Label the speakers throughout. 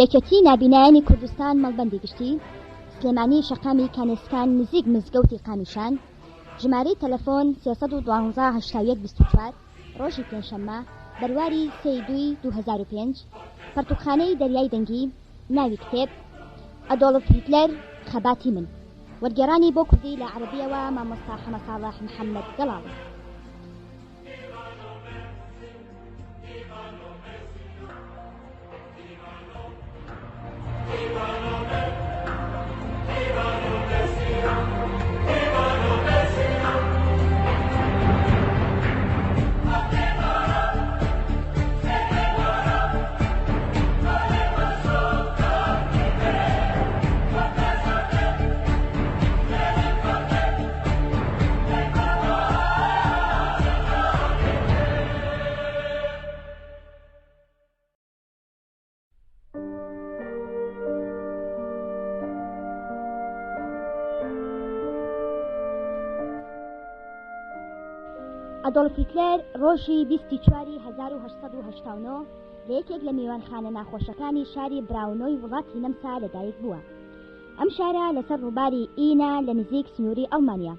Speaker 1: یەکێتی نابینایانی کوردستان مەڵبەندی گشتی، سلێمانی شەقامی کانێسکان نزیک مزگەوتی قامیشان، ژمارەی تەلەفۆن 312 81 24، ڕۆژی پێنجشەممە، بەرواری سێ ی دووی 2005، پەرتوکخانەی دەریای دەنگی، ناوی کتێب، ئەدۆڵف هیتلەر، خەباتی من. وەرگێڕانی بۆ کوردی لە عەرەبییەوە مامۆستا حەمەساڵح محەمەد گەڵاڵی. ئەدۆڵف هیتلەر ڕۆژی بیستی چواری 1889 لە یەکێک لە میوانخانە ناخۆشەکانی شاری براونۆی وڵاتی نەمسا لەدایک بووە. ئەم شارە لەسەر ڕووباری ئینە لە نزیک سنووری ئەڵمانیا.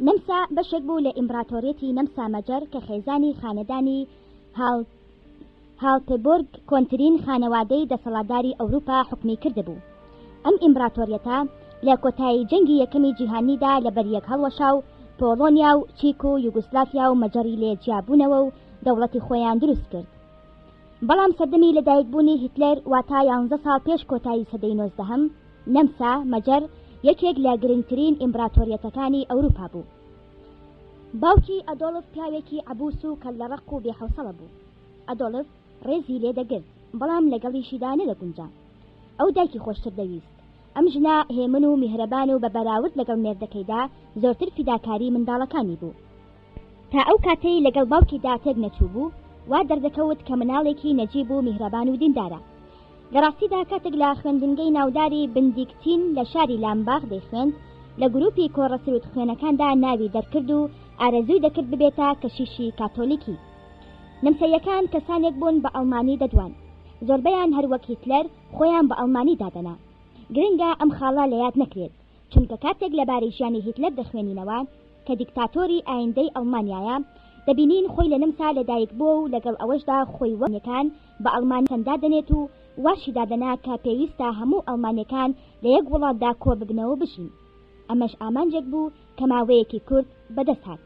Speaker 1: نەمسا بەشێک بوو لە ئیمبراتۆریەتی نەمسا مەجەر کە خێزانی خانەدانی هاڵپبۆرگ کۆنترین خانەوادەی دەسەڵاتداری ئەوروپا حوکمی کردبوو. ئەم ئیمبراتۆریەتە لە کۆتایی جەنگی یەکەمی جیهانیدا لەبەریەک هەڵوەشا و پۆڵۆنیا و چیک و یوگوسلافیا و مەجەڕی لێ جیابوونەوە و دەوڵەتی خۆیان دروست کرد. بەڵام سەردەمی لەدایکبوونی هیتلەر واتا یانزە ساڵ پێش کۆتایی سەدەی نۆزدەهەم، نەمسا، مەجەر، یەکێک لە گرنگترین ئیمبراتۆریەتەکانی ئەوروپا بوو. باوکی ئەدۆڵف پیاوێکی عەبوس و کەللەڕەق و بێحەوسەڵە بوو. ئەدۆڵف ڕێزی لێ دەگرت، بەڵام لەگەڵیشیدا نەدەگونجا. ئەو دایکی خۆشتر دەویست. ئەم ژنە هێمن و میهرەبان و بە بەراورد لەگەڵ مێردەکەیدا زۆرتر فیداکاری منداڵەکانی بوو. تا ئەو کاتەی لەگەڵ باوکیدا تێک نەچووبوو، وا دەردەکەوت کە مناڵێکی نەجیب و میهرەبان و دیندارە. لە ڕاستیدا کاتێک لە خوێندنگەی ناوداری بندیکتین لە شاری لامباخ دەیخوێند، لە گرووپی کۆڕە سروودخوێنەکاندا ناوی دەرکرد و ئارەزووی دەکرد ببێتە کەشیشی کاتۆلیکی. نەمسەییەکان کەسانێک بوون بە ئەڵمانی دەدوان. زۆربەیان هەر وەک هیتلەر خۆیان بە ئەڵمانی دادەنا. گرنگە ئەم خاڵە لە یاد نەکرێت، چونکە کاتێک لەبارەی ژیانی هیتلەر دەخوێنینەوە، کە دیکتاتۆری ئایندەی ئەڵمانیایە، دەبینین خۆی لە نەمسا لەدایکبووە و لەگەڵ ئەوەشدا خۆی وەک ئەڵمانیەکان بە ئەڵمانیەکان دادەنێت و واشی دادەنا کە پێویستە هەموو ئەڵمانیەکان لە یەک وڵاتدا کۆببنەوە و بژین. ئەمەش ئامانجێک بوو کە ماوەیەکی کورت بەدەست هات.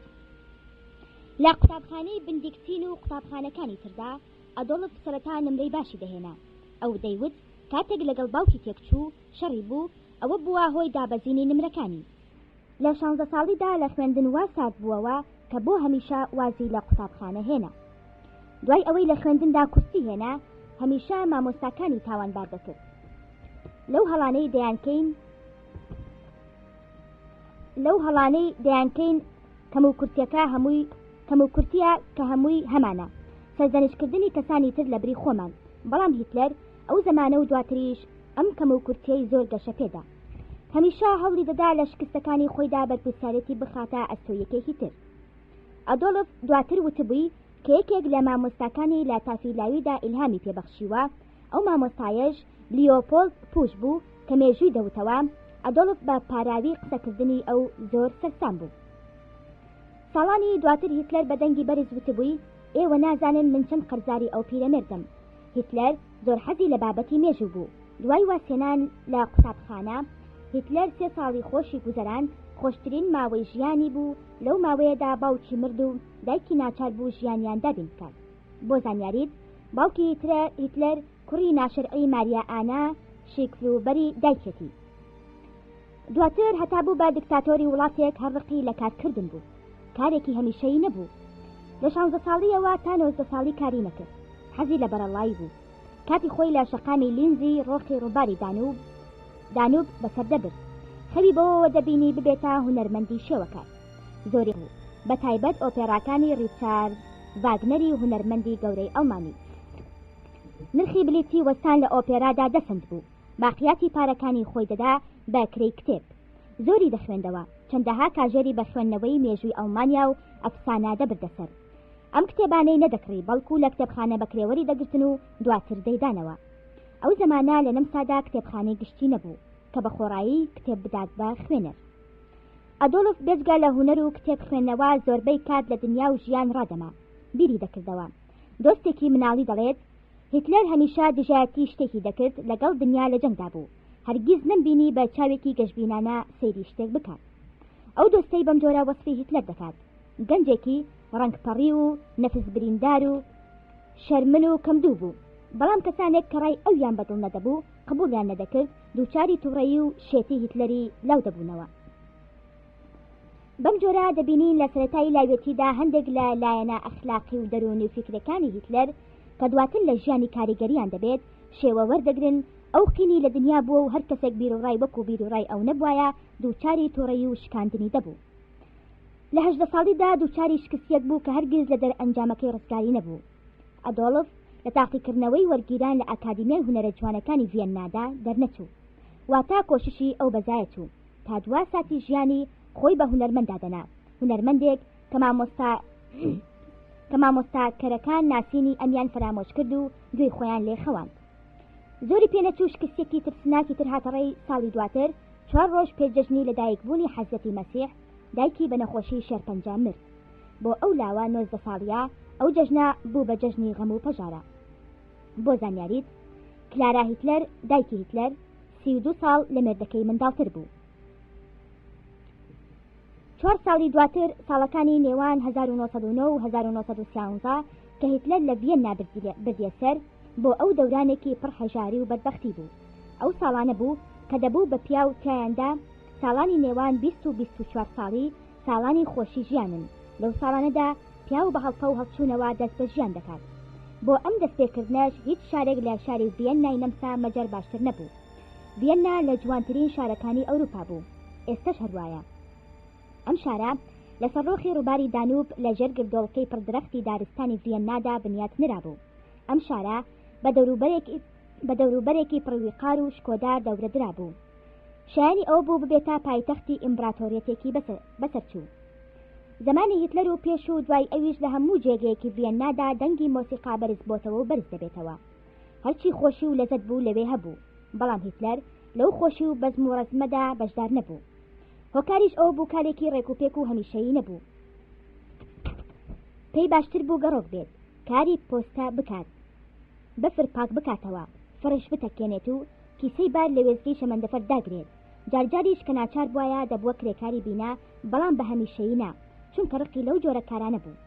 Speaker 1: لە قوتابخانەی بندیکتین و قوتابخانەکانی تردا ئەدۆڵف سەرەتا نمرەی باشی دەهێنا. ئەو دەیوت کاتێک لەگەڵ باوکی تێکچوو، شەڕی بوو، ئەوە بووە هۆی دابەزینی نمرەکانی. لە شانزە ساڵیدا لە خوێندن وا سارد بووەوە کە بۆ هەمیشە وازی لە قوتابخانە هێنا. دوای ئەوەی لە خوێندندا کورسی هێنا، هەمیشە مامۆستاکانی تاوانبار دەکرد. لەو هەڵانەی دەیانکەین لەو هەڵانەی دەیانکەین کەموکورتیەکە هەمووی کەموکورتیە کە هەمووی هەمانە، سەرزەنشتکردنی کەسانی تر لەبری خۆمان، بەڵام هیتلەر ئەو زەمانە و دواتریش ئەم کەموکورتیەی زۆر گەشە پێدا. هەمیشە هەوڵی دەدا لە شکستەکانی خۆیدا بەرپرسیارێتی بخاتە ئەستۆی یەکێکی تر. ئەدۆڵف دواتر وتبووی کە یەکێک لە مامۆستاکانی لە تافی لاویدا ئیلهامی پێبەخشیوە، ئەو مامۆستایەش لیۆپۆڵد پوش بوو کە مێژووی دەوتەوە، ئەدۆڵف بە پاراوی قسەکردنی ئەو زۆر سەرسام بوو. ساڵانی دواتر هیتلەر بە دەنگی بەرز وتبووی، ئێوە نازانن من چەند قەرزاری ئەو پیرەمێردەم. هیتلەر زۆر حەزی لە بابەتی مێژوو بوو. دوای وازهێنان لە قوتابخانە، هیتلەر سێ ساڵی خۆشی گوزەراند، خۆشترین ماوەی ژیانی بوو، لەو ماوەیەدا باوکی مرد و دایکی ناچار بوو ژیانیان دابین بکات. بۆ زانیاریت، باوکی هیتلەر کوڕی ناشەرعی ماریا ئانا شیکفروبەری دایکێتی. دواتر هەتا بوو بە دیکتاتۆری وڵاتێک هەر ڕقی لە کارکردن بوو. کارێکی هەمیشەیی نەبوو. لە شانزە ساڵییەوە تا 19 ساڵی کاری نەکرد. حەزی لە بەرەڵایی بوو. کاتی خۆی لە شەقامی لینزی ڕۆخی ڕووباری دانوب دانوب بەسەر دەبرد. خەوی بەوەوە دەبینی ببێتە هونەرمەندی شێوەکار. زۆری بوو، بە تایبەت ئۆپێراکانی ڕیچارد ڤاگنەری هونەرمەندی گەورەی ئەڵمانی. نرخی بلیتی وەستان لە ئۆپێرادا دە سەنت بوو. باقیاتی پارەکانی خۆی دەدا بە کرێی کتێب. زۆری دەخوێندەوە، چەندەها کاژێری بە خوێندنەوەی مێژووی ئەڵمانیا و ئەفسانە دەبردە سەر. ئەم کتێبانەی نەدەکڕی بەڵکو لە کتێبخانە بەکرێ وەری دەگرتن و دواتر دەیدانەوە. ئەو زەمانە لە نەمسادا کتێبخانەی گشتی نەبوو کە بە خۆڕایی کتێب بدات بە خوێنەر. ئەدۆڵف بێجگە لە هونەر و کتێب خوێندنەوە زۆربەی کات لە دنیا و ژیان ڕادەما، بیری دەکردەوە. دۆستێکی مناڵی دەڵێت، هیتلەر هەمیشە دژایەتی شتێکی دەکرد، لەگەڵ دنیا لە جەنگدا بوو. هەرگیز نەمبینی بە چاوێکی گەشبینانە سەیری شتێک بکات. ئەو دۆستەی بەمجۆرە وەسفی هیتلەر دەکات، گەنجێکی ڕەنگ پەڕیو و نەفس بریندار و شەرمن و کەمدوو بوو، بەڵام کەسانێک کە ڕای ئەویان بەدڵ نەدەبوو، قبوڵیان نەدەکرد، دووچاری توڕەیی و شێتی هیتلەری لاو دەبوونەوە. بەم جۆرە دەبینین لە سەرەتای لاوێتیدا هەندێک لە لایەنە ئەخلاقی و دەروونی و فیکرەکانی هیتلەر کە دواتر لە ژیانی کاریگەریان دەبێت، شێوە وەردەگرن، ئەو قینی لە دنیا بووە و هەر کەسێک بیروڕای وەکو بیروڕای ئەو نەبوایە دووچاری توڕەیی و شکاندنی دەبوو. لە 18 ساڵیدا دووچاری شکستیەک بوو کە هەرگیز لە دەرئەنجامەکەی ڕزگاری نەبوو. ئەدۆڵف لە تاقیکردنەوەی وەرگیران لە ئەکادیمیای هونەرە جوانەکانی ڤیەننادا دەرنەچوو. واتە کۆششی ئەو بەزایە چوو. تا دوا ساتی ژیانی خۆی بە هونەرمەند دادەنا، هونەرمەندێک کە مامۆستا کە مامۆستا کەرەکان ناسینی ئەمیان فەرامۆش کرد و گوێی خۆیان لێ خەواند. زۆری پێنەچوو شکستێکی ترسناکی تر هاتە ڕێی ساڵی دواتر چوار ڕۆژ پێش جەژنی لەدایکبوونی حەزرەتی مەسیح دایکی بە نەخۆشی شێرپەنجە مرد. بۆ ئەو لاوە 19 ساڵیە ئەو جەژنە بوو بە جەژنی غەم و پەژارە. بۆ زانیاریت کلارا هیتلەر دایکی هیتلەر 32 ساڵ لە مێردەکەی منداڵتر بوو. چوار ساڵی دواتر ساڵەکانی نێوان 1909 و 1913 کە هیتلەر لە ڤیەننا بردیە سەر بۆ ئەو دەورانێکی پڕ هەژاری و بەدبەختی بوو. ئەو ساڵانە بوو کە دەبوو بە پیاو تیایاندا ساڵانی نێوان 20 و 24 ساڵی ساڵانی خۆشی ژیانن، لەو ساڵانەدا پیاو بە هەڵپە و هەڵچوونەوە دەست بە ژیان دەکات. بۆ ئەم دەستپێکردنەش هیچ شارێک لە شاری ڤیەننای نەمسا مەجەر باشتر نەبوو. ڤیەننا لە جوانترین شارەکانی ئەوروپا بوو، ئێستەش هەروایە. ئەم شارە لەسەر ڕۆخی ڕووباری دانوب لە ژێر گردۆڵکەی پڕ درەختی دارستانی ڤیەننادا بنیات نرابوو. ئەم شارە بە دەوروبەرێکی بە دەوروبەرێکی پڕ ویقار و شکۆدار دەورە درابوو. شایەنی ئەوە بوو ببێتە پایتەختی ئیمبراتۆریەتێکی بەسەرچوو. زەمانی هیتلەر و پێش و دوای ئەویش لە هەموو جێگەیەکی ڤیەننادا دەنگی مۆسیقا بەرز بۆتەوە و بەرز دەبێتەوە. هەرچی خۆشی و لەزەت بوو لەوێ هەبوو، بەڵام هیتلەر لەو خۆشی و بەزم و ڕەزمەدا بەشدار نەبوو. هۆکاریش ئەوە بوو کارێکی ڕێکوپێک و هەمیشەیی نەبوو. پێی باشتر بوو گەڕۆک بێت، کاری پۆستە بکات، بەفر پاک بکاتەوە، فڕش بتەکێنێت و کیسەی بار لە وێستگەی شەمەندەفەر داگرێت. جارجاریش کە ناچار بوایە دەبووە کرێکاری بینا، بەڵام بە هەمیشەیی نا، چونکە ڕقی لەو جۆرە کارانە بوو.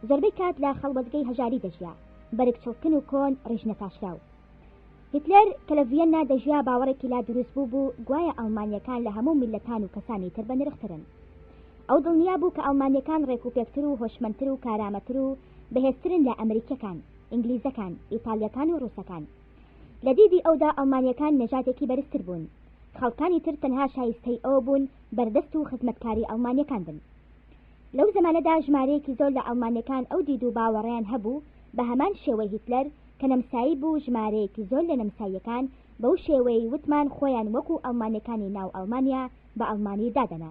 Speaker 1: زۆربەی کات لە خەڵوەتگەی هەژاری دەژیا، بەرگ چڵکن و کۆن، ڕیش نەتاشراو. هیتلەر کە لە ڤیەننا دەژیا باوەڕێکی لا دروست بوو بوو گوایە ئەڵمانییەکان لە هەموو میللەتان و کەسانی تر بەنرخترن. ئەو دڵنیا بوو کە ئەڵمانییەکان ڕێکوپێکتر و هۆشمەندتر و کارامەتر و بەهێزترن لە ئەمریکییەکان، ئینگلیزەکان، ئیتالییەکان و ڕووسەکان. لە دیدی ئەودا ئەڵمانییەکان نەژادێکی بەرزتر بوون. خەڵکانی تر تەنها شایستەی ئەوە بوون بەردەست و خزمەتکاری ئەڵمانییەکان بن. لەو زەمانەدا ژمارەیەکی زۆر لە ئەڵمانییەکان ئەو دید و باوەڕەیان هەبوو، بە هەمان شێوەی هیتلەر کە نەمسایی بوو ژمارەیەکی زۆر لە نەمساییەکان بەو شێوەیەی وتمان خۆیان وەکو ئەڵمانییەکانی ناو ئەڵمانیا بە ئەڵمانی دادەنا.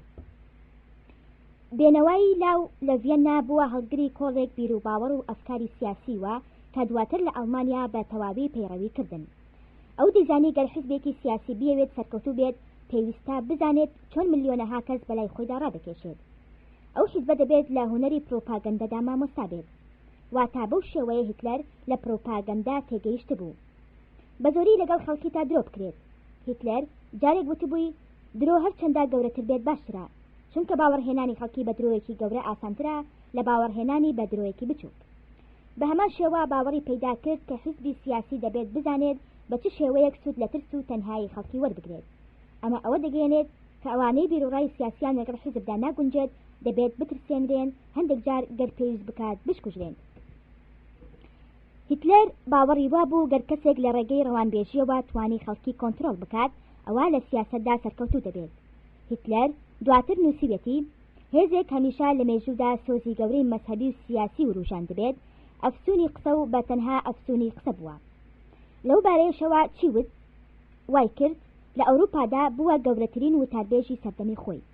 Speaker 1: بێنەوای لاو لە ڤیەننا بووە هەڵگری کۆڵێک بیروباوەڕ و ئەفکاری سیاسی و کە دواتر لە ئەڵمانیا بە تەواوی پەیڕەوی کردن. ئەو دەیزانی گەر حیزبێکی سیاسی بیەوێت سەرکەوتوو بێت پێویستە بزانێت چۆن ملیۆنەها کەس بەلای خۆیدا ڕادەکێشێت. ئەو حیزبە دەبێت لە هونەری پروپاگەندەدا مامۆستا بێت. واتا بەو شێوەیە هیتلەر لە پروپاگەندە تێگەیشتبوو. بە زۆری لەگەڵ خەڵکیتا درۆ بکرێت. هیتلەر جارێک وتبووی درۆ هەرچەندە گەورەتر بێت باشترە، چونکە باوەڕهێنانی خەڵکی بە درۆیەکی گەورە ئاسانترە لە باوەڕهێنانی بە درۆیەکی بچووک. بە هەمان شێوە باوەڕی پەیدا کرد کە حیزبی سیاسی دەبێت بزانێت بە چ شێوەیەک سوود لە ترس و تەنهایی خەڵکی وەربگرێت. ئەمە ئەوە دەگەیەنێت کە ئەوانەی بیروڕای سیاسیان لەگەڵ حیزبدا ناگونجێت دەبێت بترسێنرێن، هەندێک جار گەر پێویست بکات بشکوژرێن. هیتلەر باوەڕی وابوو گەر کەسێک لە ڕێگەی ڕەوانبێژییەوە توانی خەڵکی کۆنترۆڵ بکات ئەوا لە سیاسەتدا سەرکەوتوو دەبێت. هیتلەر دواتر نووسیویەتی، هێزێک هەمیشە لە مێژوودا سۆزی گەورەی مەزهەبی و سیاسی وروژاندبێت، ئەفسوونی قسە و بە تەنها ئەفسوونی قسە بووە. لەو بارەیەشەوە چی وت؟ وای کرد لە ئەوروپادا بووە گەورەترین وتاربێژی سەردەمی خۆی.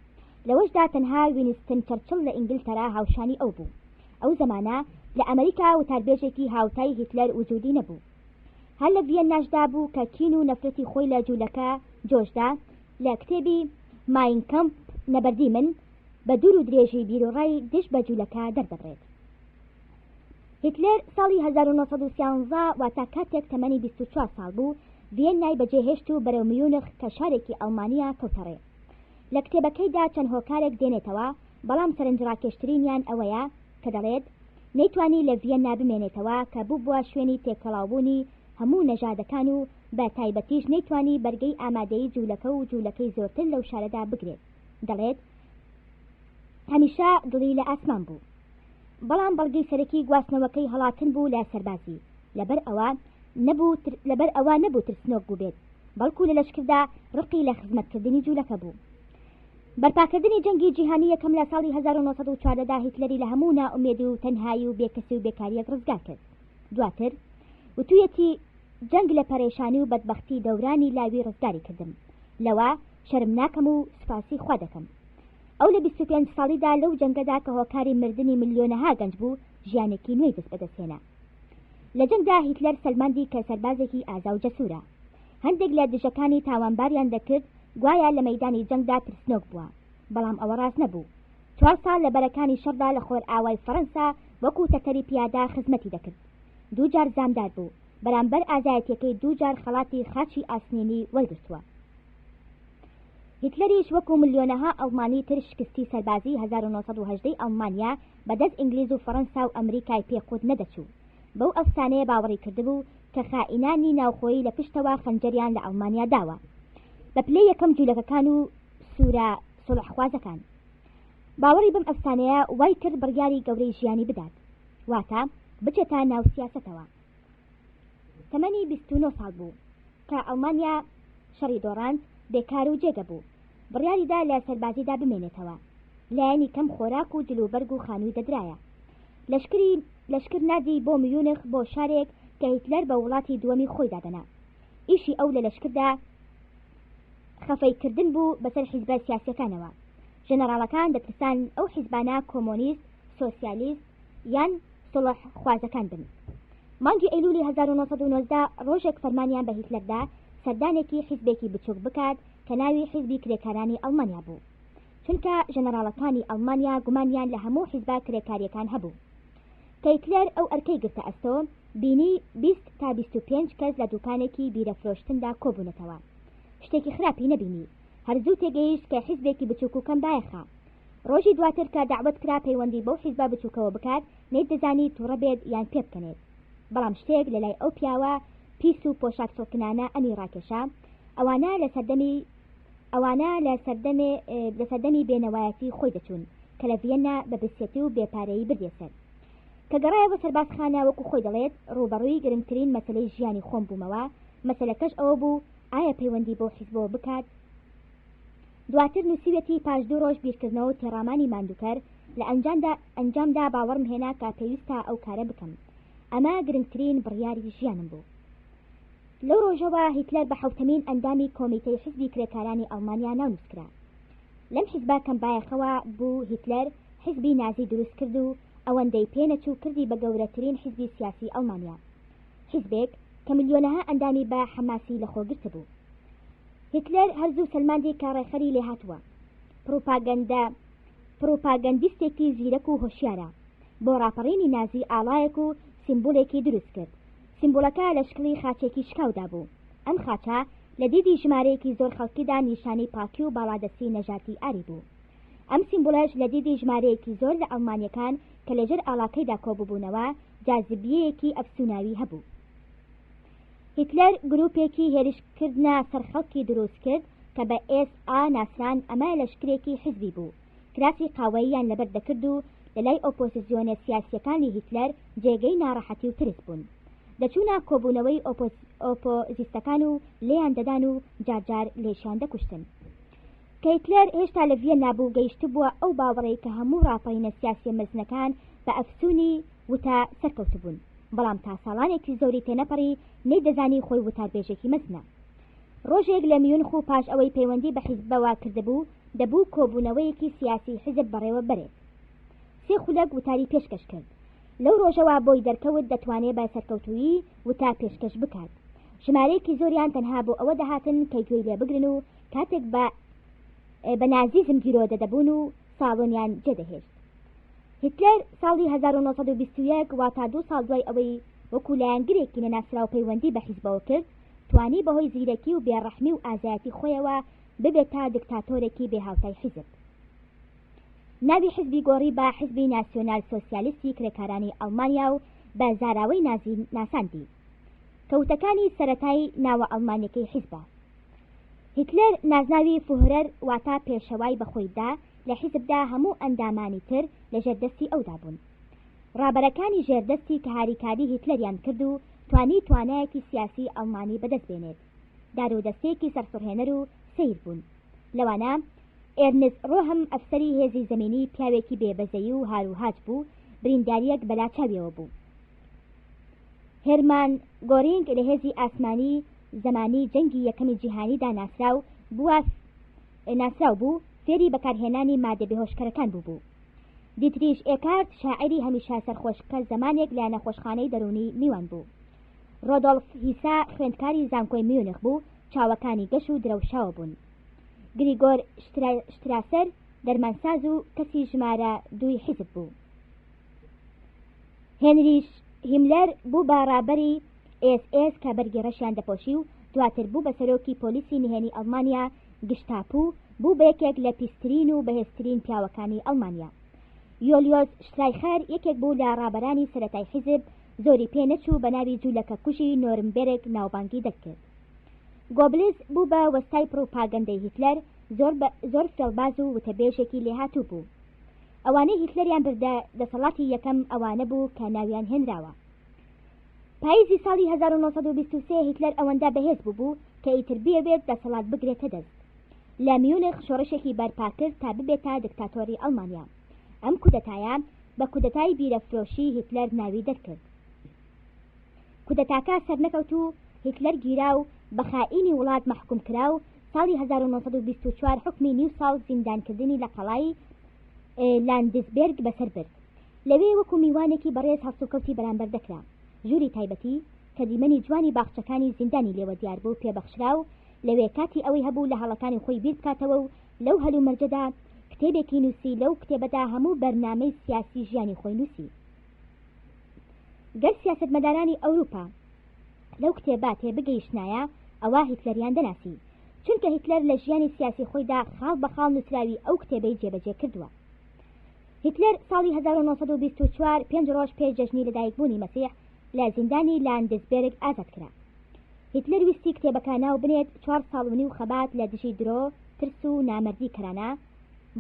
Speaker 1: لەوەشدا تەنها وینستن چەرچڵ لە ئینگلتەرا هاوشانی ئەو بوو. ئەو زەمانە لە ئەمریکا وتاربێژێکی هاوتای هیتلەر وجودی نەبوو. هەر لە ڤیەنناشدا بوو کە کین و نەفرەتی خۆی لە جوولەکە جۆشدا، لە کتێبی، ماین کەمپ، نەبەردی من، بە دوور و درێژی بیروڕای دژ بە جوولەکە دەردەبڕێت. هیتلەر ساڵی 1913 واتە کاتێک تەمەنی 24 ساڵ بوو، ڤیەننای بەجێهێشت و بەرەو میونخ کە شارێکی ئەڵمانییە کەوتەڕێ. لە کتێبەکەیدا چەند هۆکارێک دێنێتەوە، بەڵام سەرنجڕاکێشترینیان ئەوەیە کە دەڵێت، نەیتوانی لە ڤیەننا بمێنێتەوە کە بووبووە شوێنی تێکەڵاوبوونی هەموو نەژادەکان و بە تایبەتیش نەیتوانی بەرگەی ئامادەیی جوولەکە و جوولەکەی زۆرتر لەو شارەدا بگرێت. دەڵێت، هەمیشە دڵی لە ئاسمان بوو. بەڵام بەڵگەی سەرەکی گواستنەوەکەی هەڵاتن بوو لە سەربازی، لەبەر ئەوە نەبوو لەبەر ئەوە نەبوو ترسنۆک بووبێت، بەڵکو لە لەشکردا ڕقی لە خزمەتکردنی جوولەکە بوو. بەرپاکردنی جەنگی جیهانی یەکەم لە ساڵی 1914 دا هیتلەری لە هەموو نائومێدی و تەنهایی و بێکەسی و بێکارییەک ڕزگار کرد. دواتر وتویەتی جەنگ لە پەرێشانی و بەدبەختی دەورانی لاوی ڕزگاری کردم. لەوە شەرم ناکەم و سوپاسی خوا دەکەم. ئەو لە 25 ساڵیدا لەو جەنگەدا کە هۆکاری مردنی ملیۆنەها گەنج بوو، ژیانێکی نوێی دەست بەدەست هێنا. لە جەنگدا هیتلەر سەلماندی کە سەربازێکی ئازا و جەسوورە. هەندێک لە دژەکانی تاوانباریان دەکرد گوایا لە مەیدانی جەنگدا ترسنۆک بووە، بەڵام ئەوە ڕاست نەبوو. چوار ساڵ لە بەرەکانی شەڕدا لە خۆرئاوای فەڕەنسا وەکوو تەتەری پیادە خزمەتی دەکرد. دوو جار زامدار بوو، بەرامبەر ئازایەتییەکەی دوو جار خەڵاتی خاچی ئاسنینی وەرگرتووە. هیتلەریش وەکوو ملیۆنەها ئەڵمانی تر شکستی سەربازیی 1918 ی ئەڵمانیا بە دەست ئینگلیز و فەڕەنسا و ئەمریکای پێ قوت نەدەچوو. بەو ئەفسانەیە باوەڕی کردبوو کە خائینانی ناوخۆیی لە پشتەوە خەنجەریان لە ئەڵمانیا داوە. بە پلەی یەکەم جوولەکەکان و سوورە سوڵحخوازەکان. باوەڕی بەم ئەفسانەیە وای کرد بڕیاری گەورەی ژیانی بدات. واتە بچێتە ناو سیاسەتەوە. تەمەنی 29 ساڵ بوو کە ئەڵمانیا شەڕی دۆڕاند، بێکار و جێگە بوو. بڕیاریدا لە سەربازیدا بمێنێتەوە. لایەنی کەم خۆراک و جلوبەرگ و خانووی دەدرایە. لەشکری لەشکر ناردی بۆ میونخ بۆ شارێک کە هیتلەر بە وڵاتی دووەمی خۆی دادەنا. ئیشی ئەو لە لەشکردا خەفەی کردن بوو بەسەر حیزبە سیاسیەکانەوە. ژەنەراڵەکان دەترسان ئەو حیزبانە کۆمۆنیست، سۆسیالیست یان سوڵح خوازەکان بن. مانگی ئەیلولی 1919 ڕۆژێک فەرمانیان بە هیتلەر دا سەردانێکی حیزبێکی بچوک بکات کە ناوی حیزبی کرێکارانی ئەڵمانیا بوو. چونکە ژەنەراڵەکانی ئەڵمانیا گومانیان لە هەموو حیزبە کرێکارییەکان هەبوو. کە هیتلەر ئەو ئەرکەی گرتە ئەستۆ، بینی 20 تا 25 کەس لە دوکانێکی بیرە فرۆشتندا کۆبوونەتەوە. شتێکی خراپی نەبینی. هەر زوو تێگەیشت کە حیزبێکی بچووک و کەم بایەخە. ڕۆژی دواتر کە دەعوەت کرا پەیوەندی بەو حیزبە بچووکەوە بکات، نەیدەزانی تووڕە بێت یان پێبکەنێت. بەڵام شتێک لە لای ئەو پیاوە پیس و پۆشاک چڵکنانە ئەمی ڕاکێشا، ئەوانە لە سەردەمی ئەوانە لە سەردەمێ لە سەردەمی بێنەوایەتی خۆی دەچوون کە لە ڤیەننا بە برسێتی و بێپارەیی بردیە سەر. کە گەڕایەوە سەربازخانە وەکو خۆی دەڵێت ڕووبەڕووی گرنگترین مەسەلەی ژیانی خۆم بوومەوە، مەسەلەکەش ئەوە بوو ئایا پەیوەندی بەو حیزبەوە بکات؟ دواتر نووسیویەتی پاش دوو ڕۆژ بیرکردنەوە و تێڕامانی ماندووکەر لە ئەنجامدا ئەنجامدا باوەڕم هێنا کە پێویستە ئەو کارە بکەم. ئەمە گرنگترین بڕیاری ژیانم بوو. لەو ڕۆژەوە هیتلەر بە حەوتەمین ئەندامی کۆمیتەی حیزبی کرێکارانی ئەڵمانیا ناونووس کرا. لەم حیزبە کەم بایەخەوە بوو هیتلەر حیزبی نازی دروست کرد و ئەوەندەی پێ نەچوو کردی بە گەورەترین حیزبی سیاسی ئەڵمانیا. حیزبێک کە ملیۆنەها ئەندامی بە حەماسی لەخۆ گرتبوو. هیتلەر هەر زوو سەلماندی کە ڕێکخەری لێهاتووە. پڕوپاگەندە پڕوپاگەندیستێکی زیرەک و هۆشیارە. بۆ ڕاپەڕینی نازی ئاڵایەک و سیمبولێکی دروست کرد. سیمبولەکە لە شکڵی خاچێکی شکاودا بوو. ئەم خاچە لە دیدی ژمارەیەکی زۆر خەڵکیدا نیشانەی پاکی و باڵادەستی نەژادی ئاری بوو. ئەم سیمبولەش لە دیدی ژمارەیەکی زۆر لە ئەڵمانییەکان کە لەژێر ئاڵاکەیدا کۆببوونەوە، جازبیەیەکی ئەفسووناوی هەبوو. هیتلەر گرووپێکی هێرشکردنە سەر خەڵکی دروست کرد کە بە ئێس ئا ناسران، ئەمە لەشکرێکی حیزبی بوو. کراسی قاوەییان لەبەر دەکرد و لە لای ئۆپۆزیزیۆنە سیاسییەکانی هیتلەر جێگەی ناڕەحەتی و ترس بوون. دەچوونە کۆبوونەوەی ئۆپۆزیستەکان و لێیان دەدان و جار جار لێشیان دەکوشتن. کە هیتلەر هێشتا لە ڤیەننا بوو گەیشتبووە ئەو باوەڕەی کە هەموو ڕاپەڕینە سیاسییە مەزنەکان بە ئەفسوونی وتە سەرکەوتبوون، بەڵام تا ساڵانێکی زۆری تێنەپەڕی نەیدەزانی خۆی وتاربێژێکی مەزنە. ڕۆژێک لە میونخ و پاش ئەوەی پەیوەندی بە حیزبەوە کردبوو، دەبوو کۆبوونەوەیەکی سیاسی حیزب بەڕێوە بەرێت. سێ خولەک وتاری پێشکەش کرد. لەو ڕۆژەوە بۆی دەرکەوت دەتوانێ بە سەرکەوتوویی وتار پێشکەش بکات. ژمارەیەکی زۆریان تەنها بۆ ئەوە دەهاتن کە گوێی لێ بگرن و کاتێک بە بە نازیزم گیرۆدە دەبوون و ساڵۆنیان جێدەهێشت. هیتلەر ساڵی 1921 واتا دوو ساڵ دوای ئەوەی وەکو لایەنگرێکی نەناسراو پەیوەندی بە حیزبەوە کرد، توانی بەهۆی زیرەکی و بێڕەحمی و ئازایەتی خۆیەوە ببێتە دکتاتۆرێکی بێهاوتای حیزب. ناوی حیزبی گۆڕی بە حیزبی ناسیۆنال سۆسیالیستی کرێکارانی ئەڵمانیا و بە زاراوەی نازی ناساندی. کە وتەکانی سەرەتای ناوە ئەڵمانیەکەی حیزبە. هیتلەر نازناوی فوهرەر واتا پێشەوای بە خۆی دا، لە حیزبدا هەموو ئەندامانی تر لە ژێر دەستی ئەودا بوون. ڕابەرەکانی ژێر دەستی کە هاریکاری هیتلەریان کرد و توانی توانایەکی سیاسی ئەڵمانی بەدەست بێنێت. دارودەستەیەکی سەرسوڕهێنەر و سەیر بوون. لەوانە ئێرنست ڕۆهم ئەفسەری هێزی زەمینی پیاوێکی بێ بەزەیی و هاروهاج بوو، بریندارییەک بەلا چاویەوە بوو. هێرمان گۆرینگ لە هێزی ئاسمانی زەمانی جەنگی یەکەمی جیهانیدا ناسراو بووە ناسراو بوو، فێری بەکارهێنانی مادە بێهۆشکەرەکان بووبوو. دیتریش ئێکارت شاعیری هەمیشە سەرخۆش کە زەمانێک لە نەخۆشخانەی دەروونی میوان بوو. ڕۆدۆڵف هیسا خوێندکاری زانکۆی میونخ بوو، چاوەکانی گەش و درەوشاوە بوون. گریگۆر شتراسەر دەرمانساز و کەسی ژمارە دووی حیزب بوو. هێنریش هیملەر بوو بە ڕابەری ئێس ئێس کە بەرگی ڕەشیان دەپۆشی و دواتر بوو بە سەرۆکی پۆلیسی نهێنی ئەڵمانیا گشتاپو، بوو بە یەکێک لە پیسترین و بەهێزترین پیاوەکانی ئەڵمانیا. یۆلیۆس شترایخەر یەکێک بوو لە ڕابەرانی سەرەتای حیزب، زۆری پێ نەچوو بە ناوی جوولەکە کوژی نۆرمبێرگ ناوبانگی دەرکرد. گۆبلز بوو بە وەستای پڕوپاگەندەی هیتلەر، زۆر زۆر فێڵباز و وتەبێژێکی لێهاتوو بوو. ئەوانەی هیتلەریان بردە دەسەڵاتی یەکەم ئەوانە بوو کە ناویان هێنراوە. پاییزی ساڵی 1923 هیتلەر ئەوەندە بەهێز بووبوو کە ئیتر بیەوێت دەسەڵات بگرێتە دەست. لە میونخ شۆڕشێکی بەرپا کرد تا ببێتە دکتاتۆری ئەڵمانیا. ئەم کودەتایە بە کودەتای بیرەفرۆشی هیتلەر ناوی دەرکرد. کودەتاکە سەرنەکەوت و هیتلەر گیرا و بە خائینی وڵات مەحکوم کرا و ساڵی 1924 حوکمی نیو ساڵ زیندانکردنی لە قەڵای لاندسبێرگ بەسەر برد. لەوێ وەکو میوانێکی بەڕێز هەڵسوکەوتی بەرامبەر دەکرا. ژووری تایبەتی کە دیمەنی جوانی باخچەکانی زیندانی لێوە دیار بوو پێبەخشرا و لەوێ کاتی ئەوەی هەبوو لە هەڵەکانی خۆی بیر بکاتەوە و لەو هەلومەرجەدا کتێبێکی نووسی لەو کتێبەدا هەموو بەرنامەی سیاسی ژیانی خۆی نووسی. گەر سیاسەتمەدارانی ئەوروپا لەو کتێبە تێبگەیشتنایە ئەوا هیتلەریان دەناسی، چونکە هیتلەر لە ژیانی سیاسی خۆیدا خاڵ بە خاڵ نووسراوی ئەو کتێبەی جێبەجێ کردووە. هیتلەر ساڵی 1924 پێنج ڕۆژ پێش جەژنی لەدایکبوونی مەسیح لە زیندانی لاندسبێرگ ئازاد کرا. هیتلەر ویستی کتێبەکە ناو بنێت چوار ساڵ و نیو خەبات لە دژی درۆ، ترس و نامەردی کەرانە،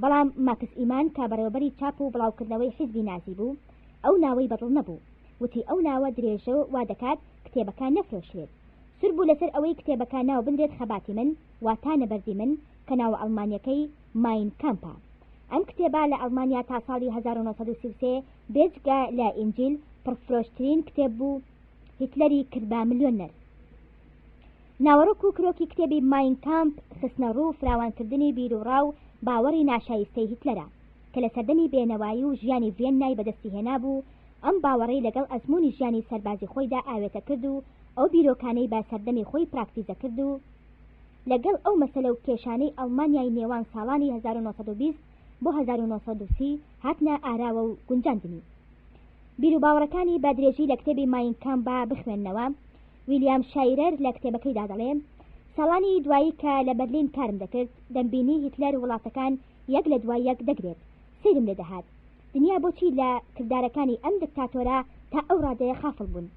Speaker 1: بەڵام ماکس ئیمان کە بەڕێوەبەری چاپ و بڵاوکردنەوەی حیزبی نازی بوو، ئەو ناوەی بەدڵ نەبوو، وتی ئەو ناوە درێژە وا دەکات کتێبەکە نەفرۆشرێت. سور بوو لەسەر ئەوەی کتێبەکە ناو بنرێت خەباتی من، واتا نەبەردی من، کە ناوە ئەڵمانیەکەی ماین کامپە. ئەم کتێبە لە ئەڵمانیا تا ساڵی 1933 بێجگە لە ئینجیل پڕفرۆشترین کتێب بوو، هیتلەری کرد بە ملیۆنەر. ناوەڕۆک و کرۆکی کتێبی ماین کامپ خستنەڕوو و فراوانکردنی بیروڕا و باوەڕی ناشایستەی هیتلەرە کە لە سەردەمی بێنەوایی و ژیانی ڤیەننای بەدەستی هێنابوو، ئەم باوەڕەی لەگەڵ ئەزموونی ژیانی سەربازی خۆیدا ئاوێتە کرد و ئەو بیرۆکانەی بە سەردەمی خۆی پراکتیزە کرد و لەگەڵ ئەو مەسەلە و کێشانەی ئەڵمانیای نێوان ساڵانی 1920 بۆ 1930 هاتنە ئاراوە و گونجاندنی. بیروباوەڕەکانی بە درێژی لە کتێبی ماین کامپا بخوێننەوە. ویلیام شایرەر لە کتێبەکەیدا دەڵێ، ساڵانی دوایی کە لە بەرلین کارم دەکرد، دەمبینی هیتلەر وڵاتەکان یەک لە دوای یەک دەگرێت. سەیرم لێ دەهات. دنیا بۆچی لە کردارەکانی ئەم دکتاتۆرە تا ئەو ڕادەیە خافڵ بوون؟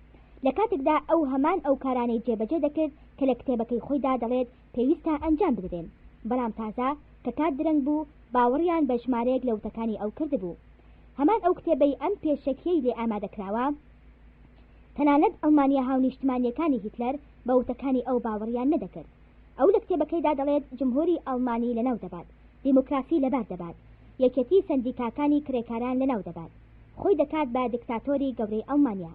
Speaker 1: لە کاتێکدا ئەو هەمان ئەو کارانەی جێبەجێ دەکرد کە لە کتێبەکەی خۆیدا دەڵێت پێویستە ئەنجام بدرێن. بەڵام تازە کە کات درەنگ بوو، باوەڕیان بە ژمارەیەک لە وتەکانی ئەو کردبوو. هەمان ئەو کتێبەی ئەم پێشەکییەی لێ ئامادە کراوە، تەنانەت ئەڵمانییە هاونیشتمانییەکانی هیتلەر بە وتەکانی ئەو باوەڕیان نەدەکرد. ئەو لە کتێبەکەیدا دەڵێت جمهوری ئەڵمانی لەناو دەبات، دیموکراسی لەبار دەبات، یەکێتی سەندیکاکانی کرێکاران لەناو دەبات. خۆی دەکات بە دکتاتۆری گەورەی ئەڵمانیا.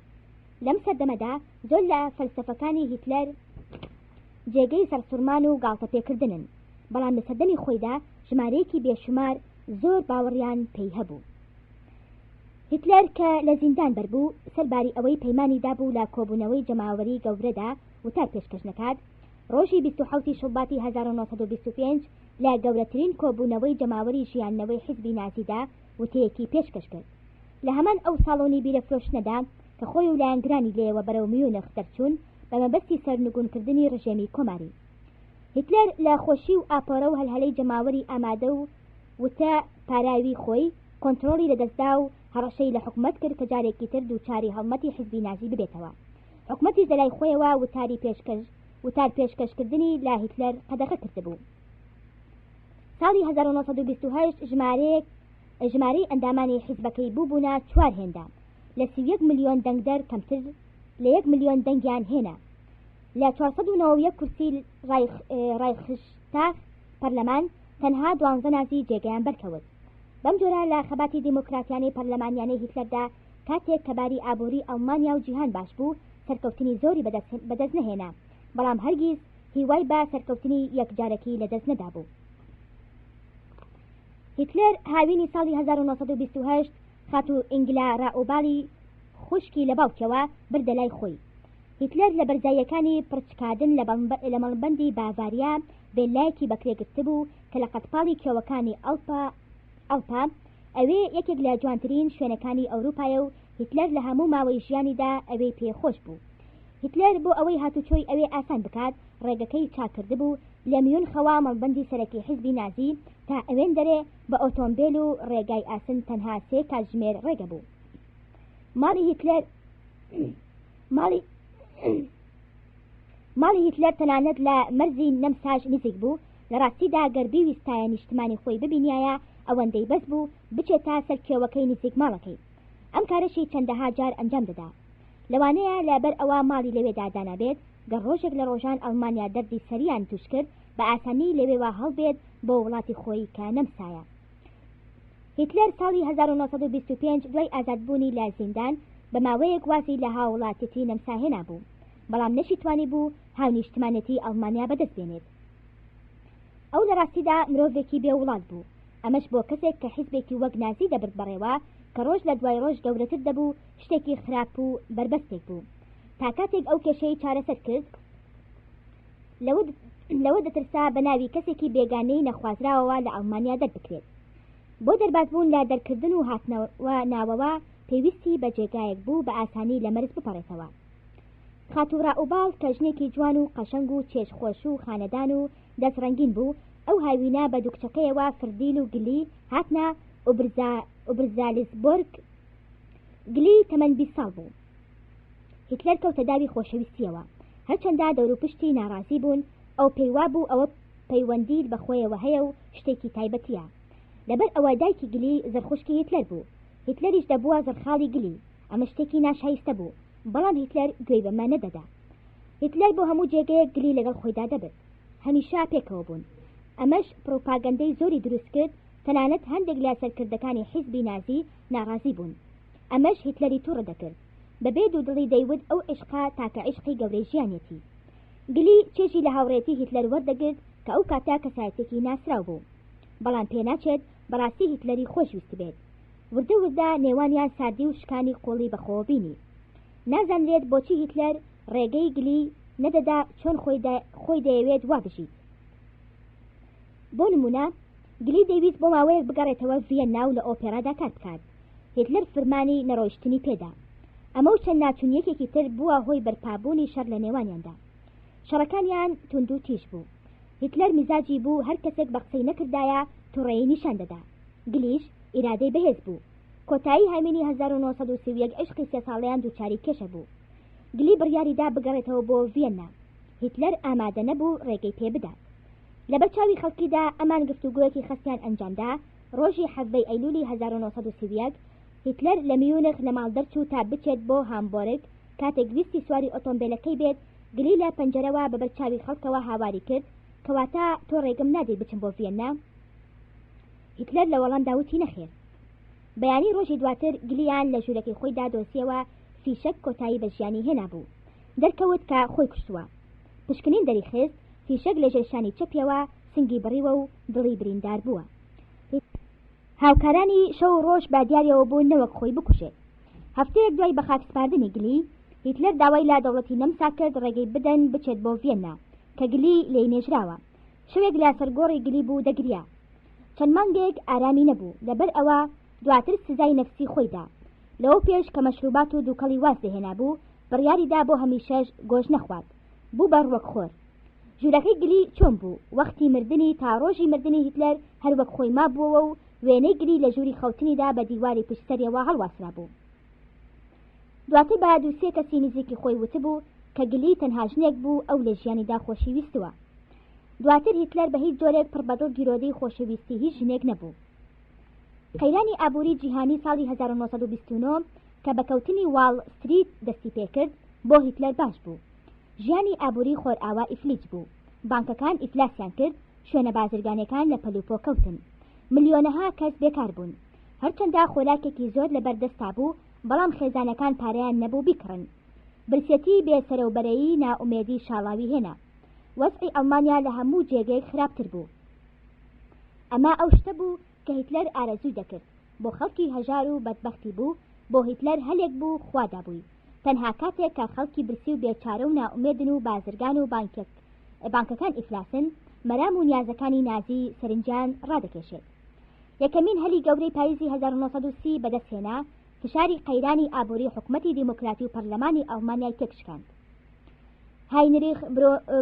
Speaker 1: لەم سەردەمەدا زۆر لە فەلسەفەکانی هیتلەر جێگەی سەرسوڕمان و گاڵتەپێکردنن، بەڵام لە سەردەمی خۆیدا ژمارەیەکی بێشومار زۆر باوەڕیان پێی هەبوو. هیتلەر کە لە زیندان بەربوو، سەرباری ئەوەی پەیمانی دابوو لە کۆبوونەوەی جەماوەری گەورەدا وتار پێشکەش نەکات، ڕۆژی 27 ی شوباتی 1925 لە گەورەترین کۆبوونەوەی جەماوەری ژیاندنەوەی حیزبی نازیدا وتەیەکی پێشکەش کرد. لە هەمان ئەو ساڵۆنی بیرەفرۆشتنەدا کە خۆی و لایەنگرانی لێیەوە بەرەو میونخ دەرچوون بە مەبەستی سەرنگونکردنی ڕژێمی کۆماری. هیتلەر لە خۆشی و ئاپۆرە و هەلهەلەی جەماوەری ئامادە و وتە پاراوی خۆی کۆنترۆڵی لەدەستدا و هەڕەشەی لە حکومەت کرد کە جارێکی تر دووچاری هەڵمەتی حیزبی نازی ببێتەوە. حکومەتیش لەلای خۆیەوە وتاری پێشکەش وتار پێشکەشکردنی لە هیتلەر قەدەغە کردبوو. ساڵی 1928 ژمارەیەک ژمارەی ئەندامانی حیزبەکەی بووبوونە چوار هێندە، لە 31 ملیۆن دەنگدەر کەمتر لە یەک ملیۆن دەنگیان هێنا. لە 491 کورسی ڕایخشتاغ پەرلەمان تەنها دوانزە نازی جێگەیان بەرکەوت. بەم جۆرە لە خەباتی دیموکراتیانەی پەرلەمانیانەی هیتلەردا کاتێک کە باری ئابووری ئەڵمانیا و جیهان باش بوو سەرکەوتنی زۆری بەدەست نەهێنا، بەڵام هەرگیز هیوای بە سەرکەوتنی یەکجارەکی لەدەست نەدابوو. هیتلەر هاوینی ساڵی 1928 خاتوو ئینگلا رائوبالی خوشکی لە باوکیەوە بردە لای خۆی. هیتلەر لە بەرزاییەکانی پڕچکادن لە مەڵبەندی باڤاریا ڤێللایەکی بەکرێ گرتبوو کە لە قەدپاڵی کێوەکانی ئەڵپە ئەڵپە ئەوێ یەکێک لە جوانترین شوێنەکانی ئەوروپایە و هیتلەر لە هەموو ماوەی ژیانیدا ئەوێی پێ خۆش بوو. هیتلەر بۆ ئەوەی هاتوچۆی ئەوێ ئاسان بکات ڕێگەکەی چاک کردبوو لە میونخەوە مەڵبەندی سەرەکی حیزبی نازی تا ئەوێندەرێ بە ئۆتۆمبێل و ڕێگای ئاسن تەنها سێ کاتژمێر ڕێگە بوو. ماڵی هیتلەر ماڵی ماڵی هیتلەر تەنانەت لە مەرزی نەمساش نزیک بوو، لە ڕاستیدا گەر بیویستایە نیشتمانی خۆی ببینیایە ئەوەندەی بەس بوو بچێتە سەر کێوەکەی نزیک ماڵەکەی. ئەم کارەشی چەندەها جار ئەنجام دەدا. لەوانەیە لە بەر ئەوە ماڵی لەوێدا دانابێت، گەر ڕۆژێک لە ڕۆژان ئەڵمانیا دەردی سەریان توش کرد بە ئاسانی لەوێوە هەڵبێت بۆ وڵاتی خۆی کە نەمسایە. هیتلەر ساڵی 1925 دوای ئازادبوونی لە زیندان بە ماوەیەک وازی لە هاووڵاتیەتی نەمسا هێنابوو، بەڵام نەشیتوانیبوو هاونیشتمانێتی ئەڵمانیا بەدەست بێنێت. ئەو لە ڕاستیدا مرۆڤێکی بێ وڵات بوو، ئەمەش بۆ کەسێک کە حیزبێکی وەک نازی دەبرد بەڕێوە کە ڕۆژ لە دوای ڕۆژ گەورەتر دەبوو شتێکی خراپ و بەربەستێک بوو. تا کاتێک ئەو کێشەی چارەسەر کرد، لەوە دەترسا بە ناوی کەسێکی بێگانەی نەخوازراوەوە لە ئەڵمانیا دەربکرێت. بۆ دەربازبوون لە دەرکردن و هاتنەوە ناوەوە پێویستی بە جێگایەک بوو بە ئاسانی لە مەرز بپەڕێتەوە. خاتوو ڕائوباڵ کە ژنێکی جوان و قەشەنگ و چێژ خۆش و خانەدان و دەست ڕەنگین بوو، ئەو هاوینە بە دوو کچەکەیەوە فردیل و گلی هاتنە ئوبرزالزبۆرگ. گلی تەمەن 20 ساڵ بوو. هیتلەر کەوتە داوی خۆشەویستییەوە. هەرچەندە دەوروپشتی ناڕازی بوون، ئەو پێی وابوو ئەوە پەیوەندیی بە خۆیەوە هەیە و شتێکی تایبەتییە. لەبەر ئەوە دایکی گلی زڕخوشکی هیتلەر بوو. هیتلەریش دەبووە زڕخاڵی گلی. ئەمە شتێکی ناشایستە بوو. بەڵام هیتلەر گوێی بەمە نەدەدا. هیتلەر بۆ هەموو جێگەیەک گلی لەگەڵ خۆیدا دەبرد. هەمیشە پێکەوە بوون. ئەمەش پڕوپاگەندەی زۆری دروست کرد، تەنانەت هەندێک لە سەرکردەکانی حیزبی نازی ناڕازی بوون. ئەمەش هیتلەری توڕە دەکرد. بەبێ دوودڵی دەیوت ئەو عیشقە تاکە عیشقی گەورەی ژیانیەتی. گلی چێژی لە هاوڕێیەتی هیتلەر وەردەگرت کە ئەو کاتە کەسایەتیەکی ناسراو بوو. بەڵام پێناچێت بەڕاستی هیتلەری خۆش ویستبێت. وردە وردە نێوانیان ساردی و شکانی قوڵی بەخۆوە بینی. نازانرێت بۆچی هیتلەر ڕێگەی گلی نەدەدا چۆن خۆی دەیەوێت وا بژیت. بۆ نموونە گلی دەیویست بۆ ماوەیەک بگەڕێتەوە ڤیەننا و لە ئۆپێرادا کار بکات. هیتلەر فرمانی نەڕۆیشتنی پێدا. ئەمە و چەند ناچونیەکێکی تر بووە هۆی بەرپابوونی شەڕ لە نێوانیاندا. شەڕەکانیان توند و تیژ بوو. هیتلەر میزاجی بوو هەر کەسێک بە قسەی نەکردایە توڕەیی نیشان دەدا. گلیش ئیرادەی بەهێز بوو. کۆتایی هاوینی 1931 عیشقی سێ ساڵەیان دووچاری کێشە بوو. گلی بڕیاری دا بگەڕێتەوە بۆ ڤیەننا. هیتلەر ئامادە نەبوو ڕێگەی پێ بدات. لەبەر چاوی خەڵکیدا ئەمان گفتوگۆیەکی خەستیان ئەنجامدا، ڕۆژی حەڤدەی ئەیلولی 1931 هیتلەر لە میونخ لە ماڵ دەرچوو تا بچێت بۆ هامبۆرگ، کاتێک ویستی سواری ئۆتۆمبێلەکەی بێت، گلی لە پەنجەرەوە بەبەر چاوی خەڵکەوە هاواری کرد، کەواتە تۆ ڕێگەم نادەی بچم بۆ ڤیەننا؟ هیتلەر لە وەڵامدا وتی نەخێر. بەیانی ڕۆژی دواتر گلیان لە ژوورەکەی خۆیدا دۆزییەوە فیشەک کۆتایی بە ژیانی هێنابوو. دەرکەوت کە خۆی کوشتووە. پشکنین دەریخست فیشەک لە ژێر شانی چەپیەوە سنگی بڕیوە و دڵی بریندار بووە. هاوکارانی شەو و ڕۆژ بە دیاریەوە بوون نەوەک خۆی بکوژێت. هەفتەیەک دوای بەخاکسپاردنی گلی، هیتلەر داوای لە دەوڵەتی نەمسا کرد ڕێگەی بدەن بچێت بۆ ڤیەننا کە گلی لێی نێژراوە. شەوێک لە سەر گۆڕی گلی بوو دەگریا. چەند مانگێک ئارامی نەبوو، لەبەر ئەوە دواتر سزای نەفسی خۆی دا. لەوە پێش کە مەشروبات و دووکەڵی واز لێهێنابوو، بڕیاری دا بۆ هەمیشەش گۆشت نەخوات. بوو بە ڕوەکخۆر. ژوورەکەی گلی چۆن بوو، وەختی مردنی تا ڕۆژی مردنی هیتلەر هەر وەک خۆی مابووەوە و وێنەی گلی لە ژووری خەوتنیدا بە دیواری پشت سەریەوە هەڵواسرابوو. دواتر بە دوو سێ کەسی نزیکی خۆی وتبوو کە گلی تەنها ژنێک بوو ئەو لە ژیانیدا خۆشی ویستووە. دواتر هیتلەر بە هیچ جۆرێک پڕ بەدڵ گیرۆدەی خۆشەویستی هیچ ژنێک نەبوو. قەیرانی ئابووری جیهانی ساڵی 1929 کە بە کەوتنی واڵ ستریت دەستی پێکرد بۆ هیتلەر باش بوو. ژیانی ئابووری خۆرئاوا ئیفلیج بوو. بانکەکان ئیفلاسیان کرد، شوێنە بازرگانیەکان لە پەلوپۆ کەوتن. ملیۆنەها کەس بێکار بوون. هەرچەندە خۆراکێکی زۆر لەبەر دەستا بوو، بەڵام خێزانەکان پارەیان نەبوو بیکڕن. برسێتی بێ سەرەوبەرەیی نائومێدی شاڵاوی هێنا. وەزعی ئەڵمانیا لە هەموو جێگەیەک خراپتر بوو. ئەمە ئەو شتە بوو کە هیتلەر ئارەزووی دەکرد. بۆ خەڵکی هەژار و بەدبەختی بوو، بۆ هیتلەر هەلێک بوو خوا دابووی. تەنها کاتێک کە خەڵکی برسی و بێچارە و نائومێدن و بازرگان و بانکێک بانکەکان ئیفلاسن، مەرام و نیازەکانی نازی سەرنجیان ڕادەکێشێت. یەکەمین هەلی گەورەی پاییزی 1930 بەدەستهێنا، فشاری قەیرانی ئابووری حکومەتی دیموکراتی و پەرلەمانی ئەڵمانیای تێکشکاند. هاینریخ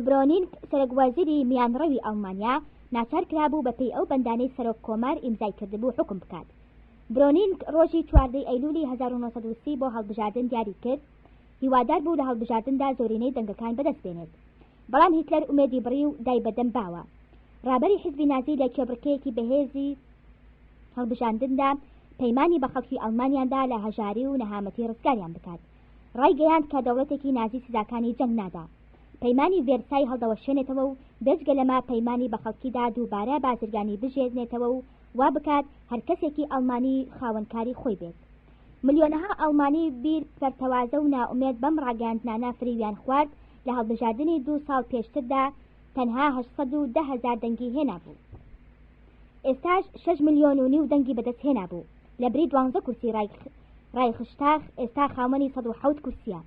Speaker 1: برۆنینگ سەرۆک وەزیری میانڕەوی ئەڵمانیا ناچار کرابوو بەپێی ئەو بەندانەی سەرۆک کۆمار ئیمزای کردبوو حوکم بکات. برۆنینگ ڕۆژی چواردەی ئەیلولی 1930 بۆ هەڵبژاردن دیاری کرد، هیوادار بوو لە هەڵبژاردندا زۆرینەی دەنگەکان بەدەست بێنێت. بەڵام هیتلەر ئومێدی بڕی و دای بە دەم باوە. ڕابەری حیزبی نازی لە کێبڕکێیەکی بەهێزی هەڵبژاندندا پەیمانی بە خەڵکی ئەڵمانیان دا لە هەژاری و نەهامەتی ڕزگاریان بکات. ڕایگەیاند کە دەوڵەتێکی نازی سزاکانی جەنگ نادا. پەیمانی ڤێرسای هەڵدەوەشێنێتەوە و بێجگە لەمە پەیمانی بە خەڵکی دا دووبارە بازرگانی بژێنێتەوە و وا بکات هەر کەسێکی ئەڵمانی خاوەن کاری خۆی بێت. ملیۆنەها ئەڵمانی بیر پەرتەوازە و نائومێد بەم ڕاگەیاندنانە فریویان خوارد لە هەڵبژاردنی دوو ساڵ پێشتردا تەنها 810 هەزار دەنگی هێنابوو. ئێستاش 6 ملیۆن و نیو دەنگی بەدەست هێنابوو. لە بری دوانزە کورسی ڕایخشتاخ ئێستا خاوەنی 107 کورسیە.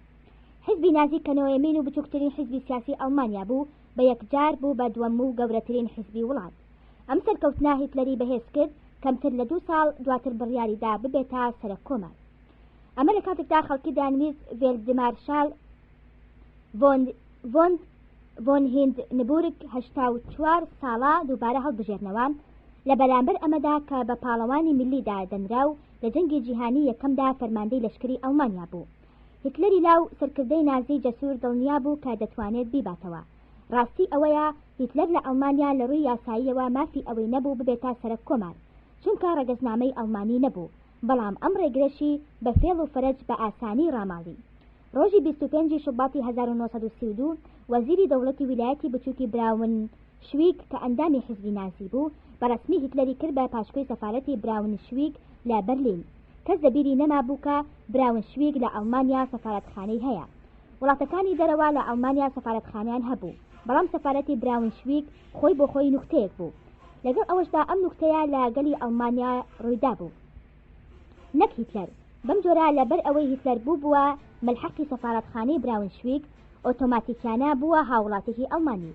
Speaker 1: حیزبی نازی کە نۆیەمین و بچووکترین حیزبی سیاسی ئەڵمانیا بوو بە یەکجار بوو بە دووەم و گەورەترین حیزبی وڵات. ئەم سەرکەوتنە هیتلەری بەهێز کرد، کەمتر لە دوو ساڵ دواتر بڕیاری دا ببێتە سەرەک کۆمار. ئەمە لە کاتێکدا خەڵکی دەیانویست ڤێلدمارشال ڤۆن ڤۆن ڤۆن هیندنبورگ 84 ساڵە دووبارە هەڵبژێرنەوە، لە بەرامبەر ئەمەدا کە بە پاڵەوانی میللی دادەنرا و لە جەنگی جیهانی یەکەمدا فەرماندەی لەشکری ئەڵمانیا بوو. هیتلەری لاو سەرکردەی نازی جەسوور دڵنیا بوو کە دەتوانێت بیباتەوە. ڕاستی ئەوەیە هیتلەر لە ئەڵمانیا لە ڕووی یاساییەوە مافی ئەوەی نەبوو ببێتە سەرەک کۆمار، چونکە ڕەگەزنامەی ئەڵمانی نەبوو، بەڵام ئەم ڕێگرەشی بە فێڵ و فەرەج بە ئاسانی ڕاماڵی. ڕۆژی 25 ی شوباتی 1932 وەزیری دەوڵەتی ویلایەتی بچووکی براونشویگ کە ئەندامی حیزبی نازی بوو، بە ڕەسمی هیتلەری کرد بە پاشکۆی سەفارەتی براونشویگ لە بەرلین. کەس لە بیری نەمابوو کە براونشویگ لە ئەڵمانیا سەفارەتخانەی هەیە. وڵاتەکانی دەرەوە لە ئەڵمانیا سەفارەتخانەیان هەبوو، بەڵام سەفارەتی براونشویگ خۆی بۆ خۆی نوکتەیەک بوو. لەگەڵ ئەوەشدا ئەم نوکتەیە لە گەلی ئەڵمانیا ڕوویدابوو. نەک هیتلەر. بەم جۆرە لەبەر ئەوەی هیتلەر بووبووە مەلحەقی سەفارەتخانەی براونشویگ، ئۆتۆماتیکیانە بووە هاووڵاتێکی ئەڵمانی.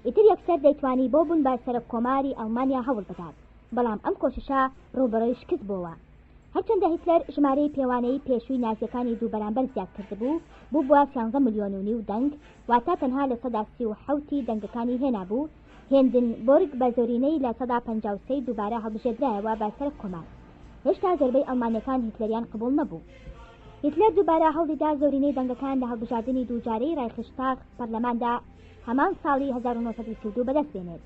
Speaker 1: ئیتر یەکسەر دەیتوانی بۆ بوون بە سەرۆک کۆماری ئەڵمانیا هەوڵ بدات. بەڵام ئەم کۆششە ڕووبەڕووی شکست بۆوە. هەرچەندە هیتلەر ژمارەی پێوانەیی پێشووی نازیەکانی دوو بەرامبەر زیاد کردبوو، بووبووە سیانزە ملیۆن و نیو دەنگ، واتە تەنها 37% ی دەنگەکانی هێنابوو، هێندنبۆرگ بە زۆرینەی 53% ی دووبارە هەڵبژێردرایەوە بە سەرەک کۆمار. هێشتا زۆربەی ئەڵمانیەکان هیتلەریان قبوڵ نەبوو. هیتلەر دووبارە هەوڵیدا زۆرینەی دەنگەکان لە هەڵبژاردنی دووجارەی ڕایخشتاغ پەرلەماندا هەمان ساڵی 1932 بەدەست بێنێت.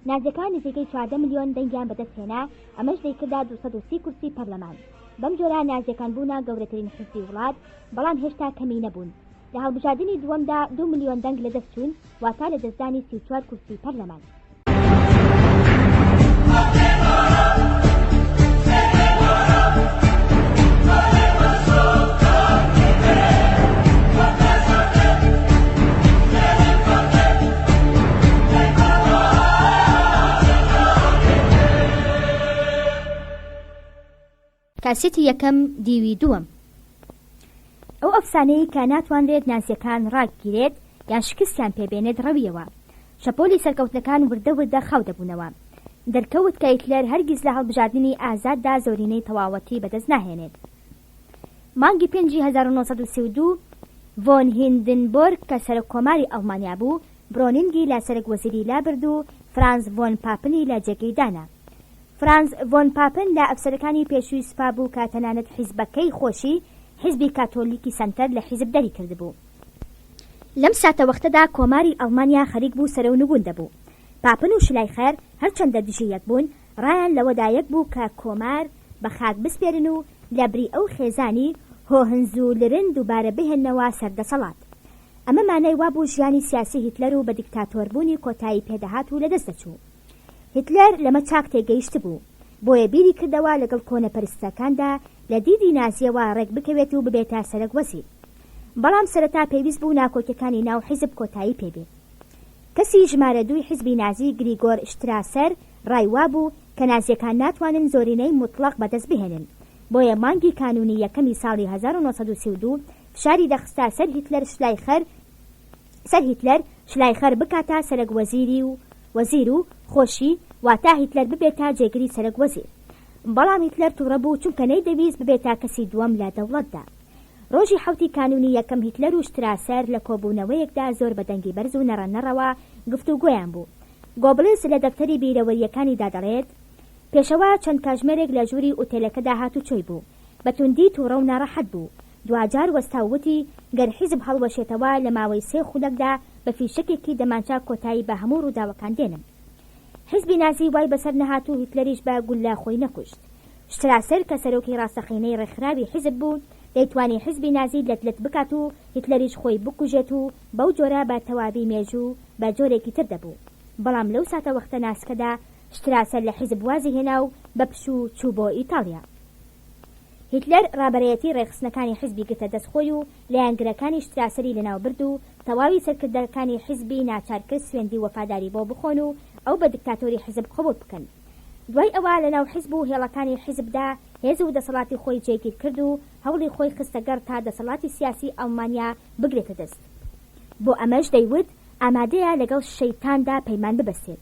Speaker 1: نازیەکان نزیکەی 14 ملیۆن دەنگیان بەدەست هێنا، ئەمەش دەیکردە 230 کورسی پەرلەمان. بەم جۆرە نازیەکان بوونە گەورەترین حیزبی وڵات، بەڵام هێشتا کەمی نەبوون. لە هەڵبژاردنی دووەمدا دوو ملیۆن دەنگ لەدەست چوون، واتە لەدەستدانی 34 کورسی پەرلەمان. کاسێتی یەکەم دیوی دووەم. ئەو ئەفسانەیەی کە ناتوانرێت نازییەکان ڕاگیرێت یان شکستیان پێ بێنێت ڕەوییەوە. شەپۆلی سەرکەوتنەکان وردە وردە خاو دەبوونەوە. دەرکەوت کە هیتلەر هەرگیز لە هەڵبژاردنی ئازاددا زۆرینەی تەواوەتی بەدەست ناهێنێت. مانگی پێنجی 1932 ڤۆن هیندنبۆرگ کە سەرۆک کۆماری ئەڵمانیا بوو، برۆنینگی لە سەرەک وەزیری لابرد و فرانز ڤۆن پاپنی لە جێگەی دانا. فرانز ڤۆن پاپن لە ئەفسەرەکانی پێشووی سوپا بوو کە تەنانەت حیزبەکەی خۆشی، حیزبی کاتۆلیکی سەنتەر لە حیزب دەری کردبوو. لەم ساتەوەختەدا کۆماری ئەڵمانیا خەریک بوو سەرەو نگوون دەبوو. پاپن و شلایخەر هەرچەندە دژی یەک بوون، ڕایان لەوەدا یەک بوو کە کۆمار بە خاک بسپێرن و لە بری ئەو خێزانی هۆهنزولرن دووبارە بهێننەوە سەر دەسەڵات. ئەمە مانای وابوو ژیانی سیاسی هیتلەر و بە دیکتاتۆربوونی کۆتایی پێدەهات و لەدەست دەچوو. هیتلەر لەمە چاک تێگەیشتبوو، بۆیە بیری کردەوە لەگەڵ کۆنەپەرستەکاندا لە دیدی نازییەوە ڕێک بکەوێت و ببێتە سەرەک وەزیر. بەڵام سەرەتا پێویست بوو ناکۆکیەکانی ناو حیزب کۆتایی پێ بێت. کەسی ژمارە دووی حیزبی نازی گریگۆر شتراسەر ڕای وابوو کە نازیەکان ناتوانن زۆرینەی موتڵەق بەدەست بهێنن، بۆیە مانگی کانوونی یەکەمی ساڵی 1932 فشاری دەخستە سەر هیتلەر شلایخەر سەر هیتلەر شلایخەر بکاتە سەرەک وەزیری و وەزیر و خۆشی واتا هیتلەر ببێتە جێگری سەرەک وەزیر. بەڵام هیتلەر توڕە بوو چونکە نەیدەویست ببێتە کەسی دووەم لە دەوڵەتدا. ڕۆژی حەوتی کانوونی یەکەم هیتلەر و شتراسەر لە کۆبوونەوەیەکدا زۆر بە دەنگی بەرز و نەڕە نەڕەوە گفتوگۆیان بوو. گۆبڵز لە دەفتەری بیرەوەرییەکانیدا دەڵێت، پێشەوا چەند کاژمێرێک لە ژووری ئوتێلەکەدا هاتوچۆی بوو. بە توندی توڕە و ناڕەحەت بوو. دواجار وەستا و وتی، گەر حیزب هەڵوەشێتەوە لە ماوەی سێ خولەکدا بە فیشەکێکی دەمانچە کۆتایی بە هەموو ڕووداوەکان دێنم. حیزبی نازی وای بەسەر نەهات و هیتلەریش بە گوللە خۆی نەکوشت. شتراسەر کە سەرۆکی ڕاستەقینەی ڕێکخراوی حیزب بوو، دەیتوانی حیزبی نازی لەت لەت بکات و هیتلەریش خۆی بکوژێت و بەو جۆرە بە تەواوی مێژوو بە جۆرێکی تر دەبوو. بەڵام لەو ساتەوەختە ناسکەدا شتراسەر لە حیزب وازی هێنا و بە پشوو چوو بۆ ئیتاڵیا. هیتلەر ڕابەرەیەتی ڕێکخستنەکانی حیزبی گرتە دەست خۆی و لایەنگرەکانی شتراسەری لەناو برد و تەواوی سەرکردەکانی حیزبی ناچار کرد سوێندی وەفاداری بۆ بخۆن و ئەو بە دکتاتۆری حیزب قبوڵ بکەن. دوای ئەوە لەناو حیزب و هێڵەکانی حیزبدا هێز و دەسەڵاتی خۆی جێگیر کرد و هەوڵی خۆی خستە گەڕ تا دەسەڵاتی سیاسی ئەڵمانیا بگرێتە دەست. بۆ ئەمەش دەیوت ئامادەیە لەگەڵ شەیتاندا پەیمان ببەستێت.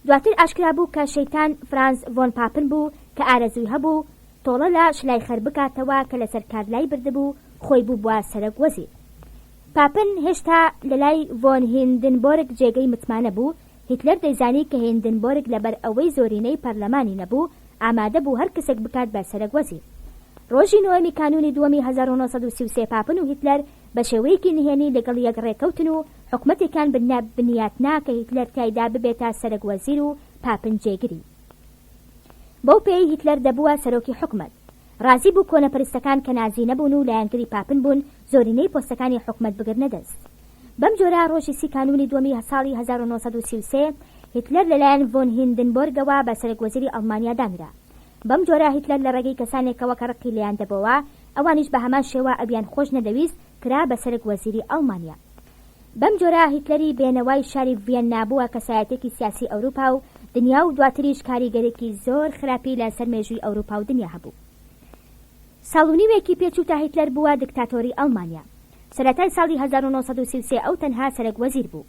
Speaker 1: دواتر ئاشکرا بوو کە شەیتان فرانز ڤۆن پاپن بوو کە ئارەزووی هەبوو تۆڵە لە شلایخەر بکاتەوە کە لەسەر کار لای بردبوو خۆی بووبوە سەرەک وەزیر. پاپن هێشتا لەلای ڤۆن هیندنبۆرگ جێگەی متمانە بوو، هیتلەر دەیزانی کە هیندنبۆرگ لەبەر ئەوەی زۆرینەی پەرلەمانی نەبوو ئامادە بوو هەر کەسێک بکات بە سەرەک وەزیر. ڕۆژی نۆیەمی کانوونی دووەمی 1933 پاپن و هیتلەر بە شێوەیەکی نهێنی لەگەڵ یەک ڕێکەوتن و حکومەتێکیان بنیاتنا کە هیتلەر تیایدا ببێتە سەرەک وەزیر و پاپن جێگری. بەو پێیەی هیتلەر دەبووە سەرۆکی حکومەت. ڕازی بوو کۆنەپەرستەکان کە نازی نەبوون و لایەنگری پاپن بوون زۆرینەی پۆستەکانی حکومەت بگرنە دەست. بەم جۆرە ڕۆژی سی کانوونی دووەمی ساڵی 1933 هیتلەر لەلایەن ڤۆن هیندنبۆرگەوە بە سەرەک وەزیری ئەڵمانیا دانرا. بەم جۆرە هیتلەر لە ڕێگەی کەسانێکەوە کە ڕقی لێیان دەبۆوە ئەوانیش بە هەمان شێوە ئەویان خۆش نەدەویست کرا بە سەرەک وەزیری ئەڵمانیا. بەم جۆرە هیتلەری بێنەوای شاری ڤیەننا بووە کەسایەتێکی سیاسی ئەوروپا و دنیا و دواتریش کاریگەرێکی زۆر خراپی لە سەر مێژووی ئەوروپا و دنیا هەبوو. ساڵ و نیوێکی پێچوو تا هیتلەر بووە دکتاتۆری ئەڵمانیا. سەرەتای ساڵی 1933 ئەو تەنها سەرەک وەزیر بوو.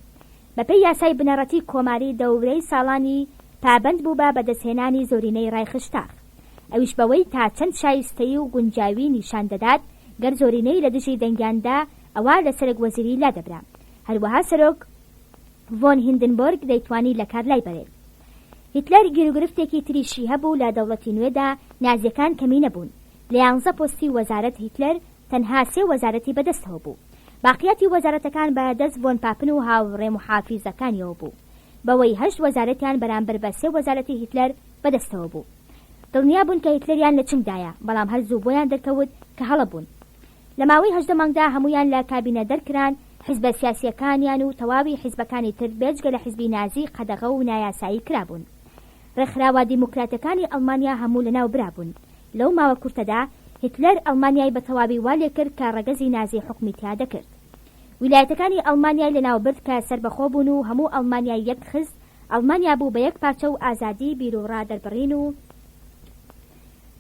Speaker 1: بە پێی یاسای بنەڕەتی کۆماری دەورەی ساڵانی پابەند بوو بە بەدەستهێنانی زۆرینەی ڕایخشتاغ. ئەویش بەوەی تا چەند شایستەیی و گونجاوی نیشان دەدات، گەر زۆرینەی لە دژی دەنگیان دا ئەوا لە سەرەک وەزیری لادەبرا. هەروەها سەرۆک ڤۆن هیندنبۆرگ دەیتوانی لە کار لای بەرێت. هیتلەر گیروگرفتێکی تریشی هەبوو لە دەوڵەتی نوێدا نازیەکان کەمینە بوون. لە یانزە پۆستی وەزارەت هیتلەر تەنها سێ وەزارەتی بەدەستەوە بوو. باقیاتی وەزارەتەکان بە دەست ڤۆن پاپن و هاوڕێ موحافیزەکانیەوە بوو. بەوەی هەشت وەزارەتیان بەرامبەر بە سێ وەزارەتی هیتلەر بەدەستەوە بوو. دڵنیا بوون کە هیتلەریان لە چنگدایە، بەڵام هەر زوو بۆیان دەرکەوت کە هەڵە بوون. لە ماوەی 18 مانگدا هەموویان لە کابینە دەرکران، حیزبە سیاسییەکانیان و تەواوی حیزبەکانی تر بێجگە لە حیزبی نازی قەدەغە و نایاسایی کرابوون. ڕێکخراوە دیموکراتەکانی ئەڵمانیا هەموو لەناو برابوون. لەو ماوە کورتەدا هیتلەر ئەڵمانیای بە تەواوی وا لێکرد کە ڕەگەزی نازی حوکمی تیا دەکرد. ویلایەتەکانی ئەڵمانیای لەناوبرد کە سەربەخۆ بوون و هەموو ئەڵمانیای یەک خست، ئەڵمانیا بوو بە یەک پارچە و ئازادی بیروڕا دەربڕین و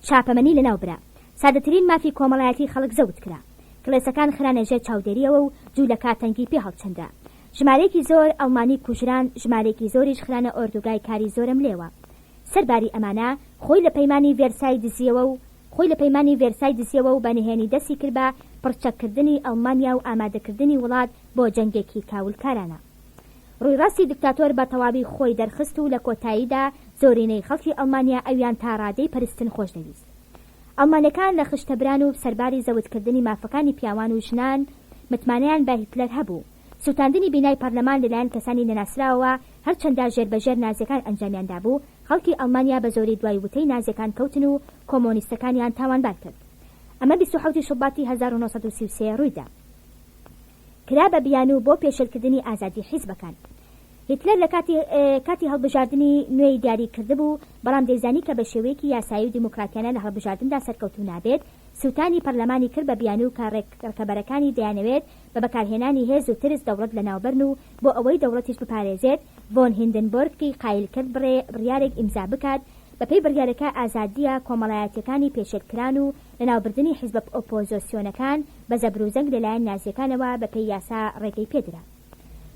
Speaker 1: چاپەمەنی لەناو برا. سادەترین مافی کۆمەڵایەتی خەڵک زەوت کرا. کڵێسەکان خرانە ژێر چاودێرییەوە و جوولەکە تەنگی پێ هەڵچنرا. ژمارەیەکی زۆر ئەڵمانی کوژران، ژمارەیەکی زۆریش خرانە ئۆردوگای کاری زۆرەملێوە. سەرباری ئەمانە، خۆی لە پەیمانی ڤێرسای دزییەوە و خۆی لە پەیمانی ڤێرسای دزییەوە و بە نهێنی دەستی کرد بە پڕچەککردنی ئەڵمانیا و ئامادەکردنی وڵات بۆ جەنگێکی کاولکارانە. ڕووی ڕاستی دکتاتۆر بە تەواوی خۆی دەرخست و لە کۆتاییدا زۆرینەی خەڵکی ئەڵمانیا ئەویان تا ڕادەی پەرستن خۆشدەویست. ئەڵمانەکان لە خشتەبران و سەرباری زەوتکردنی مافەکانی پیاوان و ژنان متمانەیان بە هیتلەر هەبوو. سوتاندنی بینای پەرلەمان لەلایەن کەسانی نەناسراوەوە هەرچەندە ژێربەژێر نازیەکان ئەنجامیان دابوو، خەڵکی ئەڵمانیا بەزۆری دوای وتەی نازیەکان کەوتن و کۆمۆنیستەکانیان تاوانبار کرد. ئەمە 27 ی شوباتی 1933 ڕوویدا. کرا بە بیانوو بۆ پێشێلکردنی ئازادی حیزبەکان. هیتلەر لە کاتی کاتی هەڵبژاردنی نوێی دیاری کردبوو، بەڵام دەیزانی کە بە شێوەیەکی یاسایی و دیموکراتیانە لە هەڵبژاردندا سەرکەوتوو نابێت، سووتانی پەرلەمانی کرد بە بیانوو کە ڕکەبەرەکانی دەیانەوێت بە بەکارهێنانی هێز و ترس دەوڵەت لەناوبەرن و بۆ ئەوەی دەوڵەتیش بپارێزێت ڤۆن هیندنبۆرگی قایل کرد بڕیارێک ئیمزا بکات بەپێی بڕیارەکە ئازادییە کۆمەڵایەتییەکانی پێشێل کران و لەناوبردنی حیزبە ئۆپۆزۆسیۆنەکان بە زەبروزەنگ لەلایەن نازییەکانەوە بەپێی یاسا ڕێگەی پێدرا.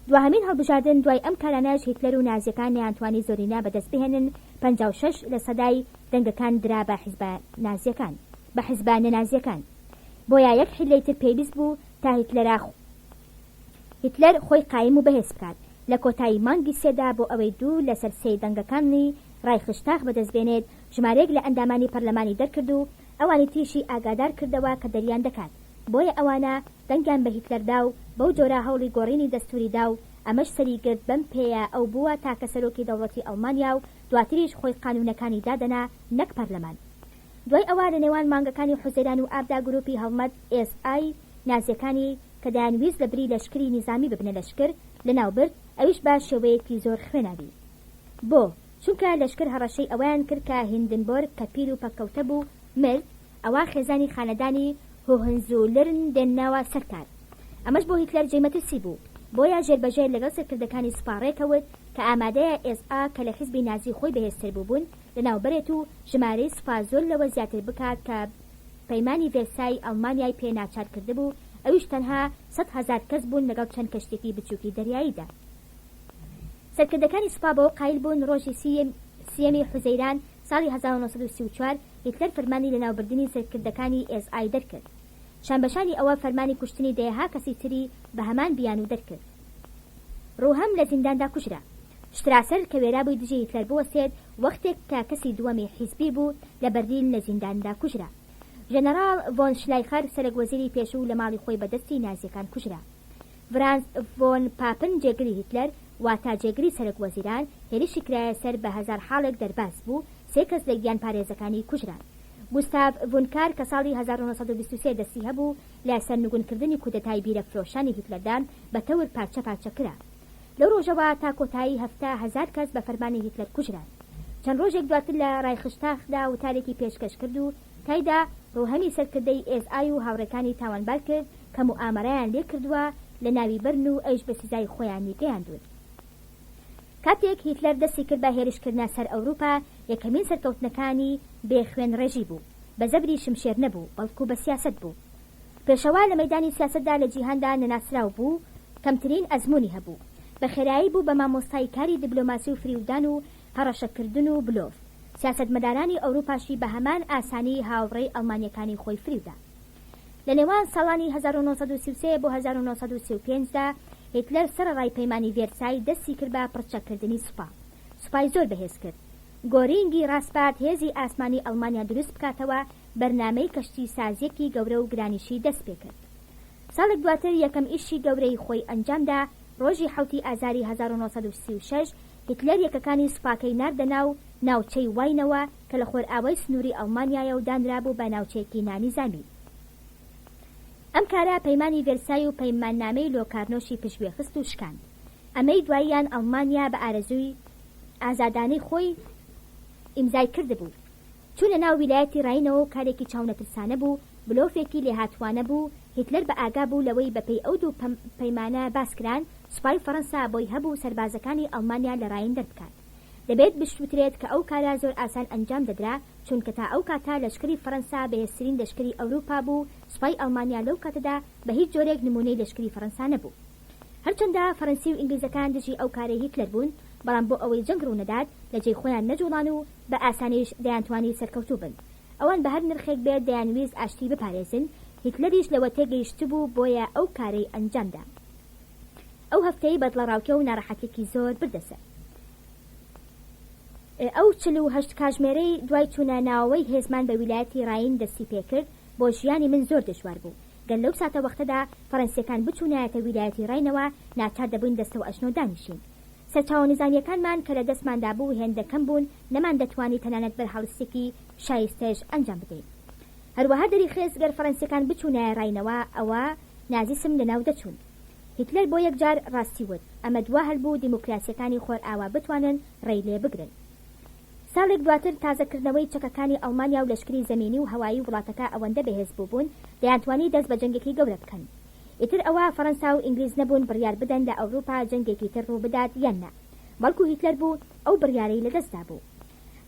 Speaker 1: دواهەمین هەڵبژاردن دوای ئەم کارانەش هیتلەر و نازییەکان نەیانتوانی زۆرینە بەدەست بهێنن 56 لە سەدای دەنگەکان درا بە حیزبە نازییەکان بە حیزبە نەنازییەکان بۆیە یەک حیلەی تر پێویست بوو تا هیتلەرە هیتلەر خۆی قایم و بەهێز بکات لە کۆتایی مانگی سێدا بۆ ئەوەی دوو لەسەر سێی دەنگەکانی ڕایخشتاغ بەدەست بێنێت ژمارەیەک لە ئەندامانی پەرلەمانی دەرکرد و ئەوانی تریشی ئاگادار کردەوە کە دەریان دەکات بۆیە ئەوانە دەنگیان بە هیتلەر دا و بەو جۆرە هەوڵی گۆڕینی دەستوری دا و ئەمەش سەری گرت بەم پێیە ئەو بووە تاکە سەرۆکی دەوڵەتی ئەڵمانیا و دواتریش خۆی قانونەکانی دادەنا نەک پەرلەمان. دوای ئەوە لە نێوان مانگەکانی حوزەیران و ئابدا گروپی هەڵمەت ئێس ئای نازیەکانی کە دەیانویست لە بری لەشکری نیزامی ببنە لەشکر لەناو برد ئەویش بە شێوەیەکی زۆر خوێناوی. بۆ؟ چونکە لەشکر هەڕەشەی ئەوەیان کرد کە هیندنبۆرگ کە پیر و پەککەوتە بوو مرد ئەوا خێزانی خانەدانی هۆهنزولرن دێننەوە سەر کار. ئەمەش بۆ هیتلەر جێی مەترسی بوو. بۆیە ژێربەژێر لەگەڵ سەرکردەکانی سوپا ڕێکەوت کە ئامادەیە ئێس ئا کە لە حیزبی نازی خۆی بەهێزتر بووبوون لەناوبەرێت و ژمارەی سوپا زۆر لەوە زیاتر بکات کە پەیمانی ڤێرسای ئەڵمانیای پێ ناچار کردبوو ئەویش تەنها 100,000 کەس بوون لەگەڵ چەند کەشتیەکی بچووکی دەریاییدا. سەرکردەکانی سوپا بەوە قایل بوون ڕۆژی سییەمی حوزەیران ساڵی 1934 هیتلەر فەرمانی لەناوبردنی سەرکردەکانی ئێس ئای دەرکرد. شانبەشانی ئەوە فەرمانی کوشتنی دەیەها کەسی تری بە هەمان بیانوو دەرکرد. ڕوهەم لە زینداندا کوژرا. شتراسەر کە وێرابووی دژی هیتلەر بوەستێت وەختێک کە کەسی دووەمی حیزبی بوو لە بەرلین لە زینداندا کوژرا. ژەنەڕاڵ ڤۆن شلایخەر سەرەک وەزیری پێشوو لە ماڵی خۆی بە دەستی نازیەکان کوژرا. فرانز ڤۆن پاپن جێگری هیتلەر واتە جێگری سەرەک وەزیران هێرشی کرایە سەر بە هەزار حاڵێک دەرباز بوو، سێ کەس لە گیان پارێزەکانی کوژران. گوستاڤ ڤون کار کە ساڵی 1923 دەستی هەبوو لە سەرنگون کردنی کودەتای بیرە فرۆشانی هیتلەردا بە تەور پارچە پارچە کرا. لەو ڕۆژەوە تا کۆتایی 70,000 کەس بە فەرمانی هیتلەر کوژران. چەند ڕۆژێک دواتر لە ڕایخشتاخدا وتارێکی پێشکەش کرد و تایدا ڕوهەمی سەرکردەی ئێس ئای و هاوڕێکانی تاوانبار کرد کە موئامەرەیان لێ کردووە لە ناوی بەرن و ئەویش بە سزای خۆیانی گەیاندوون. کاتێک هیتلەر دەستی کرد بە هێرشکردنە سەر ئەوروپا، یەکەمین سەرکەوتنەکانی بێ خوێنڕێژی بوو. بە زەبری شمشێر نەبوو، بەڵکو بە سیاسەت بوو. پێشەوا لە مەیدانی سیاسەتدا لە جیهاندا نەناسراو بوو، کەمترین ئەزموونی هەبوو. بە خێرایی بوو بە مامۆستای کاری دبلۆماسی و فریودان و هەڕەشەکردن و بلۆف. سیاسەتمەدارانی ئەوروپاشی بە هەمان ئاسانی هاوڕێی ئەڵمانییەکانی خۆی فریودا. لە نێوان ساڵانی 1933 بۆ 1935 دا هیتلەر سەرەڕای پەیمانی ڤێرسای دەستی کرد بە پڕچەککردنی سوپا. سوپای زۆر بەهێز کرد. گۆرینگی ڕاسپارد هێزی ئاسمانی ئەڵمانیا دروست بکاتەوە، بەرنامەی کەشتیسازییەکی گەورە و گرانیشی دەست پێکرد. ساڵێک دواتر یەکەم ئیشی گەورەی خۆی ئەنجامدا، ڕۆژی حەوتی ئازاری 1936 هیتلەر یەکەکانی سوپاکەی ناردە ناو ناوچەی واینەوە کە لە خۆرئاوای سنووری ئەڵمانیایە و دانرابوو بە ناوچەیەکی نانیزامی. ئەم کارە پەیمانی ڤێرسای و پەیماننامەی لۆکارنۆشی پشتگوێ خست و شکاند. ئەمەی دواییان ئەڵمانیا بە ئارەزووی ئازادانەی خۆی ئیمزای کردبوو. چوونە ناو ویلایەتی ڕاینەوە و کارێکی چاونەترسانە بوو، بلۆفێکی لێهاتووانە بوو، هیتلەر بە ئاگا بوو لەوەی بەپێی ئەو دوو پەیمانە باس کران، سوپای فەڕەنسا بۆی هەبوو سەربازەکانی ئەڵمانیا لە ڕاین دەربکات. دەبێت بشوترێت کە ئەو کارە زۆر ئاسان ئەنجام دەدرا. چونکە تا ئەو کاتە لەشکری فەرەنسا بەهێزترین لەشکری ئەوروپا بوو، سوپای ئەڵمانیا لەو کاتەدا بە هیچ جۆرێک نموونەی لەشکری فەرەنسا نەبوو. هەرچەندە فەرەنسی و ئینگلیزەکان دژی ئەو کارەی هیتلەر بوون، بەڵام بۆ ئەوەی جەنگ ڕوونەدات لە جێی خۆیان نەجوڵان و بە ئاسانیش دەیانتوانی سەرکەوتوو بن. ئەوان بە هەر نرخێک بێت دەیانویست ئاشتی بپارێزن، هیتلەریش لەوە تێگەیشتبوو بۆیە ئەو کارەی ئەنجامدا. ئەو هەفتەی بە دڵەڕاوکێ و ناڕەحەتیەکی زۆر بردە سەر. ئەو 48 کاژمێرەی دوای چوونە ناوەوەی هێزمان بە ویلایەتی ڕاین دەستی پێکرد بۆ ژیانی من زۆر دژوار بوو. گەر لەو ساتەوەختەدا فەرەنسیەکان بچوونایەتە ویلایەتی ڕاینەوە ناچار دەبووین دەستەوئەژنۆ دانیشین. سەرچاوە نیزامییەکانمان کە لە دەستماندا بوو هێندە کەم بوون نەماندەتوانی تەنانەت بەرهەڵستێکی شایستەش ئەنجام بدەین. هەروەها دەریخست گەر فەرەنسیەکان بچوونایە ڕاینەوە ئەوا نازیسم لەناو دەچوون. هیتلەر بۆ یەکجار ڕاستی وت، ئەمە دوا هەل بوو دیموکراسیەکانی خۆرئاوا بتوانن ڕێی لێ بگرن. ساڵێک دواتر تازەکردنەوەی چەکەکانی ئەڵمانیا و لەشکری زەمینی و هەوایی وڵاتەکە ئەوەندە بەهێز بووبوون دەیانتوانی دەست بە جەنگێکی گەورە بکەن. ئیتر ئەوە فەرەنسا و ئینگلیز نەبوون بڕیار بدەن لە ئەوروپا جەنگێکی تر ڕووبدات یان نا، بەڵکو هیتلەر بوو ئەو بڕیارەی لەدەست دابوو.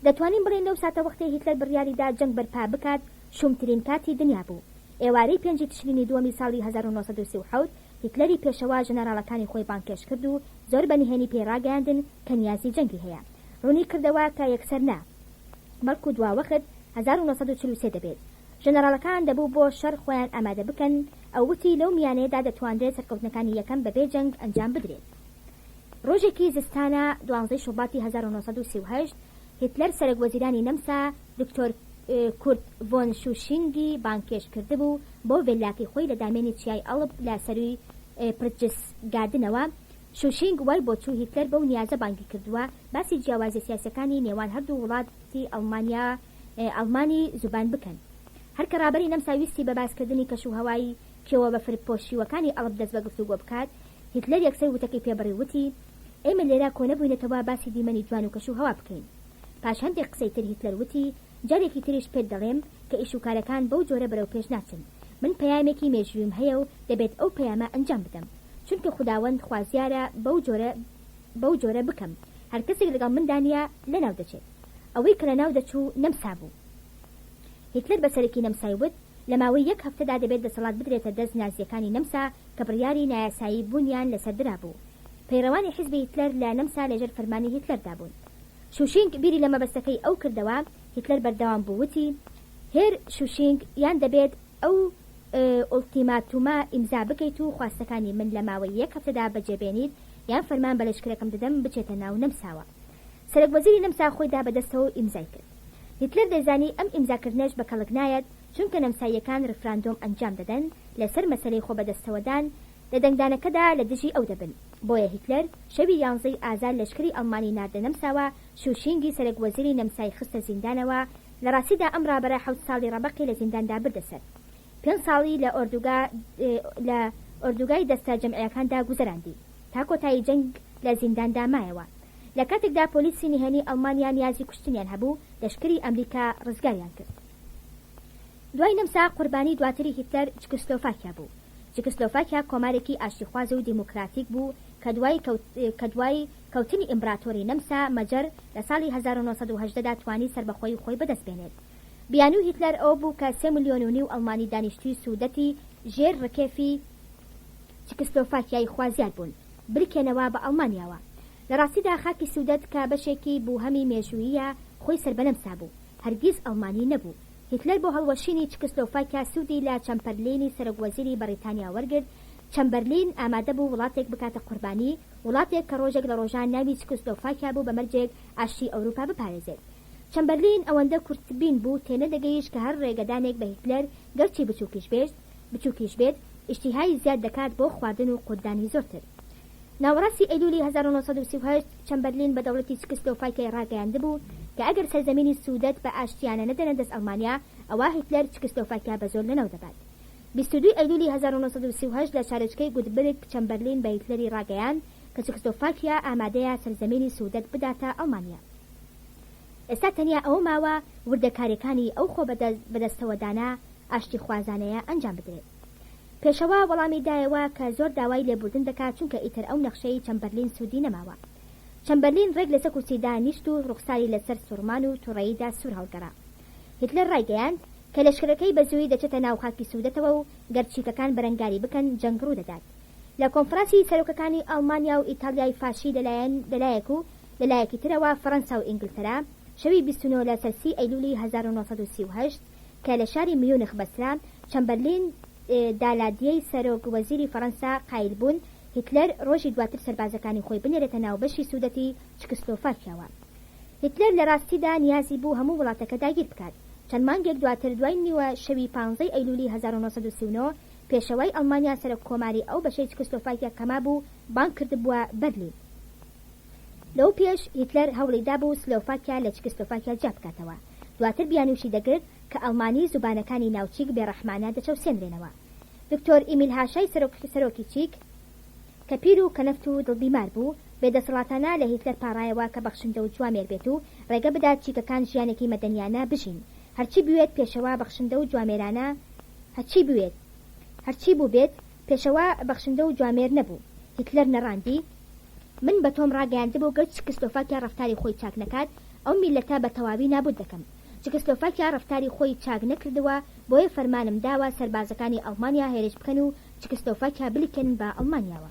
Speaker 1: دەتوانین بڵێین لەو ساتەوەختەی هیتلەر بڕیاری دا جەنگ بەرپا بکات شوومترین کاتی دنیا بوو. ئێوارەی پێنجی تشرینی دووەمی ساڵی 1937 هیتلەری پێشەوا ژەنەراڵەکانی خۆی بانگهێشت کرد و زۆر بە نهێنی پێی ڕاگەیاندن کە نیازی جەنگی هەیە. ڕوونی کردەوە کە یەکسەر نا، بەڵکو دواوەخت 1943 دەبێت. ژەنەراڵەکان دەبوو بۆ شەڕ خۆیان ئامادە بکەن، ئەو وتی لەو میانەیەدا دەتوانرێت سەرکەوتنەکانی یەکەم بەبێ جەنگ ئەنجام بدرێت. ڕۆژێکی زستانە دوانزەی شوباتی 1938 هیتلەر سەرەک وەزیرانی نەمسا دکتۆر کورت ڤۆن شوشینگی بانگهێشت کردبوو بۆ ڤێللاکەی خۆی لە دامێنی چیای ئەڵپ لە سەرووی پرتجسگادنەوە، شوشینگ وای بۆچوو هیتلەر بەو نیازە بانگی کردووە باسی جیاوازیە سیاسیەکانی نێوان هەردوو وڵاتی ئەڵمانیا ئەڵمانی زوبان بکەن. هەر کە ڕابەری نەمسا ویستی بە باسکردنی کەش و هەوای کێوە بەفرپۆشیوەکانی ئەڵپ دەست بە گفتوگۆ بکات، هیتلەر یەکسەر وتەکەی پێ بڕی و وتی، ئێمە لێرە کۆنەبووینەتەوە باسی دیمەنی جوان و کەش و هەوا بکەین. پاش هەندێک قسەی تر هیتلەر وتی، جارێکی تریش پێت دەڵێم کە ئیش و کارەکان بەو جۆرە بەرەو پێش ناچن. من پەیامێکی مێژوویم هەیە و دەبێت ئەو پەیامە ئەنجام بدەم. چونکە خوداوەند خوازیارە بەو جۆرە بەو جۆرە بکەم. هەر کەسێک لەگەڵ مندا نییە لەناو دەچێت. ئەوەی کە لەناو دەچوو نەمسا بوو. هیتلەر بە سەرەکی نەمسای وت، لە ماوەی یەک هەفتەدا دەبێت دەسەڵات بدرێتە دەست نازییەکانی نەمسا کە بڕیاری نایاسایی بوونیان لەسەر درابوو. پەیڕەوانی حیزبی هیتلەر لە نەمسا لەژێر فەرمانی هیتلەردا بوون. شوشینگ بیری لە مەبەستەکەی ئەو کردەوە، هیتلەر بەردەوام بوو وتی، هێر شوشینگ یان دەبێت ئەو ئوڵتیماتومە ئیمزا بکەیت و خواستەکانی من لە ماوەی یەک هەفتەدا بەجێ بێنیت یان فەرمان بە لەشکرەکەم دەدەم بچێتە ناو نەمساوە. سەرەک وەزیری نەمسا خۆی دا بە دەستەوە و ئیمزای کرد. هیتلەر دەیزانی ئەم ئیمزاکردنەش بە کەڵک نایەت چونکە نەمساییەکان ڕیفراندۆم ئەنجام دەدەن لەسەر مەسەلەی خۆبەدەستەوەدان لە دەنگدانەکەدا لە دژی ئەو دەبن. بۆیە هیتلەر شەوی یانزەی ئازار لەشکری ئەڵمانی ناردە نەمساوە شوشینگی سەرەک وەزیری نەمسای خستە زیندانەوە، لە ڕاستیدا ئەم ڕابەرە حەوت ساڵی ڕەبەقی لە زینداندا بردە سەر. پێنج ساڵی لە ئۆردوگا لە ئۆردوگای دەستە جەمعیەکاندا گوزەراندی. تا کۆتایی جەنگ لە زینداندا مایەوە. لە کاتێکدا پۆلیسی نهێنی ئەڵمانیا نیازی کوشتنیان هەبوو، لەشکری ئەمریکا ڕزگاریان کرد. دوای نەمسا قوربانی دواتری هیتلەر چکسلۆفاکیا بوو. چکسلۆفاکیا کۆمارێکی ئاشتیخواز و دیموکراتیک بوو کە دوای کە دوای کەوتنی ئیمبراتۆری نەمسا مەجەر لە ساڵی 1918 دا توانی سەربەخۆیی خۆی بەدەست بێنێت. بیانووی هیتلەر ئەوە بوو کە سێ ملیۆن و نیو ئەڵمانی دانیشتووی سوودەتی ژێر ڕکێفی چکسلۆفاکیای خوازیار بوون بلکێنەوە بە ئەڵمانیاوە. لە ڕاستیدا خاکی سوودەت کە بەشێکی بووهەمی مێژووییە خۆی سەر بە نەمسا بوو، هەرگیز ئەڵمانی نەبوو. هیتلەر بۆ هەڵوەشینی چکسلۆفاکیا سوودی لە چەمپەرلینی سەرۆک وەزیری بەڕیتانیا وەرگرت، چەمبەرلین ئامادە بوو وڵاتێک بکاتە قوربانی، وڵاتێک کە ڕۆژێک لە ڕۆژان ناوی چکسلۆفاکیا بوو بە مەرجێک ئاشتی ئەوروپا بپارێزێت. چەمبەرلین ئەوەندە کورتبین بوو تێنەدەگەیشت کە هەر ڕێگەدانێک بە هیتلەر گەرچی بچووکیش بێت بچووکیش بێت ئیشتیهای زیاد دەکات بۆ خواردن و قوتدانی زۆرتر. ناوەڕاستی ئەیلولی 1938 چەمبەرلین بە دەوڵەتی چکسلۆفاکیای ڕاگەیاندبوو کە ئەگەر سەرزەمینی سوودەت بە ئاشتیانە نەدەنە دەست ئەڵمانیا ئەوا هیتلەر چکسلۆفاکیا بە زۆر لەناو دەبات. 22 ئەیلولی 1938 لە شارۆچکەی گوتبرگ چەمبەرلین بە هیتلەری ڕاگەیاند کە چکسلۆفاکیا ئامادەیە سەرزەمینی سوودەت بداتە ئەڵمانیا. ئێستا تەنیا ئەوە ماوە وردەکاریەکانی ئەو خۆ بەدەستەوەدانە ئاشتیخوازانەیە ئەنجام بدرێت. پێشەوا وەڵامی دایەوە کە زۆر داوای لێبوردن دەکات چونکە ئیتر ئەو نەخشەی چەمبەرلین سوودی نەماوە. چەمبەرلین ڕێک لەسەر کورسیدا نیشت و ڕوخساری لەسەر سوڕمان و توڕەییدا سوور هەڵگەڕا. هیتلەر ڕایگەیاند کە لەشکرەکەی بە زوویی دەچێتە ناو خاکی سودەتەوە و گەر چیکەکان بەرەنگاری بکەن جەنگ ڕوودەدات. لە کۆنفرانسی سەرۆکەکانی ئەڵمانیا و ئیتاڵیای فاشی لەلایەن لەلایەک و لەلایەکی ترەوە فەڕەنسا و ئینگلتەرا شەوی 29 لەسەر سی ئەیلولی 1938 کە لە شاری میونخ بەسترا، چەمبەرلین دالادیەی سەرۆک وەزیری فەڕەنسا قایل بوون هیتلەر ڕۆژی دواتر سەربازەکانی خۆی بنێرێتە ناو بەشی سودەتی چکسلۆفاکیاوە. هیتلەر لە ڕاستیدا نیازی بوو هەموو وڵاتەکە داگیر بکات. چەند مانگێک دواتر دوای نیوە شەوی پانزەی ئەیلولی 1939 پێشەوای ئەڵمانیا سەرۆک کۆماری ئەو بەشەی چکسلۆفاکیا کە مابوو بانگ کردبووە بەرلین. لەو پێش هیتلەر هەوڵی دابوو سلۆفاکیا لە چکسلۆفاکیا جیا بکاتەوە. دواتر بیانووشی دەگرت کە ئەڵمانی زوبانەکانی ناو چیک بێ ڕەحمانە دەچەوسێنرێنەوە. دکتۆر ئیمیل هاشای سەرۆک سەرۆکی چیک کە پیر و کەنەفت و دڵ بیمار بوو، بێ دەسەڵاتانە لە هیتلەر پاڕایەوە کە بەخشندە و جوامێر بێت و ڕێگە بدات چیکەکان ژیانێکی مەدەنیانە بژین. هەرچی بوێت پێشەوا بەخشندە و جوامێرانە هەرچی بوێت هەرچی بووبێت پێشەوا بەخشندە و جوامێر نەبوو. هیتلەر نەڕاندی. من بە تۆم ڕاگەیاندبوو گەر چکسلۆفاکیا ڕەفتاری خۆی چاک نەکات، ئەو میللەتە بە تەواوی نابوت دەکەم. چکسلۆفاکیا ڕەفتاری خۆی چاک نەکردووە، بۆیە فەرمانم داوە سەربازەکانی ئەڵمانیا هێرش بکەن و چکسلۆفاکیا بلکێنن بە ئەڵمانیاوە.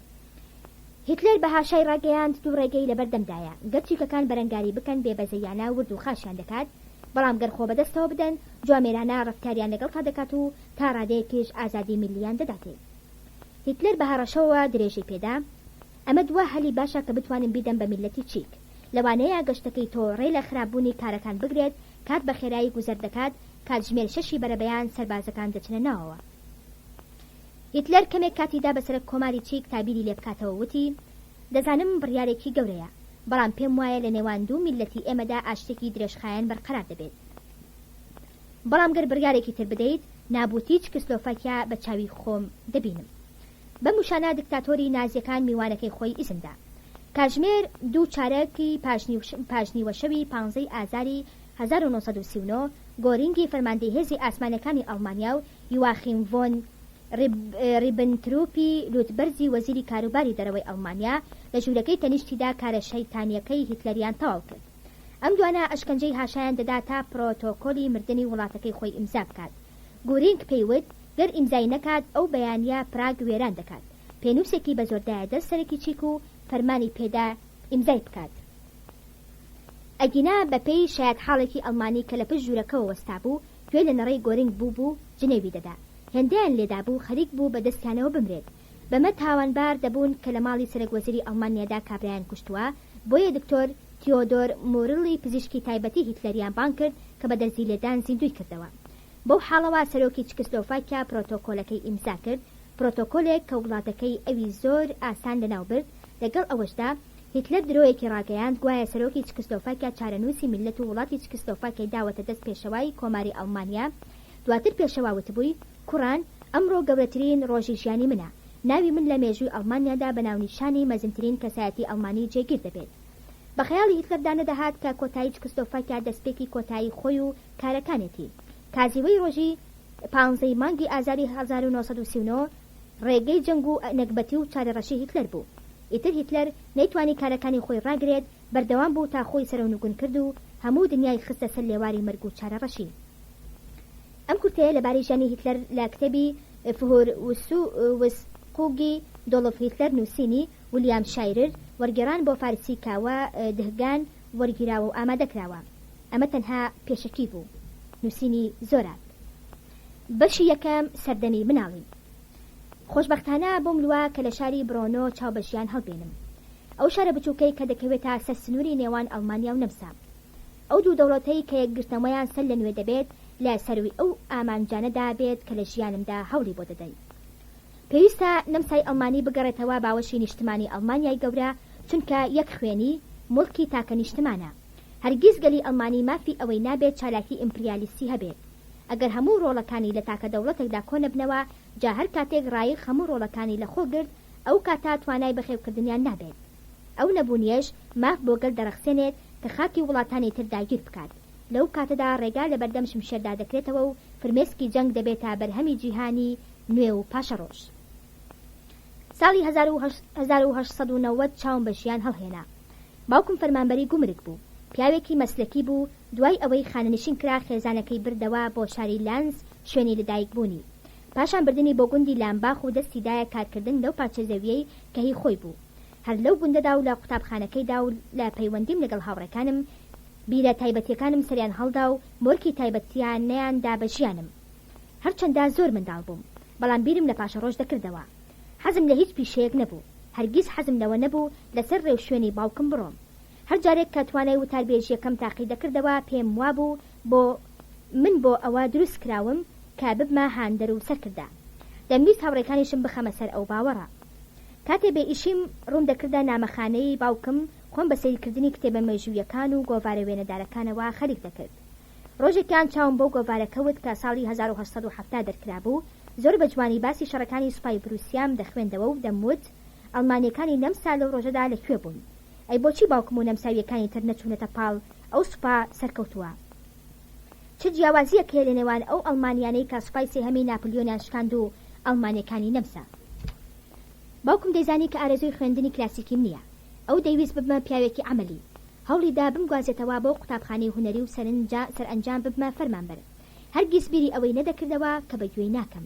Speaker 1: هیتلەر بە هاشای ڕاگەیاند دوو ڕێگەی لەبەردەمدایە، گەر چیکەکان بەرەنگاری بکەن بێ بەزەییانە ورد و خاشیان دەکات، بەڵام گەر خۆ بەدەستەوە بدەن جوامێرانە ڕەفتاریان لەگەڵتا دەکات و تا ڕادەیەکیش ئازادی میللیان دەداتێ. هیتلەر بە هەڕەشەوە درێژەی پێدا، ئەمە دوا هەلی باشە کە بتوانم بیدەم بە میللەتی چیک. لەوانەیە گەشتەکەی تۆ ڕێ لە خراپبوونی کارەکان بگرێت، کات بە خێرایی گوزەر دەکات، کاتژمێر شەشی بەرەبەیان سەربازەکان دەچنە ناوەوە. هیتلەر کەمێک کاتی دا بە سەرەک کۆماری چیک تا بیری لێ بکاتەوە وتی، دەزانم بڕیارێکی گەورەیە، بەڵام پێم وایە لە نێوان دوو میللەتی ئێمەدا ئاشتێکی درێژخایەن بەرقەرار دەبێت. بەڵام گەر بڕیارێکی تر بدەیت، نابووتی چکسلۆفاکیا بە چاوی خۆم دەبینم. بەم وشانە دکتاتۆری نازیەکان میوانەکەی خۆی ئیزن دا. کاتژمێر دوو چارەکی پاشنیوەشەوی پانزەی ئازاری 1939 گۆرینگی فەرماندەی هێزی ئاسمانیەکانی ئەڵمانیا و یواخیم ڤۆن ریبنتروپی لوتبەرزی وەزیری کاروباری دەرەوەی ئەڵمانیا لە ژوورەکەی تەنیشتیدا کارە شەیتانیەکەی هیتلەریان تەواو کرد. ئەم دوانە ئەشکەنجەی هاشایان دەدا تا پرۆتۆکۆلی مردنی وڵاتەکەی خۆی ئیمزا بکات. گورینگ پێی وت گەر ئیمزای نەکات ئەو بەیانیە پراگ وێران دەکات. پێنوسێکی بەزۆر دایە دەست سەرەکی چیک و فەرمانی پێدا ئیمزای بکات. ئەگینا بە پێی شایەتحاڵێکی ئەڵمانی کە لە پشت ژوورەکەوە وەستابوو گوێی لە نەڕەی گۆرینگ بوو بوو جنێوی دەدا. هێندەیان لێدابوو خەریک بوو بە دەستیانەوە بمرێت. بەمە تاوانبار دەبوون کە لە ماڵی سەرەک وەزیری ئەڵمانیادا کابرایان کوشتووە، بۆیە دکتۆر تیۆدۆر مورڵی پزیشکی تایبەتی هیتلەریان بانگ کرد کە بە دەرزی لێدان زیندووی کردەوە. بەو حاڵەوە سەرۆکی چکسلۆفاکیا پرۆتۆکۆلەکەی ئیمزا کرد، پرۆتۆکۆلێک کە وڵاتەکەی ئەوی زۆر ئاسان لەناو برد، لەگەڵ ئەوەشدا هیتلەر درۆیەکی ڕاگەیاند گوایە سەرۆکی چکسلۆفاکیا چارەنووسی میللەت و وڵاتی چکسلۆفاکیای داوەتە دەست پێشەوای کۆماری ئەڵمانیا، دواتر پێشەوا وتبووی، کوڕان، ئەمڕۆ گەورەترین ڕۆژی ژیانی منە، ناوی من لە مێژووی ئەڵمانیادا بە ناونیشانی مەزنترین کەسایەتی ئەڵمانی جێگیر دەبێت. بە خەیاڵی هیتلەردا نەدەهات کە کۆتایی چکسلۆفاکیا دەستپێکی کۆتایی خۆی و کارەکانێتی. کازیوەی ڕۆژی پانزەی مانگی ئازاری 1939 ڕێگەی جەنگ و نەگبەتی و چارەڕەشی هیتلەر بوو. ئیتر هیتلەر نەیتوانی کارەکانی خۆی ڕاگرێت، بەردەوام بوو تا خۆی سەرەونگون کرد و هەموو دنیای خستە سەر لێواری مەرگ و چارەڕەشی. ئەم کورتەیە لەبارەی ژیانی هیتلەر لە کتێبی فهور وسقوگی دۆڵف هیتلەر نووسینی، ولیام شایرر، وەرگێڕان بۆ فارسی کاوە دهگان وەرگیراوە و ئامادەکراوە. ئەمە تەنها پێشەکی بوو. نووسینی زۆراب. بەشی یەکەم سەردەمی مناڵی. خۆشبەختانە بۆم لوا کە لە شاری برۆنۆ چاو بە ژیان هەڵبێنم. ئەو شارە بچووکەی کە دەکەوێتە سەر سنووری نێوان ئەڵمانیا و نەمسا. ئەو دوو دەوڵەتەی کە یەکگرتنەوەیان سەر لە نوێ دەبێت لە سەرووی ئەو ئامانجانەدا بێت کە لە ژیانمدا هەوڵی بۆ دەدەین. پێویستە نەمسای ئەڵمانی بگەڕێتەوە باوەشی نیشتمانی ئەڵمانیای گەورە، چونکە یەک خوێنی، موڵکی تاکە نیشتمانە. هەرگیز گەلی ئەڵمانی مافی ئەوەی نابێت چالاکی ئیمپریالیستی هەبێت. ئەگەر هەموو ڕۆڵەکانی لە تاکە دەوڵەتێکدا کۆنەبنەوە، جا هەر کاتێک ڕایخ هەموو ڕۆڵەکانی لە خۆ گرت، ئەو کاتە توانای بەخێوکردنیان نابێت. ئەو نەبوونیەش ماف بۆ گەل دەڕەخسێنێت کە خاکی وڵاتانی تر داگیر بکات. لەو کاتەدا ڕێگا لەبەردەم شمشێردا دەکرێتەوە و فرمێسکی جەنگ دەبێتە بەرهەمی جیهانی نوێ و پاشەڕۆژ. ساڵی 1890 چاوم بە ژیان هەڵهێنا. باوکم فەرمانبەری گومرگ بوو. پیاوێکی مەسلەکی بوو، دوای ئەوەی خانەنشین کرا خێزانەکەی بردەوە بۆ شاری لانز شوێنی لەدایک بوونی. پاشان بردنی بۆ گوندی لامباخ و دەستی دایە کارکردن لەو پارچە زەویەی کە هی خۆی بوو. هەر لەو گوندەدا و لە قوتابخانەکەیدا و لە پەیوەندیم لەگەڵ هاوڕێکانم، بیرە تایبەتیەکانم سەریان هەڵدا و مۆرکی تایبەتیانەیان دا بە ژیانم. هەرچەندە زۆر منداڵ بووم، بەڵام بیرم لە پاشەڕۆژ دەکردەوە. حەزم لە هیچ پیشەیەک نەبوو. هەرگیز حەزم لەوە نەبوو لەسەر ڕێوشوێنی باوکم بڕۆم. هەر جارێک کە توانای وتاربێژییەکەم تاقی دەکردەوە پێم وابوو بۆ من بۆ ئەوە دروست کراوم کە ببمە هاندەر و سەرکردە. دەمویست هاوڕێکانیشم بخەمە سەر ئەو باوەڕە. کاتێ بێ ئیشیم ڕووم دەکردە نامەخانەی باوکم خۆم بە سەیرکردنی کتێبە مێژوویەکان و گۆڤارە وێنەدارەکانەوە خەریک دەکرد. ڕۆژێکیان چاوم بەو گۆڤارە کەوت کە ساڵی 1870 دەرکرابوو، زۆر بە جوانی باسی شەڕەکانی سوپای بروسیام دەخوێندەوە و دەموت ئەڵمانیەکانی نەمسا لەو ڕۆژەدا لە کوێ بوون؟ ئەی بۆچی باوکم و نەمساویەکانی تر نەچوونەتە پاڵ ئەو سوپا سەرکەوتووە؟ چ جیاوازیەک هەیە لە نێوان ئەو ئەڵمانیانەی کە سوپای سێهەمی ناپلیۆنیان شکاند و ئەڵمانیەکانی نەمسا؟ باوکم دەیزانی کە ئارەزووی خوێندنی کلاسیکیم نییە. ئەو دەیویست ببمە پیاوێکی عەمەلی. هەوڵی دا بمگوازێتەوە بۆ قوتابخانەی هونەری و سەرئەنجام ببمە فەرمانبەر. هەرگیز بیری ئەوەی نەدەکردەوە کە بە گوێی ناکەم.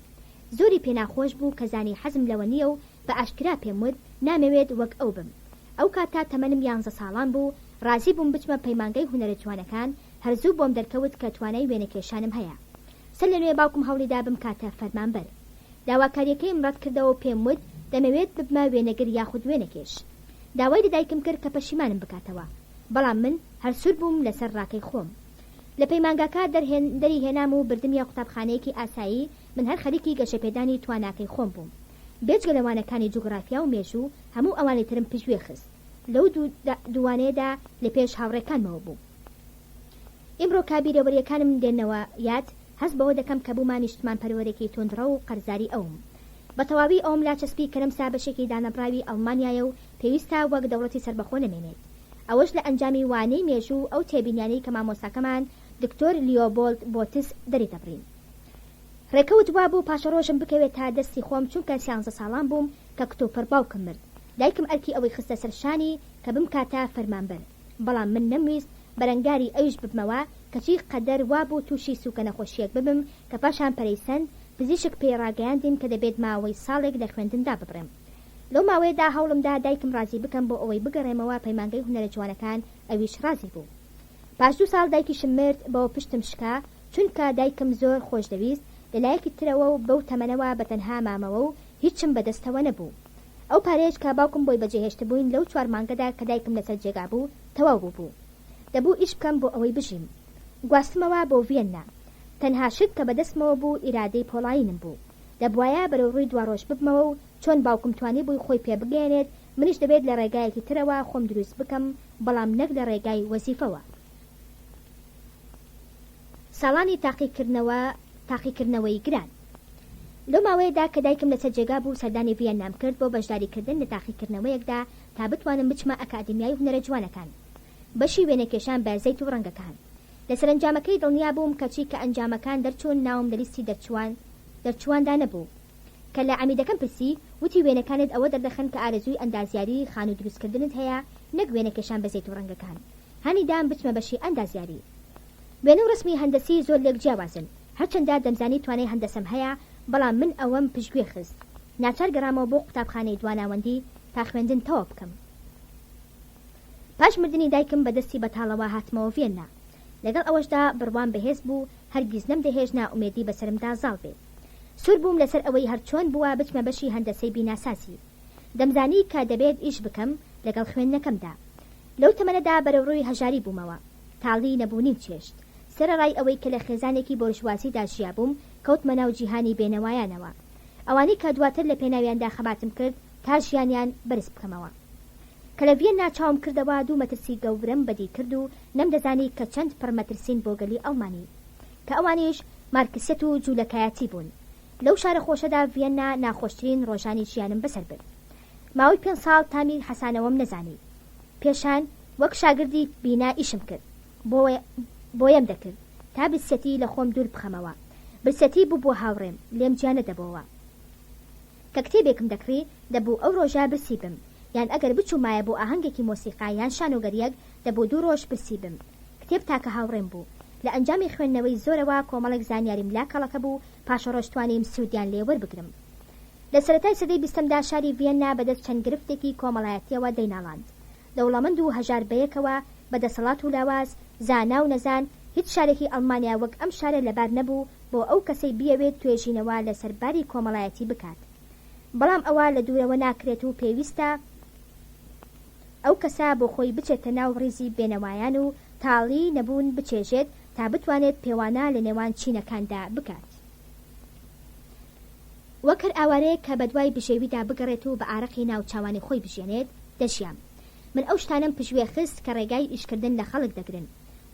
Speaker 1: زۆری پێ ناخۆش بوو کە زانی حەزم لەوە نییە و بە ئاشکرا پێم وت نامەوێت وەک ئەو بم. ئەو کاتە تەمەنم یانزە ساڵان بوو، ڕازی بووم بچمە پەیمانگای هونەرە جوانەکان، هەر زوو بۆم دەرکەوت کە توانای وێنەکێشانم هەیە. سەر لە نوێ باوکم هەوڵی دا بمکاتە فەرمانبەر. داواکارییەکەیم ڕەت کردەوە و پێم وت دەمەوێت ببمە وێنەگر یاخود وێنەکێش. داوای لە دایکم کرد کە پەشیمانم بکاتەوە، بەڵام من هەر سوور بووم لەسەر ڕاکەی خۆم. لە پەیمانگاکە دەری هێنام و بردمیە قوتابخانەیەکی ئاسایی، من هەر خەریکی گەشەپێدانی تواناکەی خۆم بووم. بێجگە لە وانەکانی جوگرافیا و مێژوو، هەموو ئەوانی ترم پشتگوێ خست. لەو دووانەیەدا لە پێش هاوڕێکانمەوە بووم. ئیمڕۆ کە بیرەوەرییەکانم دێنەوە یاد، هەست بەوە دەکەم کە بوومە نیشتمانپەروەرێکی توندڕەو و قەرزاری ئەوم. بە تەواوی ئەوەم لا چەسپی کە نەمسا بەشێکی دانەبڕاوی ئەڵمانیایە و پێویستە وەک دەوڵەتی سەربەخۆ نەمێنێت. ئەوەش لە ئەنجامی وانەی مێژوو و ئەو تێبینیانەی کە مامۆستاکەمان دکتۆر لیۆبۆلد بۆتس دەریدەبڕین. ڕێکەوت وابوو پاشەڕۆژم بکەوێتە دەستی خۆم چونکە سیانزە ساڵان بووم کە کتوپڕ باوکم مرد. دایکم ئەرکی ئەوەی خستە سەر شانی کە بمکاتە فەرمانبەر. بەڵام من نەمویست بەرەنگاری ئەویش ببمەوە، کەچی قەدەر وابوو تووشی سووکە نەخۆشییەک ببم کە پاشان پەرەی سەند، پزیشک پێی ڕاگەیاندیم کە دەبێت ماوەی ساڵێک لە خوێندن داببڕێم. لەو ماوەیەدا هەوڵمدا دایکم ڕازی بکەم بۆ ئەوەی بگەڕێمەوە پەیمانگەی هونەرە جوانەکان، ئەویش ڕازی بوو. پاش دوو ساڵ دایکیشم مرد، بەوە پشتم شکا، چونکە دایکم زۆر خۆشدەویست، لە لایەکی ترەوە و بەو تەمەنەوە بە تەنها مامەوە و هیچم بەدەستەوە نەبوو. ئەو پارەیەش کە باوکم بۆی بەجێهێشتبووین لەو چوار مانگەدا کە دایکم لەسەر جێگا بوو تەواو بووبوو. دەبوو ئیش بکەم بۆ ئەوەی بژیم. گواستمەوە بۆ ڤیەننا. تەنها شت کە بەدەستمەوە بوو ئیرادەی پۆڵایینم بوو. دەبوایە بەرەو ڕووی دواڕۆژ ببمەوە و چۆن باوکم توانیبووی خۆی پێ بگەیەنێت منیش دەبێت لە ڕێگایەکی ترەوە خۆم دروست بکەم بەڵام نەک لە ڕێگای وەزیفەوە. ساڵانی تاقیکردنەوە تاقیکردنەوەی گران. لەو ماوەیەدا کە دایکم لەسەر جێگا بوو سەردانی ڤیەننام کرد بۆ بەشداریکردن لە تاقیکردنەوەیەکدا تا بتوانم بچمە ئەکادیمیای هونەرە جوانەکان بەشی وێنەکێشان بە زەیت و ڕەنگەکان. لە سەرەنجامەکەی دڵنیا بووم کەچی کە ئەنجامەکان دەرچوون ناوم لە لیستی دەرچووان دەرچوواندا نەبوو. کە لە عەمیدەکەم پرسی وتی وێنەکانت ئەوە دەردەخەن کە ئارەزووی ئەندازیاری خانوو دروستکردنت هەیە نەک وێنەکێشان بە زەیت و ڕەنگەکان. هانی دام بچمە بەشی ئەندازیاری. وێنە و ڕەسمی هەندەسی زۆر لێک جیاوازن، هەرچەندە دەمزانی توانای هەندەسەم هەیە، بەڵام من ئەوەم پشتگوێ خست. ناچار گەڕامەوە بۆ قوتابخانەی دواناوەندی تا خوێندن تەواو بکەم. پاش مردنی دایکم بە دەستی بەتاڵەوە هاتمەوە ڤیەننا. لەگەڵ ئەوەشدا بڕوام بەهێز بوو، هەرگیز نەمدەهێشت نائومێدی بەسەرمدا زاڵ بێت. سوور بووم لەسەر ئەوەی هەرچۆن بووە بچمە بەشی هەندەسەی بیناسازی. دەمزانی کە دەبێت ئیش بکەم لەگەڵ خوێندنەکەمدا. لەو تەمەنەدا بەرەوڕووی هەژاری بوومەوە. تاڵی نەبوونیم چێشت. سەرەڕای ئەوەی کە لە خێزانێکی بۆرژوازیدا ژیابووم، کەوتمە ناو جیهانی بێنەوایانەوە. ئەوانەی کە دواتر لە پێناویاندا خەباتم کرد تا ژیانیان بەرز بکەمەوە. کە لە ڤیەننا چاوم کردەوە دوو مەترسی گەورەم بەدی کرد و نەمدەزانی کە چەند پڕ مەترسین بۆ گەلی ئەڵمانی. کە ئەوانیش مارکسیەت و جوولەکایەتی بوون. لەو شارە خۆشەدا ڤیەننا ناخۆشترین ڕۆژانی ژیانم بەسەر برد. ماوەی پێنج ساڵ تامی حەسانەوەم نەزانی. پێشان وەک شاگردی بینا ئیشم کرد. بۆیەم دەکرد تا برسیەتی لە خۆم دوور بخەمەوە. برسیەتی بووبووە هاوڕێم، لێم جیا نەدەبۆوە. کە کتێبێکم دەکڕی، دەبوو ئەو ڕۆژە برسی بم. یان ئەگەر بچوومایە بۆ ئاهەنگێکی مۆسیقا یان شانۆگەرییەک دەبوو دوو ڕۆژ برسی بم. کتێب تاکە هاوڕێم بوو. لە ئەنجامی خوێندنەوەی زۆرەوە کۆمەڵێک زانیاریم لا کەڵەکە بوو، پاشەڕۆژ توانیم سوودیان لێ وەربگرم. لە سەرەتای سەدەی بیستەمدا شاری ڤیەننا بەدەست چەند گرفتێکی کۆمەڵایەتییەوە دەیناڵاند. دەوڵەمەند و هەژار بەیەکەوە، بە دەسەڵات و لاواز، زانا و نەزان، هیچ شارێکی ئەڵمانیا وەک ئەم شارە لەبار نەبوو بۆ ئەو کەسەی بیەوێت توێژینەوە لەسەر باری کۆمەڵایەتی بکات. بەڵام ئەوە لە دوورەوە ناکرێت و پێویستە ئەو کەسە بۆ خۆی بچێتە ناو ڕیزی بێنەوایان و تاڵیی نەبوون بچێژێت تا بتوانێت پێوانە لە نێوان چینەکاندا بکات. وەک هەر ئاوارەیەک کە بەدوای بژێویدا بگەڕێت و بە ئارەقی ناوچاوانی خۆی بژیێنێت، دەژیام. من ئەو شتانەم پشتگوێ خست کە ڕێگای ئیشکردن لە خەڵک دەگرن،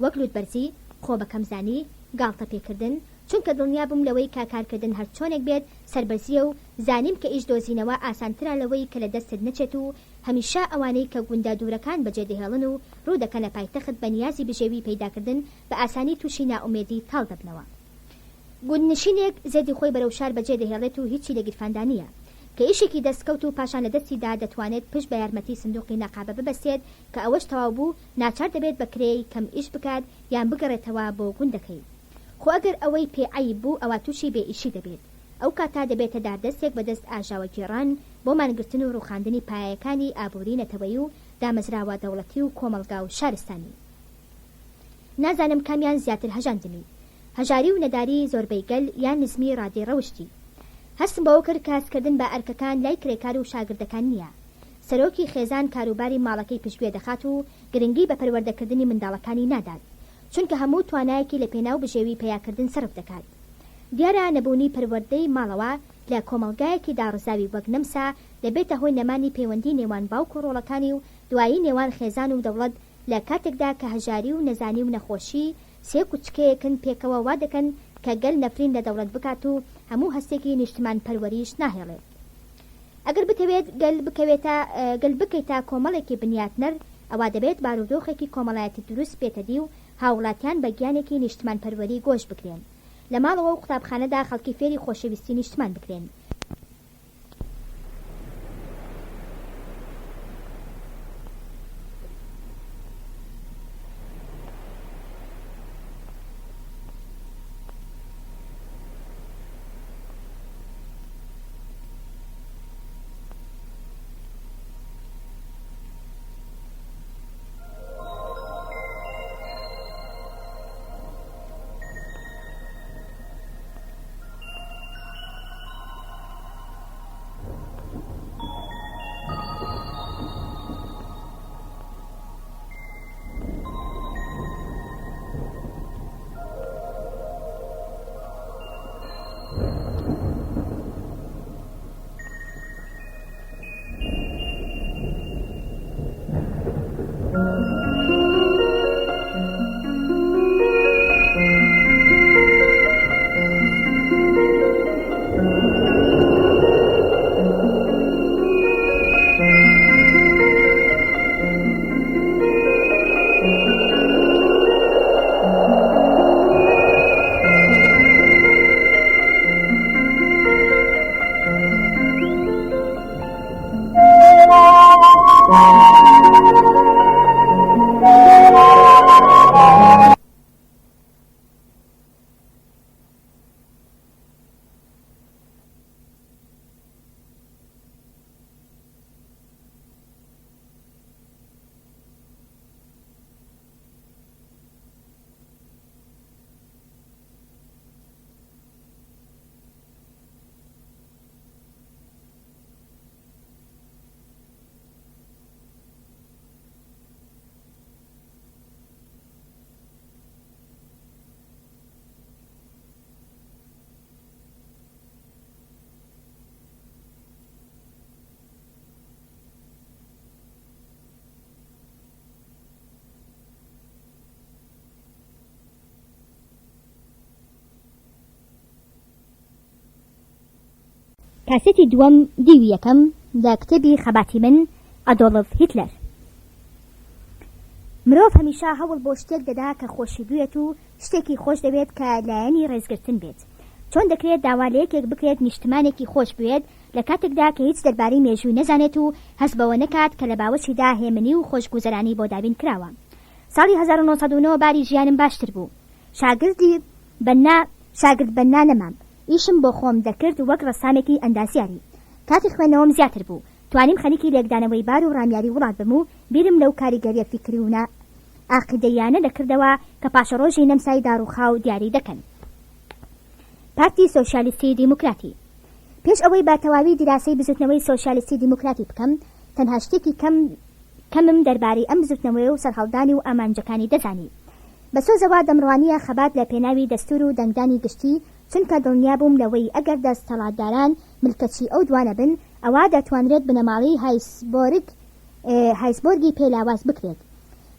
Speaker 1: وەک لووتبەرزی، خۆ بەکەمزانی، گاڵتە پێکردن، چونکە دڵنیا بووم لەوەی کە کارکردن هەرچۆنێک بێت سەربەرزییە و زانیم کە ئیش دۆزینەوە ئاسانترە لەوەی کە لە دەستت نەچێت و هەمیشە ئەوانەی کە گوندە دوورەکان بەجێ دەهێڵن و ڕوو دەکەنە پایتەخت بە نیازی بژێوی پەیداکردن بە ئاسانی تووشی نائومێدی تاڵ دەبنەوە. گوندنشینێک زێدی خۆی بەرەو شار بەجێ دەهێڵێت و هیچی لە گیرفاندا نییە. کە ئیشێکی دەست کەوت و پاشان لە دەستی دا دەتوانێت پشت بە یارمەتی سندوقی نەقابە ببەستێت کە ئەوەش تەواو بوو ناچار دەبێت بە کرێی کەم ئیش بکات یان بگەڕێتەوە بۆ گوندەکەی. خۆ ئەگەر ئەوەی پێ عەیب بوو ئەوا تووشی بێ ئیشی دەبێت. ئەو کاتە دەبێتە داردەستێک بە دەست ئاژاوەگێڕان بۆ مانگرتن و ڕووخاندنی پایەکانی ئابووری نەتەوەیی و دامەزراوە دەوڵەتی و کۆمەڵگا و شارستانی. نازانم کامیان زیاتر هەژاندمی. هەژاری و نەداری زۆربەی گەل یان نزمی ڕادەی ڕەوشتی. هەستم بەوە کرد کە هەستکردن بە ئەرکەکان لای کرێکار و شاگردەکان نییە. سەرۆکی خێزان کاروباری ماڵەکەی پشتگوێ دەخات و گرنگی بە پەروەردەکردنی منداڵەکانی نادات. چونکە هەموو توانایەکی لە پێناو بژێوی پەیاکردن سەرف دەکات. دیارە نەبوونی پەروەردەی ماڵەوە لە کۆمەڵگایەکی داڕزاوی وەک نەمسا دەبێتە هۆی نەمانی پەیوەندی نێوان باوک و ڕۆڵەکانی و دوایی نێوان خێزان و دەوڵەت لە کاتێکدا کە هەژاری و نەزانی و نەخۆشی سێ کوچکەیەکن پێکەوە وا دەکەن کە گەل نەفرین لە دەوڵەت بکات و هەموو هەستێکی نیشتمان پەروەریش ناهێڵێت. ئەگەر بتەوێت گەل بکەوێتە گەل بکەیتە کۆمەڵێکی بنیاتنەر ئەوا دەبێت بارودۆخێکی کۆمەڵایەتی دروست بێتە دی و هاووڵاتیان بە گیانێکی نیشتمان پەروەری گۆش بکرێن. لە ماڵەوە و قوتابخانەدا خەڵکی فێری خۆشەویستی نیشتمان بکرێن. کاسێتی دووەم دیوی یەکەم لە کتێبی خەباتی من، ئەدۆڵف هیتلەر. مرۆڤ هەمیشە هەوڵ بۆ شتێک دەدا کە خۆشی بوێت و شتێکی خۆش دەوێت کە لایەنی ڕێزگرتن بێت. چۆن دەکرێت داوا لە یەکێک بکرێت نیشتمانێکی خۆش بوێت لە کاتێکدا کە هیچ دەربارەی مێژووی نەزانێت و هەست بەوە نەکات کە لە باوەشیدا هێمنی و خۆشگوزەرانی بۆ دابین کراوە. ساڵی 1909 باری ژیانم باشتر بوو. شاگردی بەننا شاگرد بەننا نەمام. ئیشم بۆ خۆم دەکرد وەک ڕەسامێکی ئەندازیاری. کاتی خوێندنەوەم زیاتر بوو. توانیم خەریکی لێکدانەوەی بار و ڕامیاری وڵات بم و بیرم لەو کاریگەرییە فیکری و نا عەقیدەییانە دەکردەوە کە پاشەڕۆژی نەمسای داڕووخاو دیاری دەکەن. پارتی سۆسیالیستی دیموکراتی. پێش ئەوەی بە تەواوی دیراسەی بزوتنەوەی سۆسیالیستی دیموکراتی بکەم، تەنها شتێکی کەم کەمم دەربارەی ئەم بزوتنەوەیە و سەرهەڵدانی و ئامانجەکانی دەزانی. بە سۆزەوە دەمڕوانییە خەبات لە پێناوی دەستور و دەنگدانی گشتی، چونکە دڵنیا بووم لەوەی ئەگەر دەستەڵاتداران ملکەچی ئەو دوانە بن، ئەوا دەتوانرێت بنەماڵەی هایسبۆرگ هایسبۆرگی پێ لاواز بکرێت.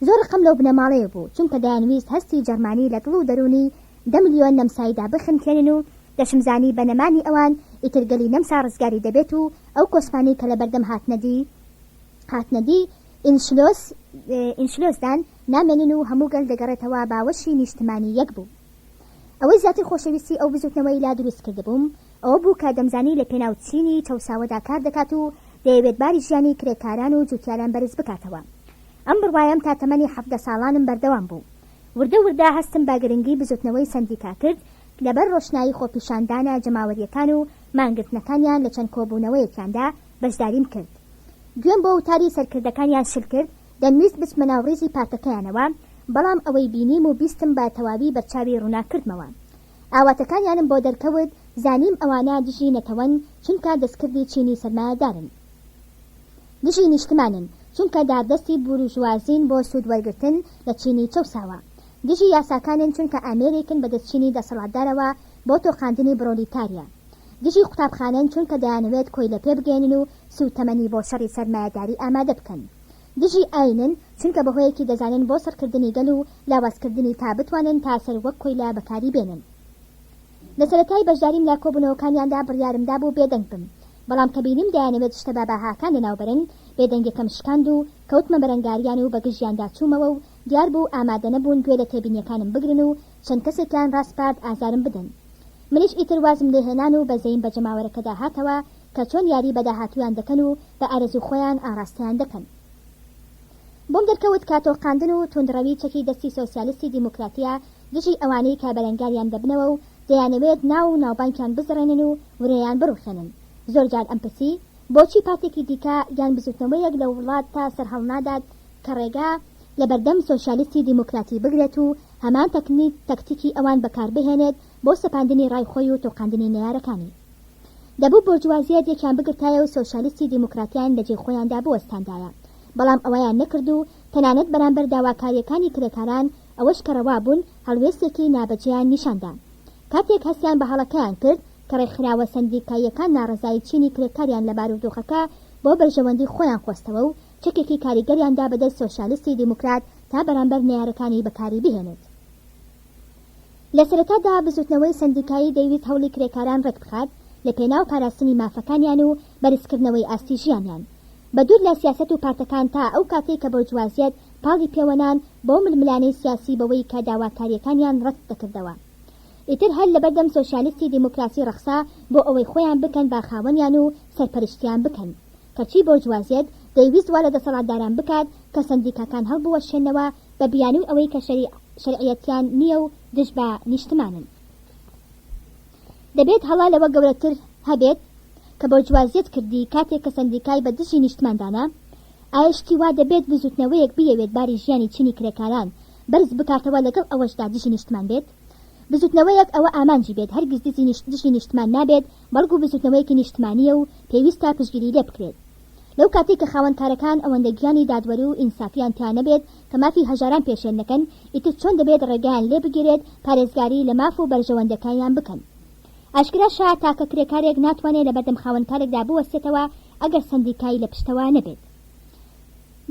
Speaker 1: زۆر ڕقم لەو بنەماڵەیە بوو، چونکە دەیانویست هەستی جەرمانی لە دڵ و دەروونی 10 ملیۆن نەمساییدا بخنکێنن و دەشمزانی بە نەمانی ئەوان ئیتر گەلی نەمسا ڕزگاری دەبێت و ئەو کۆسپانەی کە لەبەردەم هاتنەدی هاتنەدی ئینشلۆس ئینشلۆسدان نامێنن و هەموو گەل دەگەڕێتەوە باوەشی نیشتمانی یەک بوو. ئەوەی زیاتر خۆشەویستی ئەو بزوتنەوەی لا دروست کردبووم ئەوە بوو کە دەمزانی لە پێناو چینی چەوساوەدا کار دەکات و دەیەوێت باری ژیانی کرێکاران و جوتیاران بەرز بکاتەوە. ئەم بڕوایەم تا تەمەنی 17 ساڵانم بەردەوام بوو. وردە وردە هەستم بە گرنگی بزوتنەوەی سەندیکا کرد لەبەر ڕۆشنایی خۆپیشاندانە جەماوەرییەکان و مانگرتنەکانیان لە چەند کۆبوونەوەیەکیاندا بەشداریم کرد. گوێم بۆ وتاری سەرکردەکانیان شل کرد، دەمویست بچمە ناو ڕیزی پارتەکەیانەوە، بەڵام ئەوەی بینیم و بیستم بە تەواوی بەرچاوی ڕووناک کردمەوە. ئاواتەکانیانم بۆ دەرکەوت، زانیم ئەوانە دژی نەتەوەن، چونکە دەستکردی چینی سەرمایەدارن. دژی نیشتمانن، چونکە داردەستی بورژوازین بۆ سوود وەرگرتن لە چینی چەوساوە. دژی یاساکانن، چونکە ئامێرێکن بەدەست چینی دەسەڵاتدارەوە بۆ تۆقاندنی برۆلیتاریا. دژی قوتابخانەن، چونکە دەیانەوێت کۆیلە پێبگەیەنن و سووتەمەنی بۆ شەڕی سەرمایەداری ئامادە بکەن. دژی ئاینن، چونکە بە هۆیەکی دەزانن بۆ سڕکردنی گەل و لاوازکردنی تا بتوانن تا سەر وەک کۆیلە بەکاری بێنن. لە سەرەتای بەشداریم لە کۆبوونەوەکانیاندا بڕیارم دابوو بێدەنگ بم، بەڵام کە بینیم دەیانەوێت شتە باباهاکان لەناوبەرن، بێدەنگیەکەم شکاند و کەوتمە بەرەنگاریان و بەگژیاندا چوومەوە و دیار بوو ئامادەنەبوون گوێ لە تێبینیەکانم بگرن و چەند کەسێکیان ڕاسپارد ئازارم بدەن. منیش ئیتر وازم لێهێنان و بەزەییم بە جەماوەرەکەدا هاتەوە کە چۆن یاری بە داهاتوویان دەکەن و بە ئارەزوو خۆیان ئاڕاستەیان دەکەن. بۆم دەرکەوت کە تۆقاندن و توندڕەوی چەکی دەستی سۆسیالیستی دیموکراتییە دژی ئەوانەی کە بەرەنگاریان دەبنەوە و دەیانەوێت ناو و ناوبانگیان بزڕێنن و ورەیان بڕوخێنن. زۆر جار ئەمپرسی بۆچی پارتێکی دیکە یان بزوتنەوەیەک لە وڵاتدا سەرهەڵنادات کە ڕێگا لەبەردەم سۆسیالیستی دیموکراتی بگرێت و هەمان تەکنیکی ئەوان بەکاربهێنێت بۆ سەپاندنی ڕای خۆی و تۆقاندنی نەیارەکانی. دەبوو بۆرجوازیەت یەکیان بگرتایە و سۆسیالیستی دیموکراتیان لە جێی خۆیاندا بوەستاندایە، بەڵام ئەوەیان نەکرد و تەنانەت بەرامبەر داواکاریەکانی کرێکاران، ئەوەش کە ڕەوا بوون، هەڵوێستێکی نابەجێیان نیشان دا. کاتێک هەستیان بە هەڵەکەیان کرد، کە ڕێکخراوە سەندیکاییەکان ناڕەزایی چینی کرێکاریان لە بارودۆخەکە بۆ بەرژەوەندی خۆیان قۆستەوە و چەکێکی کاریگەریان دا بەدەست سۆسیالیستی دیموکرات تا بەرامبەر نەیارەکانی بەکاری بهێنێت. لە سەرەتادا بزوتنەوەی سەندیکایی دەیویست هەوڵی کرێکاران ڕێکبخات لە پێناو پاراستنی مافەکانیان و بەرزکردنەوەی ئاستی ژیانیان بە دوور لە سیاسەت و پارتەکان تا ئەو کاتەی کە بۆرجوازیەت پاڵی پێوەنان بۆ ململانێی سیاسی بەوەی کە داواکاریەکانیان ڕەت دەکردەوە ئیتر هەل لەبەردەم سۆسیالیستی دیموکراسی ڕەخسا بۆ ئەوەی خۆیان بکەن بە خاوەنیان و سەرپەرشتیان بکەن کەچی بۆرجوازیەت دەیویست وا لە دەسەڵاتداران بکات کە سەندیکاکان هەڵبوەشێنەوە بە بیانووی ئەوەی کە شەرعیەتیان نییە و دژ بە نیشتمانن. دەبێت هەڵە لەوە گەورەتر هەبێت کە بۆرجوازیەت کردی کاتێک کە سەندیکای بە دژی نیشتمان دانا؟ ئایا شتی وا دەبێت بزووتنەوەیەک بیەوێت باری ژیانی چینی کرێکاران بەرز بکاتەوە لەگەڵ ئەوەشدا دژی نیشتمان بێت؟ بزووتنەوەیەک ئەوە ئامانجی بێت هەرگیز دژی نیشتمان نابێت بەڵگو بزووتنەوەیەکی نیشتمانییە و پێویستە پشتگیری لێبکرێت. لەو کاتەی کە خاوەن کارەکان ئەوەندە گیانی دادوەری و ئینسافیان تیا نەبێت کە مافی هەژاران پێشێل نەکەن، ئیتر چۆن دەبێت ڕێگایان لێ بگیرێت پارێزگاری لە ماف و بەرژەوەندەکانیان بکەن؟ ئاشکراشە تاکە کرێکارێک ناتوانێ لەبەردەم خاوەن کارێکدا بوەستێتەوە ئەگەر سەندیکای لە پشتەوە نەبێت.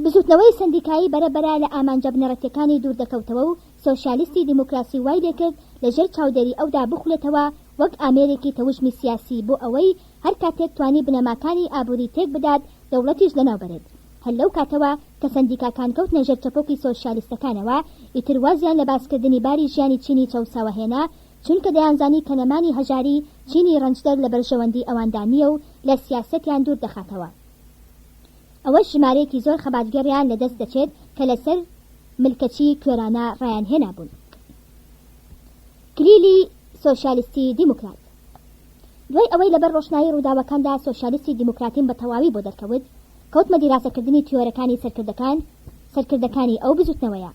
Speaker 1: بزوتنەوەی سەندیکایی بەرە بەرە لە ئامانجە بنەڕەتیەکانی دوور دەکەوتەوە و سۆشیالیستی دیموکراسی وای لێکرد لە ژێر چاودێری ئەودا بخولێتەوە وەک ئامێرێکی تەوژمی سیاسی بۆ ئەوەی هەر کاتێک توانی بنەماکانی ئابووری تێک بدات دەوڵەتیش لەناو بەرێت. هەر لەو کاتەوە کە سەندیکاکان کەوتنە ژێر چەپۆکی سۆشیالیستەکانەوە ئیتر وازیان لە باسکردنی باری ژیانی چینی چەوساوە هێنا. چونکە دەیانزانی کە نەمانی هەژاری چینی ڕەنجدەر لە بەرژەوەندی ئەواندا نییە و لە سیاسەتیان دوور دەخاتەوە. ئەوەش ژمارەیەکی زۆر خەباتگێڕیان لە دەست دەچێت کە لەسەر ملکەچی کوێرانە ڕایان هێنابوون. کلیلی سۆشیالیستی دیموکرات. دوای ئەوەی لەبەر ڕۆشنایی ڕووداوەکاندا سۆشیالیستی دیموکراتیم بە تەواوی بۆ دەرکەوت، کەوتمە دیراسەکردنی تیۆرەکانی سەرکردەکان سەرکردەکانی ئەو بزووتنەوەیە.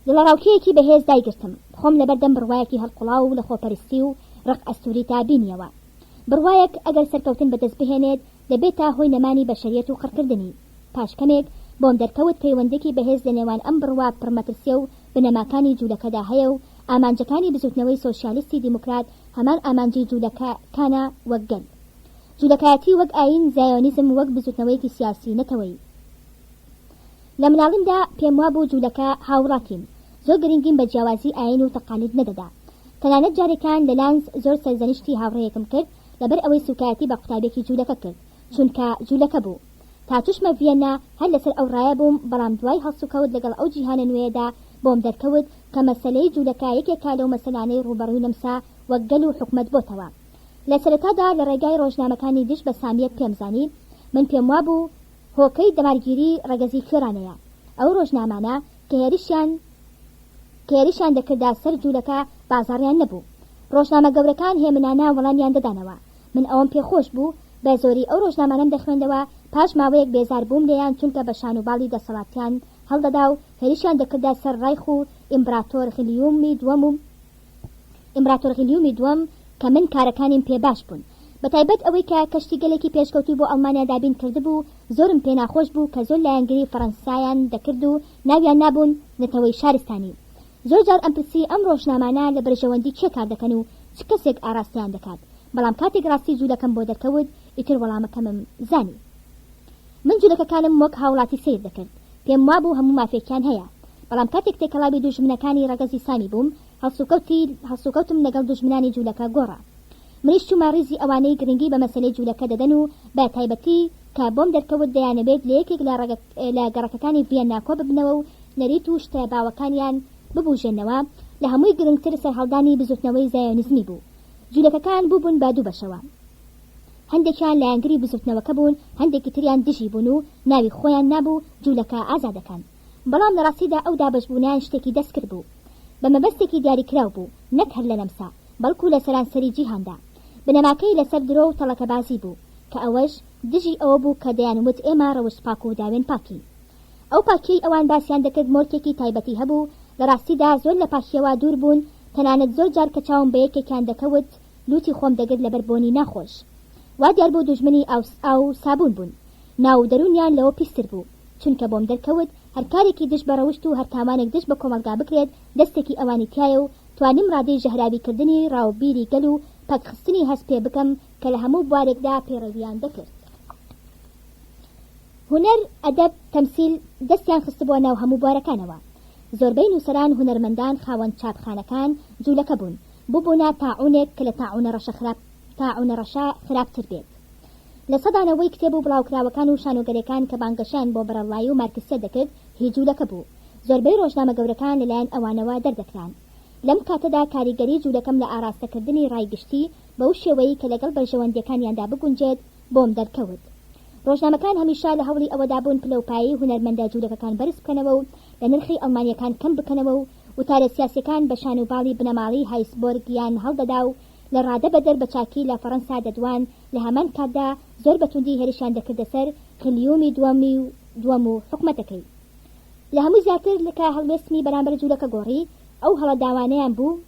Speaker 1: دڵەڕاوکێیەکی بەهێز دایگرتم، خۆم لەبەردەم بڕوایەکی هەڵقوڵاو و لە خۆپەرستی و ڕق ئەستووریتا بینییەوە. بڕوایەک ئەگەر سەرکەوتن بەدەست بهێنێت، دەبێتە هۆی نەمانی بەشەریەت و قڕکردنی. پاش کەمێک بۆم دەرکەوت پەیوەندێکی بەهێز لە نێوان ئەم بڕوا پڕمەترسیە و بنەماکانی جوولەکەدا هەیە و ئامانجەکانی بزووتنەوەی سۆشیالیستی دیموکرات هەمان ئامانجی جوولەکەکانە وەک گەل. جوولەکایەتی وەک ئایین، زایۆنیزم وەک بزووتنەوەیەکی سیاسی نەتەوەیی. لە مناڵیمدا پێموابوو جوولەکە هاووڵاتین، زۆر گرنگیم بە جیاوازی ئایین و تەقالید نەدەدا. تەنانەت جارێکان لە لانز زۆر سەرزەنشتی هاوڕێیەکم کرد لەبەر ئەوەی سووکایەتی بە قوتابیەکی جوولەکە کرد چونکە جوولەکە بوو. تا چوشمە ڤیەننا هەر لەسەر ئەو ڕایە بووم، بەڵام دوای هەڵسوکەوت لەگەڵ ئەو جیهانە نوێیەدا بۆم دەرکەوت کە مەسەلەی جوولەکە یەکێکە لەو مەسەلانەی ڕووبەڕووی نەمسا وەک گەل و حکومەت بۆتەوە. لە سەرەتادا لە ڕێگای ڕۆژنامەکانی دژ بە سامیەت پێم زانی، من پێم وابوو هۆکەی دەمارگیری ڕەگەزی کوێرانەیە. ئەو ڕۆژنامانە کە هێرشیان کە هێرشیان دەکردە سەر جوولەکە بازاڕیان نەبوو. ڕۆژنامە گەورەکان هێمنانە وەڵامیان دەدانەوە. من ئەوەم پێ خۆش بوو، بە زۆری ئەو ڕۆژنامانەم دەخوێندەوە، پاش ماوەیەک بێزار بووم لێیان چونکە بە شان و باڵی دەسەڵاتیان هەڵدەدا و هێرشیان دەکردە سەر ڕایخ و ئیمبراتۆر غلیومی دووەم و ئیمبراتۆر غیلیومی دووەم کە من کارەکانیم پێ باش بوون. بە تایبەت ئەوەی کە کەشتیگەلێکی پێشکەوتووی بۆ ئەڵمانیا دابین کردبوو، زۆرم پێ ناخۆش بوو کە زۆر لایەنگری فەڕەنسایان دەکرد و ناویان نابوون نەتەوەی شارستانی. زۆر جار ئەمپرسی ئەم ڕۆژنامانە لە بەرژەوەندی کێ کار دەکەن و چ کەسێک ئاراستەیان دەکات، بەڵام کاتێک ڕاستی جوولەکەم بۆ دەرکەوت ئیتر وەڵامەکەمم زانی. من جولەکەکانم وەک هاوڵاتی سەیر دەکرد، پێم وابوو هەموو مافێکیان هەیە. بەڵام کاتێک تێکەڵاوی دوژمنەکانی ڕەگەزی سامی بووم، هەڵسوکەوتی هەڵسوکەوتم لەگەڵ دوژمنانی جولەکە گۆڕا. منیش چوومە ڕیزی ئەوانەی گرنگی بە مەسەلەی جولەکە دەدەن و بە تایبەتی کە بۆم دەرکەوت دەیانەوێت لە یەکێک لە لە گەڕەکەکانی ڤیەننا کۆببنەوە و نەریت و شتە باوەکانیان ببوژێننەوە، لە هەمووی گرنگتر سەرهەڵدانی بزوتنەوەی زایۆنیزمی بوو. جولەکەکان بووبوون بە دوو بەشەوە. هەندێکیان لایەنگری بزوتنەوەکە بوون، هەندێکی تریان دژی بوون و ناوی خۆیان نابوو جولەکە ئازادەکان. بەڵام لە ڕاستیدا ئەو دابەشبوونەیان شتێکی دەستکرد بوو. بە مەبەستێکی دیاریکراو بوو، نەک هەر لە نەمسا، بەڵکو لە سەرانسەری جیهاندا. بنەماکەی لەسەر درۆ و تەڵەکەبازی بوو، کە ئەوەش دژی ئەوە بوو کە دەیانوت ئێمە ڕەوشتپاک و داوێن پاکین. ئەو پاکییەی ئەوان باسیان دەکرد مۆرکێکی تایبەتی هەبوو، لە ڕاستیدا زۆر لە پاکییەوە دوور بوون، تەنانەت زۆر جار کە چاوم بە یەکێکیان دەکەوت لوتی خۆم دەگرت لەبەر بۆنی ناخۆش. وا دیار بوو دوژمنی ئاو ئاو و سابوون بوون. ناو و دەروونیان لەوە پیستر بوو. چونکە بۆم دەرکەوت هەر کارێکی دژ بە ڕەوشت و هەر تاوانێک دژ بە کۆمەڵگا بکرێت دەستێکی ئەوانی تیایە و توانیم ڕادەی ژەهراوی کردنی ڕا و بیری گەل و پەکخستنی هەست پێ بکەم کە لە هەموو بوارێکدا پەیڕەویان دەکرد. هونەر، ئەدەب، تەمسیل، دەستیان خستبووە ناو هەموو بوارەکانەوە. زۆربەی نووسەران، هونەرمەندان، خاوەن چاپخانەکان جوولەکە بوون. ببوونە تاعوونێک کە لە تاعوونە ڕەشە خراپ تاعوونە ڕەشە خراپتر بێت. لە سەدا نەوەی کتێب و بڵاوکراوەکان و شانۆگەرێکان کە بانگەشەیان بۆ بەرەڵڵایی و مارکسیەت دەکرد هی جوولەکە بوو. زۆربەی ڕۆژنامە گەورەکان لە لایەن ئەوانەوە دەردەکران. لەم کاتەدا کاریگەری جوولەکەم لە ئاراستەکردنی ڕای گشتی بەو شێوەی کە لەگەڵ بەرژەوەندیەکانیاندا بگونجێت بۆم دەرکەوت. ڕۆژنامەکان هەمیشە لە هەوڵی ئەوەدا بوون پلە و پایەی هونەرمەندە جوولەکەکان بەرز بکەنەوە و لە نرخی ئەڵمانیەکان کەم بکەنەوە و وتارە سیاسیەکان بە شان و باڵی بنەماڵەی هایسبۆرگیان هەڵدەدا و لە ڕادە بەدەر بە چاکی لە فەڕەنسا دەدوان لە هەمان کاتدا زۆر بە توندی هێرشیان دەکردە سەر غلیومی دووەمی و دووەم و حکومەتەکەی. لە هەمووی زیاتر کە هەڵوێستمی بەرامبەر جوولەکە گۆڕی ئەو هەڵەداوانەیان بوو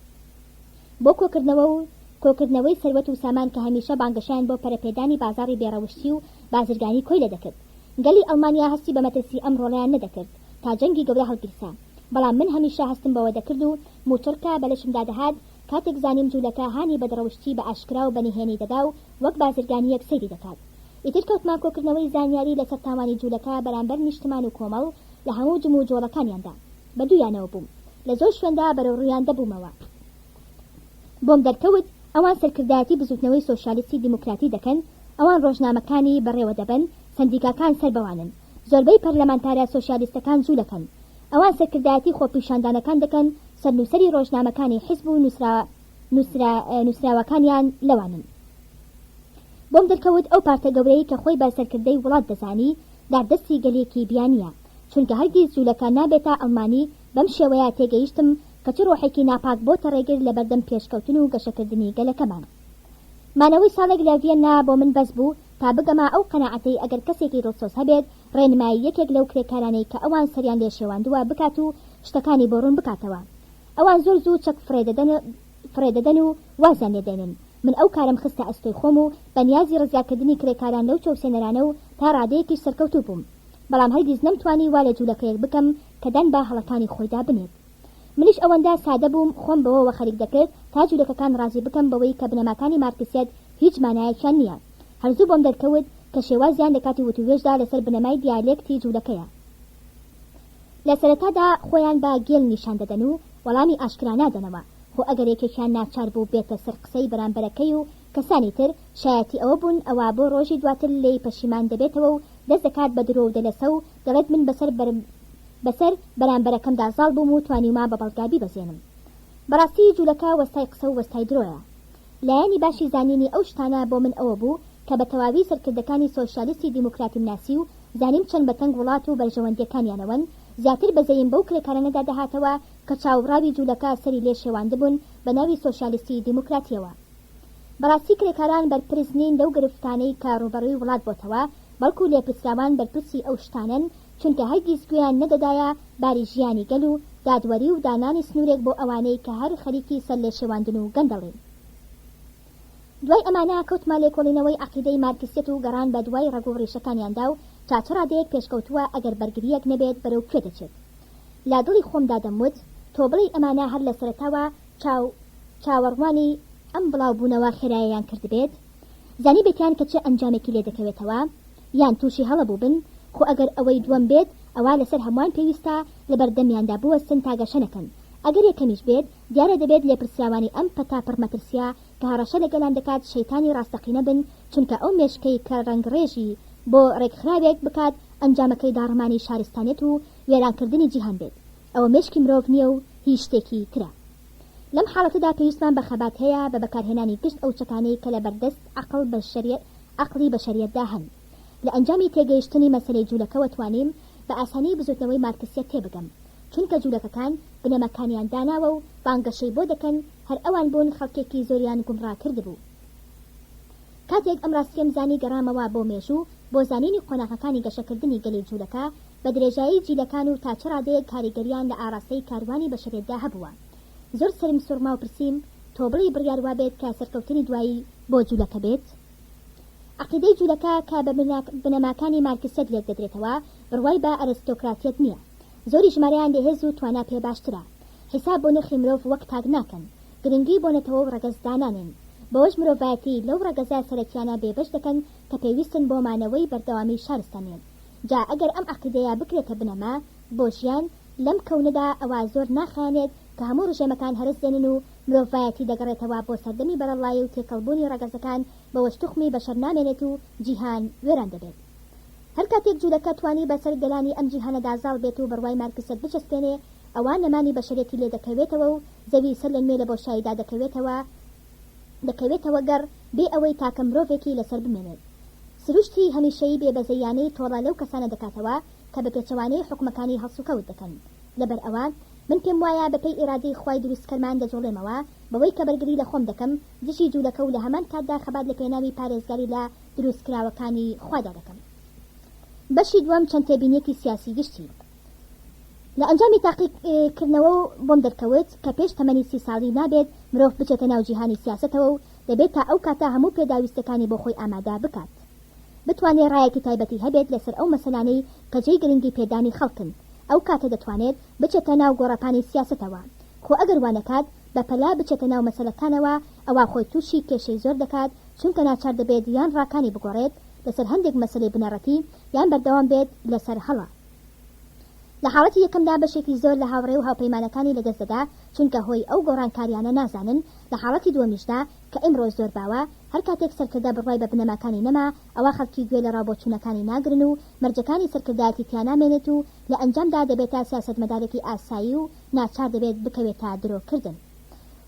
Speaker 1: بۆ کۆکردنەوە و کۆکردنەوەی سەروەت و سامان کە هەمیشە بانگەشەیان بۆ پەرەپێدانی بازاڕی بێ ڕەوشتی و بازرگانی کۆیلە دەکرد. گەلی ئەڵمانیا هەستی بە مەترسی ئەم ڕۆڵەیان نەدەکرد تا جەنگی گەورە هەڵگیرسا. بەڵام من هەمیشە هەستم بەوە دەکرد و موچڕکە بە لەشمدا دەهات کاتێک زانیم جولەکە هانی بەدڕەوشتی بە ئاشکرا و بە نهێنی دەدا و وەک بازرگانییەک سەیری دەکات. ئیتر کەوتمە کۆکردنەوەی زانیاری لەسەر تاوانی جولەکە بەرامبەر نیشتمان و کۆمەڵ لە هەموو جموجۆڵەکانیاندا. بە دوویانەوە بووم. لە زۆر شوێندا بەرەو ڕوویان دەبوومەوە. بۆم دەرکەوت ئەوان سەرکردایەتی بزووتنەوەی سۆشیالیستی دیموکراتی دەکەن، ئەوان ڕۆژنامەکانی بەڕێوە دەبەن، سەندیکاکان سەر بەوانن. زۆربەی پەرلەمانتارە سۆشیالیستەکان جوولەکەن. ئەوان سەرکردایەتی خۆپیشاندانەکان دەکەن، سەرنووسەری ڕۆژنامەکانی حیزب و نووسرا. نووسراوەکانیان لەوانن. بۆم دەرکەوت ئەو پارتە گەورەی کە خۆی بە سەرکردەی وڵات دەزانی، داردەستی گەلێکی بیانییە، چونکە هەرگیز جوولەکە نابێتە ئەڵمانی، بەم شێوەیە تێگەیشتم کە چ ڕۆحێکی ناپاک بۆتە ڕێگر لەبەردەم پێشکەوتن و گەشەکردنی گەلەکەمان. مانەوەی ساڵێک لە ڤیەننا بۆ من بەس بوو تا بگەمە ئەو قەناعەتەی ئەگەر کەسێکی دڵسۆز هەبێت ڕێنمایی یەکێک لەو کرێکارانەی کە ئەوان سەریان لێ شێواندووە بکات و شتەکانی بۆ ڕوون بکاتەوە. ئەوان زۆر زوو چەک فڕێ دەدەن و وازیان لێ دێنن. من ئەو کارەم خستە ئەستۆی خۆم و بە نیازی ڕزگارکردنی کرێکاران لەو چەوسێنەرانە و تا ڕادەیەکیش سەرکەوتوو بووم. بەڵام هەرگیز نەمتوانی وا لە جوولەکەیەک بکەم کە دان بە هەڵەکانی خۆیدا بنێت. منیش ئەوەندە سادە بووم خۆم بەوەوە خەریک دەکرد تا جوولەکەکان ڕازی بکەم بەوەی کە بنەماکانی مارکسیەت هیچ مانایەکیان نییە. هەر زوو بۆم دەرکەوت کە شێوازیان لە کاتی وتووێژدا لەسەر بنەمای دیالێکتی جوولەکەیە. لە سەرەتادا خۆیان بە گێل نیشان دەدەن و وەڵامی ئاشکرا نادەنەوە، خۆ ئەگەر یەکێکیان ناچار بوو بێتە سەر قسەی بەرامبەرەکەی و کەسانی تر شایەتی ئەوە بوون ئەوا بۆ ڕۆژی دواتر لێی پەشیمان دەبێتەوە و دەست دەکات بە درۆ و دەلەسە و دەڵێت من بەسەر بەسەر بەرامبەرەکەمدا زاڵ بووم و توانیومە بە بەڵگە بیبەزێنم. بەڕاستی جولەکە وەستای قسە و وەستای درۆیە. لایەنی باشی زانینی ئەو شتانە بۆ من ئەوە بوو کە بە تەواوی سەرکردەکانی سۆشیالیستی دیموکراتیم ناسی و زانیم چەند بە تەنگ وڵات و بەرژەوەندیەکانیانەوەن، زیاتر بەزەییم بەو کرێکارانەدا دەهاتەوە کە چاووڕاوی جولەکە سەری لێ شێواندبوون بە ناوی سۆشیالیستی دیموکراتیەوە. بەڕاستی کرێکاران بەرپرس نین لەو گرفتانەی کە ڕووبەڕووی وڵات بۆتەوە، بەڵکو لێپرسراوان بەرپرسی ئەو شتانەن، چونکە هەرگیز گوێیان نەدەدایە باری ژیانی گەل و دادوەری و دانانی سنوورێک بۆ ئەوانەی کە هەر خەریکی سەرلێشێواندن و گەندەڵین. دوای ئەمانە کەوتمە لێکۆڵینەوەی عەقیدەی مارکسیەت و گەڕان بە دوای ڕەگ و ڕیشەکانیاندا و تا چ ڕادەیەک پێشکەوتووە ئەگەر بەرگرییەک نەبێت بەرەو کوێ دەچێت. لە دڵی خۆمدا دەموت، تۆ بڵێی ئەمانە هەر لە سەرەتاوە چاو چاوەڕوانی ئەم بڵاوبوونەوە خێرایەیان کردبێت؟ زانیبێتیان کە چ ئەنجامێکی لێ دەکەوێتەوە؟ یان تووشی هەڵە بووبن؟ خۆ ئەگەر ئەوەی دووەم بێت ئەوا لەسەر هەمووان پێویستە لەبەردەمیاندا بوەستن تا گەشە نەکەن. ئەگەر یەکەمیش بێت دیارە دەبێت لێپرسراوانی ئەم پەتا پڕ مەترسیە کە هەڕەشە لە گەلان دەکات شەیتانی ڕاستەقینە بن چونکە ئەو مێشکەی کە ڕەنگڕێژی بۆ ڕێکخراوێک بکات ئەنجامەکەی داڕمانی شارستانیەت و وێرانکردنی جیهان بێت ئەوە مێشکی مرۆڤ نیە و هی شتێکی ترە. لەم حاڵەتەدا پێویستمان بە خەبات هەیە بە بەکارهێنانی گشت ئەو چەکانەی کە لە بەردەست عەقڵ عەقڵی بەشەریەتدا هەن. لە ئەنجامی تێگەیشتنی مەسەلەی جولەکەوە توانیم بە ئاسانی بزوتنەوەی مارکسیەت تێبگەم. چونکە جولەکەکان بنەماکانیان داناوە و بانگەشەی بۆ دەکەن هەر ئەوان بوون خەڵکێکی زۆریان گومڕا کردبوو. کاتێک ئەم ڕاستیەم زانی گەڕامەوە بۆ مێژوو بۆ زانینی قۆناغەکانی گەشەکردنی گەلی جولەکە بە درێژایی جیلەکان و تا چ ڕادەیەک کاریگەریان لە ئاڕاستەی کاروانی بەشەریەتدا هەبووە. زۆر سەرم سوڕما و پرسیم تۆ بڵێی بڕیار وابێت کە سەرکەوتنی دوایی بۆ جولەکە بێت؟ عەقیدەی جولەکە کە بە بنەماکانی مارکسیەت لێکدەدرێتەوە بڕوای بە ئەرستۆکراتیەت نییە. زۆری ژمارەیان لە هێز و توانا پێ باشترە. حیساب بۆ نرخی مرۆڤ وەک تاک ناکەن. گرنگی بۆ نەتەوە و ڕەگەز دانانێن. بەوەش مرۆڤایەتی لەو ڕەگەزە سەرەکیانە بێبەش دەکەن کە پێویستن بۆ مانەوەی بەردەوامی شارستانیەت. جا ئەگەر ئەم عەقیدەیە بکرێتە بنەما بۆ ژیان لەم کەونەدا ئەوا زۆر ناخایەنێت کە هەموو ڕژێمەکان هەرەس دێنن و مرۆڤایەتی دەگەڕێتەوە بۆ سەردەمی بەرەڵڵایی و تێکەڵبوونی ڕەگەزەکان بەوەش توخمی بەشەر نامێنێت و جیهان وێران دەبێت. هەر کاتێک جولەکە توانی بەسەر گەلانی ئەم جیهانەدا زاڵ بێت و بڕوای مارکسیەت بچەسپێنێ ئەوا نەمانی بەشەریەتی لێ دەکەوێتەوە و زەوی سەر لە نوێ لە بۆشاییدا دەکەوێتەوە دەکەوێتەوە گەڕ بێ ئەوەی تاکە مرۆڤێکی لەسەر بمێنێت. سروشتی هەمیشەیی بێ بەزەییانەی تۆڵە لەو کەسانە دەکاتەوە کە بە پێچەوانەی حوکمەکانی هەڵسوکەوت دەکەن. لەبەر ئەوە من پێم وایە بە پێی ئیرادەی خوای دروستکەرمان دەجوڵێمەوە بەوەی کە بەرگری لە خۆم دەکەم دژی جولەکە و لە هەمان کاتدا خەبات لە پێناوی پارێزگاری لە دروستکراوەکانی خوادا دەکەم. بەشی دووەم چەند تێبینیەکی سیاسی گشتی. لە ئەنجامی تاقیکردنەوە بۆم دەرکەوت کە پێش تەمەنی سی ساڵی نابێت مرۆڤ بچێتە ناو جیهانی سیاسەتەوە و دەبێت تا ئەو کاتە هەموو پێداویستیەکانی بۆ خۆی ئامادە بکات بتوانێ ڕایەکی تایبەتی هەبێت لەسەر ئەو مەسەلانەی کە جێی گرنگی پێدانی خەڵکن ئەو کاتە دەتوانێت بچێتە ناو گۆڕەپانی سیاسەتەوە خۆ ئەگەر وا نەکات بە پەلە بچێتە ناو مەسەلەکانەوە ئەوا خۆی توشی کێشەی زۆر دەکات چونکە ناچار دەبێت یان ڕاکانی بگۆڕێت لەسەر هەندێک مەسەلەی بنەڕەتی یان بەردەوام بێت لەسەر هەڵە. لە حاڵەتی یەکەمدا بەشێکی زۆر لە هاوڕێ و هاوپەیمانەکانی لەدەست دەدا چونکە هۆی ئەو گۆڕانکاریانە نازانن، لە حاڵەتی دووەمیشدا کە ئیمڕۆ زۆر باوە هەر کاتێک سەرکردە بڕوای بە بنەماکانی نەما ئەوا خەڵکی گوێ لە ڕاوبۆچوونەکانی ناگرن و مەرجەکانی سەرکردایەتی تیا نامێنێت و لە ئەنجامدا دەبێتە سیاسەتمەدارێکی ئاسایی و ناچار دەبێت بکەوێتە درۆ کردن.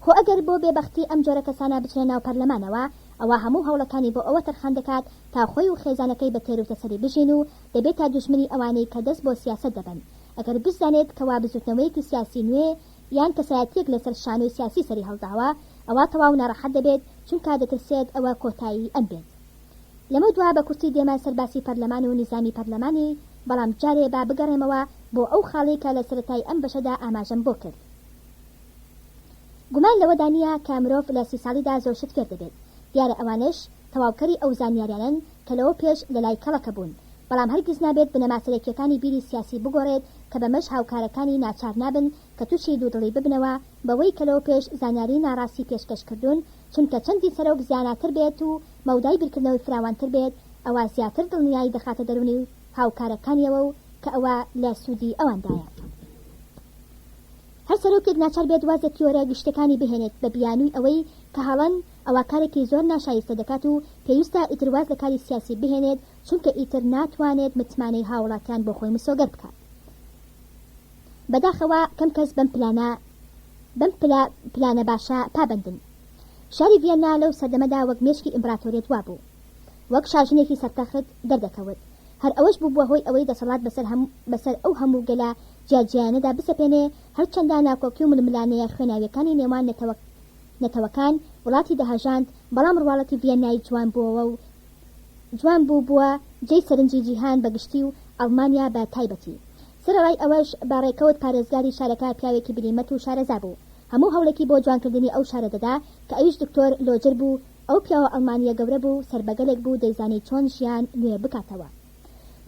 Speaker 1: خۆ ئەگەر بۆ بێ بەختی ئەم جۆرە کەسانە بچنە ناو پەرلەمانەوە ئەوا هەموو هەوڵەکانی بۆ ئەوە تەرخان دەکات تا خۆی و خێزانەکەی بە تێروتەسەلی بژین و دەبێتە دوژمنی ئەوانەی کە دەست بۆ سیاسەت دەبەن ئەگەر بشزانێت کەوا بزوتنەوەیەکی سیاسی نوێ یان کەسایەتیەک لەسەر شانۆی سیاسی سەری هەڵداوە ئەوا تەواو ناڕەحەت دەبێت چونکە دەترسێت ئەوە کۆتایی ئەم بێت. لەمەو دوا بە کورتی دێمە سەر باسی پەرلەمان و نیزامی پەرلەمانی بەڵام جارێ با بگەڕێمەوە بۆ ئەو خاڵەی کە لە سەرەتای ئەم بەشەدا ئاماژەم بۆ کرد. گومان لەوەدا نییە کە مرۆڤ لە سیساڵیدا زۆر شت فێر دەبێت، دیارە ئەوانەش تەواوکەری ئەو زانیاریانەن کە لەوە پێش لەلای کەڵەکە بوون، بەڵام هەرگیز نابێت بنەما سەرەکییەکانی بیری سیاسی بگۆڕێت کە بەمەش هاوکارەکانی ناچار نابن کە تووشی دوودڵی ببنەوە بەوەی کە لەوە پێش زانیاری ناڕاستی پێشکەش کردوون، چونکە چەندی سەرۆک زاناتر بێت و مەودای بیرکردنەوەی فراوانتر بێت ئەوا زیاتر دڵنیایی دەخاتە دەروونی هاوکارەکانیەوە و کە ئەوە لە سوودی ئەواندایە. هەر سەرۆکێک ناچار بێت واز لە تیۆرە گشتیەکانی بهێنێت بە بیانووی ئەوەی کە هەڵەن، ئەوا کارێکی زۆر ناشایستە دەکات و پێویستە ئیتر واز لە کاری سیاسی بهێنێت چونکە ئیتر ناتوانێت متمانەی هاوڵاتیان بۆ خۆی مسۆگەر بکات. بەداخەوە کەم کەس بەم پلانە بەم پلانە باشە پابەندن. شاری ڤیەننا لەو سەردەمەدا وەک مێشکی ئیمبراتۆریەت وابوو. وەک شاژنێکی سەرتەخت دەردەکەوت. هەر ئەوەش بووبووە هۆی ئەوەی دەسەڵات بەسەر بەسەر ئەو هەموو گەلە جیاجیایانەدا بسەپێنێ، هەرچەندە ناکۆکی و ململانێیە خوێناوییەکانی نێوان نەتەوە نەتەوەکان وڵاتی دەهەژاند، بەڵام ڕواڵەتی ڤیەننای جوان بووەوە و جوان بوو بووە جێی سەرنجی جیهان بە گشتی و ئەڵمانیا بە تایبەتی. سەرەڕای ئەوەش بە ڕێکەوت پارێزگاری شارەکە پیاوێکی بلیمەت و شارەزا بوو. هەموو هەوڵێکی بۆ جوانکردنی ئەو شارە دەدا کە ئەویش دکتۆر لۆجر بوو، ئەو پیاوە ئەڵمانییە گەورە بوو، سەر بە گەلێک بوو دەیزانی چۆن ژیان نوێ بکاتەوە.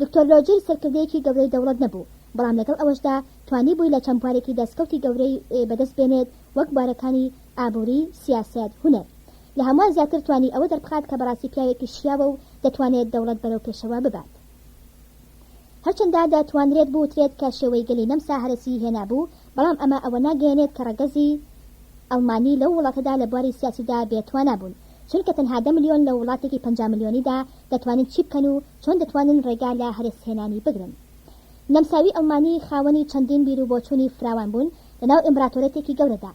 Speaker 1: دکتۆر لۆجر سەرکردەیەکی گەورەی دەوڵەت نەبوو، بەڵام لەگەڵ ئەوەشدا توانیبووی لە چەند بوارێکی دەستکەوتی گەورەی بەدەست بێنێت وەک بوارەکانی، ئابووری، سیاسەت، هونەر. لە هەمووان زیاتر توانی ئەوە دەربخات کە بەڕاستی پیاوێکی شیاوە و دەتوانێت دەوڵەت بەرەو پێشەوە ببات. هەرچەندە دەتوانرێت بوترێت کە شێوەی گەلی نەمسا هەرەسی هێنابوو، بەڵام ئەمە ئەوە ناگەیەنێت کە ڕەگەزی ئەڵمانی لەو وڵاتەدا لە بواری سیاسیدا بێ توانا بوون، چونکە تەنها دە ملیۆن لە وڵاتێکی 50 ملیۆنیدا دەتوانن چی بکەن و چۆن دەتوانن ڕێگا لە هەرەسهێنانی بگرن. نەمساوی ئەڵمانی خاوەنی چەندین بیروبۆچوونی فراوان بوون لەناو ئیمبراتۆرێتێکی گەورەدا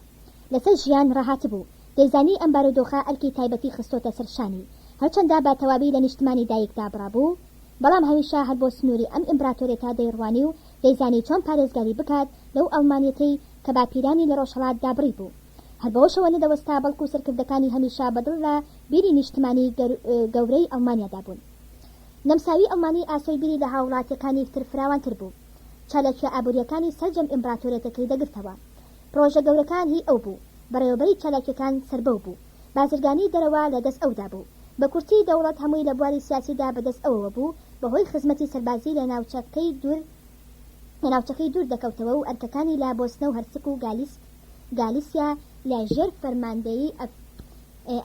Speaker 1: لەسەر ژیان ڕاهاتبوو، دەیزانی ئەم بارودۆخە ئەرکی تایبەتی خستۆتە سەر شانی، هەرچەندە بە تەواوی لە نیشتمانی دایک دابڕابوو، بەڵام هەمیشە هەر بۆ سنووری ئەم ئیمبراتۆریەتە دەیڕوانی و دەیزانی چۆن پارێزگاری بکات لەو ئەڵمانیەتەی کە باپیرانی لە ڕۆژهەڵات دابڕیبوو. هەر بەوەشەوە نەدەوەستا بەڵکو سەرکردەکانی هەمیشە بەدڵ لە بیری نیشتمانی گەورەی ئەڵمانیادا بوون. نەمساوی ئەڵمانی ئاسۆی بیری لە هاووڵاتیەکانی تر فراوانتر بوو. چالاکیە ئابووریەکانی سەرجەم ئیمبراتۆریەتەکەی دەگرتەوە. پڕۆژە گەورەکان هی ئەو بوو. بەڕێوەبەری چالاکیەکان سەر بەو بوو. بازرگانی دەرەوە لە دەست ئەودا بوو. بە کورتی دەوڵەت هەمووی لە بواری سیاسیدا بە دەست ئەوەوە بوو، بە هۆی خزمەتی سەربازی لە ناوچەکەی دوور لە ناوچەکەی دوور دەکەوتەوە و ئەرکەکانی لە بۆسنە و هەرسک و گالیسک گالیسیا لە ژێر فەرماندەیی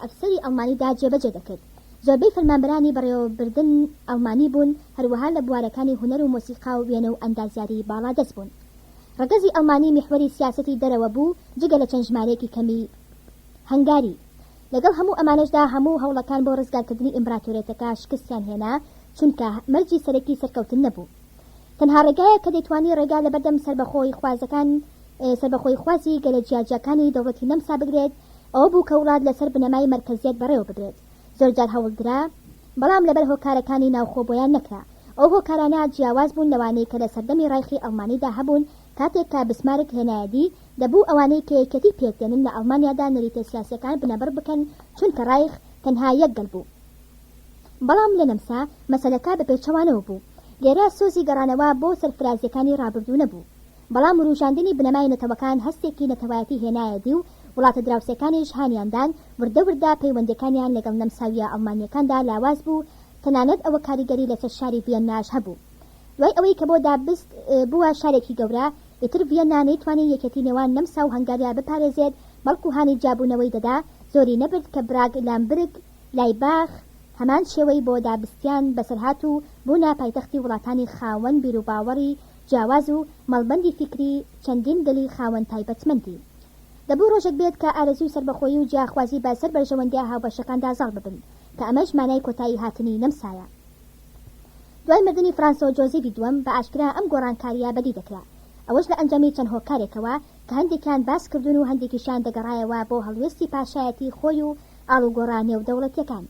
Speaker 1: ئەفسەری ئەڵمانیدا جێبەجێ دەکرد. زۆربەی فەرمانبەرانی بەڕێوەبردن ئەڵمانی بوون، هەروەها لە بوارەکانی هونەر و مۆسیقا و وێنە و ئەندازیاری باڵادەست بوون. ڕەگەزی ئەڵمانی میحوەری سیاسەتی دەرەوە بوو جگە لە چەند ژمارەیەکی کەمی هەنگاری. لەگەڵ هەموو ئەمانەشدا هەموو هەوڵەکان بۆ ڕزگارکردنی ئیمبراتۆریەتەکە شکستیان هێنا چونکە مەرجی سەرەکی سەرکەوتن نەبوو. تەنها ڕێگایەک کە دەیتوانی ڕێگا لەبەردەم سەربەخۆییخوازەکان سەربەخۆییخوازی گەلە جیاجیاکانی دەوڵەتی نەمسا بگرێت ئەوە بوو کە وڵات لەسەر بنەمای مەرکەزیەت بەڕێوە ببرێت. زۆرجار هەوڵدرا بەڵام لەبەر هۆکارەکانی ناوخۆ بۆیان نەکرا. ئەو هۆکارانە جیاواز بوون لەوانەی کە لە سەردەمی ڕایخی ئەڵمانیدا هەبوون کاتێک کە بسمارک هێنایەدی، دەبوو ئەوانەی کە یەکێتی پێکدێنن لە ئەڵمانیادا نەریتە سیاسیەکان بنەبڕ بکەن چونکە ڕایخ تەنها یەک گەل بوو. بەڵام لە نەمسا مەسەلەکە بە پێچەوانەوە بوو. لێرە سۆزی گەڕانەوە بۆ سەرفرازیەکانی ڕابردوو نەبوو. بەڵام وروژاندنی بنەمای نەتەوەکان هەستێکی نەتەوایەتی هێنایەدی و وڵاتە دراوسێکانیش هانیان دان وردە وردە پەیوەندیەکانیان لەگەڵ نەمساویە ئەڵمانیەکاندا لاواز بوو تەنانەت ئەوە کاریگەری لەسەر شاری ڤیەنناش هەبوو. دوای ئەوەی کە بۆدابست بووە شارێکی گەورە، ئیتر ڤیەننا نەیتوانی یەکێتی نێوان نەمسا و هەنگاریا بپارێزێت، بەڵکو هانی جیابوونەوەی دەدا، زۆری نەبرد کە براگ لامبرگ لایباخ هەمان شێوەی بۆدابستیان بەسەرهات و بوونە پایتەختی وڵاتانی خاوەن بیروباوەڕی جیاواز و مەڵبەندی فیکری چەندین گەلی خاوەن تایبەتمەندی. دەبوو ڕۆژێک بێت کە ئارەزووی سەربەخۆیی و جیاخوازی بە سەر بەرژەوەندییە هاوبەشەکاندا زاڵ ببن، کە ئەمەش مانای کۆتایی هاتنی نەمسایە. دوای مردنی فرانسۆ جۆزیڤی دووەم بە ئاشکرا ئەم گۆڕانکارییە بەدی دەکرا، ئەوەش لە ئەنجامی چەند هۆکارێکەوە کە هەندێکیان باس کردوون و هەندێکیشیان دەگەڕایەوە بۆ هەڵوێستی پاشایەتی خۆی و ئاڵوگۆڕە نێودەوڵەتیەکان.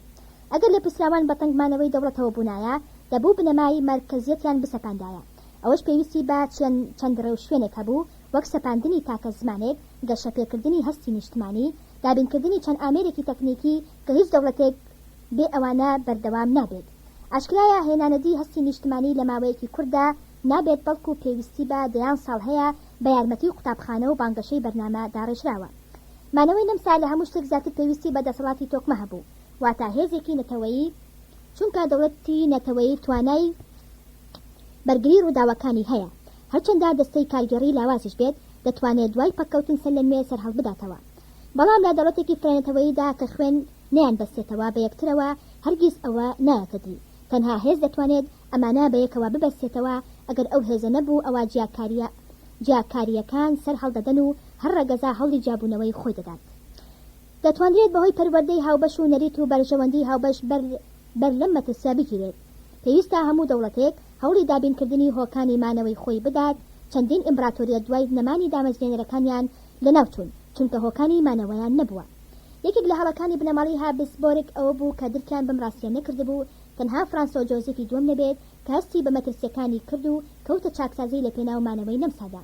Speaker 1: ئەگەر لێپرسراوان بە تەنگ مانەوەی دەوڵەتەوە بوونایە، دەبوو بنەمای مەرکەزیەتیان بسەپاندایە. ئەوەش پێویستی بە چەند ڕێوشوێنێک هەبوو، وەک سەپاندنی تاکە زمانێک، گەشەپێکردنی هەستی نیشتمانی، دابینکردنی چەند ئامێرێکی تەکنیکی کە هیچ دەوڵەتێک بێ ئەوانە بەردەوام نابێت. ئاشکرایە هێنانەدی هەستی نیشتمانی لە ماوەیەکی کورتدا نابێت بەڵکو پێویستی بە دەیان ساڵ هەیە بە یارمەتی قوتابخانە و بانگەشەی بەرنامە داڕێژراوە. مانەوەی نەمسا لە هەموو شتێک زیاتر پێویستی بە دەسەڵاتی تۆکمە هەبوو، واتە هێزێکی نەتەوەیی، چونکە دەوڵەتی نەتەوەیی توانای بەرگری ڕووداوەکانی هەیە، هەرچەندە دەستەی کارگێڕی لاوازیش بێت، دەتوانێت دوای پەککەوتن سەرلەنوێ سەرهەڵبداتەوە. بەڵام لە دەوڵەتێکی فرەنەتەوەییدا کە خوێن نەیانبەستێتەوە بە یەکترەوە، هەرگیز ئەوە نایەتە دی. تەنها هێز دەتوانێت ئەمانە بەیەکەوە ببەستێتەوە، ئەگەر ئەو هێزە نەبوو ئەوا جیاکارییە جیاکارییەکان سەر هەڵدەدەن و هەر ڕەگەزە هەوڵی جیابوونەوەی خۆی دەدات. دەتوانرێت بەهۆی پەروەردەی هاوبەش و نەریت و بەرژەوەندی هاوبەش بەر بەر لەم مەترسیە بگیرێت. پێویستە هەموو دەوڵەتێک هەوڵی دابینکردنی هۆکانی مانەوەی خۆی بدات، چەندین ئیمبراتۆریەت دوای نەمانی دامەزرێنەرەکانیان لەناوچوون، چونکە هۆکانی مانەوەیان نەبووە. یەکێک لە هەڵەکانی بنەماڵەی هابسبۆرگ ئەوە بوو کە درکیان بەم ڕاستیە نەکردبوو، تەنها فرانسۆ جۆزیفی دووەم نەبێت کە هەستی بە مەترسیەکانی کرد و کەوتە چاکسازی لەپێناو مانەوەی نەمسادا.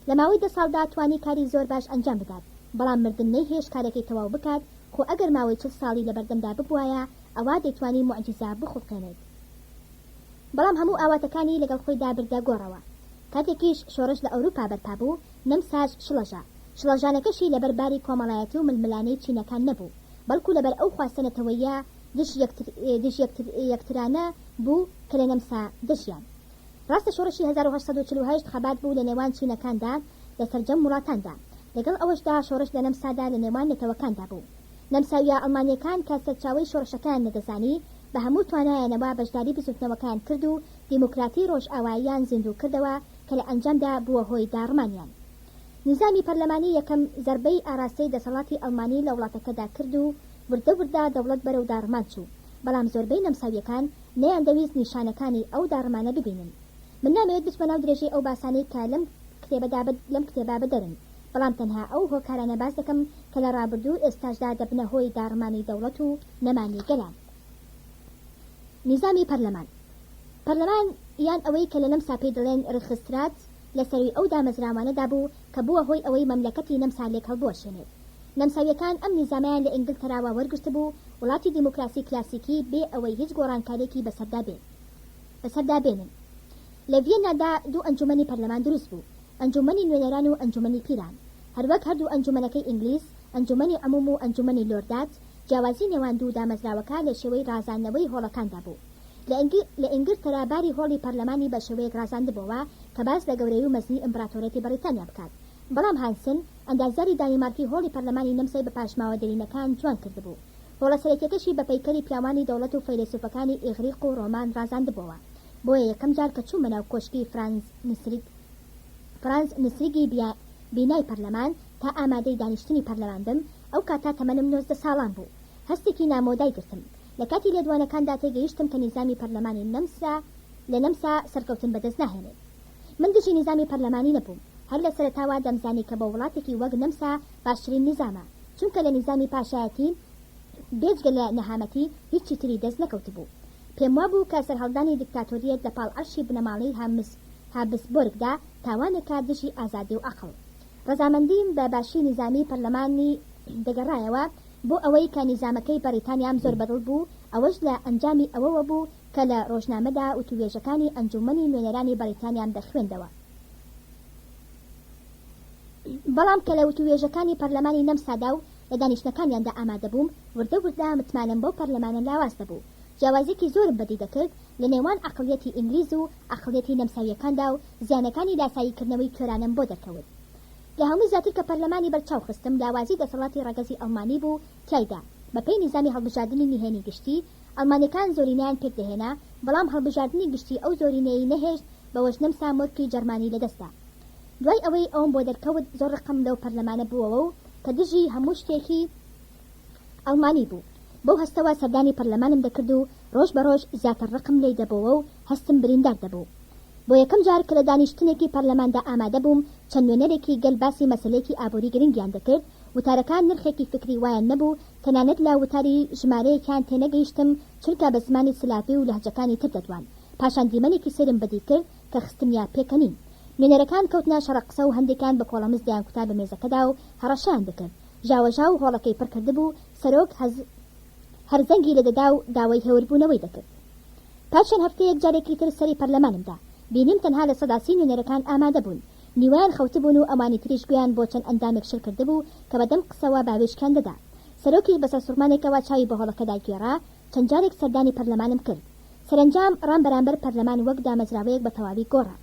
Speaker 1: لە ماوەی دە ساڵدا توانی کاری زۆر باش ئەنجام بدات، بەڵام مردن نەیهێشت کارەکەی تەواو بکات، خۆ ئەگەر ماوەی 40 ساڵی لەبەردەمدا ببوایە ئەوا دەیتوانی موعجیزە بخوڵقێنێت. بەڵام هەموو ئاواتەکانی لەگەڵ خۆیدا بردە گۆڕەوە. کاتێکیش شۆڕش لە ئەوروپا بەرپا بوو، نەمساش شڵەژا. شڵەژانەکەشی لەبەر باری کۆمەڵایەتی و ململانێی چینەکان نەبوو، بەڵکو لەبەر ئەو خواستە نەتەوەییە دژ یەکترانە بوو کە لە نەمسا دەژیان. ڕاستە شۆڕشی 1848 خەبات بوو لە نێوان چینەکاندا لە سەرجەم وڵاتاندا. لەگەڵ ئەوەشدا شۆڕش لە نەمسادا لە نێوان نەتەوەکاندا بوو. نەمساوییە ئەڵمانییەکان کە سەرچاوەی شۆڕشەکەیان نەدەزانی، بە هەموو توانایانەوە بەشداری بزووتنەوەکەیان کرد و دیموکراتی ڕۆژئاواییان زیندوو کردەوە کە لە ئەنجامدا بووە هۆی داڕمانیان. نیزامی پەرلەمانی یەکەم زەربەی ئاراستەی دەسەڵاتی ئەڵمانی لە وڵاتەکەدا کرد و وردە وردە دەوڵەت بەرەو داڕمان چوو، بەڵام زۆربەی نەمساوییەکان نەیاندەویست نیشانەکانی ئەو داڕمانە ببینن. من نامەوێت بچمە ناو درێژەی ئەو باسانەی کە لەم کتێبەدا لەم کتێبە بەدەرن، بەڵام تەنها ئەو هۆکارانە باس دەکەم کە لە ڕابردوو و ئێستاشدا دەبنە هۆی داڕمانی دەوڵەت و نەمانی گەلان. نیزامی پەرلەمان پەرلەمان یان ئەوەی کە لە نەمسا پێی دەڵێن ڕیخسترات لە سەرووی ئەو دامەزراوانەدا بوو کە بووە هۆی ئەوەی مەملەکەتی نەمسا لێک هەڵبوەشێنێت. نەمساوییەکان ئەم نیزامەیان لە ئینگلتەراوە وەرگرتبوو، وڵاتی دیموکراسی کلاسیکی بێ ئەوەی هیچ گۆڕانکارییەکی بەسەردا بێت بەسەردا بێنن. لە ڤیەننادا دوو ئەنجومەنی پەرلەمان دروست بوو، ئەنجومەنی نوێنەران و ئەنجومەنی پیران. هەروەک هەردوو ئەنجومەنەکەی ئینگلیز، ئەنجومەنی عموم و ئەنجومەنی لۆردات، جیاوازی نێوان دوو دامەزراوەکە لە شێوەی ڕازاندنەوەی هۆڵەکاندا بوو. لە ئینگلتەرا باری هۆڵی پەرلەمانی بە شێوەیەک ڕازاندبۆوە کە باس لە گەورەیی و مەزنی ئیمبراتۆریەتی بەڕیتانیا بکات. بەڵام هانسن، ئەندازیاری دانیمارکی هۆڵی پەرلەمانی نەمسای بە پاشماوە دێرینەکان جوان کردبوو. هۆڵە سەرەکیەکەشی بە پەیکەری پیاوانی دەوڵەت و فەیلەسوفەکانی ئیغریق و ڕۆمان ڕازاندبۆوە. بۆیە یەکەم جار کە چوومە ناو کۆشکی فرانز نسریگ فرانز نسریگی بینای پەرلەمان تا ئامادەی دانیشتنی پەرلەمان بم، ئەو کاتە تەمەنم 19 ساڵان بوو. هەستێکی نامۆ دایگرتم. لە کاتی لێدوانەکاندا تێگەیشتم کە نیزامی پەرلەمانی نەمسا لە نەمسا سەرکەوتن بەدەست ناهێنێت. من دژی نیزامی پەرلەمانی نەبووم. هەر لە سەرەتاوە دەمزانی کە بۆ وڵاتێکی وەک نەمسا باشترین نیزامە، چونکە لە نیزامی پاشایەتی بێجگە لە نەهامەتی هیچی تری دەست نەکەوتبوو. پێموابوو کە سەرهەڵدانی دیکتاتۆریەت لە پاڵ عەرشی بنەماڵەی هابسبۆرگدا تاوانێکە دژی ئازادی و عەقڵ. ڕەزامەندیم بە باشی نیزامی پەرلەمانی دەگەڕایەوە بۆ ئەوەی کە نیزامەکەی بەڕیتانیام زۆر بەدڵ بوو، ئەوەش لە ئەنجامی ئەوەوە بوو کە لە ڕۆژنامەدا وتووێژەکانی ئەنجوومەنی نوێنەرانی بەڕیتانیام دەخوێندەوە. بەڵام کە لە وتووێژەکانی پەرلەمانی نەمسادا و لە دانیشتنەکانیاندا ئامادە بووم، وردە وردە متمانەم بەو پەرلەمانە لاواز دەبوو. جیاوازیەکی زۆرم بەدی دەکرد لە نێوان عەقڵیەتی ئینگلیز و عەقڵیەتی نەمساویەکاندا و زیانەکانی لاساییکردنەوەی کوێرانەم بۆ دەرکەوت. لە هەمووی زیاتر کە پەرلەمانی بەرچاو خستم لاوازی دەسەڵاتی ڕەگەزی ئەڵمانی بوو تیایدا، بە پێی نیزامی هەڵبژاردنی نهێنی گشتی، ئەڵمانیەکان زۆرینەیان پێکدەهێنا، بەڵام هەڵبژاردنی گشتی ئەو زۆرینەیەی نەهێشت، بەوەش نەمسا مۆرکی جەرمانی لەدەستدا. دوای ئەوەی ئەوەم بۆ دەرکەوت زۆر ڕقم لەو پەرلەمانە بووەوە و کە دژی هەموو شتێکی ئەڵمانی بوو. بەو هەستەوە سەردانی پەرلەمانم دەکرد و ڕۆژ بە ڕۆژ زیاتر ڕقم لێی دەبۆوە و هەستم بریندار دەبوو. بۆ یەکەم جار کە لە دانیشتنێکی پەرلەماندا ئامادە بووم، چەند نوێنەرێکی گەل باسی مەسەلەیەکی ئابووری گرنگیان دەکرد، وتارەکان نرخێکی فیکری وایان نەبوو، تەنانەت لە وتاری ژمارەیەکیان تێنەگەیشتم چونکە بە زمانی سلاڤی و لەهجەکانی تر دەدوان. پاشان دیمەنێکی سەیرم بەدی کرد کە خستمیە پێکەنین. نوێنەرەکان کەوتنە شەڕە قسە و هەندێکیان بە کۆڵەمز دەیانکوتا بە مێزەکەدا و هەڕەشەیان دەکرد. ژاوەژاو هۆڵەکەی پڕ کردبوو، سەرۆک هەر زەنگی لێدەدا و داوای هێوربوونەوەی دەکرد. پاش چەند هەفتەیەک جارێکی تر سەری پەرلەمانم دا. بینیم تەنها 30% نوێنەرەکان ئامادە بوون. نیوەیان خەوتبوون و ئەوانی تریش گوێیان بۆ چەند ئەندامێک شل کردبوو کە بە دەم قسەوە باوێشکیان دەدا. سەرۆکیش بە سەرسوڕمانێکەوە چاوی بە هۆڵەکەدا گێڕا. چەند جارێک سەردانی پەرلەمانم کرد. سەرەنجام ڕام بەرامبەر پەرلەمان وەک دامەزراوەیەک بە تەواوی گۆڕا.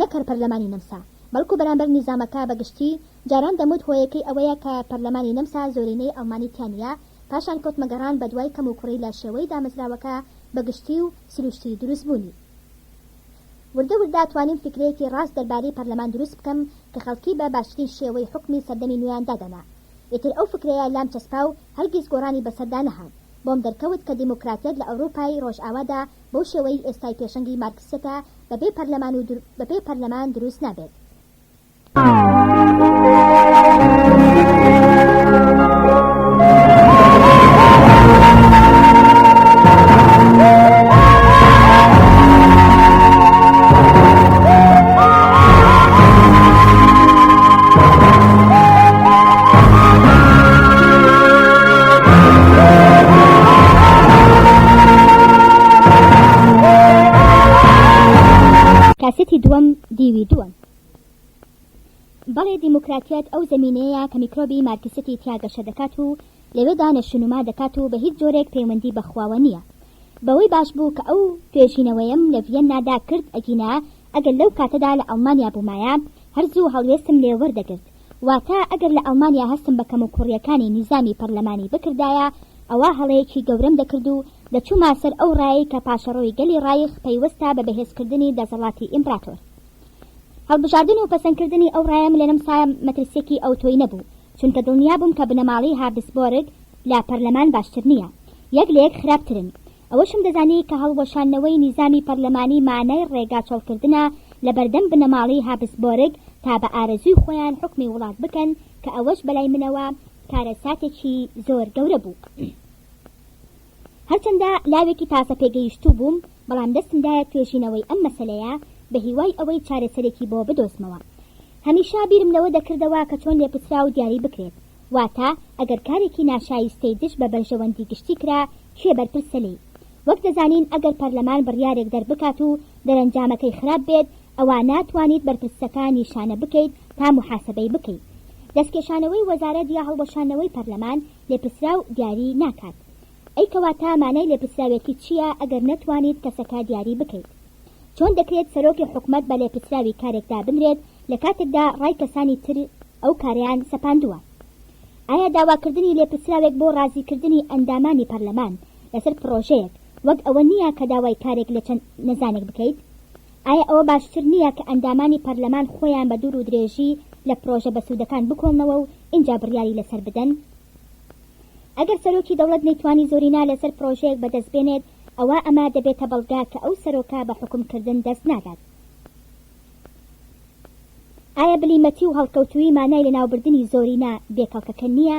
Speaker 1: نەک هەر پەرلەمانی نەمسا، بەڵکو بەرامبەر نیزامەکە بە گشتی، جاران دەموت هۆیەکەی ئەوەیە کە پەرلەمانی نەمسا زۆرینەی ئەڵمانی تیا نییە، پاشان کەوتمە گەڕان بەدوای کەموکوڕی لە شێوەی دامەزراوەکە بە گشتی و سروشتی دروستبوونی. وردە وردە توانیم فیکرەیەکی ڕاست دەربارەی پەرلەمان دروست بکەم کە خەڵکی بە باشترین شێوەی حوکمی سەردەمی نوێیان دادەنا. ئیتر ئەو فکرەیە لام چەسپا و هەرگیز گۆڕانی بەسەردا نەهات. بۆم دەرکەوت کە دیموکراتیەت لە ئەوروپای ڕۆژئاوادا بەو شێوەی ئێستای پێشەنگی مارکسیەتە بەبێ پەرلەمان و بەبێ پەرلەمان دروست نابێت. کاسێتی دووەم دیوی دووەم. بەڵێ دیموکراتیەت ئەو زەمینەیە کە میکرۆبی مارکسیەتی تیا گەشە دەکات و لەوێدا نەشونما دەکات و بە هیچ جۆرێک پەیوەندی بە خواوە نییە. بەوەی باش بوو کە ئەو توێژینەوەیەم لە ڤیەننادا کرد ئەگینا ئەگەر لەو کاتەدا لە ئەڵمانیا بوومایە هەر زوو هەڵوێستم لێ وەردەگرت. واتە ئەگەر لە ئەڵمانیا هەستم بە کەموکوڕییەکانی نیزامی پەرلەمانی بکردایە ئەوا هەڵەیەکی گەورەم دەکرد و دەچوومە سەر ئەو ڕایەی کە پاشەڕۆی گەلی ڕایخ پەیوەستە بە بەهێزکردنی دەسەڵاتی ئیمپراتۆر. هەڵبژاردن و پەسەندکردنی ئەو ڕایەم لە نەمسا مەترسییەکی ئەوتۆی نەبوو، چونکە دڵنیا بووم کە بنەماڵەی هابسبۆرگ لە پەرلەمان باشتر نییە، یەک لە یەک خراپترن. ئەوەشم دەزانی کە هەڵوەشاندنەوەی نیزامی پەرلەمانی مانای ڕێگا چۆڵکردنە لە بەردەم بنەماڵەی هابسبۆرگ تا بە ئارەزووی خۆیان حوکمی وڵات بکەن کە ئەوەش بەلای منەوە کارەساتێکی زۆر گەورە بوو. هەرچەندە لاوێکی تازە پێگەیشتوو بووم، بەڵام دەستم دایە توێژینەوەی ئەم مەسەلەیە بە هیوای ئەوەی چارەسەرێکی بۆ بدۆزمەوە. هەمیشە بیرم لەوە دەکردەوە کە چۆن لێپرسراو دیاری بکرێت، واتە ئەگەر کارێکی ناشایستەی دژ بە بەرژەوەندی گشتی کرا، کێ بەرپرسە لێی؟ وەک دەزانین ئەگەر پەرلەمان بڕیارێک دەربکات و دەرەنجامەکەی خراپ بێت، ئەوا ناتوانیت بەرپرسەکە نیشانە بکەیت تا موحاسەبەی بکەیت. دەستکێشانەوەی وەزارەت یا هەڵوەشاندنەوەی پەرلەمان لێپرسراو دیاری ناکات. ئەی کەواتە مانای لێپرسراوێتی چییە ئەگەر نەتوانیت کەسەکە دیاری بکەیت؟ چۆن دەکرێت سەرۆکی حکومەت بە لێپرسراوی کارێک دابنرێت لە کاتێکدا ڕای کەسانی تر ئەو کارەیان سەپاندووە؟ ئایا داواکردنی لێپرسراوێک بۆ ڕازیکردنی ئەندامانی پەرلەمان لەسەر پڕۆژەیەک وەک ئەوە نییە کە داوای کارێک لە چەند نەزانێک بکەیت؟ ئایا ئەوە باشتر نییە کە ئەندامانی پەرلەمان خۆیان بە دوور و درێژی لە پڕۆژە بەسوودەکان بکۆڵنەوە و ئینجا بڕیاری لەسەر بدەن؟ ئەگەر سەرۆکی دەوڵەت نەیتوانی زۆرینە لەسەر پڕۆژەیەک بەدەست بێنێت، ئەوا ئەمە دەبێتە بەڵگە کە ئەو سەرۆکە بە حوکم کردن دەست نادات. ئایا بلیمەتی و هەڵکەوتوویی مانای لەناوبردنی زۆرینە بێ کەڵکەکە نییە؟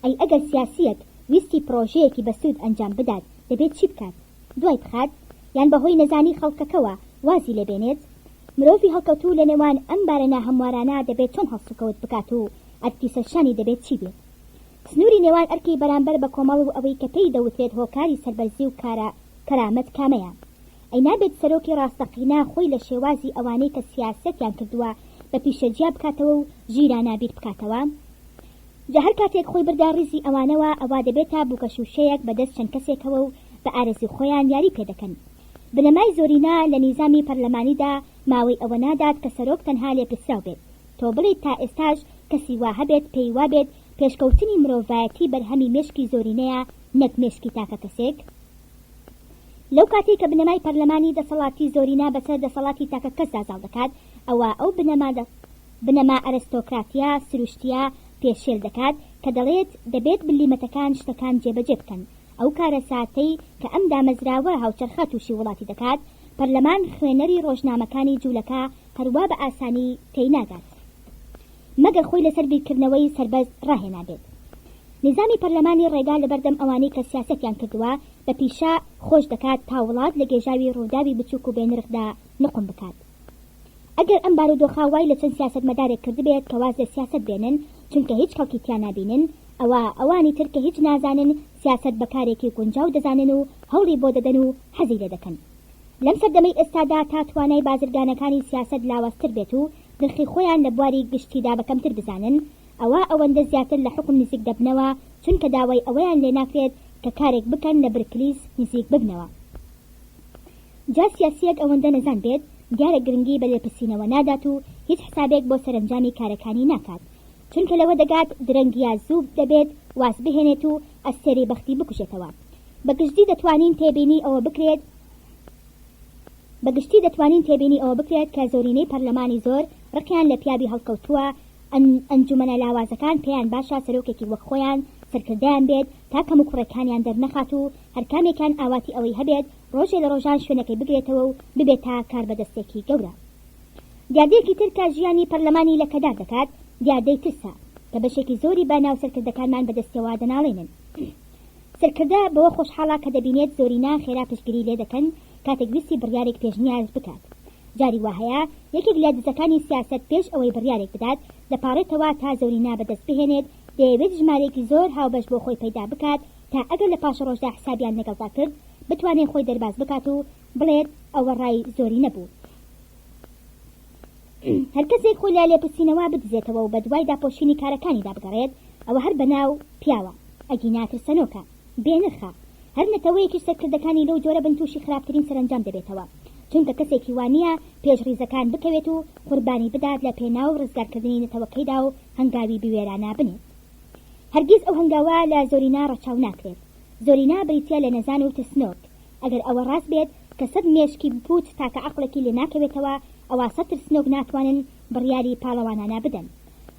Speaker 1: ئەی ئەگەر سیاسییەک ویستی پڕۆژەیەکی بەسوود ئەنجام بدات، دەبێت چی بکات؟ دوای بخات؟ یان بەهۆی نەزانی خەڵکەکەوە وازی لێ بێنێت؟ مرۆڤی هەڵکەوتوو لەنێوان ئەم بارە ناهەموارانە دەبێت چۆن هەڵسوکەوت بکات و ئەرکی سەرشانی دەبێت چی بێت؟ سنووری نێوان ئەرکی بەرامبەر بە کۆمەڵ و ئەوەی کە پێی دەوترێت هۆکاری سەربەرزی و کارە کەرامەت کامەیە؟ ئەی نابێت سەرۆکی ڕاستەقینە خۆی لە شێوازی ئەوانەی کە سیاسەتیان کردووە بە پیشە جیا بکاتەوە و ژیرانە بیر بکاتەوە؟ جا هەر کاتێک خۆی بردە ڕیزی ئەوانەوە ئەوا دەبێتە بووکە شووشەیەک بە دەست چەند کەسێکەوە و بە ئارەزووی خۆیان یاری پێ دەکەن. بنەمای زۆرینە لە نیزامی پەرلەمانیدا ماوەی ئەوە نادات کە سەرۆک تەنها لێپرسراو بێت. تۆ بڵێیت تا ئێستاش کەسی وا هەبێت پێی وابێت پێشکەوتنی مرۆڤایەتی بەرهەمی مێشکی زۆرینەیە نەک مێشکی تاکە کەسێک؟ لەو کاتەی کە بنەمای پەرلەمانی دەسەڵاتی زۆرینە بەسەر دەسەڵاتی تاکە کەسدا زاڵ دەکات ئەوا ئەو بنەما بنەما ئەرستۆکراتیە سروشتیە پێشێل دەکات کە دەڵێت دەبێت بلیمەتەکان شتەکان جێبەجێ بکەن. ئەو کارەساتەی کە ئەم دامەزراوە هاوچەرخە تووشی وڵاتی دەکات. پەرلەمان خوێنەری ڕۆژنامەکانی جوولەکە هەروا بە ئاسانی تێی ناگات. مەگەر خۆی لەسەر بیرکردنەوەی سەربەست ڕاهێنابێت. نیزامی پەرلەمانی ڕێگا لەبەردەم ئەوانەی کە سیاسەتیان کردووە بە پیشە خۆش دەکات تا وڵات لە گێژاوی ڕووداوی بچووک و بێنرخدا نوقم بکات. ئەگەر ئەم بارودۆخە وای لە چەند سیاسەتمەدارێک کردبێت کە واز لە سیاسەت بێنن چونکە هیچ کەڵکی تیا نابینن، ئەوا ئەوانی تر کە هیچ نازانن سیاسەت بە کارێکی گونجاو دەزانن و هەوڵی بۆ دەدەن و حەزی لێ دەکەن. لەم سەردەمەی ئێستادا تا توانای بازرگانەکانی سیاسەت لاوازتر بێت و نرخی خۆیان لە بواری گشتیدا بە کەمتر بزانن ئەوا ئەوەندە زیاتر لە حوکم نزیک دەبنەوە چونکە داوای ئەوەیان لێ ناکرێت کە کارێک بکەن لە برکلیس نزیک ببنەوە. جا سیاسییەک ئەوەندە نەزان بێت دیارە گرنگی بە لێپرسینەوە نادات و هیچ حسابێک بۆ سەرەنجامی کارەکانی ناکات چونکە لەوە دەگات درەنگ یا زوو دەبێت واز بهێنێت و ئەستێرەی بەختی بکوژێتەوە. بە گشتی دەتوانین تێبینی ئەوە بکرێت بە گشتی دەتوانین تێبینی ئەوە بکرێت کە زۆرینەی پەرلەمانی زۆر ڕقیان لە پیاوی هەڵکەوتووە ئەنجومەنە لاوازەکان پێیان باشە سەرۆکێکی وەک خۆیان سەرکردەیان بێت تا کەموکوڕێکانیان دەرنەخات و هەرکامێکیان ئاواتی ئەوەی هەبێت ڕۆژێ لە ڕۆژان شوێنەکەی بگرێتەوە و ببێتە کاربەدەستێکی گەورە. دیاردەیەکی تر کە ژیانی پەرلەمانی لەکەدار دەکات دیاردەی ترسە کە بەشێکی زۆری بە ناو سەرکردەکانمان بەدەستیەوە دەناڵێنن. سەرکردە بەوە خۆشحاڵە کە دەبینێت زۆرینە خێرا پشتگیری لێدەکەن کاتێک ویستی بڕیارێک پێشنیاز بکات. جاری وا هەیە یەکێک لە دزەکانی سیاسەت پێش ئەوەی بڕیارێک بدات دەپاڕێتەوە تا زۆرینە بەدەست بهێنێت، دەیەوێت ژمارەیەکی زۆر هاوبەش بۆ خۆی پەیدا بکات تا ئەگەر لە پاشەڕۆژدا حسابیان لەگەڵدا کرد بتوانێت خۆی دەرباز بکات و بڵێت ئەوە ڕای زۆرینە بوو. هەر کەسێک خۆی لە لێپرسینەوە بدزێتەوە و بەدوای داپۆشینی کارەکانیدا بگەڕێت، ئەوە هەر بەناو پیاوە، ئەگینا ترسەنۆکە، بێ نرخە. هەر نەتەوەیەکیش سەرکردەکانی لەو جۆرە بن تووشی خراپترین سەرەنجام دەبێتەوە، چونکە کەسێکی وا نییە پێش ڕیزەکان بکەوێت و قوربانی بدات لە پێناو ڕزگارکردنی نەتەوەکەیدا و هەنگاوی بوێرانە بنێت. هەرگیز ئەو هەنگاوە لە زۆرینە ڕەچاو ناکرێت. زۆرینە بریتییە لە نەزان و ترسنۆک. ئەگەر ئەوە ڕاست بێت کە سەت مێشکی پووچ تاکە عەقڵێکی لێ ناکەوێتەوە، ئەوا سەت ترسنۆک ناتوانن بڕیاری پاڵەوانانە بدەن.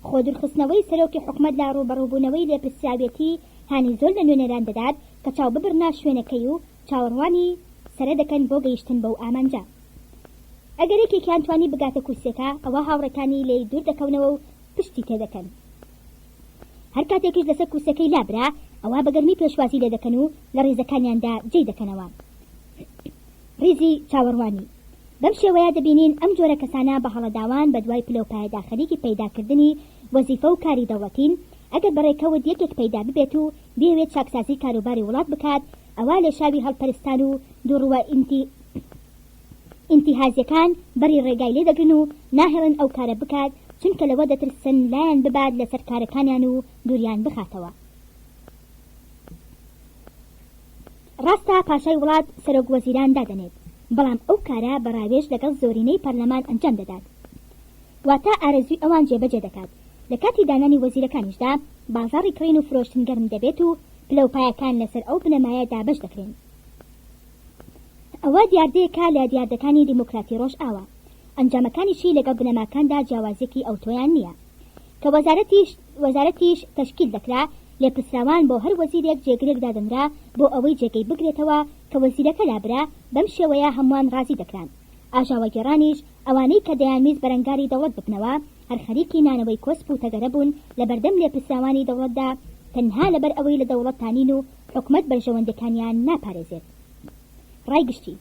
Speaker 1: خۆ دوورخستنەوەی سەرۆکی حکومەت لە ڕووبەڕووبوونەوەی لێپرسراوێتی هانی زۆر لە نوێنەران دەدات کە چاو ببڕنە شوێنەکەی و چاوەڕوانی سەرە دەکەن بۆ گەیشتن بەو ئامانجە. ئەگەر یەکێکیان توانی بگاتە کورسیەکە ئەوا هاوڕێکانی لێی دوور دەکەونەوە و پشتی تێدەکەن. هەر کاتێکیش لەسەر کورسیەکەی لابرا ئەوا بە گەرمی پێشوازی لێدەکەن و لە ڕیزەکانیاندا جێی دەکەنەوە. ڕیزی چاوەڕوانی. بەم شێوەیە دەبینین ئەم جۆرە کەسانە بە هەڵەداوان بە دوای پلە و پایەدا خەریکی پەیداکردنی وەزیفە و کاری دەوڵەتین، ئەگەر بە ڕێکەوت یەکێک پەیدا ببێت و بیەوێت چاکسازی کاروباری وڵات بکات ئەوا لێشاوی هەڵپەرستان و دووڕووە ئینتیهازیەکان بەری ڕێگای لێ دەگرن و ناهێڵن ئەو کارە بکات چونکە لەوە دەترسن لایان ببات لەسەر کارەکانیان و دووریان بخاتەوە. ڕاستە پاشای وڵات سەرۆک وەزیران دادەنێت، بەڵام ئەو کارە بە ڕاوێژ لەگەڵ زۆرینەی پەرلەمان ئەنجام دەدات. واتە ئارەزووی ئەوان جێبەجێ دەکات. لە کاتی دانانی وەزیرەکانیشدا بازاڕی کڕین و فرۆشتن گەرم دەبێت و پلە و پایەکان لەسەر ئەو بنەمایە دابەش دەکرێن. ئەوە دیاردەیەکە لە دیاردەکانی دیموکراتی ڕۆژئاوا. ئەنجامەکانیشی لەگەڵ بنەماکاندا جیاوازیەکی ئەوتۆیان نییە. کە وەزارەتیش وەزارەتیش تەشکیل دەکرا، لێپرسراوان بۆ هەر وەزیرێک جێگرێک دادەنرا بۆ ئەوەی جێگەی بگرێتەوە کە وەزیرەکە لابرا، بەم شێوەیە هەمووان ڕازی دەکران. ئاژاوەگێڕانیش، ئەوانەی کە دەیانویست بەرەنگاری دەوڵەت ببنەوە، هەر خەریکی نانەوەی کۆسپ و تەگەرە بوون لە بەردەم لێپرسراوانی دەوڵەتدا تەنها لەبەر ئەوەی لە دەوڵەتتا نین و حکومەت بەرژەوەندیەکانیان ناپارێزێت. ڕای گشتی.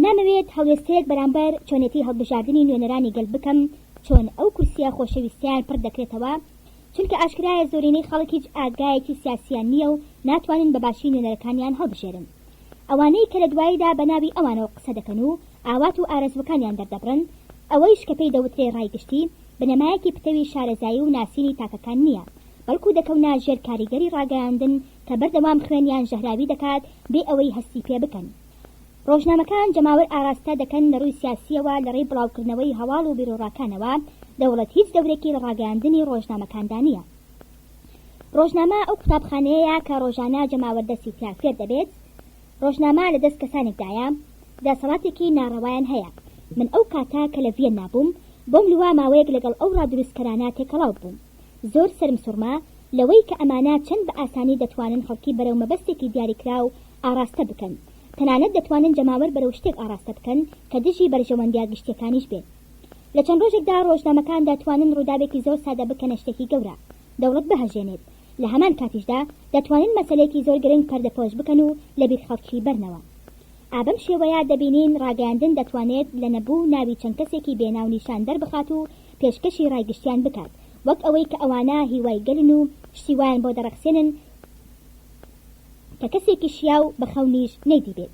Speaker 1: نامەوێت هەڵوێستەیەک بەرامبەر چۆنێتی هەڵبژاردنی نوێنەرانی گەل بکەم چۆن ئەو کورسیە خۆشەویستەیان پڕ دەکرێتەوە، چونکە ئاشکرایە زۆرینەی خەڵک هیچ ئاگایەکی سیاسیان نییە و ناتوانن بە باشی نوێنەرەکانیان هەڵبژێرن. ئەوانەی کە لە دواییدا بە ناوی ئەوانەوە قسە دەکەن و ئاوات و ئارەزووەکانیان دەردەبڕن، ئەوەیش کە پێی دەوترێ ڕای گشتی، بنەمایەکی پتەوی شارەزایی و ناسینی تاکەکان نییە، بەڵکو دەکەونە ژێر کاریگەری ڕاگەیاندن کە بەردەوام خوێنیان ژەهراوی دەکات بێ ئەوەی هەستی پێ بکەن. ڕۆژنامەکان جەماوەر ئاراستە دەکەن لە ڕووی سیاسییەوە لە ڕێی بڵاوکردنەوەی هەواڵ و بیروڕاکانەوە، دەوڵەت هیچ دەورێکی لە ڕاگەیاندنی ڕۆژنامەکاندا نییە. ڕۆژنامە ئەو قوتابخانەیەیە کە ڕۆژانە جەماوەر دەرسی تیا فێر دەبێت. ڕۆژنامە لە دەست کەسانێکدایە دەسەڵاتێکی ناڕەوایان هەیە. من ئەو کاتە کە لە ڤیەننا بووم، بۆم لوا ماوەیەک لەگەڵ ئەو ڕادروستکەرانە تێکەڵاو بووم. زۆر سەرم سوڕما لەوەی کە ئەمانە چەند بە ئاسانی دەتوانن خەڵکی بەرەو مەبەستێکی دیاریکراو ئاڕاستە بکەن. تەنانەت دەتوانن جەماوەر بەرەو شتێک ئاڕاستە بکەن کە دژی بەرژەوەندییە گشتییەکانیش بێت. لە چەند ڕۆژێکدا ڕۆژنامەکان دەتوانن ڕووداوێکی زۆر سادە بکەنە شتێکی گەورە، دەوڵەت بهەژێنێت، لە هەمان کاتیشدا دەتوانن مەسەلەیەکی زۆر گرنگ پەردەپۆش بکەن و لە بیر خەڵکی بەرنەوە. ئا بەم شێوەیە دەبینین ڕاگەیاندن دەتوانێت لە نەبوو ناوی چەند کەسێکی بێ ناونیشان دەربخات و پێشکەشی ڕای گشتیان بکات وەک ئەوەی کە ئەوانە هیوای گەلن و شتی وایان بۆ دەڕەخسێنن کە کەسێکی شیاو بە خەونیش نەیدیبێت.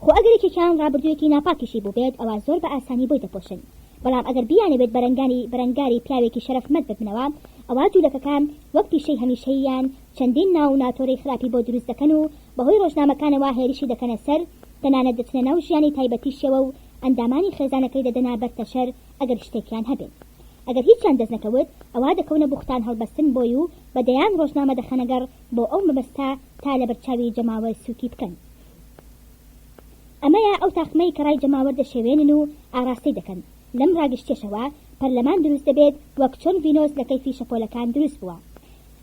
Speaker 1: خۆ ئەگەر یەکێکیان ڕابردوویەکی ناپاکیشی بووبێت ئەوا زۆر بە ئاسانی بۆی دەپۆشن، بەڵام ئەگەر بیانەوێت بەرەنگانی بەرەنگاری پیاوێکی شەرەفمەند ببنەوە ئەوا جوولەکەکان وەک پیشەی هەمیشەییان چەندین ناو و ناتۆرەی خراپی بۆ دروست دەکەن و بەهۆی ڕۆژنامەکانەوە هێرشی دەکەنە سەر تەنانەت دەچنە ناو ژیانی تایبەتیشیەوە و ئەندامانی خێزانەکەی دەدەنە بەر تەشەر ئەگەر شتێکیان هەبێت. ئەگەر هیچیان دەست نەکەوت ئەوا دەکەونە بوختان هەڵبەستن بۆی و بە دەیان ڕۆژنامە دەخەنە گەڕ بۆ ئەو مەبەستە تا لەبەرچاوی جەماوەر سووکی بکەن. ئەمەیە ئەو تاقمەی کە ڕای جەماوەر دەشێوێنن و ئاڕاستەی دەکەن، لەم ڕاگشتیەشەوە پەرلەمان دروست دەبێت وەک چۆن ڤینۆس لە کەیفی شەپۆلەکان دروست بووە.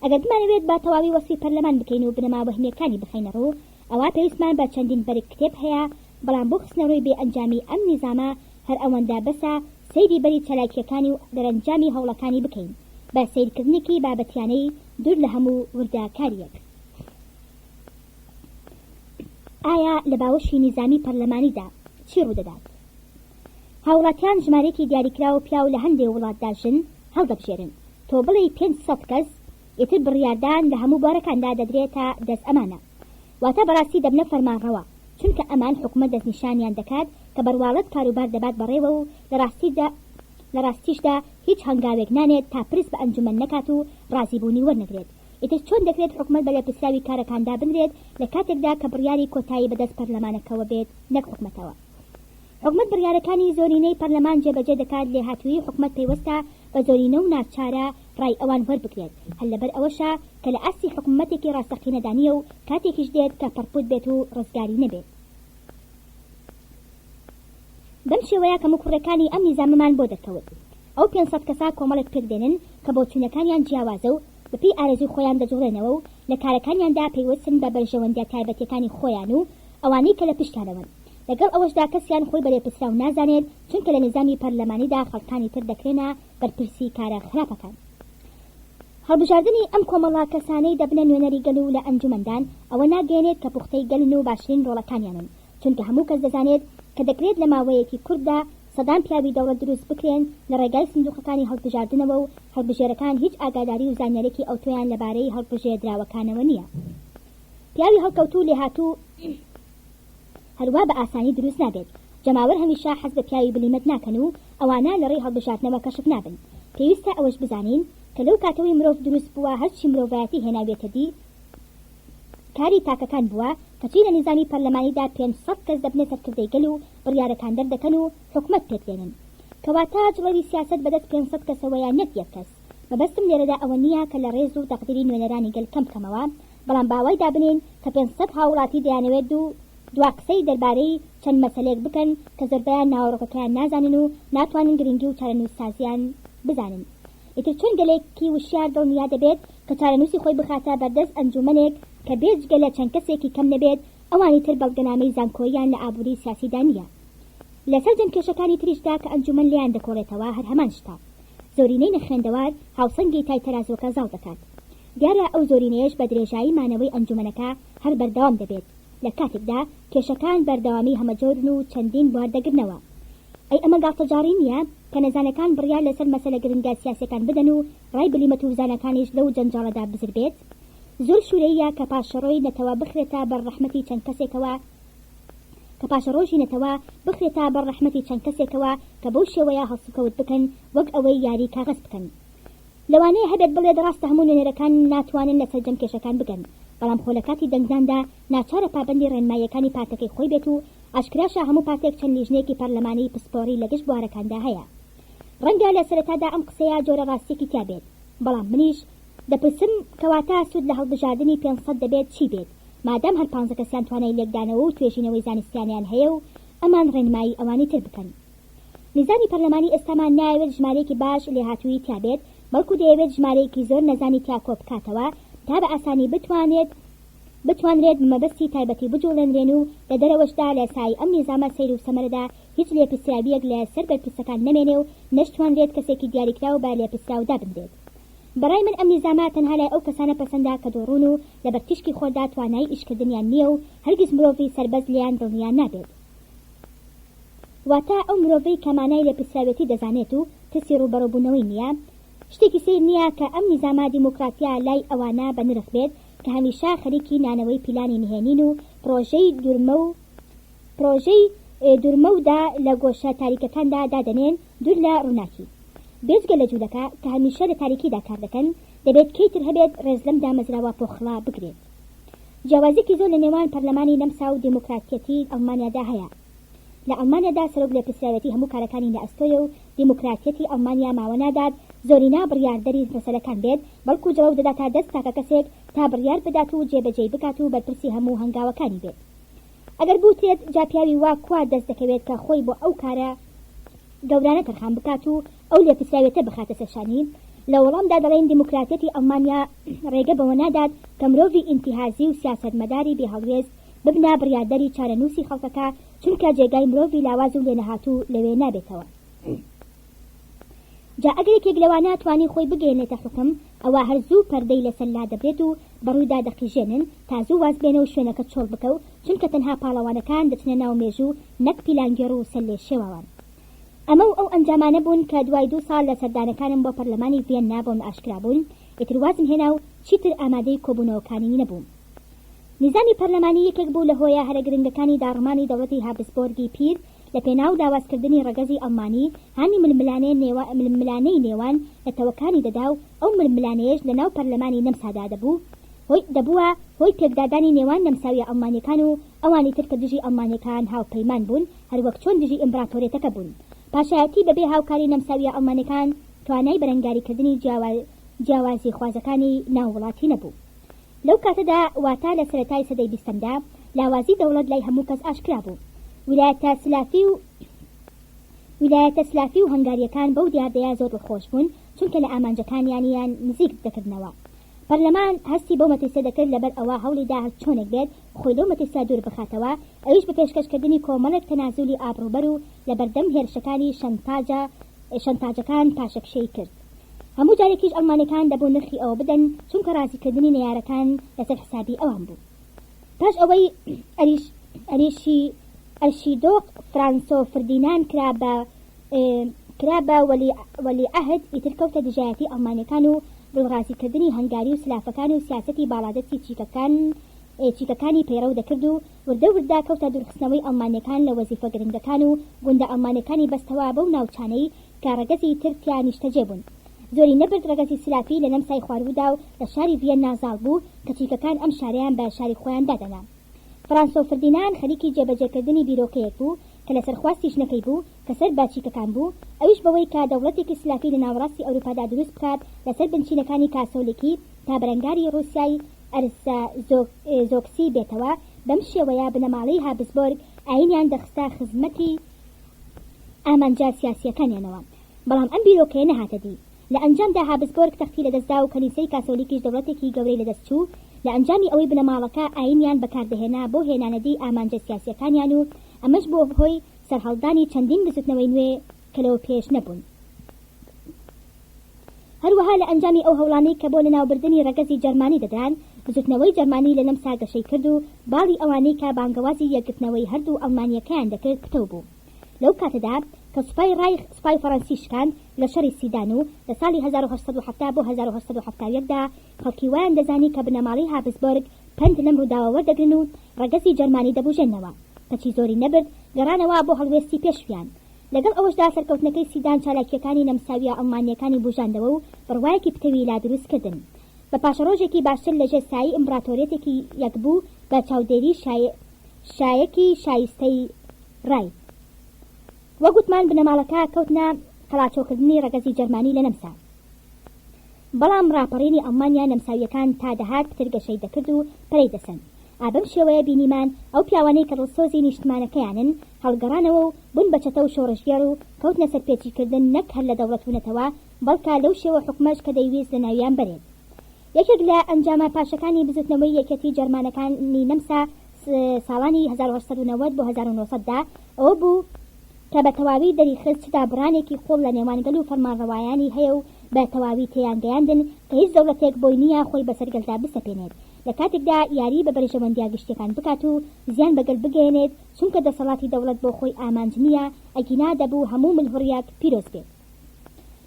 Speaker 1: ئەگەر بمانەوێت بە تەواوی وەسفی پەرلەمان بکەین و بنەما وەهمیەکانی بخەینە ڕوو ئەوا پێویستمان بە چەندین بەرگ کتێب هەیە، بەڵام بۆ خستنەڕووی بێ ئەنجامی ئەم نیزامە هەر ئەوەندە بەسە سەیری بەری چالاکییەکانی و دەرەنجامی هەوڵەکانی بکەین بە سەیرکردنێکی بابەتیانەی دوور لە هەموو وردەکارییەک. ئایا لە باوەشی نیزامی پەرلەمانیدا چی ڕوودەدات؟ هاوڵاتیان ژمارەیەکی دیاریکراو پیاو لە هەندێ وڵاتدا ژن هەڵدەبژێرن، تۆ بڵێی 500 کەس، ئیتر بڕیاردان لە هەموو بوارەکاندا دەدرێتە دەست ئەمانە. واتە بەڕاستی دەبنە فەرمانڕەوا، چونکە ئەمان حکومەت دەستنیشانیان دەکات کە بەڕواڵەت کاروبار دەبات بەڕێوە و لە ڕاستیدا لە ڕاستیشدا هیچ هەنگاوێک نانێت تا پرس بە ئەنجومەن نەکات و ڕازیبوونی وەرنەگرێت. ئیتر چۆن دەکرێت حکومەت بە لێپرسراوی کارەکان دابنرێت لە کاتێکدا کە بڕیاری کۆتایی بەدەست پەرلەمانەکەوە بێت نەک حکومەتەوە؟ حکومەت بڕیارەکانی زۆرینەی پەرلەمان جێبەجێ دەکات، لێهاتوویی حکومەت پەیوەستە بە زۆرینە و ناچارە ڕای ئەوان وەربگرێت، هەر لەبەر ئەوەشە کە لە ئاستی حکومەتێکی ڕاستەقینەدا نییە و کاتێکیش دێت کە پەڕپوت بێت و ڕزگاری نەبێت. بەم شێوەیە کەموکوڕیەکانی ئەم نیزامەمان بۆ دەرکەوت. ئەو 500 کەسە کۆمەڵێک پێکدێنن کە بۆچوونەکانیان جیاوازە و بەپێی ئارەزووی خۆیان دەجوڵێنەوە و لە کارەکانیاندا پەیوەستن بە بەرژەوەندیە تایبەتیەکانی خۆیان و ئەوانەی کە لە پشتیانەوەن. لەگەڵ ئەوەشدا کەسیان خۆی بە لێپرسراو نازانێت چونکە لە نیزامی پەرلەمانیدا خەڵکانی تر دەکرێنە بەرپرسی کارە خراپەکان. هەڵبژاردنی ئەم کۆمەڵە کەسانەی دەبنە نوێنەری گەل و لە ئەنجومەندان ئەوە ناگەیەنێت کە پوختەی گەلن و باشترین ڕۆڵەکانیانن چونکە هەموو کەس دەزانێت کە دەکرێت لە ماوەیەکی کورتدا سەدان پیاوی دەوڵەت دروست بکرێن لە ڕێگای سندوقەکانی هەڵبژاردنەوە و هەڵبژێرەکان هیچ ئاگاداری و زانیارێکی ئەوتۆیان لەبارەی هەڵبژێردراوەکانەوە نییە. پیاوی هەڵکەوتوو و لێهاتوو هەروا بە ئاسانی دروست نابێت، جەماوەر هەمیشە حەز بە پیاوی بلیمەت ناکەن و ئەوانە لە ڕێی هەڵبژاردنەوە کەشف نابن. پێویستە ئەوەش بزانین کە لەو کاتەوەی مرۆڤ دروست بووە هەرچی مرۆڤایەتی هێناویەتە دی کاری تاکەکان بووە، کەچی لە نیزامی پەرلەمانیدا 500 کەس دەبنە سەرکردەی گەل و بڕیارەکان دەردەکەن و حکومەت پێکدێنن. کەواتە جڵەوی سیاسەت بەدەست 500 کەسەوەیە نەک یەک کەس. مەبەستم لێرەدا ئەوە نییە کە لە ڕێز و تەقدیری نوێنەرانی گەل کەم بکەمەوە، بەڵام با وای دابنێین کە 500 هاووڵاتی دەیانەوێت دوو دوا قسەی دەربارەی چەند مەسەلەیەک بکەن کە زۆربەیان ناوەڕۆکەکەیان نازانن و ناتوانن گرنگی و چارەنووسسازیان بزانن. ئیتر چۆن گەلێکی وشیار دڵنیا دەبێت کە چارەنووسی خۆی بخاتە بەردەست ئەنجوومەنێک کە بێجگە لە چەند کەسێکی کەم نەبێت ئەوانی تر بەڵگەنامەی زانکۆییان لە ئابووری سیاسیدا نییە؟ لە سەرجەم کێشەکانی تریشدا کە ئەنجوومەن لێیان دەکۆڵێتەوە هەر هەمان شتە. زۆرینەی نەخوێندەوار هاوسەنگی تای تەرازووەکە زاڵ دەکات. دیارە ئەو زۆرینەیەش بە درێژایی مانەوەی ئەنجومەنەکە هەر بەردەوام دەبێت، لە کاتێکدا کێشەکان بەردەوامی هەمەجۆرن و چەندین بوار دەگرنەوە. ئەی ئەمە گاڵتەجاڕی نییە کە نەزانەکان بڕیار لەسەر مەسەلە گرنگە سیاسیەکان بدەن و ڕای بلیمەت و زاناکانیش لەو جەنجاڵەدا بزر بێت؟ زۆر شورەییە کە پاشەڕۆی نەتەوە بخرێتە بەر ڕەحمەتی چەند کەسێکەوە کە پاشەڕۆژی نەتەوە بخرێتە بەر ڕەحمەتی چەند کەسێکەوە کە بەو شێوەیە هەڵسوکەوت بکەن وەک ئەوەی یاری کاغەز بکەن. لەوانەیە هەبێت بڵێت ڕاستە هەموو نوێنەرەکان ناتوانن لە سەرجەم کێشەکان بگەن، بەڵام خۆ لە کاتی دەنگداندا ناچارە پابەندی ڕێنماییەکانی پارتەکەی خۆی بێت و ئاشکراشە هەموو پارتێک چەند لیژنەیەکی پەرلەمانیی پسپۆڕی لە گشت بوارەکاندا هەیە. ڕەنگە لە سەرەتادا ئەم قسەیە جۆرە ڕاستییەکی تیا بێت، بەڵام منیش دەپرسم کەواتە سوود لە هەڵبژاردنی 500 دەبێت چی بێت مادام هەر پانزە کەسیان توانای لێکدانەوە و توێژینەوەی زانستیانەیان هەیە و ئەمان ڕێنمایی ئەوانی تر بکەن؟ نیزامی پەرلەمانی ئێستامان نایەوێت ژمارەیەکی باش لێهاتوویی تیا بێت، بەڵکو دەیەوێت ژمارەیەکی زۆر نەزانی تیا کۆبکاتەوە تا بە ئاسانی بتوانێت. بتوانرێت بە مەبەستی تایبەتی بجوڵێنرێن و لە دەرەوەشدا لە سایەی ئەم نیزامە سەیر و سەمەرەدا هیچ لێپرسراوییەک لە سەر بەرپرسەکان نەمێنێ و نەشتوانرێت کەسێکی دیاریکراو بە لێپرسراو دابنرێت. بە ڕای من ئەم نیزامە تەنها لای ئەو کەسانە پەسەندە کە دووڕوون و لەبەر تیشکی خۆردا توانایی ئیشکردنیان نییە و هەرگیز مرۆڤی سەربەست لێیان دڵنیا نابێت. واتە ئەو مرۆڤەی کە مانای لێپرسراوێتی دەزانێت و ترسی ڕووبەڕووبوونەوەی نییە. شتێکی سەیر نییە کە ئەم نیزامە دیموکراتییە لای ئەوانە بە نرخ بێت کە هەمیشە خەریکی نانەوەی پیلانی نهێنین و پڕۆژەی دوورمەو پڕۆژەی دوورمەودا لە گۆشە تاریکەکاندا دادەنێن دوور لە ڕووناکی. بێجگە لە جوولەکە کە هەمیشە لە تاریکیدا کار دەکەن، دەبێت کەی تر هەبێت ڕێز لەم دامەزراوە پۆخڵە بگرێت. جیاوازیەکی زۆر لە نێوان پەرلەمانی نەمسا و دیموکراتیەتی ئەڵمانیادا هەیە. لە ئەڵمانیادا سەرۆک لێپرسراوێتی هەموو کارەکانی لە ئەستۆیە و دیموکراتیەتی ئەڵمانیا ماوە نادات زۆرینە بڕیاردەری مەسەلەکان بێت، بەڵکو جڵەو دەداتە دەست تاکەکەسێک تا بڕیار بدات و جێبەجێی بکات و بەرپرسی هەموو هەنگاوەکانی بێت. ئەگەر بوترێت جا پیاوی وا کوا دەست دەکەوێت کە خۆی بۆ ئەو کارە گەورانە تەرخان بکات و ئەو لێپرسراوێتە بخاتە سەر شانی؟ لە وەڵامدا دەڵێین دیموکراتیەتی ئەڵمانیا ڕێگە بەوە نادات کە مرۆڤی ئینتیهازی و سیاسەتمەداری بێ هەڵوێست ببنە بڕیاردەری چارەنووسی خەڵکەکە چونکە جێگای مرۆڤی لاواز و لێنەهاتوو لەوێ نابێتەوە. جا ئەگەر یەکێک لەوانە توانی خۆی بگەیەنێتە حوکم ئەوا هەر زوو پەردەی لەسەر لادەبرێت و بەڕوویدا دەقیژێنن تا زوو واز بێنە و شوێنەکە چۆڵ بکە و چونکە تەنها پاڵەوانەکان دەچنە ناو مێژوو نەک پیلانگێڕ و سەرلێشێواوان. ئەمە و ئەو ئەنجامانە بوون کە دوای دوو ساڵ لە سەردانەکانم بۆ پەرلەمانی ڤیەننا بۆم ئاشکرا بوون، ئیتر وازم هێنا و چیتر ئامادەی کۆبوونەوەکانی نەبووم. نیزامی پەرلەمانی یەکێک بوو لە هۆیە هەرە گرنگەکانی داڕمانی دەوڵەتی هابسبۆرگی پیر لە پێناو لاوازکردنی ڕەگەزی ئەڵمانی هانی ململانێ ململانێی نێوان نەتەوەکانی دەدا و ئەو ململانێیەش لە ناو پەرلەمانی نەمسادا دەبوو هۆی دەبووە هۆی پێکدادانی نێوان نەمساویە ئەڵمانیەکان و ئەوانی تر کە دژی ئەڵمانیەکان هاوپەیمان بوون هەروەک چۆن دژی ئیمبراتۆریەتەکە بوون. پاشایەتی بەبێ هاوکاری نەمساویە ئەڵمانیەکان توانای بەرەنگاریکردنی جیاوازیخوازەکانی ناو وڵاتی نەبوو. لەو کاتەدا واتە لە سەرەتای سەدەی بیستەمدا لاوازی دەوڵەت لای هەموو کەس ئاشکرا بوو. ویلایەتە سلافی و ویلایەتە سلافی و هەنگارییەکان بەو دیاردەیە زۆر دڵخۆش بوون چونکە لە ئامانجەکانیانیان نزیک دەکردنەوە. پەرلەمان هەستی بەو مەترسیە دەکرد لەبەر ئەوە هەوڵی دا هەرچۆنێک بێت خۆی لەو مەترسیە دوور بخاتەوە ئەویش بە پێشکەش کردنی کۆمەڵێک تەنازولی ئابڕووبەر و لەبەردەم هێرشەکانی شەنتاجە شەنتاجەکان پاشەکشێی کرد. هەموو جارێکیش ئەڵمانەکان دەبوو نرخی ئەوە بدەن چونکە ڕازیکردنی نەیارەکان لەسەر حسابی ئەوان بوو. پاش ئەوەی ئەریش ئەریشی ئەرشیدۆق فرانسۆ فردینان کرا بە کرا بە وەلی وەلیعەهد ئیتر کەوتە دژایەتی ئەڵمانەکان و دڵڕازیکردنی هەنگاری و سلافەکان و سیاسەتی باڵادەستی چیکەکان چیکەکانی پەیڕەو دەکرد و وردە وردە کەوتە دوورخستنەوەی ئەڵمانیەکان لە وەزیفە گرنگەکان و گوندە ئەڵمانیەکانی بەستەوە بەو ناوچانەی کە ڕەگەزی تر تیا نیشتەجێ بوون. زۆری نەبرد ڕەگەزی سلافی لە نەمسای خواروودا و لە شاری ڤیەننا زاڵ بوو کە چیکەکان ئەم شارەیان بە شاری خۆیان دادەنا. فرانسۆ فردینان خەریکی جێبەجێکردنی بیرۆکەیەک بوو کە لەسەر خواستی ژنەکەی بوو کە سەر بە چیکەکان بوو ئەویش بەوەی کە دەوڵەتێکی سلافی لە ناوەڕاستی ئەوروپادا دروست بکات لەسەر بنچینەکانی کاسۆلیکی تا بەرەنگاری ڕووسیای ئەرسەزۆکسی بێتەوە بەم شێوەیە بنەماڵەی هابسبۆرگ ئایینیان دەخستە خزمەتی ئامانجە سیاسییەکانیانەوە، بەڵام ئەم بیرۆکەیە نەهاتە دی. لە ئەنجامدا هابسبۆرگ تەختی لەدەستدا و کەنیسەی کاسۆلیکیش دەوڵەتێکی گەورەی لەدەست چوو، لە ئەنجامی ئەوەی بنەماڵەکە ئایینیان بەکاردەهێنا بۆ هێنانەدی ئامانجە سیاسییەکانیان و ئەمەش بووە هۆی سەرهەڵدانی چەندین بزوتنەوەی نوێ کە لەوەپێش نەبوون. هەروەها لە ئەنجامی ئەو هەوڵانەی کە بۆ لەناوبردنی ڕەگەزی جەرمانی دەدران، بزوتنەوەی جەرمانی لە نەمسا گەشەی کرد و باڵی ئەوانەی کە بانگەوازی یەکگرتنەوەی هەردوو ئەڵمانییەکەیان دەکرد پتەو بوو. لەو کاتەدا کە سوپای ڕایخ سوپای فەڕەنسی شکاند لە شەڕی سیدان و لە ساڵی 1870 بۆ 1871 دا خەڵکی وایان دەزانی کە بنەماڵەی هابسبۆرگ پەند لەم ڕووداوە وەردەگرن و ڕەگەزی جەرمانی دەبوژێننەوە کەچی زۆری نەبرد گەڕانەوە بۆ هەڵوێستی پێشویان لەگەڵ ئەوەشدا سەرکەوتنەکەی سیدان چالاکییەکانی نەمساوییە ئەڵمانییەکانی بوژاندەوە و بڕوایەکی پتەوی لا دروست کردن بە پاشەڕۆژێکی باشتر لەژێر سایەی ئیمبراتۆریەتێکی یەکبوو بە چاودێری شایەکی شایستەی ڕای. وەک وتمان بنەماڵەکە کەوتنە قەڵاچۆکردنی ڕەگەزی جەرمانی لە نەمسا. بەڵام ڕاپەڕینی ئەڵمانیا نەمساوییەکان تا دەهات پتر گەشەی دەکرد و پەرەی دەسەند. ئا بەم شێوەیە بینیمان ئەو پیاوانەی کە دڵسۆزی نیشتمانەکەیانن هەڵگەڕانەوە و بوون بە چەتە و شۆڕشگێڕ و کەوتنە سەرپێچیکردن نەک هەر لە دەوڵەت و نەتەوە بەڵکە لەو شێوە حوکمەش کە دەیویست لەناویان بەرێت. یەکێک لە ئەنجامە پاشەکانی بزوتنەوەی یەکێتی جەرمانەکانی نەمسا ساڵانی 1890 بۆ 1900 دا ئەوە بوو کە بە تەواوی دەریخست چ دابڕانێکی قوڵ لە نێوان گەل و فەرمانڕەوایانی هەیە و بە تەواوی تێیان گەیاندن کە هیچ دەوڵەتێک بۆی نییە خۆی بەسەر گەلدا بسەپێنێت لە کاتێکدا یاری بە بەرژەوەندییە گشتییەکان بکات و زیان بە گەل بگەیەنێت چونکە دەسەڵاتی دەوڵەت بۆ خۆی ئامانج نییە ئەگینا دەبوو هەموو ملهوڕیەک پیرۆز بێت.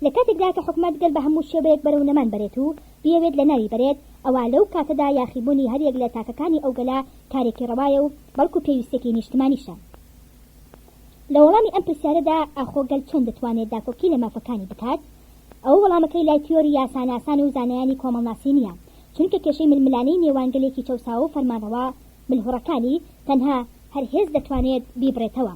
Speaker 1: لە کاتێکدا کە حکومەت گەل بە هەموو شێوەیەک بەرەو نەمان بەرێت و بیەوێت لەناوی بەرێت، ئەوا لەو کاتەدا یاخیبوونی هەریەک لە تاکەکانی ئەو گەلە کارێکی ڕەوایە و بەڵکو پێویستیەکی نیشتمانیشە. لە وەڵامی ئەم پرسیارەدا ئاخۆ گەل چۆن دەتوانێت داکۆکی لە مافەکانی بکات؟ ئەوە وەڵامەکەی لای تیۆری یاساناسان و زانایانی کۆمەڵناسی نییە، چونکە کێشەی ململانێی نێوان گەلێکی چەوساوە و فەرمانڕەوا ملهوڕەکانی، تەنها هەر هێز دەتوانێت بیبڕێتەوە.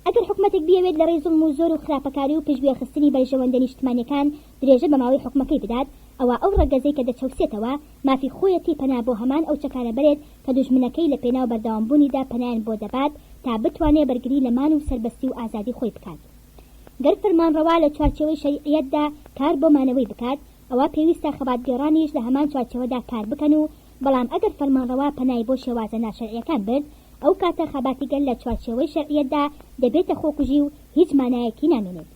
Speaker 1: ئەگەر حکومەتێک بیەوێت لە ڕێی زوڵم و زۆر و خراپەکاری و پشتگوێ خستنی بەرژەوەندە نیشتمانیەکان درێژە بە ماوەی حوکمەکەی بدات، ئەوا ئەو ڕەگەزەی کە دەچەوسێتەوە مافی خۆیەتی پەنا بۆ هەمان ئەو چەکانە بەرێت کە دوژمنەکەی لە پێناو بەردەوامبوونیدا پەنایان بۆ دەبات تا بتوانێ بەرگری لە مان و سەربەستی و ئازادی خۆی بکات. گەر فەرمانڕەوا لە چوارچێوەی شەریعیەتدا کار بۆ مانەوەی بکات، ئەوا پێویستە خەباتگێڕانیش لە هەمان چوارچێوەدا کار بکەن و بەڵام ئەگەر فەرمانڕەوا پەنای بۆ شێوازە ناشەرعیەکان برد ئەو کاتە خەباتی گەل لە چوارچێوەی شەرعیەتدا دەبێتە خۆکوژی و هیچ مانایەکی نامێنێت.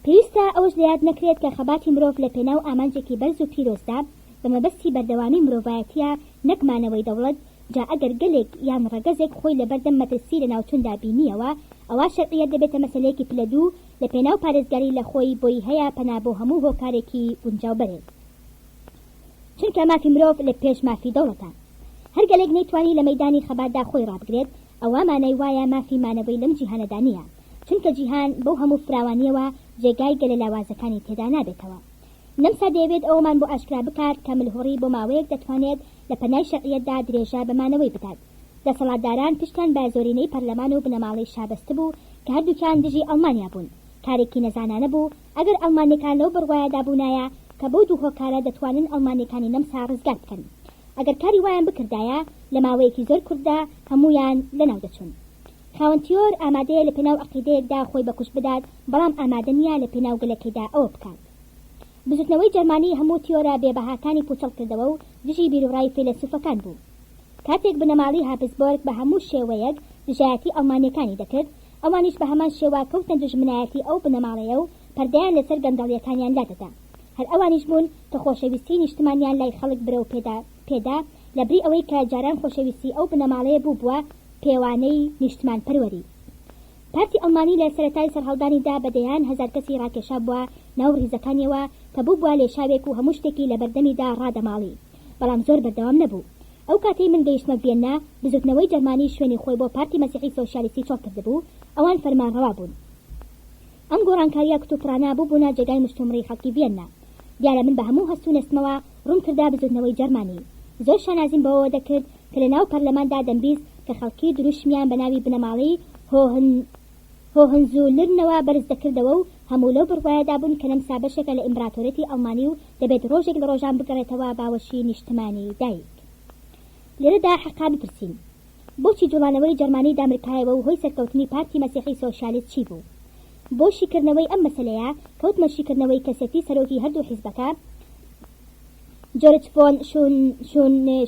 Speaker 1: پێویستە ئەوەش لە یاد نەکرێت کە خەباتی مرۆڤ لە پێناو ئامانجێکی بەرز و پیرۆزدا بە مەبەستی بەردەوامی مرۆڤایەتیە نەک مانەوەی دەوڵەت، جا ئەگەر گەلێک یان ڕەگەزێک خۆی لەبەردەم مەترسی لەناوچوندا بینیەوە ئەوا شەرعیەت دەبێتە مەسەلەیەکی پلە دوو لە پێناو پارێزگاری لە خۆی بۆی هەیە پەنا بۆ هەموو هۆکارێکی گونجاو بەرێت. چونکە مافی مرۆڤ لە پێش مافی دەوڵەتە. هەر گەلێک نەیتوانی لە مەیدانی خەباتدا خۆی ڕابگرێت، ئەوا مانای وایە مافی مانەوەی لەم جیهانەدا نییە، چونکە جیهان بەو هەموو فراوانییەوە جێگای گەلە لاوازەکانی تێدا نابێتەوە. نەمسا دەیەوێت ئەوەمان بۆ ئاشکرا بکات کە ملهوڕی بۆ ماوەیەک دەتوانێت لە پەنای شەرعیەتدا درێژە بە مانەوەی بدات. دەسەڵاتداران پشتیان بە زۆرینەی پەرلەمان و بنەماڵەی شا بەستبوو کە هەردووکیان دژی ئەڵمانیا بوون. کارێکی نەزانانە بوو ئەگەر ئەڵمانیەکان لەو بڕوایەدا بوونایە کە بەو دوو هۆکارە دەتوانن ئەڵمانیەکانی نەمسا ڕزگار بکەن. ئەگەر کاری وایان بکردایە لە ماوەیەکی زۆر کورتدا هەموویان لەناو دەچوون. خاوەن تیۆر ئامادەیە لە پێناو عەقیدەیەکدا خۆی بە کوشت بدات بەڵام ئامادە نییە لە پێناو گەلەکەیدا ئەوە بکات. بزوتنەوەی جەرمانی هەموو تیۆرە بێ بەهاکانی پوچەڵ کردەوە و دژی بیروڕای فەیلەسوفەکان بوو. کاتێک بنەماڵی هابسبۆرگ بە هەموو شێوەیەک دژایەتی ئەڵمانیەکانی دەکرد، ئەوانیش بە هەمان شێوە کەوتنە دوژمنایەتی ئەو بنەماڵەیە و پەردەیان لەسەر گەندەڵیەکانیان لادەدا. هەر ئەوانیش بوون کە خۆشەویستی نیشتمانیان لای خەڵک برەو پێدا پێدا لەبری ئەوەی کە جاران خۆشەویستی ئەو بنەماڵەیە بووبووە پێوانەی نیشتمانپەروەری. پارتی ئەڵمانی لە سەرەتای سەرهەڵدانیدا بە دەیان هەزار کەسی ڕاکێشابووە ناو ڕیزەکانیەوە کە بووبووە لێشاوێک و هەموو شتێکی لەبەردەمیدا ڕادەماڵی. بەڵام زۆر بەردەوام نەبوو. ئەو کاتەی من گەیشتمە ڤیەننا، بزوتنەوەی جەرمانی شوێنی خۆی بۆ پارتی مەسیحی سۆسیالیستی چۆڵ کردبوو، ئەوان فەرمانڕەوا بوون. ئەم گۆڕانکارییە کتوپڕانە بووبوونە جێگای مشتومڕی خەڵکی ڤیەننا. دیارە من بە هەموو هەست و نەستمەوە ڕووم کردە بزوتنەوەی جەرمانی. زۆر شانازیم بەوەوە دەکرد کە لە ناو پەرلەماندا دەمبیست کە خەڵکی دروشمیان بە ناوی بنەماڵەی هۆهن هۆهنزولرنەوە بەرز دەکردەوە و هەموو لەو بڕوایەدا بوون کە نەمسا بەشێکە لە ئیمبراتۆریەتی ئەڵمانی و دەبێت ڕۆژێک لە ڕۆژان بگەڕێتەوە باوەشی نیشتمانی دایک. لێرەدا حەقە بپرسین، بۆچی جوڵانەوەی جەرمانی دامرکایەوە و هۆی سەرکەوتنی پارتی مەسیحی سۆشیالیست چی بوو؟ بۆ شیکردنەوەی ئەم مەسەلەیە کەوتمە شیکردنەوەی کەسێتی سەرۆکی هەردوو حیزبەکە، جۆرج ڤۆن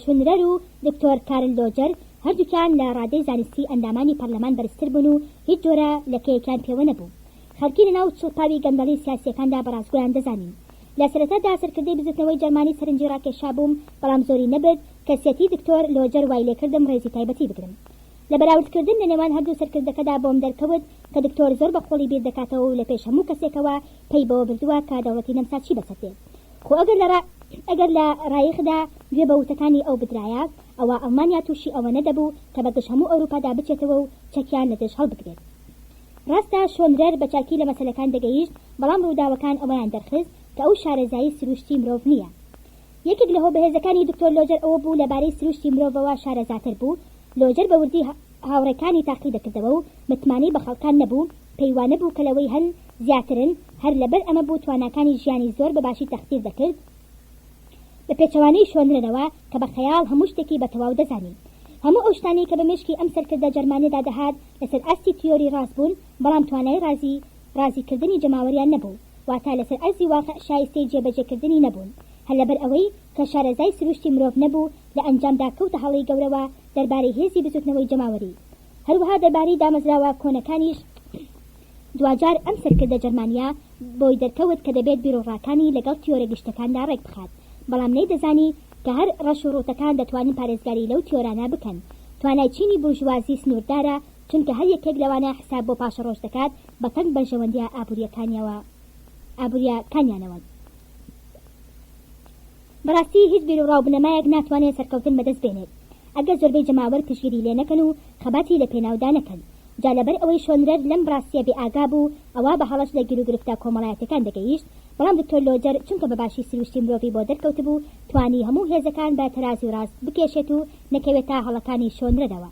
Speaker 1: شونرەر و دکتۆر کارل لۆجەر، هەردووکیان لە ڕادەی زانستی ئەندامانی پەرلەمان بەرزتر بوون و هیچ جۆرە لەکەیەکیان پێوە نەبوو. خەڵکی لەناو چڵپاوی گەندەڵی سیاسییەکاندا بە ڕاستگۆیان دەزانین. لە سەرەتادا سەرکردەی بزوتنەوەی جەرمانی سەرنجی ڕاکێشابووم، بەڵام زۆری نەبرد، کەسیەتی دکتۆر لۆجەر وای لێکردم ڕێزی تایبەتی بگرم. لە بەراوردکردن لە نێوان هەردوو سەرکردەکەدا بۆم دەرکەوت کە دکتۆر زۆر بە قوڵی بیر دەکاتەوە و لە پێش هەموو کەسێکەوە پەی بەوە بردووە کە دەوڵەتی نەمسا چی بەسەر دێت. خۆ ئەگەر لە ئەگەر لە ڕایخدا گوێ بە وتەکانی ئەو بدرایە، ئەوا ئەڵمانیا تووشی ئەوە نەدەبوو کە بە گژ هەموو ئەوروپادا بچێتەوە و چەکیان لە دژ هەڵبگرێت. ڕاستە شۆنرەر بە چاکی لە مەسەلەکان دەگەیشت، بەڵام ڕووداوەکان ئەوەیان دەرخست کە ئەو شارەزایی سرووشتی مرۆڤ نییە. یەکێک لە هۆ بەهێزەکانی دکتۆر لۆجەر ئەوە بوو لە بارەی سرووشتی مرۆڤەوە شارەزاتر بوو. لۆجەر بە وردی هاوڕێکانی تاقی دەکردەوە و متمانەی بە خەڵکان نەبوو، پێی وانەبوو کە لەوەی هەن زیاترن، هەر لەبەر ئەمە بوو تواناکانی ژیانی زۆر بە باشی تەقدیر دەکرد، بە پێچەوانەی شۆنرەرەوە کە بە خەیاڵ هەموو شتێکی بە تەواو دەزانی. هەموو ئەو شتانەی کە بە مێشکی ئەم سەرکردە جەرمانیەدا دەهات لەسەر ئاستی تیۆری ڕاست بوون، بەڵام توانای ڕازی ڕازی کردنی جەماوەریان نەبوو، واتە لەسەر ئەرزی واقع شایستەی جێبەجێ کردنی نەبوون. هەر لەبەر ئەوەی کە شارەزای سروشتی مرۆڤ نەبوو لە ئەنجامدا کەوتە هەڵەی گەورەوە دەربارەی هێزی بزوتنەوەی جەماوەری هەروەها دەربارەی دامەزراوە کۆنەکانیش. دواجار ئەم سەرکردە جەرمانییە بۆی دەرکەوت کە دەبێت بیروڕاکانی لەگەڵ تیۆرە گشتەکاندا ڕێکبخات، بەڵام نەیدەزانی کە هەر ڕەش و ڕووتەکان دەتوانن پارێزگاری لەو تیۆرانە بکەن. توانای چینی بورژوازی سنووردارە، چونکە هەر یەکێک لەوانە حساب بۆ پاشەڕۆژ دەکات بە تەنگ بەرژەوەندییە ئابوورییەکانیانەوە. بەڕاستی هیچ بیروڕا و بنەمایەک ناتوانێت سەرکەوتن بەدەست بێنێت ئەگەر زۆربەی جەماوەر پشتگیری لێ نەکەن و خەباتی لە پێناودا نەکەن. جا لەبەر ئەوەی شۆنرەر لەم ڕاستیە بێ ئاگا بوو ئەوا بە هەڵەش لە گیروگرفتە کۆمەڵایەتیەکان دەگەیشت، بەڵام دکتۆر لۆجەر چونکە بە باشی سروشتی مرۆڤی بۆ دەرکەوتبوو توانی هەموو هێزەکان بە تەرازوی ڕاست بکێشێت و نەکەوێتە هەڵەکانی شۆنرەرەوە.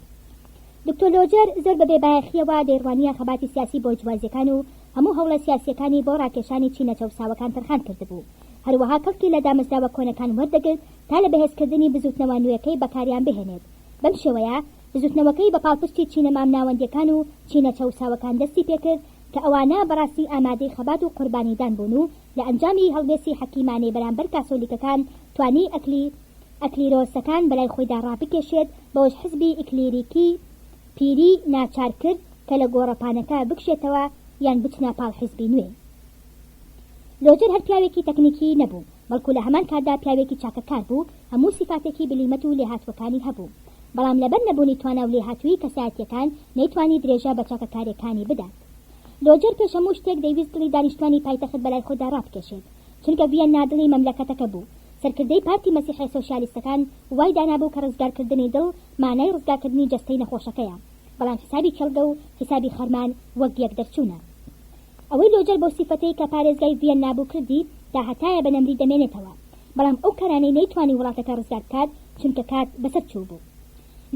Speaker 1: دکتۆر لۆجەر زۆر بە بێ بایەخیەوە دەیڕوانیە خەباتی سیاسی بۆرجوازیەکان و هەموو هەوڵە سیاسیەکانی بۆ ڕاکێشانی چینە چەوساوەکان تەرخان کردبوو. هەروەها کەڵکی لە دامەزراوە کۆنەکان وەردەگرت تا لە بەهێزکردنی بزووتنەوە نوێکەی بەکاریان بهێنێت. بەم شێوەیە بزووتنەوەکەی بە پاڵپشتی چینە مامناوەندییەکان و چینە چەوساوەکان دەستی پێکرد کە ئەوانە بەڕاستی ئامادەی خەبات و قوربانیدان بوون و لە ئەنجامی هەڵوێستی حەکیمانەی بەرامبەر کاسۆلیکەکان توانی ئەکلی ئەکلیرۆسەکان بەلای خۆیدا ڕابکێشێت بەوەش حزبی ئیکلیریکی پیری ناچار کرد کە لە گۆڕەپانەکە بکشێتەوە یان بچنە پاڵ حزبی نوێ. لۆجەر هەر پیاوێکی تەکنیکی نەبوو، بەڵکو لە هەمان کاتدا پیاوێکی چاکەکار بوو، هەموو سیفاتێکی بلیمەت و لێهاتووەکانی هەبوو. بەڵام لەبەر نەبوونی توانا و لێهاتوویی کەسایەتییەکان، نەیتوانی درێژە بە چاکەکارییەکانی بدات. لۆجەر پێش هەموو شتێک دەیویست دڵی دانیشتوانی پایتەخت بەلای خۆیدا ڕابکێشێت، چونکە ڤیەننا دڵی مەملەکەتەکە بوو. سەرکردەی پارتی مەسیحیە سۆسیالیستەکان وای دانابوو کە ڕزگارکردنی دڵ مانای ڕزگارکردنی جەستەی نەخۆشەکەیە، بەڵام حیسابی کێڵگە و حیسابی خەرمان وەک یەک دەرچوونە. ئەوەی لۆجەر بەو سیفەتەی کە پارێزگای ڤیەننا بوو کردی تا هەتایە بە نەمری دەمێنێتەوە، بەڵام ئەو کارانەی نەیتوانی وڵاتەکە ڕزگار بکات چونکە کات بەسەر چووبوو.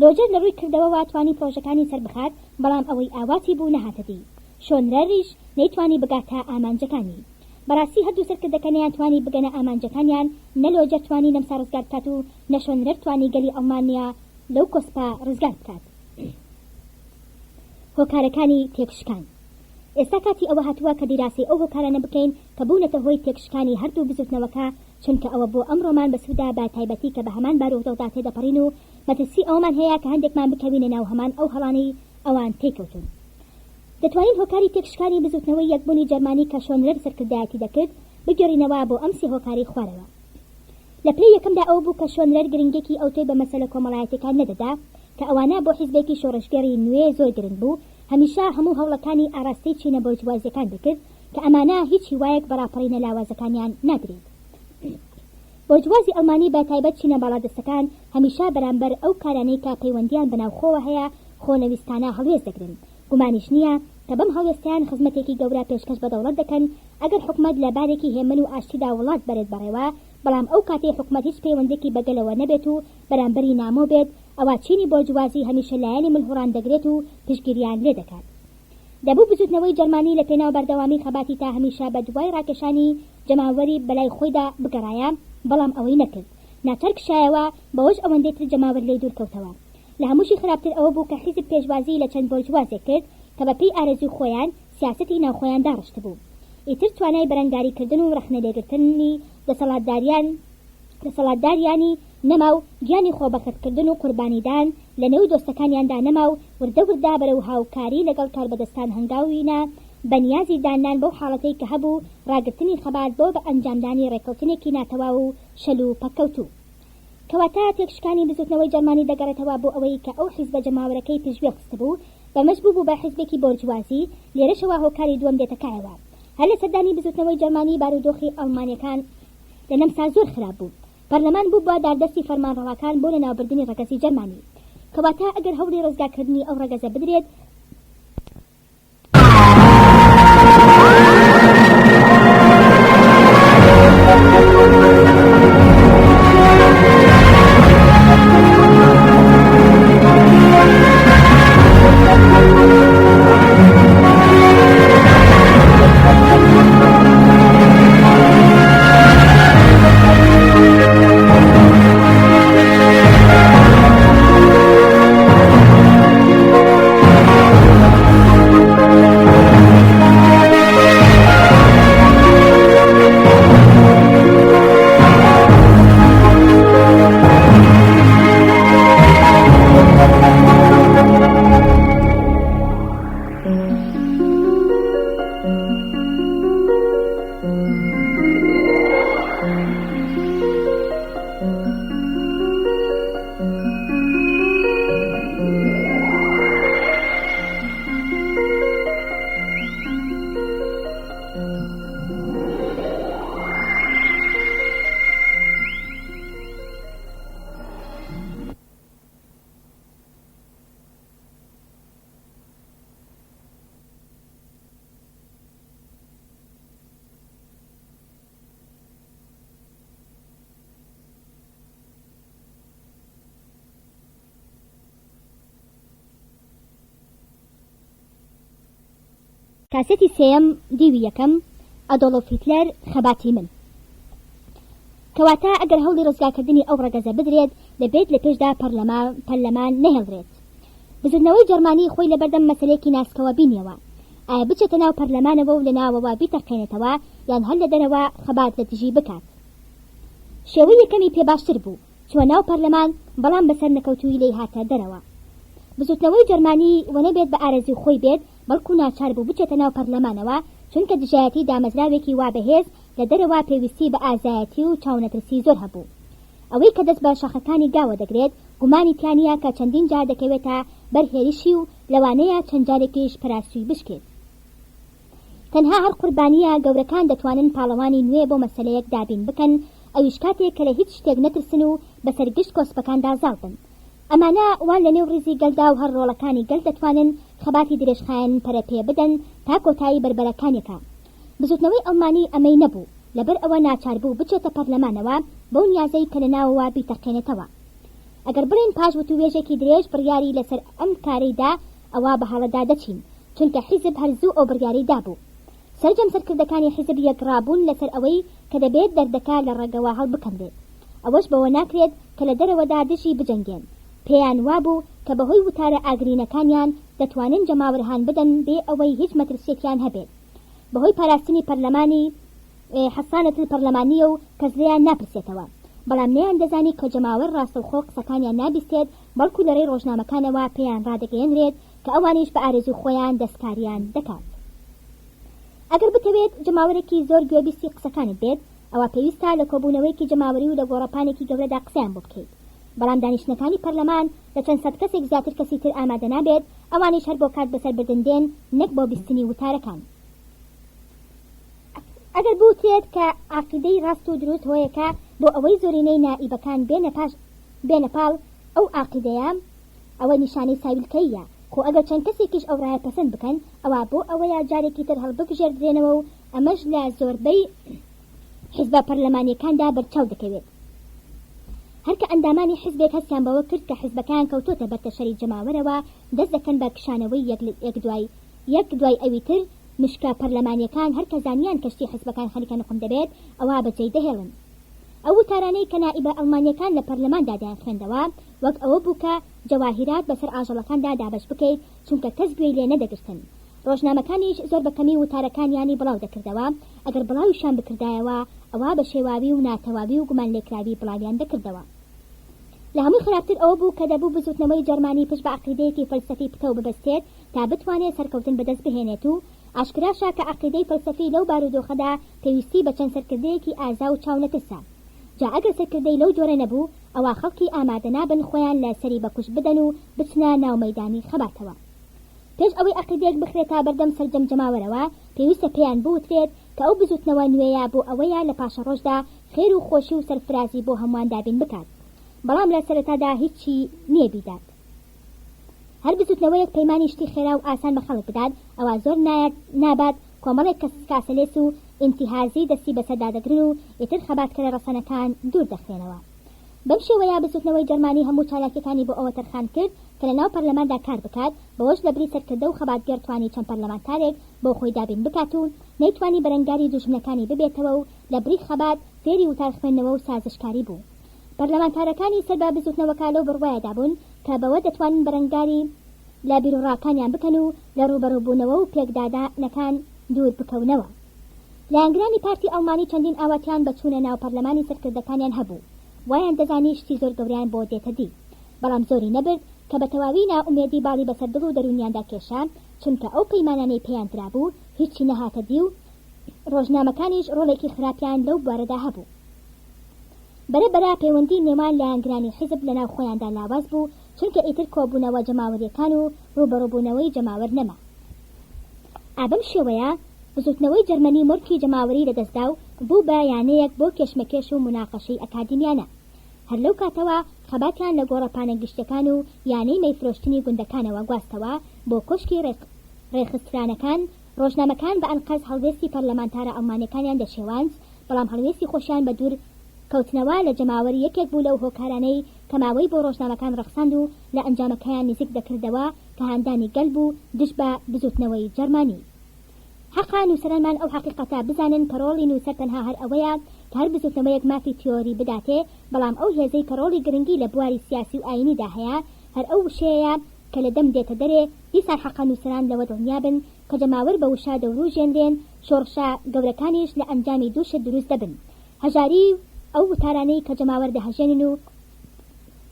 Speaker 1: لۆجەر لە ڕووی کردەوەوە توانی پڕۆژەکانی سەربخات بەڵام ئەوەی ئاواتی بوو نەهاتە دی. شۆنرەریش نەیتوانی بگاتە ئامانجەکانی. بەڕاستی هەردوو سەرکردەکە نەیانتوانی بگەنە ئامانجەکانیان، نە لۆجەر توانی نەمسا ڕزگار بکات و نە شۆنرەر توانی گەلی ئەڵمانیا لەو کۆسپە ڕزگار بکات. هۆکارەکانی تێکشکان. ئێستا کاتی ئەوە هاتووە کە دیراسەی ئەو هۆکارانە بکەین کە بوونەتە هۆی تێکشکانی هەردوو بزووتنەوەکە، چونکە ئەوە بۆ ئەمڕۆمان بەسوودە بە تایبەتی کە بە هەمان بارودۆخدا تێدەپەڕین و مەترسی ئەوەمان هەیە کە هەندێکمان بکەوینە ناو هەمان ئەو هەڵانەی ئەوان تێیکەوتوون. دەتوانین هۆکاری تێکشکانی بزووتنەوەی یەکبوونی جەرمانی کە شۆنرەر سەرکردایەتی دەکرد بگێڕینەوە بۆ ئەم سێ هۆکارەی خوارەوە. لە پلەی یەکەمدا ئەوە بوو کە شۆنرەر گرنگیەکی ئەوتۆی بە مەسەلە کۆمەڵایەتیەکان نەدەدا کە ئەوانە بۆ حیزبێکی شۆڕشگێڕی نوێ زۆر گرنگ بوو، هەمیشە هەموو هەوڵەکانی ئاراستەی چینە بۆرجوازیەکان دەکرد کە ئەمانە هیچ هیوایەک بە ڕاپەڕینە لاوازەکانیان نادرێت. بۆرجوازی ئەڵمانی بە تایبەت چینە باڵادەستەکان هەمیشە بەرامبەر ئەو کارانەی کە پەیوەندیان بە ناوخۆوە هەیە خۆنەویستانە هەڵوێست دەگرن، گومانیش نییە کە بەم هەڵوێستەیان خزمەتێکی گەورە پێشکەش بە دەوڵەت دەکەن ئەگەر حکومەت لە بارێکی هێمن و ئاشتیدا وڵات بەرێت بەڕێوە، بەڵام ئەو کاتەی حکومەت هیچ پەیوەندێکی بە گەلەوە نەبێت و بەرامبەری نامۆ بێت ئەوا چینی بۆرجوازی هەمیشە لایەنی ملهوڕان دەگرێت و پشتگیریان لێدەکات. دەبوو بزوتنەوەی جەرمانی لە پێناو بەردەوامی خەباتی تا هەمیشە بە دوای ڕاکێشانی جەماوەری بەلای خۆیدا بگەڕایە، بەڵام ئەوەی نەکرد. ناچار کشایەوە، بەوەش ئەوەندەی تر جەماوەر لێی دوور کەوتەوە. لە هەمووشی خراپتر ئەوە بوو کە حیزب پێشوازیی لە چەند بۆرجوازێک کرد کە بە پێی ئارەزووی خۆیان سیاسەتی ناوخۆیان داڕشتبوو. ئیتر توانای بەرەنگاری کردن و ڕەخنە لێگرتنی دەسەڵاتداریان دەسەڵاتداریانی نەما و گیانی خۆبەختکردن و قوربانیدان لە نێو دۆستەکانیاندا نەما و وردە وردە بەرەو هاوکاری لەگەڵ کاربەدەستان هەنگاوی نا بە نیازی داننان بەو حاڵەتەی کە هەبوو ڕاگرتنی خەبات بۆ بە ئەنجامدانی ڕێککەوتنێکی ناتەواو و شەل و پەککەوتوو. کەواتە تێکشکانی بزوتنەوەی جەرمانی دەگەڕێتەوە بۆ ئەوەی کە ئەو حیزبە جەماوەرەکەی پشتگوێ خستبوو، بەمەش بووبوو بە حیزبێکی بۆرجوازی، لێرەشەوە هۆکاری دووەم دێتە کایەوە. هەر لە سەردانی بزوتنەوەی جەرمانی بارودۆخی ئەڵمانیەکان لە نەمسا زۆر خراپ بوو. پەرلەمان بوو بە داردەستی فەرمانڕەواکان بۆ لەناوبردنی ڕەگەزی جەرمانی. کەواتە ئەگەر هەوڵی ڕزگارکردنی ئەو ڕەگەزە بدرێت، کاسێتی سێیەم، دیوی یەکەم، ئەدۆڵف هیتلەر، خەباتی من. کەواتە ئەگەر هەوڵی ڕزگارکردنی ئەو ڕەگەزە بدرێت، دەبێت لە پێشدا پەرلەمان نەهێڵرێت. بزوتنەوەی جەرمانی خۆی لەبەردەم مەسەلەیەکی ناسکەوە بینیەوە. ئایا بچێتە ناو پەرلەمانەوە و لە ناوەوە بیتەقێنێتەوە یان هەر لە دەرەوە خەبات لە دژی بکات؟ شێوەی یەکەمی پێ باشتر بوو. چووە ناو پەرلەمان، بەڵام بە سەرنەکەوتوویی لێی هاتە دەرەوە. بزوتنەوەی جەرمانی وەنەبێت بە ئارەزووی خۆی بێت، بەڵکو ناچار بوو بچێتە ناو پەرلەمانەوە، چونکە دژایەتی دامەزراوێکی وا بەهێز لە دەرەوە پێویستی بە ئازایەتی و چاونەترسی زۆر هەبوو. ئەوەی کە دەست بە شاخەکانی گاوە دەگرێت، گومانی تیا نییە کە چەندین جار دەکەوێتە بەر هێرشی و لەوانەیە چەند جارێکیش پەراسووی بشکێت. تەنها هەر قوربانییە گەورەکان دەتوانن پاڵەوانی نوێ بۆ مەسەلەیەک دابین بکەن، ئەویش کاتێک کە لە هیچ شتێک نەترسن و بەسەر گشت کۆسپەکاندا زاڵ بن. ئەمانە وان لە نێو ڕیزی گەلدا و هەر ڕۆڵەکانی گەل دەتوانن خەباتی درێژخایەن پەرە پێ بدەن تا کۆتایی بەربەرەکانیەکە. بزوتنەوەی ئەڵمانی ئەمەی نەبوو، لەبەر ئەوە ناچاربوو بچێتە پەرلەمانەوە بەو نیازەی کە لە ناوەوە بیتەقێنێتەوە. ئەگەر بڵێین پاش وتووێژێکی درێژ بڕیاری لەسەر ئەم کارەی دا ئەوا بە هەڵەدا دەچین، چونکە حیزب هەر زوو ئەو بڕیارەی دابوو. سەرجەم سەرکردەکانی حیزب یەکڕابوون لەسەر ئەوەی کە دەبێت دەردەکە لە ڕەگەوە هەڵبکەنرێت. ئەوەش بەوە ناکرێت کە لە دەرەوەدا دژی بجەنگێن. پێیان وابوو کە بەهۆی وتارە ئاگرینەکانیان دەتوانن جەماوەر هان بدەن بێ ئەوەی هیچ مەترسییەکیان هەبێت بەهۆی پاراستنی پەرلەمانی حەسانە پەرلەمانییە و کەس لێیان ناپرسێتەوە. بەڵام نەیاندەزانی کە جەماوەر ڕاستەوخۆ قسەکانیان نابیستێت بەڵکو لە رێی ڕۆژنامەکانەوە پێیان ڕادەگەیەنرێت کە ئەوانیش بە ئارەزووی خۆیان دەستکاریان دەکات. ئەگەر بتەوێت جەماوەرێکی زۆر گوێبیستی قسەکانت بێت، ئەوا پێویستە لە کۆبوونەوەیەکی جەماوەری و لە گۆڕەپانێکی گەورەدا قسەیان بۆ بکەیت. بەڵام دانیشتنەکانی پەرلەمان لە چەند سەد کەسێک زیاتر کەسی تر ئامادە نابێت، ئەوانیش هەر بۆ کات بەسەربردن دێن نەک بۆ بیستنی وتارەکان. ئەگەر بوترێت کە عەقیدەی ڕاست و دروست هۆیەکە بۆ ئەوەی زۆرینەی نائیبەکان بێنە پاش بێنە پاڵ ئەو عەقیدەیە، ئەوە نیشانەی ساویلکەییە، خۆ ئەگەر چەند کەسێکیش ئەو ڕایە پەسەند بکەن ئەوا بۆ ئەوەیە جارێکی تر هەڵببژێردرێنەوە و ئەمەش لە زۆربەی حیزبە پەرلەمانییەکاندا بەرچاو دەکەوێت. هەر کە ئەندامانی حیزبێک هەستیان بەوە کرد کە حیزبەکەیان کەوتۆتە بەر تەشەری جەماوەرەوە دەست دەکەن بە کشانەوەی یەک دوای یەک دوای ئەوی تر، مشکە پەرلەمانییەکان هەر کە زانیان کەشتی حیزبەکان خەریکە نوقم دەبێت ئەوا بەجێی دەهێڵن. ئەو وتارانەی کە نائیبە ئەڵمانییەکان لە پەرلەماندا دەیانخوێندەوە وەک ئەوە بوو کە جەواهیرات بەسەر ئاژەڵەکاندا دابەش بکەیت چونکە کەس گوێی لێ نەدەگرتن. ڕۆژنامەکانیش زۆر بە کەمی وتارەکانیانی بڵاو دەکردەوە، ئەگەر بڵاویشیان بکردایەوە ئەوا بە شێواوی و ناتەواوی و گومانلێکراوی بڵاویان دەکردەوە. لە هەمووی خراپتر ئەوە بوو کە دەبوو بزووتنەوەی جەرمانی پشت بە عەقیدەیەکی فەلسەفی پتەو ببەستێت تا بتوانێت سەرکەوتن بەدەست بهێنێت و ئاشکراشە کە عەقیدەی فەلسەفی لەو بارودۆخەدا پێویستی بە چەند سەرکردەیەکی ئازا و چاونەترسە. جا ئەگەر سەرکردەی لەو جۆرە نەبوو ئەوا خەڵکی ئامادە نابن خۆیان لە سەری بەکوشت بدەن و بچنە ناو مەیدانی خەباتەوە. پێش ئەوەی عەقیدەیەک بخرێتە بەردەم سەرجەم جەماوەرەوە پێویستە پێیان بوترێت کە ئەو بزوتنەوە نوێیە بۆ ئەوەیە لە پاشەڕۆژدا خێر و خۆشی و سەرفرازی بۆ هەموان دابین بکات بەڵام لە سەرەتادا هیچی نیە بیدات. هەر بزوتنەوەیەک پەیمانی شتی خێرا و ئاسان بە خەڵک بدات ئەوا زۆر نابات کۆمەڵێک کەس کاسەلێس و ئینتیهازی دەستی بەسەردا دەگرن و ئیتر خەباتکەرە ڕەسەنەکان دوور دەخرێنەوە. بەم شێوەیە بزوتنەوەی جەرمانی هەموو چالاکیەکانی بۆ ئەوە تەرخان کرد کە لە ناو پەرلەماندا کار بکات بەوەش لە بری سەرکردە و خەباتگێڕ توانی چەند پەرلەمانتارێک بۆ خۆی دابین بکات و نەیتوانی بەرەنگاری دوژمنەکانی ببێتەوە و لە بری خەبات فێری وتار خوێندنەوە و سازشکاری بوو. پەرلەمانتارەکانی سەر بە بزوتنەوەکە لەو بڕوایەدا بوون کە بەوە دەتوانن بەرەنگاری لە بیروڕاکانیان بکەن و لە ڕووبەڕووبوونەوە و پێکدادانەکان دوور بکەونەوە. لایەنگرانی پارتی ئەڵمانی چەندین ئاواتیان بە چوونە ناو پەرلەمانی سەرکردەکانیان هەبوو، وایان دەزانی شتی زۆر گەورەیان بۆ دێتە دی. بەڵام زۆری نەبرد کە بە تەواوی نائومێدی باڵی بەسەر دڵ و دەروونیاندا کێشا، چونکە ئەو پەیمانانەی پێیان درابوو هیچی نەهاتە دی و ڕۆژنامەکانیش ڕۆڵێکی خراپیان لەو بوارەدا هەبوو. بەرە بەرە پەیوەندی نێوان لایەنگرانی حیزب لەناو خۆیاندا لاواز بوو، چونکە ئیتر کۆبوونەوە جەماوەرییەکان و ڕووبەڕووبوونەوەی جەماوەر نەما. ئا بەم شێوەیە بزووتنەوەی جەرمەنی مۆرکی جەماوەری لەدەستدا و بوو بە یانەیەک بۆ کێشمەکێش و موناقەشەی ئەکادیمیانە. هەر لەو کاتەوە خەباتیان لە گۆڕەپانە گشتیەکان و یانەی مەیفرۆشتنی گوندەکانەوە گواستەوە بۆ کۆشکی ڕێکخسترانەکان، ڕۆژنامەکان بە ئەنقەست هەڵوێستی پەرلەمانتارە ئەڵمانیەکانیان دەشێواند، بەڵام هەڵوێستی خۆشیان بە دوور کەوتنەوە لە جەماوەر یەکێک بوو لەو هۆکارانەی کە ماوەی بۆ ڕۆژنامەکان ڕەخساند و لە ئەنجامەکەیان نزیک دەکردەوە کە هاندانی گەل بوو دژ بە بزووتنەوەی جەرمانی. حەقە نووسەرانمان ئەو حەقیقەتە بزانن کە ڕۆڵی نووسەر تەنها هەر ئەوەیە کە هەر بزووتنەوەیەک مافی تیۆری بداتێ، بەڵام ئەو هێزەی کە ڕۆڵی گرنگی لە بواری سیاسی و ئایینیدا هەیە هەر ئەو وشەیەیە کە لە دەم دێتە دەرێ، دیسان حەقە نووسەران لەوە دڵنیا بن کە جەماوەر بە وشە دەورووژێنرێن، شۆڕشە گەورەکانیش لە ئەنجامی دوو شت دروست دەبن، هەژاری و ئەو وتارانەی کە جەماوەر دەهەژێنن و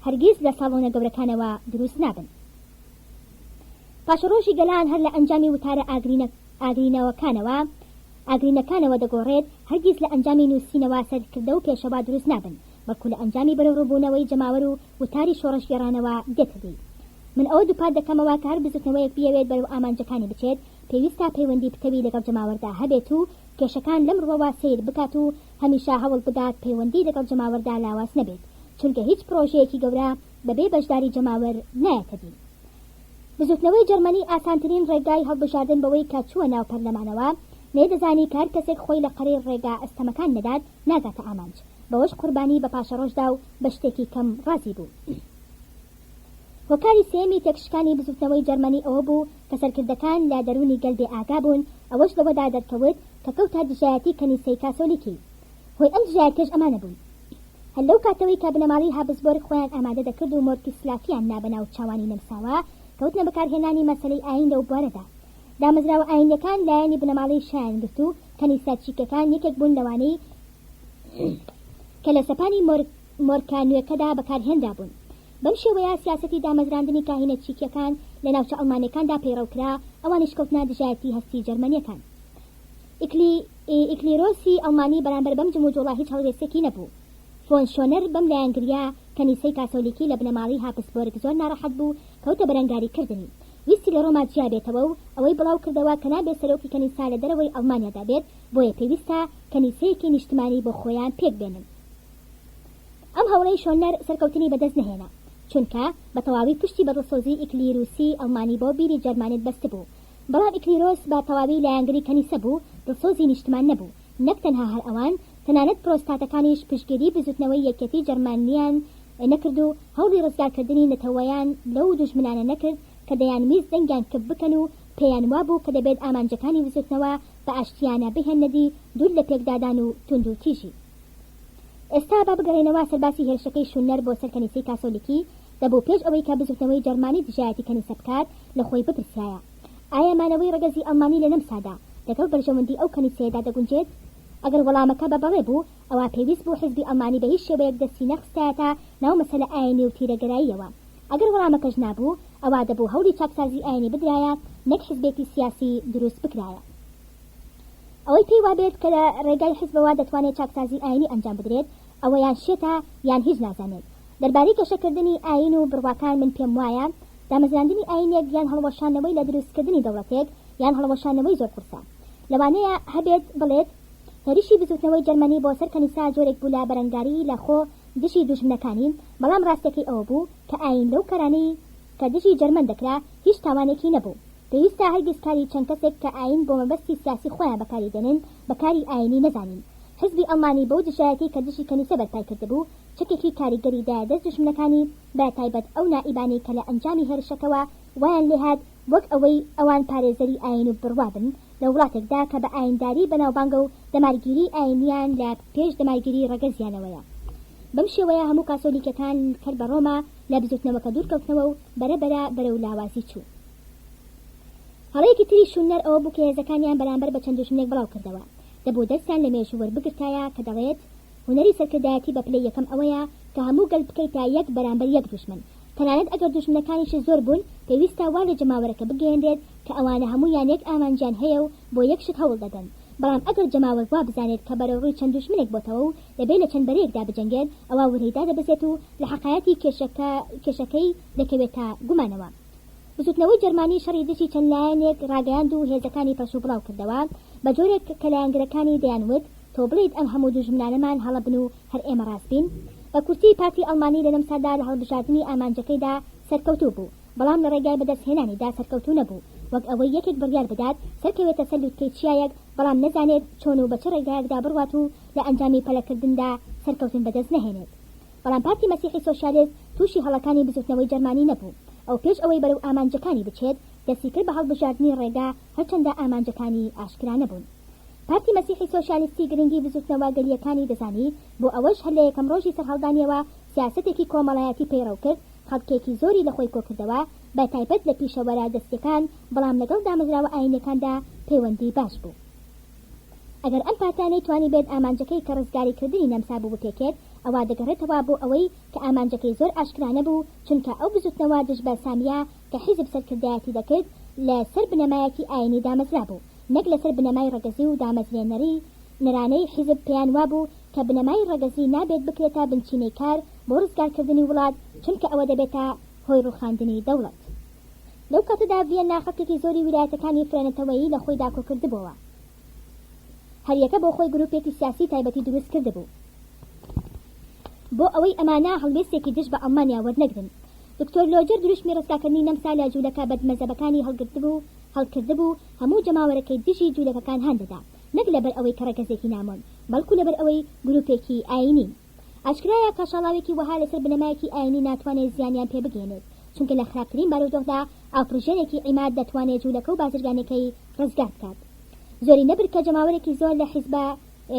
Speaker 1: هەرگیز لە ساڵۆنە گەورەکانەوە دروست نابن. پاشەڕۆژی گەلان هەر لە ئەنجامی وتارە ئاگرینەوەکانەوە ئاگرینەکانەوە دەگۆڕێت، هەرگیز لە ئەنجامی نووسینەوە سەرکردە و پێشەوا دروست نابن، بەڵکو لە ئەنجامی بەرەوڕووبوونەوەی جەماوەر و وتاری شۆڕشگێڕانەوە دێتە دی. من ئەوە دووپات دەکەمەوە کە هەر بزوتنەوەیەک بیەوێت بەرەو ئامانجەکانی بچێت، پێویستە پەیوەندی پتەوی لەگەڵ جەماوەردا هەبێت و کێشەکان لەم ڕووەوە سەیر بکات و هەمیشە هەوڵ بدات پەیوەندی لەگەڵ جەماوەردا لاواز نەبێت، چونکە هیچ پڕۆژەیەکی گەورە بەبێ بەشداری جەماوەر نایەتە دی. بزوتنەوەی جەرمەنی ئاسانترین ڕێگای هەڵبژاردن بەوەی کە چووە ناو پەرلەمانەوە، نەیدەزانی کە هەر کەسێک خۆی لە قەرەی ڕێگا ئەستەمەکان نەدات ناگاتە ئامانج، بەوەش قوربانی بە پاشەڕۆژ دا و بە شتێکی کەم ڕازی بوو. هۆکاری سێیەمی تێکشکانی بزوتنەوەی جەرمەنی ئەوە بوو کە سەرکردەکان لە دەروونی گەل بێ ئاگا بوون، ئەوەش لەوەدا دەرکەوت کە کەوتە دژایەتی کەنیسەی کاسۆلیکی. هۆی ئەم دژایەتیەش ئەمانە بوون. هەر لەو کاتەوەی کە بنەماڵەی هابسبۆرگ خۆیان ئامادە دەکرد و مۆرکی سلافیان نا بە ناو چاوانی نەمساوە، کەوتنە بەکارهێنانی مەسەلەی ئایین لەو بوارەدا. دامەزراوە ئایینیەکان لایەنی بنەماڵەی شایان گرت و کەنیسە چیکەکان یەکێک بوون لەوانەی کە لە سەپانی مۆرکە نوێکەدا بەکارهێنرابوون. بەم شێوەیە سیاسەتی دامەزراندنی کاهینە چیکیەکان لە ناوچە ئەڵمانیەکاندا پەیڕەو کرا، ئەوانیش کەوتنە دژایەتی هەستی جەرمەنیەکان. ئیکلیرۆسی ئەڵمانی بەرامبەر بەم جموجوڵە هیچ هەڵوێستێکی نەبوو. فۆن شۆنەر بەم لایەنگرییە کەنیسەی کاسۆلیکی لە بنەماڵەی هاپسبۆرگ زۆر ناڕەحەت بوو، کەوتە بەرەنگاری کردنی. ویستی لە ڕۆما جیا بێتەوە و ئەوەی بڵاو کردەوە کە نابێت سەرۆکی کەنیسە لە دەرەوەی ئەڵمانیادا بێت، بۆیە پێویستە کەنیسەیەکی نیشتمانی بۆ خۆیان پێک بێنن. ئەم هەوڵەی شۆنەر سەرکەوتنی بەدەست نەهێنا، چونکە بە تەواوی پشتی بە دڵسۆزیی ئیکلیروسی ئەڵمانی بۆ بیری جەرمانیت بەستبوو. بەڵام ئیکلیرۆس بە تەواوی لایەنگری کەنیسە بوو، دڵسۆزی نیشتمان نەبوو. نەک تەنها هەر ئەوان، تەنانەت پرۆستاتەکانیش پشتگیری بزوتنەوەی یەکیەتی جەرمانیان نەکرد و هەوڵی ڕزگارکردنی نەتەوەیان لەو دوژمنانە نەکرد کە دەیانویست دەنگیان کپ بکەن و پێیان وابوو کە دەبێت ئامانجەکانی بزوتنەوە بە ئاشتیانە بهێننە دی دوور لە پێکدادان و توندوتیژی. ئێستا با بگەڕێینەوە سەر باسی هێرشەکەی شوننەر بۆ سەر کەنیسەی کاسۆلیکی، دەبوو پێش ئەوەی کە بزوتنەوەی جەرمانی دژایەتی کەنیسە بکات لە خۆی بپرسیایە ئایا مانەوەی ڕەگەزی ئەڵمانی لە نەمسادا لەگەڵ بەرژەوەندی ئەو کەنیسەیەدا دەگونجێت؟ ئەگەر وەڵامەکە بە بەڵێ بوو ئەوا پێویست بوو حزبی ئەڵمانی بە هیچ شێوەیەک دەستی نەخستایەتە ناو مەسەلە ئاینی و تیرەگەراییەوە. ئەگەر وەڵامەکەش نا بوو ئەوا دەبوو هەوڵی چاکسازی ئاینی بدرایە نەک حزبێکی سیاسی دروست بکرایە. ئەوەی پێی وابێت کە لە ڕێگای حزبەوە دەتوانێت چاکسازی ئاینی ئەنجام بدرێت ئەوە یان شێتە یان هیچ نازانێت دەربارەی گەشەکردنی ئاین و بڕواکان من پێم وایە دامەزراندنی ئاینێک یان هەڵوەشاندنەوەی لە دروستکردنی دەوڵەتێک یان هەڵوەشاندنەوەی زۆر قورسە لەوانەیە هەبێت بڵێت هێرشی بزوتنەوەی جەرمەنی بۆ سەر کەنیسە جۆرێک بوو لە بەرەنگاریی لە خۆ دژی دوژمنەکانی بەڵام ڕاستیەکەی ئەوە بوو کە ئاین لەو کارانەی کە دژی جەرمەن دەکرا هیچ تاوانێکی نەبوو پێویستە هەرگیز کاری چەند کەسێک کە ئایین بۆ مەبەستی سیاسی خۆیان بەکاری دێنن بە کاری ئایینی نەزانین. حزبی ئەڵمانی بەو دژایەتیەی کە دژی کەنیسە بەرپای کردبوو، چەکێکی کاریگەری دایە دەست دوژمنەکانی، بە تایبەت ئەو نائیبانەی کە لە ئەنجامی هێرشەکەوە وایان لێهات وەک ئەوەی ئەوان پارێزەری ئایین و بڕوا بن لە وڵاتێکدا کە بە ئایینداری بەناوبانگە و دەمارگیریی ئایینیان لە پێش دەمارگیریی ڕەگەزیانەوەیە. بەم شێوەیە هەموو کاسۆلیکەکان سەر بە ڕۆما لە بزوتنەوەکە دوورکەوتنەوە و بەرە بەرە بەرەو لاوازی چوو. هەڵەیەکی تری شوننەر ئەوە بوو کە هێزەکانیان بەرامبەر بە چەند دوژمنێک بڵاو کردەوە. دەبوو دەرسیان لە مێژوو وەربگرتایە کە دەڵێت، هونەری سەرکردایەتی بە پلەی یەکەم ئەوەیە کە هەموو گەل بکەیتە یەک بەرامبەر یەک دوژمن. تەنانەت ئەگەر دوژمنەکانیشت زۆر بوون، پێویستە وا لە جەماوەرەکە بگەیەنرێت کە ئەوانە هەموویان یەک ئامانجیان هەیە و بۆ یەک شت هەوڵ دەدەن. بەڵام ئەگەر جەماوەر وا بزانێت کە بەرەوڕووی چەند دوژمنێک بۆتەوە و دەبێت لە چەند بەرەیەکدا بجەنگێت، ئەوا ورەی دادەبەزێت و لە حەقایەتی کێشەکەی دەکەوێتە گومانەوە. بزوتنەوەی جەرمانی شەڕی دژی چەند لایەنێک ڕاگەیاند و هێزەکانی پەرشوبڵاو کردەوە، بە جۆرێک کە لایەنگرەکانی دەیان وت، تۆ بڵێیت ئەم هەموو دوژمنانەمان هەڵە بن و هەر ئێمە ڕاست بین؟ بە کورتی پارتی ئەڵمانی لە نەمسادا لە هەڵبژاردنی ئامانجەکەیدا سەرکەوتوو بوو، بەڵام لە ڕێگای بەدەستهێنانیدا سەرکەوتوو نەبوو، وەک ئەوەی یەکێک بڕیار بدات سەرکەوێتە سەر لوتکەی چیایەک، بەڵام نەزانێت چۆن و بە چ ڕێگایەکدا بڕوات و لە ئەنجامی پەلەکردندا سەرکەوتن بەدەست نەهێنێت. بەڵام پارتی مەسیحی سۆشیالست تووشی هەڵەکانی بزوتنەوەی جەرمانی نەبوو. ئەو پێش ئەوەی بەرەو ئامانجەکانی بچێت، دەستی کرد بە هەڵبژاردنی ڕێگا هەرچەندە ئامانجەکانی ئاشکرا نەبوون. پارتی مەسیحی سۆشیالیستی گرنگی بزوتنەوە گەلییەکانی دەزانی، بۆ ئەوەش هەر لە یەکەم ڕۆژی سەرهەڵدانیەوە سیاسەتێکی کۆمەڵایەتی پەیڕەو کرد، خەڵکێکی زۆری لە خۆی کۆکردەوە، بە تایبەت لە پیشەوەرە دەستیەکان، بەڵام لەگەڵ دامەزراوە ئایینیەکاندا پەیوەندی باش بوو. ئەگەر ئەم پارتە نەیتوانیبێت ئامانجەکەی کە ڕزگاریکردنی نەمسا بوو بپێکێت، ئەوا دەگەڕێتەوە بۆ ئەوەی کە ئامانجەکەی زۆر ئاشکرا نەبوو، چونکە ئەو بزوتنەوە دژ بە سامییە کە حیزب سەرکردایەتی دەکرد لە سەر بنەمایەکی ئایینی دامەزرابوو نەک لەسەر بنەمای ڕەگەزی و دامەزرێنەری نەرانەی حیزب پێیان وابوو کە بنەمای ڕەگەزی نابێت بکرێتە بنچینەی کار بۆ ڕزگارکردنی وڵات چونکە ئەوە دەبێتە هۆی ڕووخاندنی دەوڵەت. لەو کاتەدا ڤیەننا خەڵکێکی زۆری ویلایەتەکانی فرەنەتەوەیی لە خۆیدا کۆکردبۆوە. هەریەکە بۆ خۆی گروپێکی سیاسی تایبەتی دروست کردبوو. بۆ ئەوەی ئەمانە هەڵوێستێکی دژ بە ئەڵمانیا وەرنەگرن. دکتۆر لۆجەر دروشمی ڕزگاکردنی نەمسا لە جولەکە بەدمەزەبەکانی هەڵگرتبوو هەڵکردبوو، هەموو جەماوەرەکەی دژی جولەکەکان هان دەدا، نەک لەبەر ئەوەی کە ڕەگەزێکی نامۆن، بەڵکو لەبەر ئەوەی گروپێکی ئایینین. ئاشکرایە کە شاڵاوێکی وەها لەسەر بنەمایەکی ئایینی ناتوانێت زیانیان پێ بگەیەنێت، چونکە لە خراپترین بارودۆخدا ئاوپڕژێنێکی عیماد دەتوانێت جولەکە و بازرگانەکەی ڕزگار بکات. زۆری نەبرد کە جەماوەرێکی زۆر لە حیزبە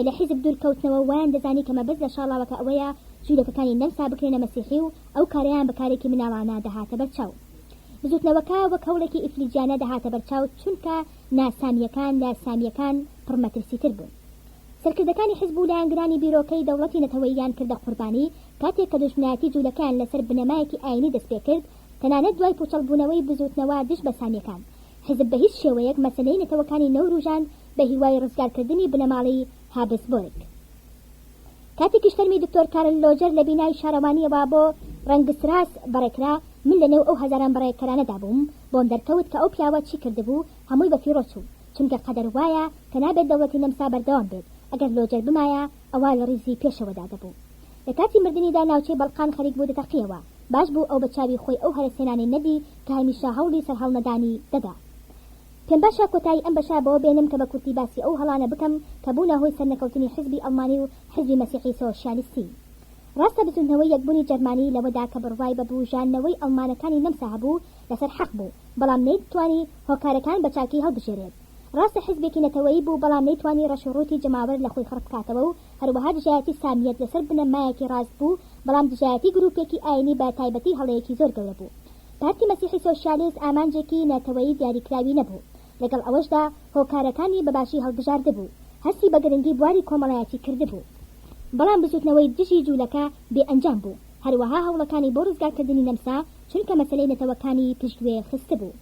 Speaker 1: لە حیزب دوور کەوتنەوە و وایان دەزانی کە مەبەست لە شاڵاوەکە ئەوەیە جولەکەکانی نەمسا بکرێنە مەسیحی و ئەو کارەیان بە کارێکی مناڵانە دەهاتە بەرچاو. بزوتنەوەکە وەک هەوڵێکی ئیفلیجیانە دەهاتە بەرچاو چونکە نا سامییەکان لە سامییەکان پڕ مەترسیتر بوون. سەرکردەکانی حیزب و لایەنگرانی بیرۆکەی دەوڵەتی نەتەوەییان کردە قوربانی کاتێک کە دوژمنایەتی جولەکەیان لەسەر بنەمایەکی ئایینی دەستپێکرد تەنانەت دوای پوچەڵبوونەوەی بزوتنەوە دژ بە سامییەکان حیزب بە هیچ شێوەیەک مەسەلەی نەتەوەکانی نەوروژاند بە هیوای ڕزگارکردنی بنەماڵەی هابسبۆرگ. کاتێکیش تەرمی دکتۆر کارل لۆجەر لە بینای شارەوانییەوە بۆ ڕەنگستراس بەڕێکرا، من لە نێو ئەو هەزاران بەڕێکەرانەدا بووم، بۆم دەرکەوت کە ئەو پیاوە چی کردبوو، هەمووی بە فیڕۆ چوو، چونکە قەدەر وایە کە نابێت دەوڵەتی نەمسا بەردەوام بێت، ئەگەر لۆجەر بمایە ئەوا لە ڕیزی پێشەوەدا دەبوو. لە کاتی مردنیدا ناوچەی بەڵقان خەریک بوو دەتەقییەوە، باش بوو ئەو بە چاوی خۆی ئەو هەرەسهێنانەی نەدی کە هەمیشە هەوڵی سەرهەڵنەدانی دەدا. پێم باشە کۆتایی ئەم بەشە بەوە بێنم کە بە کورتی باسی ئەو هەڵانە بکەم کە بوونە هۆی سەرنەکەوتنی حیزبی ئەڵمانی و حیزبی مەسیحی سۆشیالیستی. ڕاستە بزووتنەوەی یەکبوونی جەرمانی لەوەدا کە بڕوای بە بووژاندنەوەی ئەڵمانەکانی نەمسا هەبوو لەسەر حەق بوو، بەڵام نەیتوانی هۆکارەکان بە چاکی هەڵبژێرێت. ڕاستە حیزبێکی نەتەوەیی بوو بەڵام نەیتوانی ڕەش و ڕووتی جەماوەر لە خۆی خڕ بکاتەوە و هەروەها دژایەتی سامییەت لەسەر بنەمایەکی ڕاست بوو بەڵام دژایەتی گرووپێکی ئایینی بە تایبەتی هەڵەیەکی زۆر گەورە بوو. پارتی مەسیحی سۆشیالیست ئامانجێکی نەتەوەیی دیاریکراوی نەبوو، لەگەڵ ئەوەشدا هۆکارەکانی بە باشی هەڵبژاردبوو، هەستی بە گرنگی بواری کۆمەڵایەتی کردبوو. بەڵام بزووتنەوەی دژی جوولەکە بێ ئەنجام بوو، هەروەها هەوڵەکانی بۆ ڕزگارکردنی نەمسا، چونکە مەسەلەی نەتەوەکانی پشتگوێ خستبوو.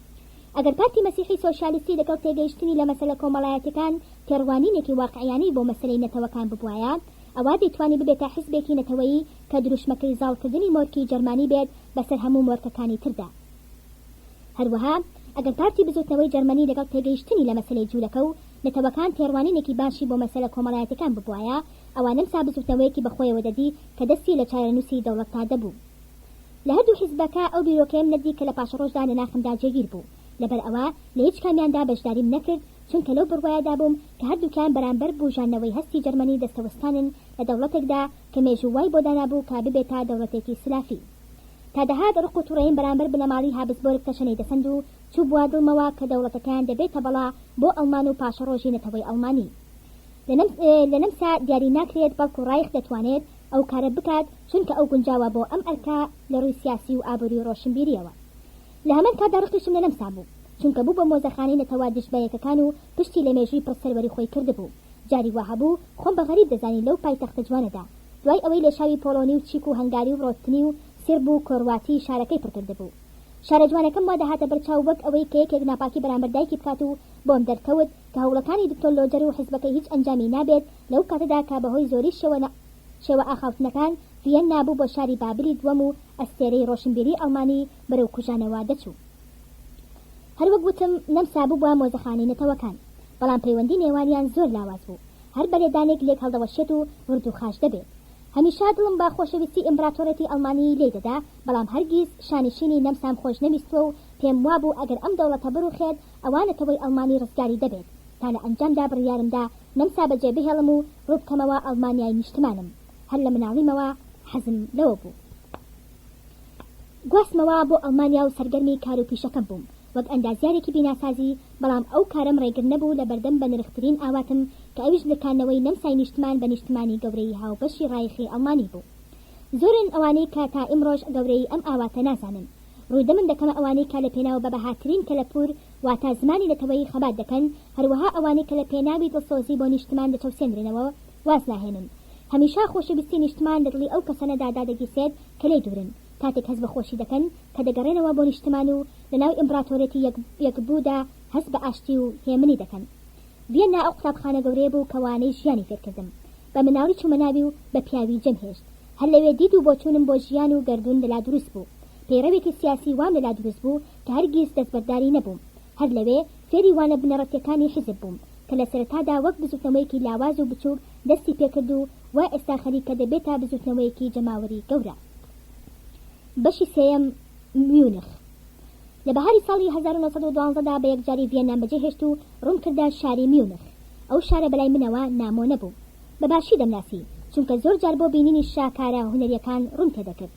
Speaker 1: ئەگەر پارتی مەسیحی سۆشیالیستی لەگەڵ تێگەیشتنی لە مەسەلە کۆمەڵایەتیەکان تێڕوانینێکی واقعیانەی بۆ مەسەلەی نەتەوەکان ببوایە، ئەوا دەیتوانی ببێتە حیزبێکی نەتەوەیی کە دروشمەکەی زاڵکردنی مۆرکی جەرمانی بێت بەسەر هەموو مۆرکەکانی تردا. هەروەها ئەگەر پارتی بزوتنەوەی جەرمەنی لەگەڵ تێگەیشتنی لە مەسەلەی جولەکە و نەتەوەکان تێڕوانینێکی باشی بۆ مەسەلە کۆمەڵایەتیەکان ببوایە، ئەوا نەمسا بزوتنەوەیەکی بەخۆیەوە دەدی کە دەستی لە چارەنوسی دەوڵەتدا دەبوو. لە هەردوو حیزبەکە ئەو بیرۆکەیەم نەدی کە لە پاشەڕۆژدا لە ناخمدا جێگیر بوو. لەبەر ئەوە لە هیچ کامیاندا بەشداریم نەکرد، چونکە لەو بڕوایەدا بووم کە هەردووکیان بەرامبەر بوژاندنەوەی هەستی جەرمەنی دەستەوەستانن لە دەوڵەتێکدا کە مێژوو وای بۆ دانابوو کە ببێتە دەوڵەتێکی سلافی. تا دەهات ڕق و توڕەییم بەرامبەر بنەماڵی هابسبۆرگ تەشەنەی دەسەند و چووبووە دڵمەوە کە دەوڵەتەکەیان دەبێتە بەڵا بۆ ئەڵمان و پاشەڕۆژی نەتەوەی ئەڵمانی. لە نەمسا دیاری ناکرێت بەڵکو ڕایخ دەتوانێت ئەو کارە بکات چونکە ئەو گونجاوە بۆ ئەم ئەرکە لە ڕووی سیاسی و ئابووری و ڕۆشنبیرییەوە. لە هەمان کاتدا ڕقیشم لە نەمسا بوو، چونکە بوو بە مۆزەخانەی نەتەوە دژبەیەکەکان و پشتی لە مێژووی پڕ سەروەری خۆی کردبوو. جاری وا هەبوو خۆم بە غەریب دەزانی لەو پایتەختە جوانەدا، دوای ئەوەی لێشاوی پۆڵۆنی و چیک و هەنگاری و ڕۆتنی و سیرب و کۆرواتی شارەکەی پڕ کردبوو. شارە جوانەکەم وا دەهاتە بەر چاو وەک ئەوەی کە یەکێک ناپاکی بەرامبەر دایکی بکات و بۆم دەرکەوت کە هەوڵەکانی دکتۆر لۆجەر و حیزبەکەی هیچ ئەنجامی نابێت لەو کاتەدا کە بەهۆی زۆری شێوە شێوە ئاخاوتنەکان ڤیەننا بوو بە شاری بابلی دووەم و ئەستێرەی ڕۆشنبیری ئەڵمانی بەرەو کوژانەوە دەچوو. هەروەک وتم نەمسا بووبوە مۆزەخانەی نەتەوەکان، بەڵام پەیوەندی نێوانیان زۆر لاواز بوو، هەر بە لێدانێک لێک هەڵدەوەشێت و ورد و خاش دەبێت. هەمیشە دڵم بە خۆشەویستی ئیمبراتۆرێتی ئەڵمانی لێی دەدا، بەڵام هەرگیز شانشینی نەمسام خۆش نەویستوە و پێم وابوو ئەگەر ئەم دەوڵەتە بڕوخێت ئەوا نەتەوەی ئەڵمانی ڕزگاری دەبێت، تا لە ئەنجامدا بڕیارم دا نەمسا بەجێ بهێڵم و ڕووبکەمەوە ئەڵمانیای نیشتمانم. هەر لە مناڵیمەوە حەزم لەوە بوو. گواستمەوە بۆ ئەڵمانیا و سەرگەرمی کار و پیشەکەم بووم. وەک ئەندازیارێکی بیناسازی، بەڵام ئەو کارەم ڕێگر نەبوو لە بەردەم بەنرخترین ئاواتم کە ئەویش لکاندنەوەی نەمسای نیشتمان بە نیشتمانی گەورەی هاوبەشی ڕایخی ئەڵمانی بوو. زۆرن ئەوانەی کە تا ئیمڕۆش گەورەیی ئەم ئاواتە نازانن. ڕووی دەمم دەکەمە ئەوانەی کە لە پێناو بە بەهاترین کەلەپوور واتە زمانی نەتەوەیی خەبات دەکەن، هەروەها ئەوانەی کە لە پێناوی دڵسۆزی بۆ نیشتمان دەچەوسێنرێنەوە واز ناهێنن. هەمیشە خۆشەویستی نیشتمان لە دڵی ئەو کەسانەدا دادەگیرسێت کە لێی دوورن. کاتێک هەست بە خۆشی دەکەن کە دەگەڕێنەوە بۆ نیشتمان و لەناو ئیمبراتۆریەتی یەکبوودا هەست بە ئاشتی و هێمنی دەکەن. ڤیەننا ئەو قوتابخانە گەورەیە بوو کە وانەی ژیانی فێرکردم. بە مناڵی چوومە ناوی و بە پیاوی جێم هێشت. هەر لەوێ دید و بۆچوونم بۆ ژیان و گەردوون لەلا دروست بوو. پەیڕەوێکی سیاسی وام لەلا دروست بوو کە هەرگیز دەستبەرداری نەبووم. هەر لەوێ فێری وانە بنەڕەتییەکانی حیزب بووم کە لە سەرەتادا وەک بزووتنەوەیەکی لاواز و بچووک دەستی پێکرد و وا ئێستا خەریکە دەبێتە بزووتنەوەیەکی جەماوەری گەورە. بەشی سێیەم، میونخ. لە بەهاری ساڵی 1912 دا بە یەکجاری ڤیەننام بەجێهێشت و ڕووم کردە شاری میونخ. ئەو شارە بەلای منەوە نامۆ نەبوو. بە باشی دەمناسی، چونکە زۆر جار بۆ بینینی شاکارە هونەرییەکان ڕووم تێدەکرد.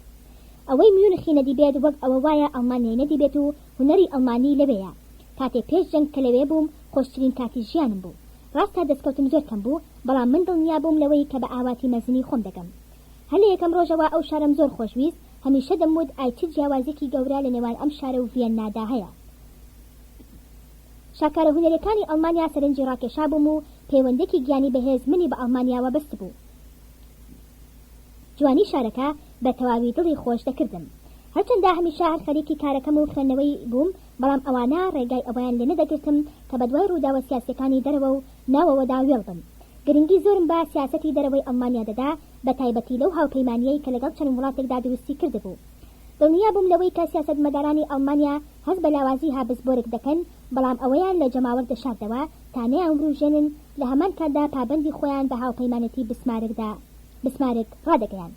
Speaker 1: ئەوەی میونخی نەدیبێت وەک ئەوە وایە ئەڵمانیای نەدیبێت و هونەری ئەڵمانی لەوێیە. کاتێ پێش جەنگ کە لەوێ بووم خۆشترین کاتی ژیانم بوو. ڕاستە دەستکەوتم زۆر کەم بوو، بەڵام من دڵنیا بووم لەوەی کە بە ئاواتی مەزنی خۆم دەگەم. هەر لە یەکەم ڕۆژەوە ئەو شارەم زۆر خۆش ویست، هەمیشە دەموت ئای چ جیاوازیەکی گەورە لە نێوان ئەم شارە و ڤیەننادا هەیە. شاکارە هونەریەکانی ئەڵمانیا سەرنجی ڕاکێشابووم و پەیوەندێکی گیانی بەهێز منی بە ئەڵمانیاوە بەستبوو. جوانی شارەکە بە تەواوی دڵی خۆش دەکردم. هەرچەندە هەمیشە هەر خەریکی کارەکەم و خوێندنەوەی بووم، بەڵام ئەوانە ڕێگای ئەوەیان لێ نەدەگرتم کە بەدوای ڕووداوە سیاسیەکانی دەرەوە و ناوەوەدا وێڵ بم. گرنگی زۆرم بە سیاسەتی دەرەوەی ئەڵمانیا دەدا، بە تایبەتی لەو هاوپەیمانییەی کە لەگەڵ چەند وڵاتێکدا دروستی کردبوو. دڵنیا بووم لەوەی کە سیاسەتمەدارانی ئەڵمانیا هەست بە لاوازی هابسبۆرگ دەکەن، بەڵام ئەوەیان لە جەماوەر دەشاردەوە تا نەیانوروژێنن، لە هەمان کاتدا پابەندی خۆیان بە هاوپەیمانێتی بسمارکدا بسمارک ڕادەگەیاند.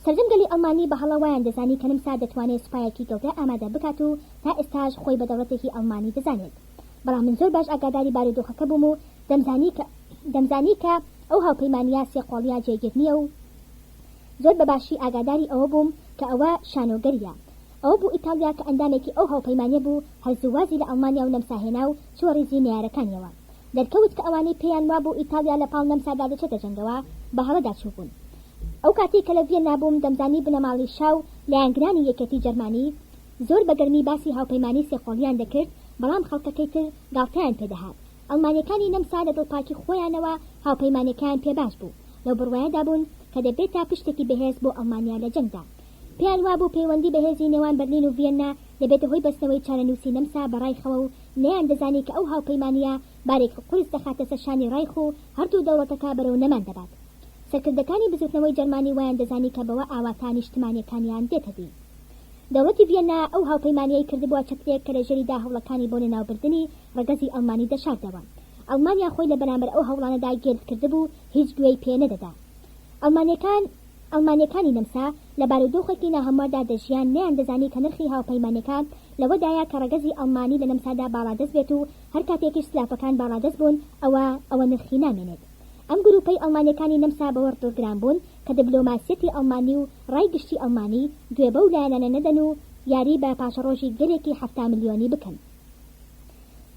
Speaker 1: سەرجەم گەلی ئەڵمانی بە هەڵە وایان دەزانی کە نەمسا دەتوانێت سوپایەکی گەورە ئامادە بکات و تا ئێستاش خۆی بە دەوڵەتێکی ئەڵمانی دەزانێت. بەڵام من زۆر باش ئاگاداری بارودۆخەکە بووم و دەمزانی کە دەمزانی کە ئەو هاوپەیمانییە سێقۆڵییە جێگیر نییە و زۆر بە باشی ئاگاداری ئەوە بووم کە ئەوە شانۆگەرییە. ئەوە بوو ئیتاڵیا کە ئەندامێکی ئەو هاوپەیمانییە بوو هەر زوو وازی لە ئەڵمانیا و نەمسا هێنا و چووە ڕیزی نەیارەکانیەوە. دەرکەوت کە ئەوانەی پێیان وابوو ئیتاڵیا لە پاڵ نەمسادا دەچێتە جەنگەوە بە هەڵەدا چووبوون. ئەو کاتەی کە لە ڤیەننا بووم دەمزانی بنەماڵەی شا و لایەنگرانی یەکێتی جەرمانی زۆر بە گەرمی باسی هاوپەیمانی سێقۆڵییان دەکرد، بەڵام خەڵکەکەی تر گاڵتەیان پێ دەهات. ئەڵمانییەکانی نەمسا لە دڵپاکی خۆیانەوە هاوپەیمانییەکەیان پێ باش بوو. لەو بڕوایەدا بوون کە دەبێتە پشتێکی بەهێز بۆ ئەڵمانیا لە جەنگدا. پێیان وابوو پەیوەندی بەهێزی نێوان بەرلین و ڤیەننا دەبێتە هۆی بەستنەوەی چارەنووسی نەمسا بە ڕایخەوە و نەیاندەزانی کە ئەو هاوپەیمانییە بارێکی قورس دەخاتە سەر شانی ڕایخ و هەردوو دەوڵەتەکە بەرەو نەمان دەبات. سەرکردەکانی بزووتنەوەی جەرمانی وایان دەزانی کە بەوە ئاواتە نیشتمانییەکانیان دێتە دی. دەوڵەتی ڤیەننا ئەو هاوپەیمانییەی کردبووە چەترێک کە لە ژێریدا هەوڵەکانی بۆ لەناوبردنی ڕەگەزی ئەڵمانی دەشاردەوە. ئەڵمانیا خۆی لە بەرامبەر ئەو هەوڵانەدا گێل کردبوو، هیچ گوێی پێ نەدەدا. ئەڵمانییەکان ئەڵمانییەکانی نەمسا لە بارودۆخێکی ناهەمواردا دەژیان، نەیاندەزانی کە نرخی هاوپەیمانییەکە لەوەدایە کە ڕەگەزی ئەڵمانی لە نەمسادا باڵادەست بێت و هەر کاتێکیش سلافەکان باڵادەست بوون ئەوا ئەوە نرخی نامێنێت. ئەم گرووپەی ئەڵمانییەکانی نەمسا بەوە دڵگران بوون کە دبلۆماسیەتی ئەڵمانی و ڕای گشتی ئەڵمانی گوێ بەو لایەنانە نەدەن و یاری بە پاشەڕۆژی گەلێکی 70 ملیۆنی بکەن.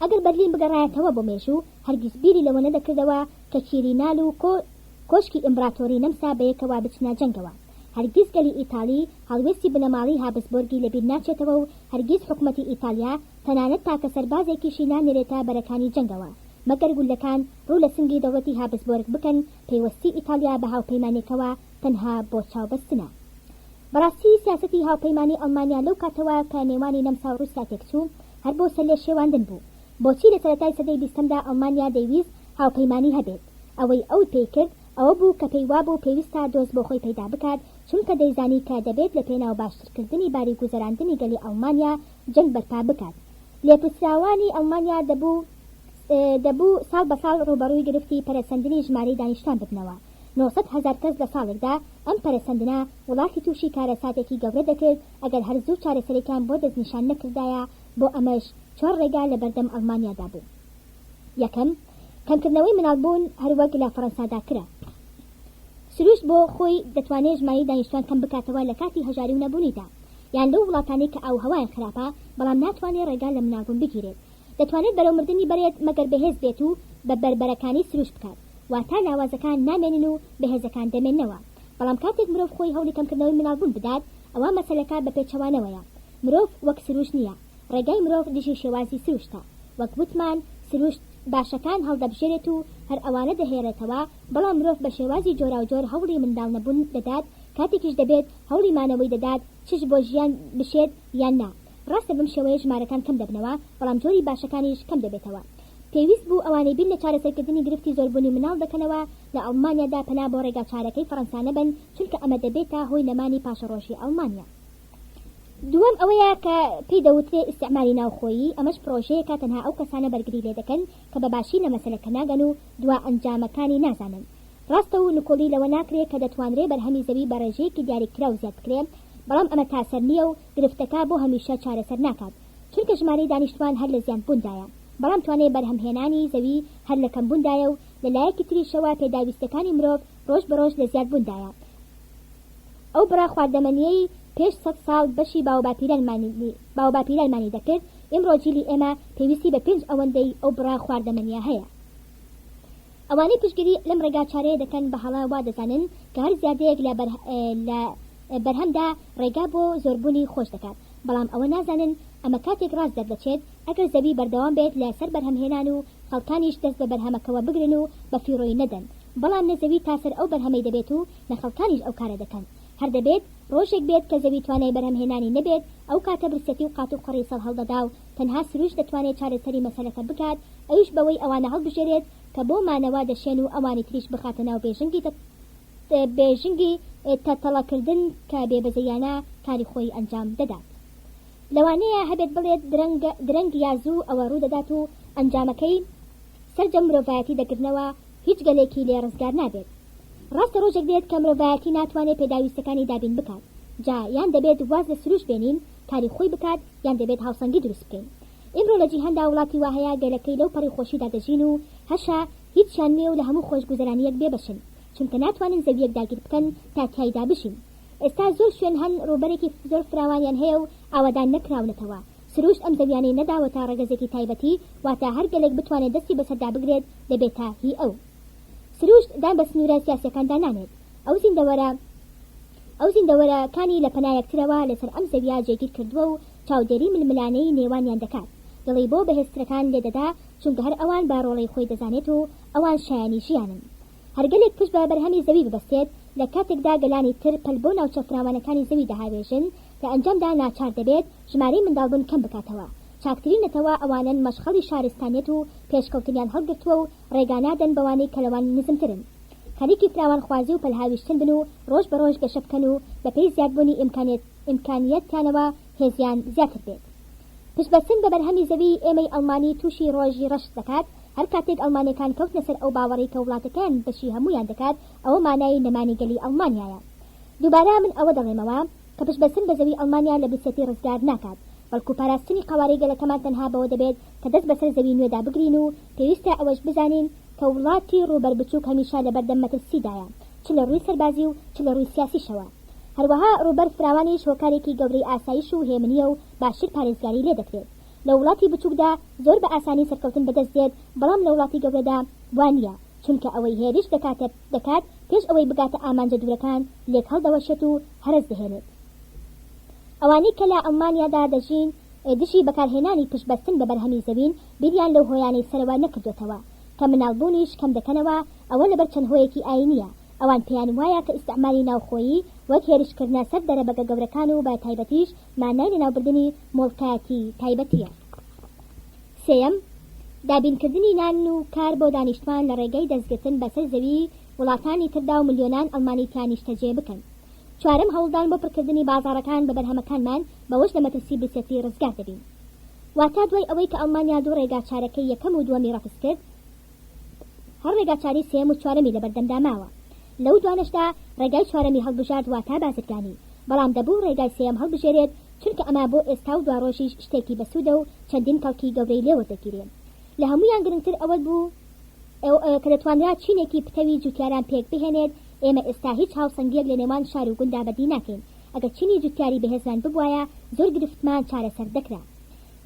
Speaker 1: ئەگەر بەرلین بگەڕایەتەوە بۆ مێژوو، هەرگیز بیری لەوە نەدەکردەوە کە کیرینال و کۆشکی ئیمبراتۆری نەمسا بەیەکەوە بچنە جەنگەوە. هەرگیز گەلی ئیتالی هەڵوێستی بنەماڵەی هابسبۆرگی لەبیر ناچێتەوە و هەرگیز حکومەتی ئیتالیا تەنانەت تاکە سەربازێکیشی نانێرێتە بەرەکانی جەنگەوە مەگەر گوللەکان ڕوو لە سنگی دەوڵەتی هابسبۆرگ بکەن، پەیوەستی ئیتالیا بە هاوپەیمانێکەوە تەنها بۆ چاوبەستنە. بەڕاستی سیاسەتی هاوپەیمانی ئەڵمانیا لەو کاتەوە کە نێوانی نەمسا و ڕوسیا تێکچوو هەر بۆ سەرلێشێواندن بوو. بۆچی لە سەرەتای سەدەی بیستەمدا ئەڵمانیا دەیویست هاوپەیمانی هەبێت؟ ئەوەی ئەو پێی کرد ئەوە بوو کە پێی وابوو پێویستە دۆست بۆ خۆی پەیدا بکات چونکە دەیزانی کە دەبێت لە پێناو باشترکردنی باری گوزەراندنی گەلی ئەڵمانیا جەنگ بەرپا بکات. لێپرسراوانی ئەڵمانیا دەبوو دەبوو ساڵ بە ساڵ ڕووبەڕووی گرفتی پەرەسەندنی ژمارەی دانیشتوان ببنەوە، 900,000 کەس لە ساڵێکدا، ئەم پەرەسەندنە وڵاتی تووشی کارەساتێکی گەورە دەکرد ئەگەر هەر زوو چارەسەرێکیان بۆ دەستنیشان نەکردایە، بۆ ئەمەش چوار ڕێگا لەبەردەم ئەڵمانیادا بوو. یەکەم، کەمکردنەوەی مناڵبوون هەروەک لە فەڕەنسادا کرا. سروشت بۆ خۆی دەتوانێ ژمارەی دانیشتوان کەم بکاتەوە لە کاتی هەژاری و نەبوونیدا. یان لەو وڵاتانەی کە ئاووهەوایان خراپە، بەڵام ناتوانێ ڕێگا لە مناڵبوون بگیرێت. دەتوانێت بەرەو مردنی بەرێت مەگەر بەهێز بێت و بە بەربەرەکانی سروشت بکات. واتە لاوازەکان نامێنن و بەهێزەکان دەمێننەوە. بەڵام کاتێک مرۆڤ خۆی هەوڵی کەمکردنەوەی مناڵبوون بدات، ئەوا مەسەلەکە بە پێچەوانەوەیە. مرۆڤ وەک سروشت نییە. ڕێگای مرۆڤ دژی شێوازی سروشتە. وەک وتمان سروشت باشەکان هەڵدەبژێرێت و هەر ئەوانە دەهێڵێتەوە، بەڵام مرۆڤ بە شێوازی جۆراوجۆر هەوڵی منداڵنەبوون دەدات، کاتێکیش دەبێت هەوڵی مانەوەی دەدات چش بۆ ژیان بشێت یان نا. ڕاستە بەم شێوەیە ژمارەکان کەم دەبنەوە، بەڵام جۆری باشەکانیش کەم دەبێتەوە. پێویست بوو ئەوانەی بیر لە چارەسەرکردنی گرفتی زۆربوونی منداڵ دەکەنەوە لە ئەڵمانیادا پەنا بۆ ڕێگاچارەکەی فەڕەنسا نەبەن، چونکە ئەمە دەبێتە هۆی نەمانی پاشەڕۆژی ئەڵمانیا. دووەم ئەوەیە کە پێی دەوترێ ئیستعماری ناوخۆیی، ئەمەش پڕۆژەیەکە تەنها ئەو کەسانە بەرگری لێ دەکەن کە بە باشی لە مەسەلەکە ناگەن و دوا ئەنجامەکانی نازانن. ڕاستە و نکوڵی لەوە ناکرێ کە دەتوانرێ بەرهەمی زەوی بە ڕێژەیەکی دیاریکراو زیاد بکرێ، بەڵام ئەمە تاسەر نییە و گرفتەکە بۆ هەمیشە چارەسەر ناکات، چونکە ژمارەی دانیشتوان هەر لە زیادبووندایە، بەڵام توانای بەرهەمهێنانی زەوی هەر لە کەمبووندایە و لە لایەکی تریشەوە پێداویستیەکانی مرۆڤ ڕۆژ بە ڕۆژ لە زیادبووندایە. ئەو بڕە خواردەمەنییەی پێش سەت ساڵ بەشی باوەباپیرانمانی دەکرد، ئیمڕۆ جیلی ئێمە پێویستی بە پێنج ئەوەندەی ئەو بڕە خواردەمەنییە هەیە. ئەوانەی پشتگیری لەم ڕێگاچارەیە دەکەن بە هەڵە وا دەزانن کە هەر زیادەیەک لە لە بەرهەمدا ڕێگا بۆ زۆربوونی خۆش دەکات، بەڵام ئەوە نازانن ئەمە کاتێک ڕاست دەردەچێت ئەگەر زەوی بەردەوام بێت لە سەر بەرهەمهێنان و خەڵکانیش دەست بە بەرهەمەکەوە بگرن و بە فیڕۆی نەدەن، بەڵام نە زەوی تا سەر ئەو بەرهەمەی دەبێت و نە خەڵکانیش ئەو کارە دەکەن. هەر دەبێت ڕۆژێک بێت کە زەوی توانای بەرهەمهێنانی نەبێت، ئەو کاتە برسێتی و قاتوقڕی سەرهەڵدەدا و تەنها سروشت دەتوانێت چارەسەری مەسەلەکە بکات، ئەویش بەوەی ئەوانە هەڵبژێرێت کە بۆ مانەوە دەشێن و ئەوانی تریش بخاتە ناو بێژنگی بێژنگی تەتەڵەکردن کە بێبەزەییانە کاری خۆی ئەنجام دەدات. لەوانەیە هەبێت بڵێت درەنگ درەنگ یا زوو ئەوە ڕوودەدات و ئەنجامەکەی سەرجەم مرۆڤایەتی دەگرنەوە، هیچ گەلێکی لێ ڕزگار نابێت. ڕاستە ڕۆژێک دێت کە مرۆڤایەتی ناتوانێت پێداویستەکانی دابین بکات، جا یان دەبێت واز لە سروشت بێنین کاری خۆی بکات یان دەبێت هاوسەنگی دروست بکەین. ئیمڕۆ لە جیهاندا وڵاتی وا هەیە گەلەکەی لەو پەڕی خۆشیدا دەژین و هەشە هیچیان نییە و لە هەموو خۆشگوزەرانییەک بێبەشن، چونکە ناتوانن زەوییەک داگیر بکەن تا تیایدا بژین. ئێستا زۆر شوێن هەن ڕووبەرێکی زۆر فراوانیان هەیە و ئاوەدان نەکراونەتەوە، سروشت ئەم زەویانەی نەداوەتە ڕەگەزێکی تایبەتی، واتە هەر گەلێک بتوانێت دەستی بەسەردا بگرێت دەبێتە هی ئەو. سروشت دان بە سنوورە سیاسیەکاندا نانێت. ئەو زیندەوەرە ئەو زیندەوەرەکانی لە پەنا یەکترەوە لەسەر ئەم زەویە جێگیر کردووە و چاودێری ململانێی نێوانیان دەکات. دڵی بۆ بەهێزترەکان لێدەدا چونکە هەر ئەوان بە ڕۆڵەی خۆی دەزانێت و ئەوان شایەنی ژیانن. هەر گەلێک پشت بە بەرهەمی زەوی ببەستێت، لە کاتێکدا گەلانی تر پەل بۆ ناوچە فراوانەکانی زەوی دەهاوێژن، لە ئەنجامدا ناچار دەبێت ژمارەی منداڵبوون کەم بکاتەوە. چاکترین نەتەوە ئەوانەن مەشخەڵی شارستانیەت و پێشکەوتنیان هەڵگرتووە و ڕێگا نادەن بەوانەی کە لەوان نزمترن خەریکی فراوانخوازی و پەلهاویشتن بن و ڕۆژ بە ڕۆژ گەشە بکەن و بەپێی زیادبوونی ئیمکانیەتیانەوە هێزیان زیاتر بێت. پشتبەستن بە بەرهەمی زەوی ئێمەی ئەڵمانی تووشی ڕۆژی ڕەش دەکات، هەر کاتێک ئەڵمانیەکان کەوتنە سەر ئەو باوەڕەی کە وڵاتەکەیان بەشی هەموویان دەکات ئەوە مانای نەمانی گەلی ئەڵمانیایە. دووبارە من ئەوە دەڵێمەوە کە پشتبەستن بە زەوی ئەڵمانیا لە برسێتی ڕزگار ناکات، بەڵکو پاراستنی قەوارەی گەلەکەمان تەنها بەوە دەبێت کە دەست بەسەر زەوی نوێدا بگرین و پێویستە ئەوەش بزانین کە وڵاتی ڕووبەر بچووک هەمیشە لەبەردەم مەترسیدایە چ لە ڕووی سەربازی و چ لە ڕووی سیاسیشەوە. هەروەها ڕووبەر فراوانیش هۆکارێکی گەورەی ئاسایش و هێمنییە و باشتر پارێزگاری لێدەکرێت. لە وڵاتی بچووکدا زۆر بە ئاسانی سەرکەوتن بەدەست دێت، بەڵام لە وڵاتی گەورەدا وا نییە، چونکە ئەوەی هێرش دەکاتە دەکات پێش ئەوەی بگاتە ئامانجە دوورەکان لێک هەڵدەوەشێت و هەرەس دەهێنێت. ئەوانەی کە لە ئەڵمانیادا دەژین دژی بەکارهێنانی پشتبەستن بە بەرهەمی زەوین بیریان لەو هۆیانەی سەرەوە نەکردۆتەوە کە مناڵبوونیش کەم دەکەنەوە، ئەوە لەبەر چەند هۆیەکی ئایینییە، ئەوان پێیان وایە کە ئیستعماری ناوخۆیی وەک هێرشکردنە سەر دەرەبەگە گەورەکان و بە تایبەتیش مانای لەناوبردنی موڵکایەتی تایبەتییە. سێیەم، دابینکردنی نان و کار بۆ دانیشتوان لە ڕێگەی دەستگرتن بەسەر زەویی وڵاتانی تردا و ملیۆنان ئەڵمانی تیا نیشتەجێ بکەن. چوارەم، هەوڵدان بۆ پڕکردنی بازاڕەکان بە بەرهەمەکانمان، بەوەش لە مەترسی برسێتی ڕزگار دەبین. واتە دوای ئەوەی کە ئەڵمانیا دوو ڕێگا چارەکەی یەکەم و دووەمی ڕەفز کرد، هەر ڕێگاچارەی سێیەم و چوارەمی لەبەردەمدا ماوە. لەو دوانەشدا ڕێگای چوارەمی هەڵبژارد واتا بازرگانی، بەڵام دەبوو ڕێگای سێیەم هەڵبژێرێت چونکە ئەمە بۆ ئێستا و دواڕۆژیش شتێکی بەسوودە و چەندین کەڵکی گەورەی لێوەردەگیرێ. لە هەموویان گرنگتر ئەوە بوو کە دەتوانرا چینێکی پتەوی جوتیاران پێک بهێنێت، ئێمە ئێستا هیچ هاوسەنگییەک لە نێوان شار و گوندا بەدی ناکەین. ئەگەر چینی جوتیاری بەهێزمان ببوایە زۆر گرفتمان چارەسەر دەکرا.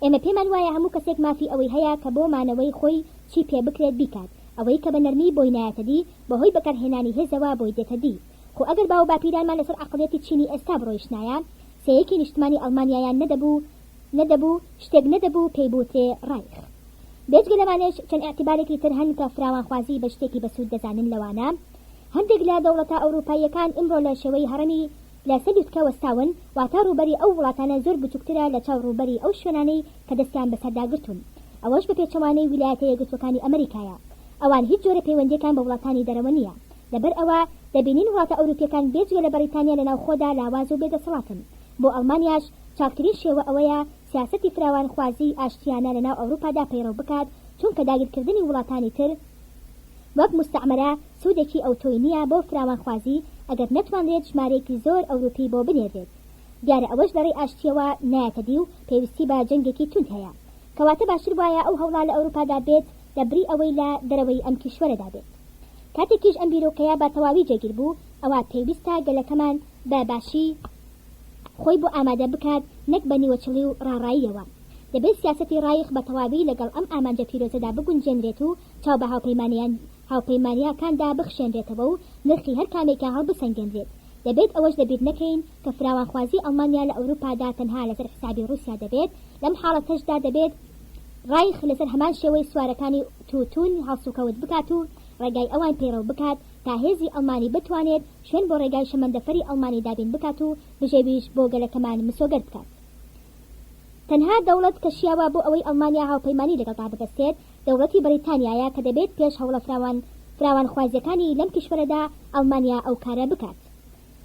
Speaker 1: ئێمە پێمان وایە هەموو کەسێک مافی ئەوەی هەیە کە بۆ مانەوەی خۆی چی پێ بکرێت بیکات، ئەوەی کە بە نەرمی بۆی نایەتە دی بەهۆی بەکارهێنانی هێزەوە بۆی دێتە دی. خۆ ئەگەر باووباپیرانمان لەسەر عەقڵیەتی چینی ئێستا بڕۆیشتنایە سێیەکی نیشتمانی ئەڵمانیایان نەدەبوو نەدەبوو شتێک نەدەبوو پێی بوترێ ڕایخ. بێجگە لەمانەش چەند ئیعتیبارێکی تر هەن کە فراوانخوازی بە شتێکی بەسوود دەزانن لەوانە، هەندێک لە دەوڵەتە ئەوروپاییەکان ئیمڕۆ لە شێوەی هەڕەمی لە سەر لوتکە وەستاون، واتە ڕووبەری ئەو وڵاتانە زۆر بچووکترە لە چاو ڕووبەری ئەو شوێنانەی کە دەستیان بەسەردا گرتوون. ئەوەش بە پێچەوانەی ویلایەتە یەکگرتووەکانی ئەمریکایە. ئەوان هیچ جۆرە پەیوەندییەکان بە وڵاتانی دەرەوە نییە. لەبەر ئەوە دەبینین وڵاتە ئەوروپییەکان بێجگە لە بەڕیتانیا لە ناوخۆدا لاواز و بێدەسەڵاتن. بۆ ئەڵمانیاش چاکترین شێوە ئەوەیە سیاسەتی فراوانخوازیی ئاشتییانە لە ناو ئەوروپادا پەیڕەو بکات، چونکە داگیرکردنی وڵاتانی تر وەک موستەعمەرە سوودێکی ئەوتۆی نییە بۆ فراوانخوازی ئەگەر نەتوانرێت ژمارەیەکی زۆر ئەوروپی بۆ بنێررێت. دیارە ئەوەش لە ڕێی ئاشتییەوە نایەتە دی و پێویستی بە جەنگێکی توند هەیە. کەواتە باشتر وایە ئەو هەوڵە لە ئەوروپادا بێت لە بری ئەوەی لە دەرەوەی ئەم کیشوەرەدا بێت. کاتێکیش ئەم بیرۆکەیە بە تەواوی جێگیر بوو، ئەوا پێویستە گەلەکەمان بە باشی خۆی بۆ ئامادە بکات نەک بە نیوەچڵی و ڕاڕاییەوە. دەبێت سیاسەتی ڕایخ بە تەواوی لەگەڵ ئەم ئامانجە پیرۆزەدا بگونجێنرێت و چاو بە هاوپەیمانییەکاندا بخشێنرێتەوە و نرخی هەر کامێکیان هەڵبسەنگێنرێت. دەبێت ئەوەش لەبیر نەکەین کە فراوانخوازی ئەڵمانیا لە ئەوروپادا تەنها لەسەر حسابی ڕووسیا دەبێت، لەم حاڵەتەشدا دەبێت ڕایخ لەسەر هەمان شێوەی سوارەکانی توتون هەڵسوکەوت بکات و ڕێگای ئەوان پەیڕەو بکات تا هێزی ئەڵمانی بتوانێت شوێن بۆ ڕێگای شەمەندەفەری ئەڵمانی دابین بکات و بژێویش بۆ گەلەکەمان مسۆگەر بکات. تەنها دەوڵەت کە شیاوە بۆ ئەوەی ئەڵمانیا هاوپەیمانی لەگەڵدا ببەستێت، دەوڵەتی بەڕیتانیایە کە دەبێت پێش هەوڵە فراوان فراوانخوازیەکانی لەم کیشوەرەدا ئەڵمانیا ئەو کارە بکات.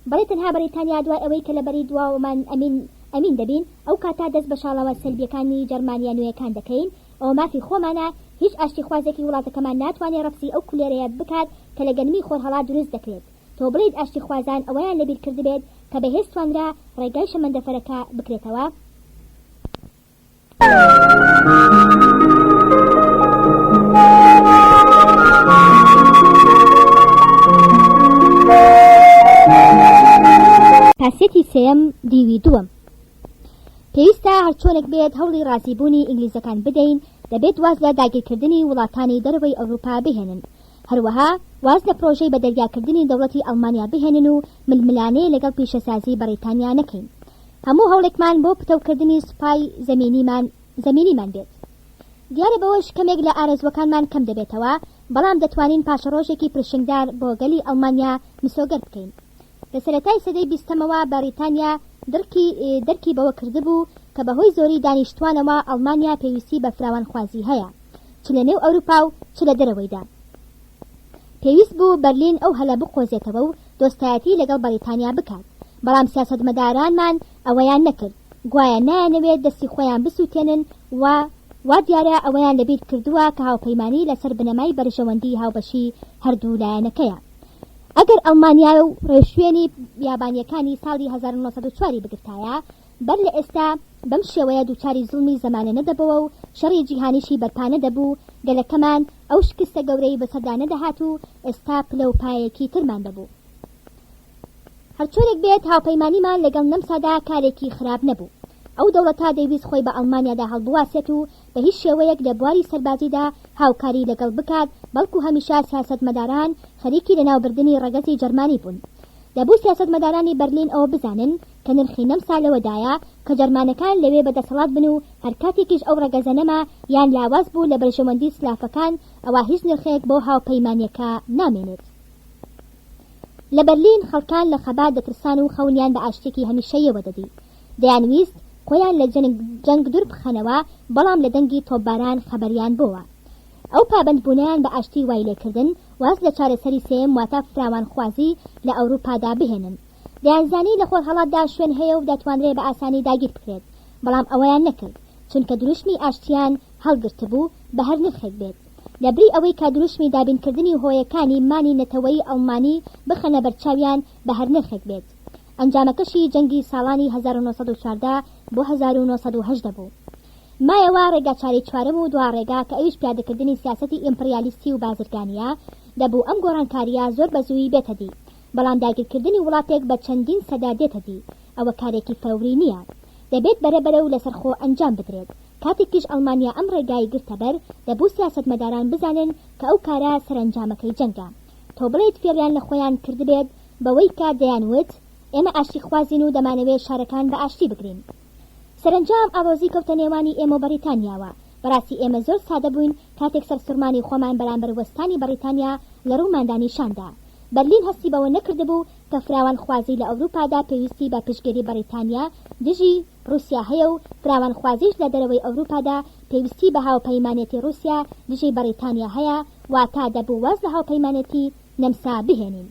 Speaker 1: بەڵێ تەنها بەڕیتانیا دوای ئەوەی کە لە بەری دواوەمان ئەمین ئەمین دەبین ئەو کاتە دەست بە شاڵاوە سەلبیەکانی جەڕمانیە نوێیەکان دەکەین ئەوە مافی خۆمانە هیچ ئاشتیخوازێکی وڵاتەکەمان ناتوانێ ڕەفزی ئەو کولێرەیە بکات کە لە گەنمی خۆرهەڵات دروست دەکرێت تۆ بڵێیت ئاشتیخوازان ئەوەیان لەبیر کردبێت کە بەهێز توانرا ڕێگای شەمەندەفەرەکە بکرێتەوە؟ کاسێتی سێیەم دیوی دووەم پێویستە هەرچۆنێک بێت هەوڵی ڕازیبوونی ئینگلیزەکان بدەین دەبێت واز لە داگیرکردنی وڵاتانی دەرەوەی ئەوروپا بهێنن هەروەها واز لە پرۆژەی بە دەریاکردنی دەوڵەتی ئەڵمانیا بهێنن و ململانێ لەگەڵ پیشەسازی بەڕیتانیا نەکەین هەموو هەوڵێکمان بۆ پتەوکردنی سوپای زەمینیمان زەمینیمان بێت. دیارە بەوەش کەمێک لە ئارەزووەکانمان کەم دەبێتەوە، بەڵام دەتوانین پاشەڕۆژێکی پرشنگدار بۆ گەلی ئەڵمانیا مسۆگەر بکەین. لە سەرەتای سەدەی بیستەمەوە بەڕیتانیا دڕکی دەرکی بەوە کردبوو کە بەهۆی زۆری دانیشتووانەوە ئەڵمانیا پێویستی بە فراوانخوازی هەیە چ لە نێو ئەوروپا و چ لە دەرەوەیدا. پێویست بوو بەرلین ئەو هەلە بقۆزێتەوە و دۆستایەتی لەگەڵ بەڕیتانیا بکات، بەڵام سیاسەتمەدارانمان ئەوەیان نەکرد، گوایە نایانەوێت دەستی خۆیان بسووتێنن و وا دیارە ئەوەیان لەبیر کردووە کە هاوپەیمانی لەسەر بنەمای بەرژەوەندی هاوبەشی هەردوو لایەنەکەیە. ئەگەر ئەڵمانیا و ڕێوشوێنی یابانییەکانی ساڵی 1904 ی بگرتایە، بەر لە ئێستا بەم شێوەیە دووچاری زوڵمی زەمانە نەدەبۆوە و شەڕی جیهانیشی بەرپا نەدەبوو، گەلەکەمان ئەو شکستە گەورەی بەسەردا نەدەهات و ئێستا پلە و پایەیەکی ترمان دەبوو. هەرچۆنێک بێت هاوپەیمانیمان لەگەڵ نەمسادا کارێکی خراپ نەبوو. ئەو دەوڵەتە دەیویست خۆی بە ئەڵمانیادا هەڵبواسێت و بە هیچ شێوەیەک لە بواری سەربازیدا هاوکاری لەگەڵ بکات، بەڵکو هەمیشە سیاسەتمەداران خەریکی لەناوبردنی ڕەگەزی جەرمانی بوون. دەبوو سیاسەتمەدارانی بەرلین ئەوە بزانن کە نرخی نەمسا لەوەدایە کە جەرمانەکان لەوێ بە دەسەڵات بن و هەرکاتێکیش ئەو ڕەگەزە نەما یان لاواز بوو لە بەرژەوەندی سلافەکان ئەوا هیچ نرخێک بۆ هاوپەیمانیەکە نامێنێت. لە بەرلین خەڵکان لە خەبات دەترسان و خەونیان بە ئاشتیەکی هەمیشەییەوە دەدی. دەیانویست خۆیان لە جەنگ دوور بخەنەوە بەڵام لە دەنگی تۆپباران خەبەریان بۆوە. ئەو پابەندبوونەیان بە ئاشتی وای لێکردن واز لە چارەسەری سێیەم واتە فراوانخوازی لە ئەوروپادا بهێنن. دەیانزانی لە خۆرهەڵاتدا شوێن هەیە و دەتوانرێ بە ئاسانی داگیر بکرێت، بەڵام ئەوەیان نەکرد، چونکە دروشمی ئاشتییان هەڵگرتبوو بە هەر نرخێک بێت. لە بری ئەوەی کە دروشمی دابینکردنی هۆیەکانی مانی نەتەوەیی ئەڵمانی بخەنە بەرچاویان بە هەر نرخێک بێت. ئەنجامەکەشی جەنگی ساڵانی 1914 بۆ 1918 بوو. مایەوە ڕێگاچارەی چوارەم و دوا ڕێگا کە ئەویش پیادەکردنی سیاسەتی ئیمپڕیالیستی و بازرگانییە، دەبوو ئەم گۆڕانکارییە زۆر بە زوویی بێتە دی. بەڵام داگیرکردنی وڵاتێک بە چەندین سەدە دێتە دی، ئەوە کارێکی فەوری نییە. دەبێت بەرە بەرە و لەسەرخۆ ئەنجام بدرێت. کاتێکیش ئەڵمانیا ئەم ڕێگای گرتە بەر، دەبوو سیاسەتمەداران بزانن کە ئەو کارە سەرەنجامەکەی جەنگە. تۆ بڵێیت فێڵیان لە خۆیان کردبێت بەوەی کە دەیانوت ئێمە ئاشتیخوازین و دەمانەوێت شارەکان بە ئاشتی بگرین. سەرەنجام ئاڵۆزی کەوتە نێوانی ئێمە و بەڕیتانیاوە. بەڕاستی ئێمە زۆر سادە بووین کاتێک سەرسوڕمانی خۆمان بەرامبەر وەستانی بەڕیتانیا لە ڕووماندا نیشان دا. بەرلین هەستی بەوە نەکردبوو کە فراوانخوازی لە ئەوروپادا پێویستی بە پشتگیری بەڕیتانیا دژی ڕووسیا هەیە و فراوانخوازیش لە دەرەوەی ئەوروپادا پێویستی بە هاوپەیمانێتی ڕووسیا دژی بەڕیتانیا هەیە، واتە دەبوو واز لە هاوپەیمانێتی نەمسا بهێنین.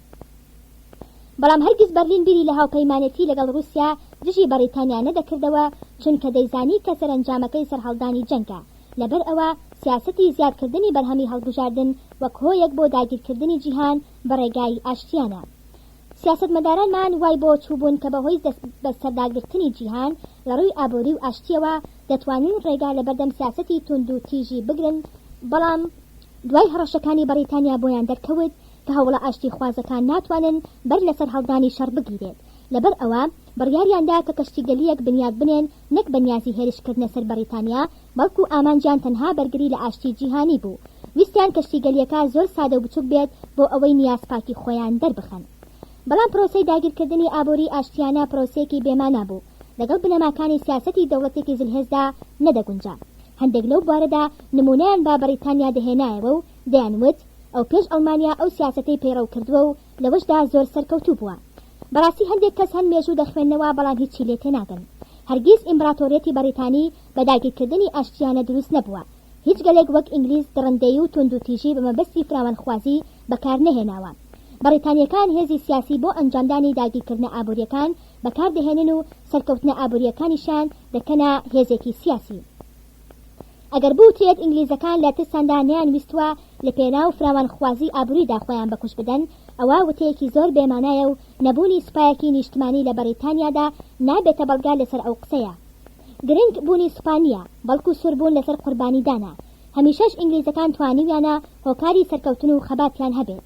Speaker 1: بەڵام هەرگیز بەرلین بیری لە هاوپەیمانێتی لەگەڵ ڕووسیا دژی بەڕیتانیا نەدەکردەوە، چونکە دەیزانی کە سەرەنجامەکەی سەرهەڵدانی جەنگە. لەبەر ئەوە سیاسەتی زیادکردنی بەرهەمی هەڵبژاردن وەک هۆیەک بۆ داگیرکردنی جیهان بە ڕێگای ئاشتیانە. سیاسەتمەدارانمان وای بۆ چووبوون کە بەهۆی دەستبەسەرداگرتنی جیهان لە ڕووی ئابووری و ئاشتییەوە دەتوانن ڕێگا لەبەردەم سیاسەتی توندوتیژی بگرن، بەڵام دوای هەڕەشەکانی بەڕیتانیا بۆیان دەرکەوت کە هەوڵە ئاشتیخوازەکان ناتوانن بەر لە سەرهەڵدانی شەڕ بگیرێت، لەبەر ئەوە بڕیاریان دا کە کەشتیگەلییەک بنیات بنێن نەک بە نیازی هێرشکردنە سەر بەڕیتانیا، بەڵکو ئامانجیان تەنها بەرگری لە ئاشتی جیهانی بوو. ویستیان کەشتیگەلییەکە زۆر سادە و بچوک بێت بۆ ئەوەی نیازپاکی خۆیان دەربخەن. بەڵام پرۆسەی داگیرکردنی ئابووری ئاشتیانە پرۆسەیەکی بێمانا بوو، لەگەڵ بنەماکانی سیاسەتی دەوڵەتێکی زلهێزدا نەدەگونجا. هەندێک لەو بوارەدا نموونەیان بە بەڕیتانیا دەهێنایەوە و دەیانوت ئەو پێش ئەڵمانیا ئەو سیاسەتەی پەیڕەو کردووە و لەوەشدا زۆر سەرکەوتوو بووە. بەڕاستی هەندێک کەس هەن مێژوو دەخوێننەوە بەڵام هیچی لێ تێناگەن. هەرگیز ئیمبراتۆریەتی بەڕیتانی بە داگیرکردنی ئاشتیانە دروست نەبووە. هیچ گەلێک وەک ئینگلیز دڕندەیی و توندوتیژی بە مەبەستی فراوانخوازی بەکار نەهێناوە. بەڕیتانییەکان هێزی سیاسی بۆ ئەنجامدانی داگیرکردنە ئابوورییەکان بەکار دەهێنن و سەرکەوتنە ئابوورییەکانیشیان دەکەنە هێزێکی سیاسی. ئەگەر بوترێت ئینگلیزەکان لە ترساندا نەیانویستووە لە پێناو فراوانخوازی ئابووریدا خۆیان بەکوشت بدەن، ئەوا وتەیەکی زۆر بێمانایە و نەبوونی سوپایەکی نیشتمانی لە بەڕیتانیادا نابێتە بەڵگە لەسەر ئەو قسەیە. گرنگ بوونی سوپا نییە، بەڵکو سووربوون لەسەر قوربانیدانە. هەمیشەش ئینگلیزەکان توانیویانە هۆکاری سەرکەوتن و خەباتیان هەبێت.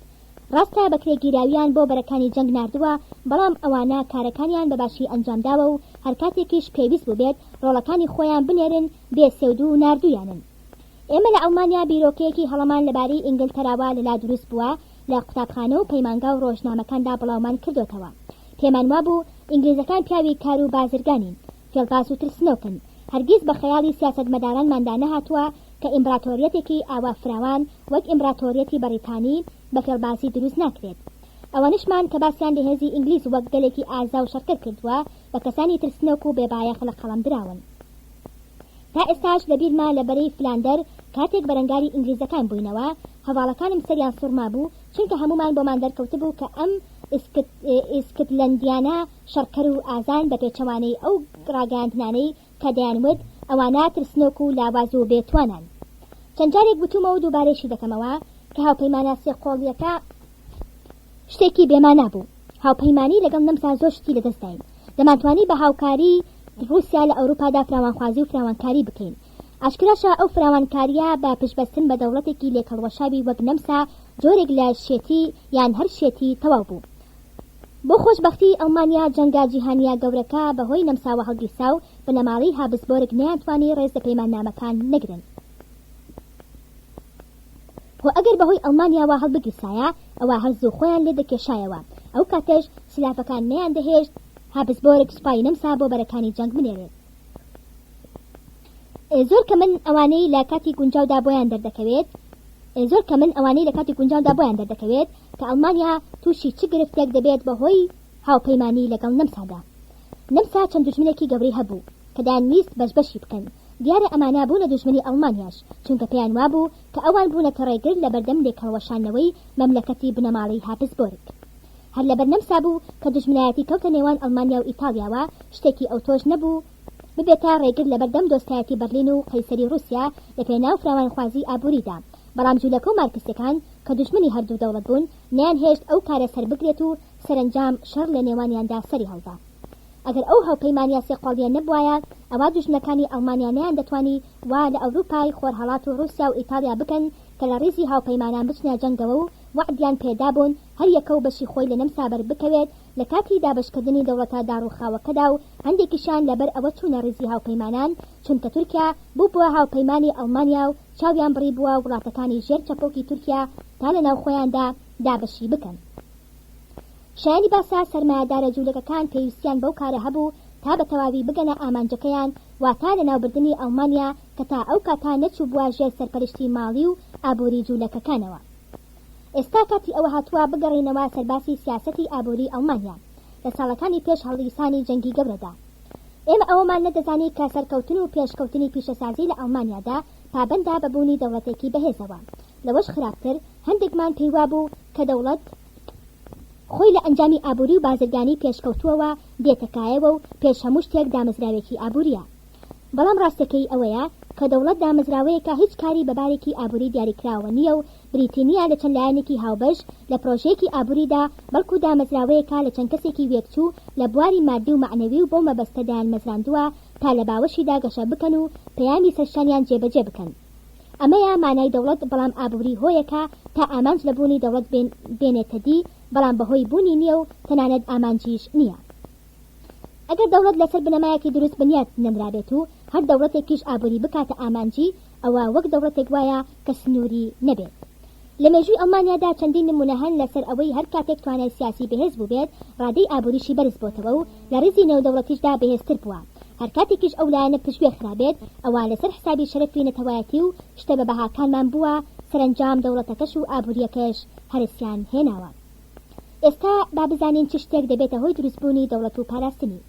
Speaker 1: ڕاستە بەکرێگیراویان بۆ بەرەکانی جەنگ ناردووە، بەڵام ئەوانە کارەکانیان بە باشی ئەنجامداوە و هەرکاتێکیش پێویست بووبێت ڕۆڵەکانی خۆیان بنێرن بێ سێودوو ناردوویانن. ئێمە لە ئەڵمانیا بیرۆکەیەکی هەڵەمان لەبارەی ئینگلتەراوە لەلا دروست بووە، لە قوتابخانە و پەیمانگا و ڕۆژنامەکاندا بڵاومان کردۆتەوە. پێمان وابوو ئینگلیزەکان پیاوی کار و بازرگانین، فێڵباز و ترسنۆکن. هەرگیز بە خەیاڵی سیاسەتمەدارانماندا نەهاتووە کە ئیمبراتۆریەتێکی ئاوا فراوان وەک ئیمبراتۆریەتی بەڕیتانی بە فێڵبازی دروست ناکرێت. ئەوانەشمان کە باسیان لە هێزی ئینگلیز وەک گەلێکی ئازا و شەڕکەر کردووە بە کەسانی ترسنۆک و بێبایەخ لە قەڵەم دراون. تا ئێستاش لە بیرمە لە بەرەی فلاندەر کاتێک بەرەنگاری ئینگلیزەکان بووینەوە، هەڤاڵەکانم سەریان سوڕمابوو، چونکە هەموومان بۆمان دەرکەوتبوو کە ئەم ئیسکتلەندیانە شەڕکەر و ئازان بە پێچەوانەی ئەو ڕاگەیاندنانەی کە دەیانوت ئەوانە ترسنۆک و لاواز و بێ توانان. چەند جارێک وتومە و دووبارەیشی دەکەمەوە کە هاوپەیمانە سێقۆڵییەکە شتێکی بێمانا بوو. هاوپەیمانی لەگەڵ نەمسا زۆر شتی لەدەست داین. دەمانتوانی بە هاوکاری ڕووسیا لە ئەوروپادا فراوانخوازی و فراوانکاری بکەین. ئاشکراشە ئەو فراوانکارییە بە پشتبەستن بە دەوڵەتێکی لێکهەڵوەشاوی وەک نەمسا جۆرێک لە شێتی یان هەر شێتی تەواو بوو. بۆ خۆشبەختی ئەڵمانیا جەنگە جیهانییە گەورەکە بە هۆی نەمساوە هەڵگیرسا و بنەماڵەی هابسبۆرگ نەیانتوانی ڕێز لە پەیماننامەکان نەگرن. خۆ ئەگەر بەهۆی ئەڵمانیاوە هەڵبگیرسایە ئەوا هەر زوو خۆیان لێ دەکێشایەوە، ئەو کاتەش سلافەکان نەیاندەهێشت هابسبۆرگ سوپای نەمسا بۆ بەرەکانی جەنگ بنێرێت. زۆر کەمن ئەوانەی لە کاتی گونجاودا بۆیان دەردەکەوێت زۆر کەمن ئەوانەی لە کاتی گونجاودا بۆیان دەردەکەوێت کە ئەڵمانیا تووشی چ گرفتێک دەبێت بەهۆی هاوپەیمانی لەگەڵ نەمسادا. نەمسا چەند دوژمنێکی گەورەی هەبوو کە دەیانویست بەش بەشی بکەن. دیارە ئەمانە بوونە دوژمنی ئەڵمانیاش، چونکە پێیان وابوو کە ئەوان بوونەتە ڕێگر لە بەردەم لێکهەڵوەشاندنەوەی مەملەکەتی بنەماڵەی هابسبۆرگ. هەر لەبەر نەمسا بوو کە دوژمنایەتی کەوتە نێوان ئەڵمانیا و ئیتاڵیاوە، شتێکی ئەوتۆش نەبوو ببێتە ڕێگر لەبەردەم دۆستایەتی بەرلین و قەیسەری ڕووسیا لە پێناو فراوانخوازی ئابووریدا. بەڵام جولەکە و مارکسیەکان کە دوژمنی هەردوو دەوڵەت بوون، نەیانهێشت ئەو کارە سەربگرێت و سەرەنجام شەڕ لە نێوانیاندا سەری هەڵدا. ئەگەر ئەو هاوپەیمانییە سێقۆڵییە نەبوایە، ئەوا دوژمنەکانی ئەڵمانیا نەیاندەتوانی وا لە ئەوروپای خۆرهەڵات و ڕووسیا و ئیتاڵیا بکەن کە لە ڕیزی هاوپەیمانان بچنە جەنگەوە و وەعدیان پێدابوون هەر یەکە و بەشی خۆی لە نەمسا بەربکەوێت لە کاتی دابەشکردنی دەوڵەتە داڕووخاوەکەدا و هەندێکیشیان لەبەر ئەوە چوونە ڕیزی هاوپەیمانان چونکە تورکیا بووبووە هاوپەیمانی ئەڵمانیا و چاویان بڕیبووە وڵاتەکانی ژێر چەپۆکی تورکیا تا لەناو خۆیاندا دابەشی بکەن. شایانی باسە سەرمایەدارە جوولەکەکان پێویستیان بەو کارە هەبوو تا بە تەواوی بگەنە ئامانجەکەیان واتە لەناوبردنی ئەڵمانیا کە تا ئەو کاتە نەچووبووە ژێر سەرپەرشتی ماڵی و ئابووری جوولەکەکانەوە. ئێستا کاتی ئەوە هاتووە بگەڕێینەوە سەر باسی سیاسەتی ئابووری ئەڵمانیا لە ساڵەکانی پێش هەڵگیرسانی جەنگی گەورەدا. ئێمە ئەوەمان نەدەزانی کە سەرکەوتن و پێشکەوتنی پیشەسازی لە ئەڵمانیادا پابەندە بە بوونی دەوڵەتێکی بەهێزەوە. لەوەش خراپتر، هەندێکمان پێیوابوو کە دەوڵەت خۆی لە ئەنجامی ئابووری و بازرگانی پێشکەوتووەوە دێتە کایەوە و پێش هەموو شتێک دامەزراوێکی ئابوورییە. بەڵام ڕاستەکەی ئەوەیە کە دەوڵەت دامەزراوەیەکە هیچ کاری بە بارێکی ئابووری دیاریکراوەوە نییە و بریتی نییە لە چەند لایەنێکی هاوبەش لە پرۆژەیەکی ئابووریدا بەڵکو دامەزراوەیەکە لە چەند کەسێکی وێکچوو لە بواری مادی و مەعنەوی و بەو مەبەستە دایانمەزراندووە تا لە باوەشیدا گەشە بکەن و پەیامی سەرشانیان جێبەجێ بکەن. ئەمەیە مانای دەوڵەت بەڵام ئابووری هۆیەکە تا ئامانج لە بوونی دەوڵەت بێنێتە دی بەڵام بەهۆی بوونی نییە و تەنانەت ئامانجیش نییە. ئەگەر دەوڵەت لەسەر بنەمایەکی دروست بنیات نەنرابێت و هەر دەوڵەتێکیش ئابووری بکاتە ئامانجی، ئەوە وەک دەوڵەتێک وایە کە سنووری نەبێت. لە مێژووی ئەڵمانیادا چەندین نموونە هەن لەسەر ئەوەی هەر کاتێک توانای سیاسی بەهێز بووبێت، ڕادەی ئابووریشی بەرز بۆتەوە و لە ڕیزی نێودەوڵەتیشدا بەهێزتر بووە. هەر کاتێکیش ئەو لایەنە پشتگوێ خرابێت، ئەوا لەسەر حسابی شەرەفی نەتەوایەتی و شتە بە بەهاکانمان بووە، سەرەنجام دەوڵەتەکەش و ئابوورییەکەش هەرەسیان هێناوە. ئێستا با بزانین چ شتێک دەبێتە هۆی دروستبوونی دەوڵەت و پاراستنی.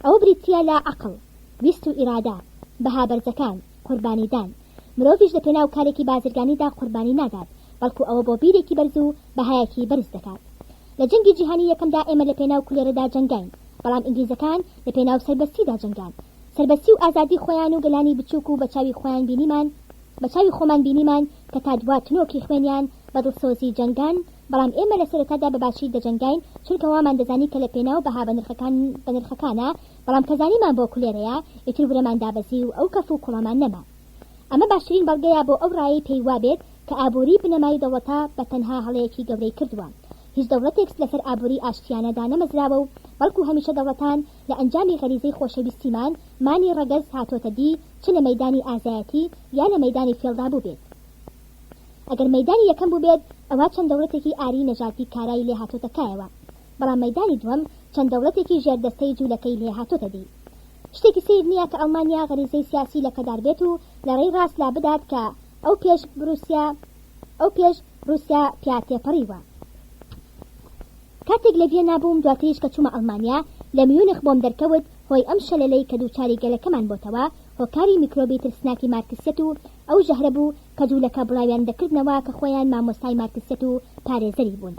Speaker 1: ئەوە بریتییە لە عەقڵ، ویست و ئیرادە، بەها بەرزەکان، قوربانیدان. مرۆڤیش لە پێناو کارێکی بازرگانیدا قوربانی نادات، بەڵکو ئەوە بۆ بیرێکی بەرز و بەهایەکی بەرز دەکات. لە جەنگی جیهانی یەکەمدا ئێمە لە پێناو کولێرەدا جەنگاین، بەڵام ئینگلیزەکان لە پێناو سەربەستیدا جەنگان. سەربەستی و ئازادی خۆیان و گەلانی بچووک و بە چاوی خۆیان بینیمان، بە چاوی خۆمان بینیمان کە تا دوا تنۆکی خوێنیان بە دڵسۆزی جەنگان، بەڵام ئێمە لە سەرەتادا بە باشی دەجەنگاین چونکە وامان دەزانی کە لە پێناو بەها بەنرخەکانە، بەڵام کە زانیمان بۆ کولێرەیە ئیتر ورەمان دابەزی و ئەو کەف و کوڵەمان نەما. ئەمە باشترین بەڵگەیە بۆ ئەو ڕایەی پێی وابێت کە ئابووری بنەمای دەوڵەتە بە تەنها هەڵەیەکی گەورەی کردووە. هیچ دەوڵەتێک لەسەر ئابووری ئاشتیانە دانەمەزراوە و بەڵکو هەمیشە دەوڵەتان لە ئەنجامی غەریزەی خۆشەویستیمان مانی ڕەگەز هاتۆتە دی چ لە مەیدانی ئازایەتی یا لە مەیدانی فێڵدا بووبێت. ئەگەر مەیدانی یەکەم بووبێت ئەوا چەند دەوڵەتێکی ئاری نەژادی کارای لێ هاتۆتە کایەوە، بەڵام مەیدانی دووەم چەند دەوڵەتێکی ژێردەستەی جوولەکەی لێ هاتۆتە دی. شتێکی سەیر نییە کە ئەڵمانیا غەریزەی سیاسی لەکەدار بێت و لە ڕێی ڕاست لا بدات کە ئەو پێش بروسیا ئەو پێش ڕووسیا پیا تێپەڕیوە. کاتێک لە ڤیەننا بووم دواتریش کە چوومە ئەڵمانیا لە میونخ بۆم دەرکەوت هۆی ئەم شەلەلەی کە دووچاری گەلەکەمان بۆتەوە هۆکاری میکرۆبی ترسناکی مارکسیەت و ئەو ژەهرە بوو کە جوولەکە بڵاویان دەکردنەوە کە خۆیان مامۆستای مارکسیەت و پارێزەری بوون.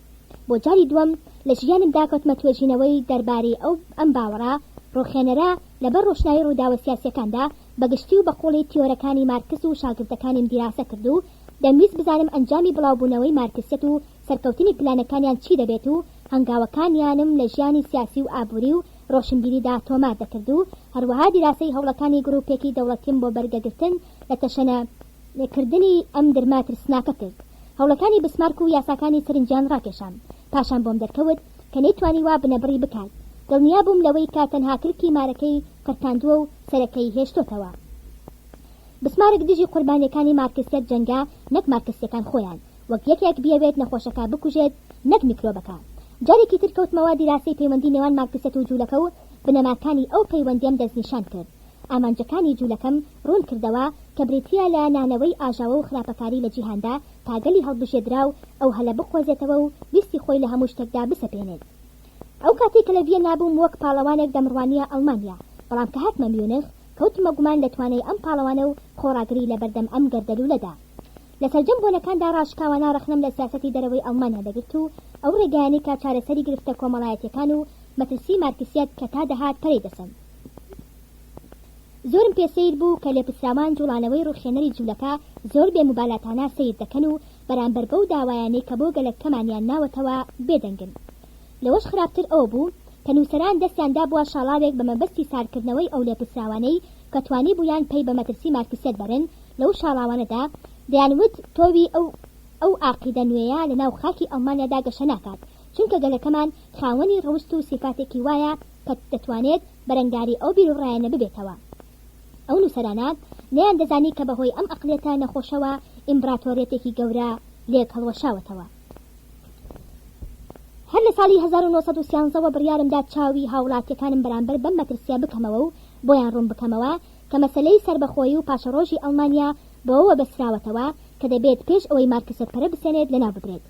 Speaker 1: بۆ جاری دووەم لە ژیانمدا کەوتمە توێژینەوەی دەربارەی ئەو ئەم باوەڕە ڕووخێنەرە لەبەر ڕۆشنایی ڕووداوە سیاسیەکاندا بە گشتی و بە قووڵی تیۆرەکانی مارکس و شاگردەکانیم دیراسە کرد و دەمویست بزانم ئەنجامی بڵاوبوونەوەی مارکسیەت و سەرکەوتنی پلانەکانیان چی دەبێت و هەنگاوەکانیانم لە ژیانی سیاسی و ئابووری و ڕۆشنبیریدا تۆمار دەکرد و هەروەها دیراسەی هەوڵەکانی گڕوپێکی دەوڵەتیم بۆ بەرگەگرتن لە تەشەنە کردنی ئەم درمە ترسناکە کرد. هەوڵەکانی بسمارک و یاساکانی سەرنجیان ڕاکێشام. پاشان بۆم دەرکەوت کە نەیتوانیوە بنەبڕی بکات. دڵنیا بووم لەوەی کە تەنها کلکی مارەکەی قرتاندووە و سەرەکەی هێشتۆتەوە. بسمارک دژی قوربانیەکانی مارکسیەت جەنگا نەک مارکسیەکان خۆیان. وەک یەکێک بیەوێت نەخۆشەکە بکوژێت نەک میکرۆبەکە. جارێکی تر کەوتمەوە دیراسەی پەیوەندی نێوان مارکسیەت و جوولەکە و بنەماکانی ئەو پەیوەندیەم دەستنیشان کرد. ئامانجەکانی جوولەکەم ڕوون کردەوە کە بریتییە لە نانەوەی ئاژاوە و خراپەکاری لە جیهاندا تا گەلی هەڵبژێدراو ئەو هەلە بقۆزێتەوە و ویستی خۆی لە هەموو شتێکدا بسەپێنێت. ئەو کاتەی کە لە ڤیەننا بووم وەک پاڵەوانێک دەمڕوانییە ئەڵمانیا، بەڵام کە هاتمە میونخ کەوتمە گومان لە توانای ئەم پاڵەوانە و خۆڕاگری لە بەردەم ئەم گەردەلوولەدا. لە سەرجەم بۆنەکاندا ڕاشکاوانە ڕەخنەم لە سیاسەتی دەرەوەی ئەڵمانیا دەگرت و ئەو ڕێگایانەی کە چارەسەری گرفتە کۆمەڵایەتییەکان و مەترسی مارکسیەت کە تا دەهات پەرەی دەسەند. زۆرم پێ سەیر بوو کە لێپرسراوان جوڵانەوەی ڕووخێنەری جولەکە زۆر بێ موبالاتانە سەیر دەکەن و بەرامبەر بەو داوایانەی کە بۆ گەلەکەمانیان ناوەتەوە بێدەنگن. لەوەش خراپتر ئەوە بوو کە نووسەران دەستیان دابووە شاڵاوێک بە مەبەستی ساردکردنەوەی ئەو لێپرسراوانەی کە توانیبوویان پەی بە مەترسی مارکسیەت بەرن لەو شاڵاوانەدا دەیانوت تۆوی ئەو. ئەو ئاقیدە نوێیە لە ناو خاکی ئەڵمانیادا گەشە ناکات، چونکە گەلەکەمان خاوەنی ڕەوشت و سیفاتێکی وایە کە دەتوانێت بەرەنگاری ئەو بیروڕایانە ببێتەوە. ئەو نووسەرانە نەیاندەزانی کە بەهۆی ئەم ئەقڵیەتە نەخۆشەوە ئیمبراتۆریەتێکی گەورە لێک هەڵوەشاوەتەوە. هەر لە ساڵی 1913 وە بڕیارم دا چاوی هاوڵاتیەکانم بەرامبەر بەم مەترسیە بکەمەوە و بۆیان ڕوون بکەمەوە کە مەسەلەی سەربەخۆیی و پاشەڕۆژی ئەڵمانیا بەوەوە بەستراوەتەوە کە دەبێت پێش ئەوەی مارکسیەت پەرە بسێنێت لەناو ببرێت.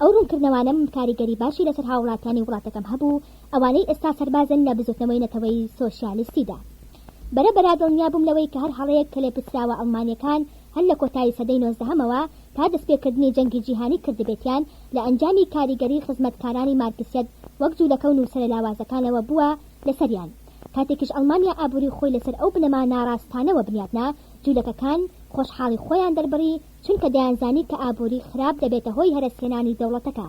Speaker 1: ئەو ڕوونکردنەوانەم کاریگەری باشی لەسەر هاووڵاتیانی وڵاتەکەم هەبوو، ئەوانەی ئێستا سەربازن لە بزوتنەوەی نەتەوەیی سۆشیالیستیدا. بەرە بەرە دڵنیا بووم لەوەی کە هەر هەڵەیەک کە لێپرسراوە ئەڵمانییەکان هەر لە کۆتایی سەدەی نۆزدەهەمەوە تا دەستپێکردنی جەنگی جیهانی کردبێتیان لە ئەنجامی کاریگەری خزمەتکارانی مارکسیەت وەک جوولەکە و نووسەرە لاوازەکانەوە بووە لەسەریان. کاتێکیش ئەڵمانیا ئابووری خۆی لەسەر ئەو بنەما ناڕاستانەوە بنیاتنا، جوولەکەکان خۆشحاڵی خۆیان دەربڕی چونکە دەیانزانی کە ئابووری خراپ دەبێتە هۆی هەرەسهێنانی دەوڵەتەکە.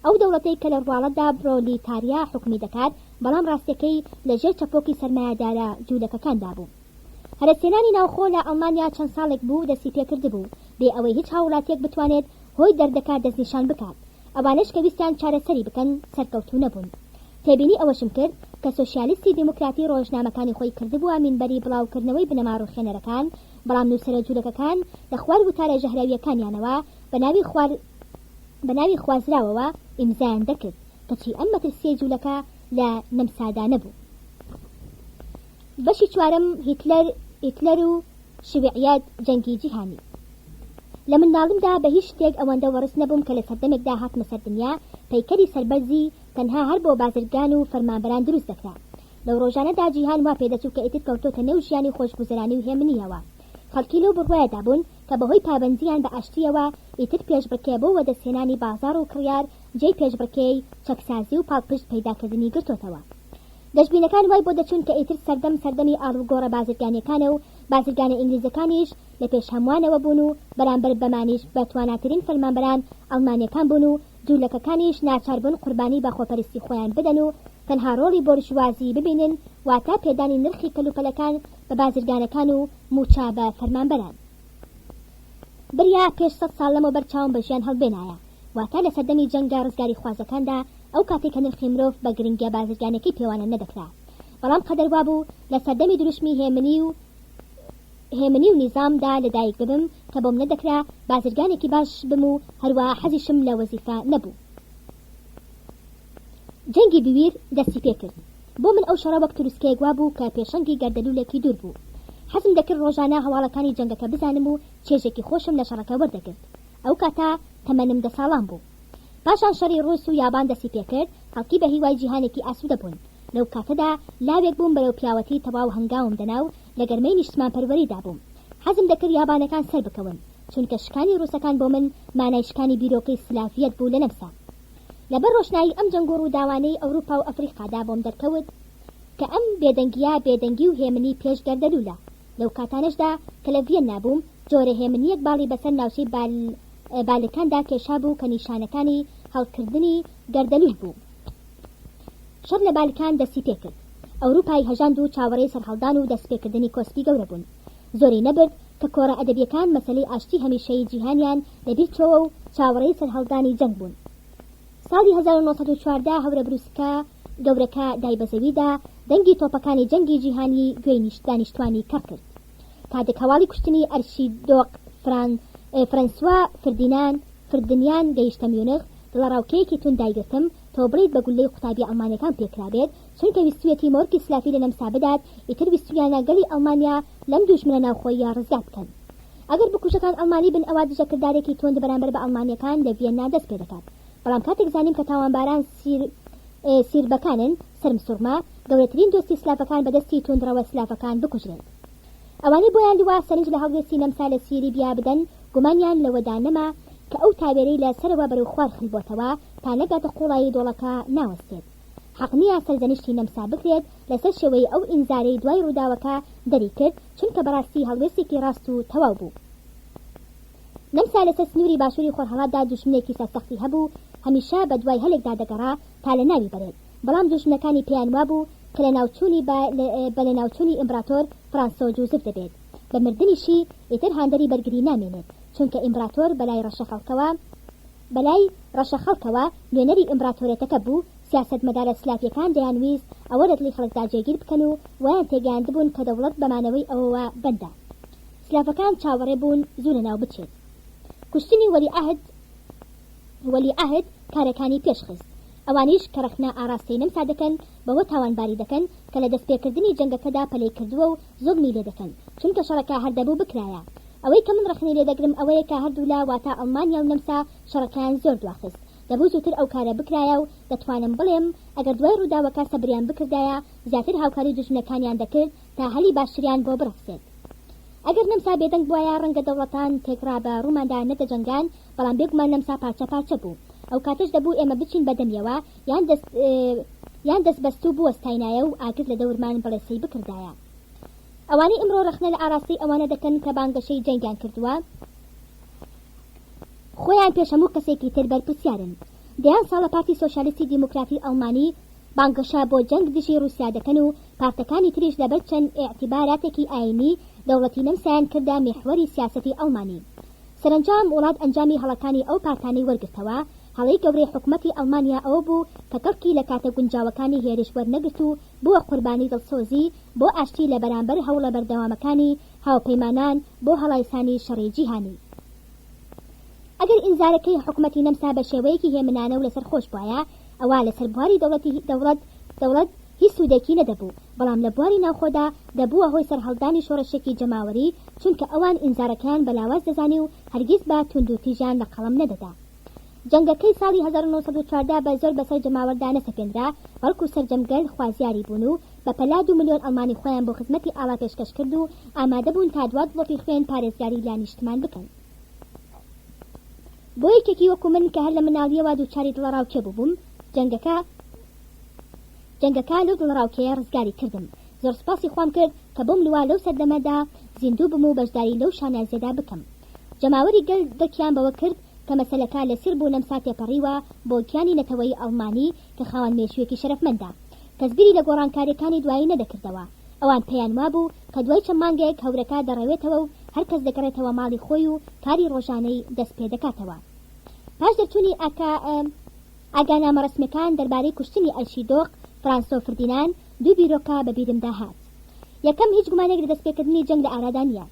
Speaker 1: ئەو دەوڵەتەی کە لە ڕواڵەتدا برۆلیتاریا حوکمی دەکات، بەڵام ڕاستیەکەی لە ژێر چەپۆکی سەرمایەدارە جوولەکەکاندا بوو. هەرەسهێنانی ناوخۆ لە ئەڵمانیا چەند ساڵێک بوو دەستی پێکردبوو، بێ ئەوەی هیچ هاووڵاتیەک بتوانێت هۆی دەردەکە دەستنیشان بکات. ئەوانەش کە ویستیان چارەسەری بکەن سەرکەوتوو نەبوون. تێبینی ئەوەشم کرد کە سۆشیالیستی دیموکراتی ڕۆژنامەکانی خۆی کردبووە مینبەری بڵاوکردنەوەی بنەما ڕووخێنەرەکان، بەڵام نووسەرە جوولەکەکان لە خوار وتارە ژەهراوییەکانیانەوە بە ناوی خوار بە ناوی خوازراوەوە ئیمزایان دەکرد، کەچی ئەم مەترسییەی جوولەکە لە نەمسادا نەبوو. بەشی چوارەم، هیتلەر هیتلەر و شیوعیەت جەنگی جیهانی. لە منداڵیمدا بە هیچ شتێک ئەوەندە وەڕس نەبووم کە لە سەردەمێکدا هاتمە سەر دنیا، پەیکەری سەربەرزی تەنها هەر بۆ بازرگان و فەرمانبەران دروست دەکرا. لەو ڕۆژانەدا جیهان وا پێدەچوو کە ئیتر کەوتۆتە نێو ژیانی خۆشگوزەرانی و هێمنییەوە. خەڵکی لەو بڕوایەدا بوون کە بەهۆی پابەندییان بە ئاشتییەوە ئیتر پێشبڕکێ بۆ وەدەستهێنانی بازاڕ و کڕیار جێی پێشبڕکێی چەکسازی و پاڵپشت پەیداکردنی گرتۆتەوە. گەشبینەکان وای بۆ دەچوون کە ئیتر سەردەم سەردەمی ئاڵوگۆڕە بازرگانییەکانە و بازرگانە ئینگلیزەکانیش لە پێش هەمووانەوە بوون و بەرامبەر بەمانیش بە تواناترین فەرمانبەران ئەڵمانییەکان بوون و جوولەکەکانیش ناچار بوون قوربانی بە خۆپەرستی خۆیان بدەن و تەنها ڕۆڵی بۆرژوازی ببینن واتە پێدانی نرخی کەلوپەلەکان بە بازرگانەکان و مووچە بە فەرمانبەران. بریا پێش سەت ساڵ لەمەوبەر چاوم بە ژیان هەڵبێنایە واتە لە سەردەمی جەنگە ڕزگاریخوازەکاندا ئەو کاتەی کە نرخی مرۆڤ بە گرنگیە بازرگانیەکەی پێوانە نەدەکرا بەڵام قەدەر وابوو لە سەردەمی دروشمی هێمنی و هێمنی و نیزام دا لە دایک ببم کە بۆم نەدەکرا بازرگانێکی باش بم و هەروەها حەزیشم لە وەزیفە نەبوو. جەنگی بویر دەستی پێ کرد. بۆ من ئەو شەڕە وەک تروسکەیەک وابوو کە پێشەنگی گەردەلوولێکی دوور بوو. حەزم دەکرد ڕۆژانە هەواڵەکانی جەنگەکە بزانم و چێژێکی خۆشم لە شەڕەکە وەردەگرت. ئەو کاتە تەمەنم دە ساڵان بوو. پاشان شەڕی ڕووس و یابان دەستی پێ کرد، خەڵکی بە هیوای جیهانێکی ئاسوودە بوون. لەو کاتەدا لاوێک بووم بەرەو پیاوەتی تەواو هەنگاوم دەنا و لە گەرمەی نیشتمانپەروەریدا بووم. حەزم دەکرد یابانەکان سەربکەون، چونکە شکانی ڕووسەکان بۆ من مانای شکانی بیرۆکەی سلاڤیەت بوو لە نەمسا. لەبەر ڕۆشنایی ئەم جەنگ و ڕووداوانەی ئەوروپا و ئەفریقادا بۆم دەرکەوت کە ئەم بێدەنگییە بێدەنگی و هێمنی پێش گەردەلوولە. لەو کاتانەشدا کە لە ڤیەننا بووم، جۆرە هێمنییەک باڵی بەسەر ناوچەی بالکاندا کێشابوو کە نیشانەکانی هەڵکردنی گەردەلوول بوو. شەڕ لە بالکان دەستی پێکرد. ئەوروپای هەژاند و چاوەڕێی سەرهەڵدان و دەستپێکردنی کۆسپی گەورە بوون. زۆری نەبرد کە کۆڕە ئەدەبییەکان مەسەلەی ئاشتی هەمیشەیی جیهانیان لەبیر چۆوە و چاوەڕێی سەرهەڵدانی جەنگ بوون. ساڵی 1914 هەورەبروسکە گەورەکە دای بە زەویدا، دەنگی تۆپەکانی جەنگی جیهانیی گوێی دانیشتوانی کەڕ کرد. کاتێک هەواڵی کوشتنی ئەرشیدۆق فرەنسوا فردینان فردنیان گەیشتە میونخ، دڵەڕاوکێیەکی توند دایگرتم، تۆ بڵێیت بە گوللەی قوتابیە ئەڵمانیەکان پێکرابێت، چونکە ویستویەتی مۆرکی سلافی لە نەمسا بدات، ئیتر ویستویانە گەلی ئەڵمانیا لەم دووژمنە ناوخۆییە ڕزگار بکەن. ئەگەر بکوژەکان ئەڵمانی بن ئەوا دژەکردارێکی توند بەرامبەر بە ئەڵمانیەکان لە ڤیەننا دەست پێدەکات. بەڵام کاتێک زانیم کە تاوانباران سیر سیربەکانن، سەرم سوڕما، گەورەترین دۆستی سلاڤەکان بە دەستی توندڕەوە سلاڤەکان بکوژرێت. ئەوانەی بۆیان لوا سەرنج لە هەڵوێستی نەمسا لە سیریبیا بدەن گومانیان لەوەدا نەما کە ئەو تاوێرەی لە سەرەوە بەرەو خوار خلبۆتەوە تا نەگاتە قوڵایی دۆڵەکە ناوەستێت. حەق نییە سەرزەنشتی نەمسا بکرێت لەسەر شێوەی ئەو ئینزارەی دوای ڕووداوەکە دەری کرد چونکە بەڕاستی هەڵوێستێکی ڕاست و تەواو بوو. نەمسا لەسەر سنووری باشووری خۆرهەڵاتدا دوژمنێکی سەرسەختی هەبوو هەمیشە بە دوای هەلێکدا دەگەڕا تا لەناوی بەرێت بەڵام دوژمنەکانی پێیان وابوو کە لەناوچوونی بە بە لەناوچوونی ئیمبراتۆر فرانسۆ جوزف دەبێت بە مردنیشی ئیتر هاندەری بەرگری نامێنێت. چونکە ئیمبراتۆر بەلای ڕەشە خەڵکەوە بەلای ڕەشە خەڵکەوە نوێنەری ئیمبراتۆرێتەکە بوو، سیاسەتمەدارە سلافیەکان دەیانویست ئەوە لە دڵی خەڵکدا جێگیر بکەن و وایان تێگەیاندبوون کە دەوڵەت بە مانەوەی ئەوەوە بەندە. سلافەکان چاوەڕێ بوون زوو لەناو بچێت. کوشتنی وەلیعەهد وەلیعەهد کارەکانی پێش خست. ئەوانیش کە ڕەخنە ئاڕاستەی نەمسا دەکەن بەوە تاوانباری دەکەن کە لە دەستپێکردنی جەنگەکەدا پەلەی کردووە و زوڵمی لێ دەکەن چونکە شەڕەکە هەر دەبوو بکرایە. ئەوەی کە من ڕەخنەی لێ دەگرم ئەوەیە کە هەردوولا واتە ئەڵمانیا و نەمسا شەڕەکەیان زۆر دواخست. دەبوو زووتر ئەو کارە بکرایە و دەتوانم بڵێم ئەگەر دوای ڕووداوەکە سەبریان بکردایە زیاتر هاوکاری دوژمنەکانیان دەکرد تا هەلی باشتریان بۆ بڕەخسێت. ئەگەر نەمسا بێدەنگ بوایە ڕەنگە دەوڵەتان تێکڕا بە ڕووماندا نەدەجەنگان، بەڵام بێگومان نەمسا پارچە پارچە بوو. ئەو کاتەش دەبوو ئێمە بچین بە دەمیەوە یان دەست یان دەست بەستوو بوەستاینایە و ئاگر لە دەورمان بڵێسەی بکردایە. ئەوانەی ئمڕۆ ڕەخنە لە ئاراستەی ئەوانە دەکەن کە بانگەشەی جەنگیان کردووە، خۆیان پێش هەموو کەسێکی تر بەرپرسیارن. دەیان ساڵە پارتی سۆشیالیستی دیموکراتی ئەڵمانی بانگەشە بۆ جەنگ دژی ڕووسیا دەکەن و پارتەکانی تریش لەبەر چەند ئیعتیباراتێکی ئایینی دەوڵەتی نەمسایان کردە میحوەری سیاسەتی ئەڵمانی. سەرەنجام وڵات ئەنجامی هەڵەکانی ئەو پارتانەی وەرگرتەوە. هەڵەی گەورەی حکومەتی ئەڵمانیا ئەوە بوو کە کەڵکی لە کاتە گونجاوەکانی هێرش وەرنەگرت و بووە قوربانی دڵسۆزی بۆ ئاشتی لە بەرامبەر هەوڵە بەردەوامەکانی هاوپەیمانان بۆ هەڵایسانی شەڕی جیهانی. ئەگەر ئینزارەکەی حکومەتی نەمسا بە شێوەیەکی هێمنانە و لەسەر خۆش بوایە، ئەوا لەسەر بواری دەوڵەتی دەوڵەت دەوڵەت هیچ سوودێکی نەدەبوو، بەڵام لە بواری ناوخۆدا دەبووە هۆی سەرهەڵدانی شۆڕشێکی جەماوەری، چونکە ئەوان ئینزارەکەیان بە لاواز دەزانی و هەرگیز بە توندوتیژیان لە قەڵەم نەدەدا. جەنگەکەی ساڵی 1914 بە زۆر بەسەر جەماوەردا نەسەپێنرا، بەڵکو سەرجەم گەل خوازیاری بوون و بە پەلە دوو ملیۆن ئەڵمانی خۆیان بۆ خزمەتی ئاڵا پێشکەش کرد و ئامادە بوون تا دوا دڵۆپی خوێن پارێزگاری لە نیشتمان بکەن. بۆ یەکێکی وەکو من کە هەر لە مناڵییەوە دووچاری دڵەڕاوکێ بووبووم، جەنگەکە جەنگەکە لەو دڵەڕاوکێیە ڕزگاری کردم. زۆر سوپاسی خوام کرد کە بۆم لوا لەو سەردەمەدا زیندوو بم و بەشداری لەو شانازییەدا بکەم. جەماوەری گەل درکیان بەوە کرد کە مەسەلەکە لە سیرب و نەمسا تێپەڕیوە بۆ گیانی نەتەوەیی ئەڵمانی کە خاوەن مێژوویەکی شەرەفمەندە. کەس بیری لە گۆڕانکارییەکانی دوایی نەدەکردەوە. ئەوان پێیان وابوو کە دوای چەند مانگێک هەورەکە دەڕەوێتەوە و هەر کەس دەگەڕێتەوە ماڵی خۆی و کاری ڕۆژانەی دەست پێ دەکاتەوە. پاش دەرچوونی ئاگانامە ڕەسمییەکان دەربارەی کوشتنی ئەرشیدۆق فرانسۆ فردینان، دوو بیرۆکە بە بیرمدا هات. یەکەم، هیچ گومانێک لە دەستپێکردنی جەنگ لە ئارادا نییە.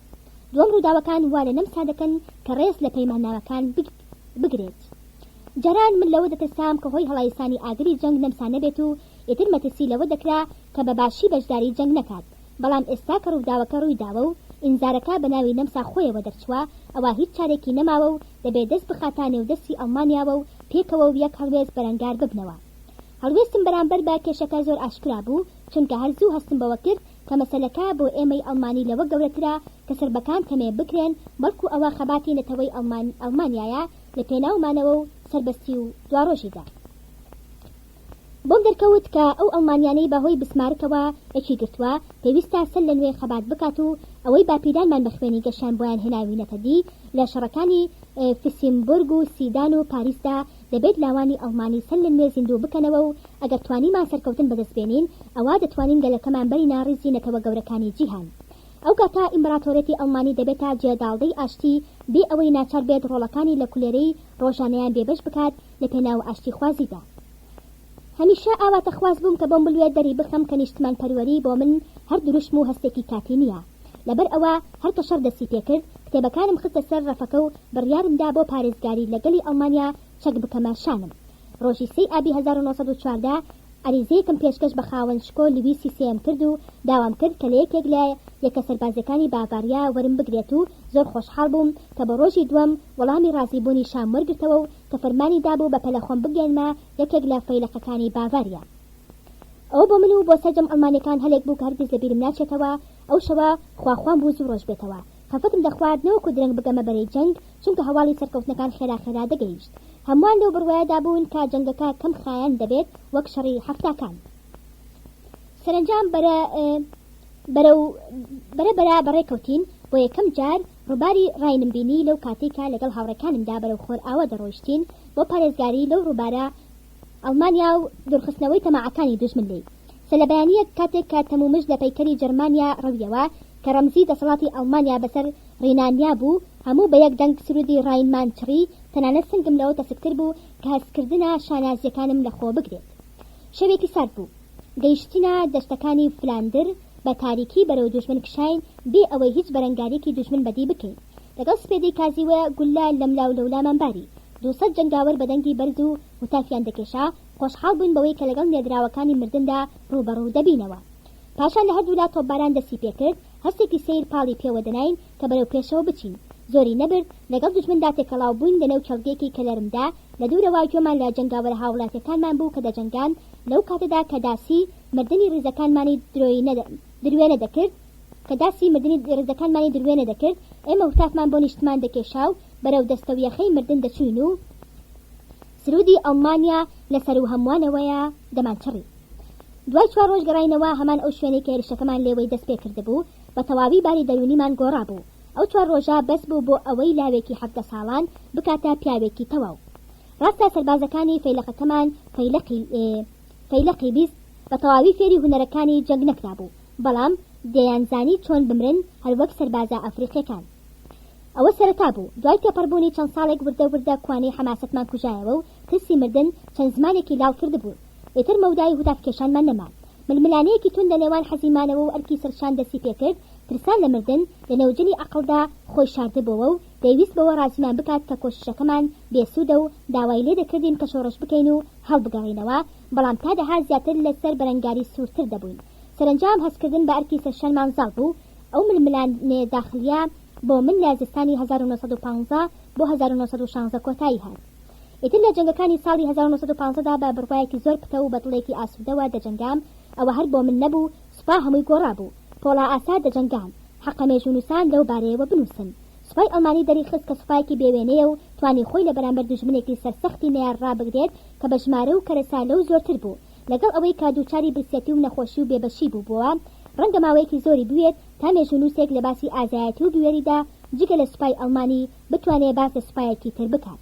Speaker 1: دووەم، ڕووداوەکان وا لە نەمسا دەکەن کە ڕێز لە پەیماننامەکان بگرێت. جاران من لەوە دەترسام کە هۆی هەڵایسانی ئاگری جەنگ نەمسا نەبێت و ئیتر مەترسی لەوە دەکرا کە بە باشی بەشداری جەنگ نەکات، بەڵام ئێستا کە ڕووداوەکە ڕووی داوە و ئینزارەکە بە ناوی نەمسا خۆیەوە دەرچووە ئەوا هیچ چارێکی نەماوە و دەبێ دەست بخاتە نێو دەستی ئەڵمانیاوە و پێکەوە و یەک هەڵوێست بەرەنگار ببنەوە. هەڵوێستم بەرامبەر بە کێشەکە زۆر ئاشکرا بوو، چونکە هەر زوو هەستم بەوە کرد کە مەسەلەکە بۆ ئێمەی ئەڵمانی لەوە گەورەترە کە سربەکان تەمێ بکرێن، بەڵکو ئەوە خەباتی نەتەوەی ئەڵمانیایە لە پێناو مانەوە و سەربەستی و دواڕۆژیدا. بۆم دەرکەوت کە ئەو ئەڵمانیانەی بە هۆی بسمارکەوە یەکی گرتووە، پێویستە سەر لە نوێ خەبات بکات و ئەوەی باپیرانمان بە خوێنی گەشیان بۆیان هێناوینەتە دی لە شەڕەکانی فسیمبورگ و سیدان و پاریسدا دەبێت لاوانی ئەڵمانی سەر لە نوێ زیندوو بکەنەوە و ئەگەر توانیمان سەرکەوتن بەدەست بێنین ئەوا دەتوانین گەلەکەمان بەرینە ڕیزی نەتەوە گەورەکانی جیهان. ئەو کاتە ئیمبراتۆرێتی ئەڵمانی دەبێتە جێداڵدەی ئاشتی بێ ئەوەی ناچار بێت ڕۆڵەکانی لە کولێرەی ڕۆژانەیان بێبەش بکات لە پێناو ئاشتیخوازیدا. هەمیشە ئاواتەخواز بووم کە بۆم بلوێت دەری بخەم کە نیشتمانپەروەری بۆ من هەر دروشم و هەستێکی کاتی نییە. لەبەر ئەوە هەر کە شەڕ دەستی پێ کرد، کتێبەکانم خستە سەر ڕەفەکە و بڕیارم دا بۆ پارێزگاری لە گەلی ئەڵمانیا چەک بکەمە شانم. ڕۆژی سێی ئابی 1914 عەریزەیەکم پێشکەش بە خاوەن شکۆ لویسی سێیەم کرد و داوام کرد کە لە یەکێک لە یەکە سەربازیەکانی باڤاریا وەرم بگرێت و زۆر خۆشحاڵ بووم کە بۆ ڕۆژی دووەم وەڵامی ڕازیبوونی شام وەرگرتەوە و کە فەرمانی دابوو بە پەلە خۆم بگەیەنمە یەکێک لە فەیلەقەکانی باڤاریا. ئەوە بۆ من و بۆ سەرجەم ئەڵمانیەکان هەلێک بوو کە هەرگیز لە بیرم ناچێتەوە، ئەو شەوە خواخوام بوو زوو ڕۆژ بێتەوە. خەفەتم دەخوارد نەوەکو درەنگ بگەمە بەرەی جەنگ، چونکە هەواڵی سەرکەوتنەکان خێرا خێرا دەگەیشت. هەمووان لەو بڕوایەدا بوون کە جەنگەکە کەم خایەن دەبێت وەک شەڕی حەفتاکان. سەرەنجام بەرە بەرە و بەرە بەرە بەڕێ کەوتین، بۆ یەکەم جار ڕووباری ڕاینم بینی لەو کاتەی کە لەگەڵ هاوڕێکانمدا بەرەو خۆرئاوا دەڕۆیشتین بۆ پارێزگاری لەو ڕووبارە ئەڵمانیا و دوورخستنەوەی تەماعەکانی دوژمن لێی. سەرلەبەیانییەک کاتێک کە تەمومژ لە پەیکەری جەرمانیا ڕەویەوە کە ڕەمزی دەسەڵاتی ئەڵمانیا بەسەر ڕینانیا بوو، هەموو بە یەک دەنگ سروودی ڕاینمان چڕی، تەنانەت سنگم لەوە تەسکتر بوو کە هەستکردنە شانازییەکانم لە خۆ بگرێت. شەوێکی سارد بوو. گەیشتینە دەشتەکانی فلاندر، بە تاریکی بەرەو دوژمن کشاین بێ ئەوەی هیچ بەرەنگارییەکی دوژمن بەدی بکەین. لەگەڵ سپێدەی کازیوە گوللە لەملا و لەولامان باری. 200 جەنگاوەر بە دەنگی بەرز و هوتافیان دەکێشا، خۆشحاڵ بووین بەوەی کە لەگەڵ نێردراوەکانی مردندا ڕووبەڕوو دەبینەوە. پاشان لە هەردوولا تۆپباران دەستی پێکرد، هەستێکی سەیر پاڵی پێوە دەناین کە بەرەو پێشەوە بچین. زۆری نەبرد، لەگەڵ دوژمندا تێکەڵاو بووین لەنێو کێڵگەیەکی کەلەرمدا، لە دوورەوە گوێمان لە جەنگاوەرە هاووڵاتیەکانمان بوو کە دەجەنگان، لەو کاتەدا کە داسی مردنی ڕیزەکانمانی دروێنە دەکرد، کە داسی مردنی ڕیزەکانمانی دروێنە دەکرد، ئێمە هوتافمان بۆ نیشتمان دەکێشا و بەرەو دەستەویەخەی مردن دەچووین و سروودی ئەڵمانیا لە سەروو هەمووانەوەیە دەمانچڕی. دوای چوار ڕۆژ گەڕاینەوە هەمان ئەو شوێنەی کە هێرشەکەمان لێوەی دەست پێ کردبوو، بە تەواوی باری دەروونیمان گۆڕابوو. ئەو چوار ڕۆژە بەس بوو بۆ ئەوەی لاوێکی 17 ساڵان بکاتە پیاوێکی تەواو. ڕاستە سەربازەکانی فەیلەقەکەمان فەیلەقی فەیلەقی 20 بە تەواوی فێری هونەرەکانی جەنگ نەکرابوو، بەڵام دەیانزانی چۆن بمرن هەروەک سەربازە ئەفریقیەکان. ئەوە سەرەتا بوو، دوای تێپەڕبوونی چەند ساڵێک وردە وردە کوانەی حەماسەتمان کوژایەوە و ترسی مردن چەند زمانێکی لاڵ کردبوو. ئیتر مەودای هوتافکێشانمان نەما. ململانێیەکی توند لە نێوان حەزی مانەوە و ئەرکی سەرشان دەستی پێکرد، ترسان لە مردن لە نێوجلی عەقڵدا خۆی شاردبۆوە و دەیویست بەوە ڕازیمان بکات کە کۆششەکەمان بێ سوودە و داوای لێ دەکردین کە شۆڕش بکەین و هەڵبگەڕێینەوە، بەڵام تا دەهات زیاتر لە سەر بەرەنگاری سوورتر دەبووین. سەرەنجام هەستکردن بە ئەرکی سەرشانمان زاڵ بوو. ئەو ململانێ داخلییە بۆ من لە زستانی 1915 بۆ 1916 کۆتایی هات. ئیتر لە جەنگەکانی ساڵی 1915 دا بە بڕوایەکی زۆر پتەو و بە دڵێکی ئاسوودەوە دەجەنگام، ئەوە هەر بۆ من نەبوو، سوپا هەمووی گۆڕابوو. پۆڵائاسا دەجەنگان. حەقە مێژوونووسان لەو بارەیەوە بنووسن. سوپای ئەڵمانی دەریخست کە سوپایەکی بێوێنەیە و توانی خۆی لە بەرامبەر دوژمنێکی سەرسەختی نەیار ڕابگرێت کە بە ژمارە و کەرەسە لەو زۆرتر بوو. لەگەڵ ئەوەی کە دووچاری برسیەتی و نەخۆشی و بێبەشی بووبووە، ڕەنگە ماوەیەکی زۆری بوێت تا مێژوونووسێک لە باسی ئازایەتی و بوێریدا جگە لە سوپای ئەڵمانی بتوانێ باس لە سوپایەکی تر بکات.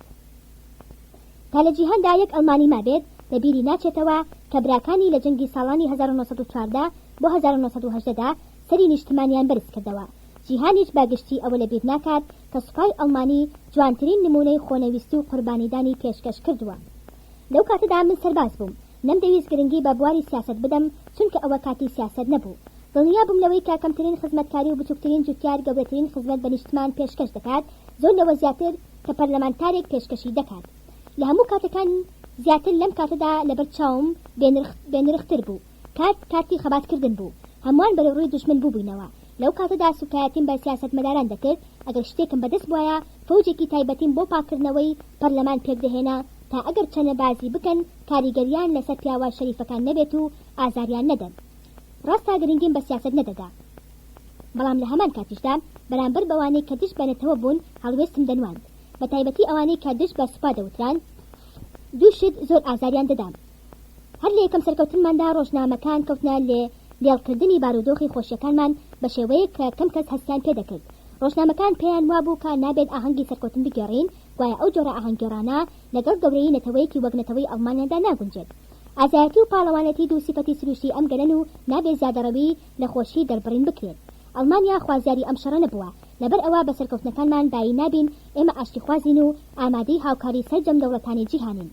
Speaker 1: تا لە جیهاندا یەک ئەڵمانی مابێت لە بیری ناچێتەوە کە براکانی لە جەنگی ساڵانی 1914 بۆ 1918 دا سەری نیشتمانیان بەرز کردەوە. جیهانیش بە گشتی ئەوە لە بیر ناکات کە سوپای ئەڵمانی جوانترین نموونەی خۆنەویستی و قوربانیدانی پێشکەش کردووە. لەو کاتەدا من سەرباز بووم، نەمدەویست گرنگی بە بواری سیاسەت بدەم، چونکە ئەوە کاتی سیاسەت نەبوو. دڵنیا بووم لەوەی کە کەمترین خزمەتکاری و بچووکترین جوتیار گەورەترین خزمەت بە نیشتمان پێشکەش دەکات، زۆر لەوە زیاتر کە پەرلەمانتارێک پێشکەشی دەکات. لە هەموو کاتەکان زیاتر لەم کاتەدا لەبەر چاوم بێنرختر بوو. کات کاتی خەباتکردن بوو. هەمووان بەرەو ڕووی دوژمن بووبووینەوە. لەو کاتەدا سووکایەتیم بە سیاسەتمەداران دەکرد، ئەگەر شتێکم بەدەست بوایە، فەوجێکی تایبەتیم بۆ پاککردنەوەی پەرلەمان پێکدەهێنا تا ئەگەر چەنەبازی بکەن کاریگەریان لەسەر پیاوە شەریفەکان نەبێت و ئازاریان نەدەن. ڕاستە گرنگیم بە سیاسەت نەدەدا، بەڵام لە هەمان کاتیشدا بەرامبەر بەوانەی کە دژ بە نەتەوە بوون هەڵوێستم دەنواند، بە تایبەتی ئەوانەی کە دژ بە سوپا دەوتران. دوو شت زۆر ئازاریان دەدام. هەر لە یەکەم سەرکەوتنماندا ڕۆژنامەکان کەوتنە لێ لێڵکردنی بارودۆخی خۆشیەکانمان بە شێوەیەک کە کەم کەس هەستیان پێ دەکرد. ڕۆژنامەکان پێیان وابوو کە نابێت ئاهەنگی سەرکەوتن بگێڕین، گوایە ئەو جۆرە ئاهەنگگێڕانە لەگەڵ گەورەیی نەتەوەیەکی وەک نەتەوەی ئەڵمانیادا ناگونجێت. ئازایەتی و پاڵەوانێتی دوو سیفەتی سروشتی ئەم گەلەن و نابێت زیادەڕەوی لە خۆشی دەربڕین بکرێت. ئەڵمانیا خوازیاری ئەم شەڕە نەبووە، لەبەر ئەوە بە سەرکەوتنەکانمان بایی نابین، ئێمە ئاشتیخوازین و ئامادەی هاوکاری سەرجەم دەوڵەتانی جیهانین.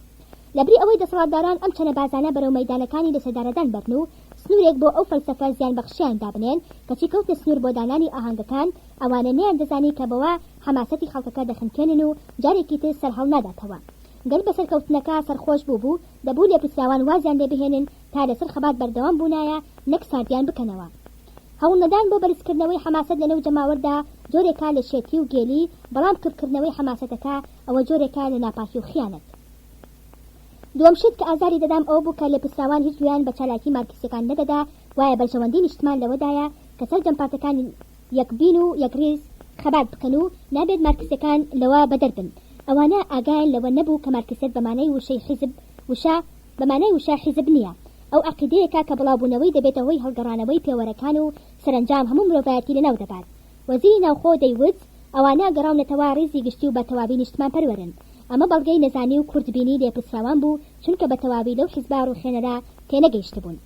Speaker 1: لەبری ئەوەی دەسەڵاتداران ئەم چەنەبازانە بەرەو مەیدانەکانی لەسێدارەدان بەرن و سنوورێک بۆ ئەو فەلسەفە زیانبەخشەیان دابنێن، کەچی کەوتنە سنوور بۆ دانانی ئاهەنگەکان، ئەوانە نەیاندەزانی کە بەوە حەماسەتی خەڵکەکە دەخنکێنن و جارێکی تر سەرهەڵناداتەوە. گەل بە سەرکەوتنەکە سەرخۆش بووبوو، دەبوو لێپرسراوان وازیان لێ بهێنن تا لەسەر خەبات بەردەوام بوونایە نەک ساردیان بکەنەوە. هەوڵنەدان بۆ بەرزکردنەوەی حەماسەت لەنێو جەماوەردا جۆرێکە لە شێتی و گێلی، بەڵام کپکردنەوەی حەماسەتەکە ئەوە جۆرێکە لە ناپاکی و خیانەت. دووەم شت کە ئازاری دەدام ئەوە بوو کە لێپرسراوان هیچ گوێیان بە چالاکی مارکسییەکان نەدەدا، گوایە بەرژەوەندی نیشتمان لەوەدایە کە سەرجەم پارتەکان یەکبین و یەکڕیز خەبات بکەن و نابێت مارکسییەکان لەوە بەدەر بن. ئەوانە ئاگایان لەوە نەبوو کە مارکسیەت بە مانای وشەی حیزب وشە بە مانای وشە حیزب نییە. ئەو عەقیدەیەکە کە بڵاوبوونەوەی دەبێتە هۆی هەڵگەڕانەوەی پێوەرەکان و سەرەنجام هەموو مرۆڤایەتی لەناو دەبات. وەزیری ناوخۆ دەیوت، ئەوانە گەڕاونەتەوە ڕیزی گشتی و بە تەواوی نیشتمانپەروەرن. ئەمە بەڵگەی نەزانی و کورتبینی لێپرسراوان بوو، چونکە بە تەواوی لەو حیزبە ڕووخێنەرە تێنەگەیشتبوون.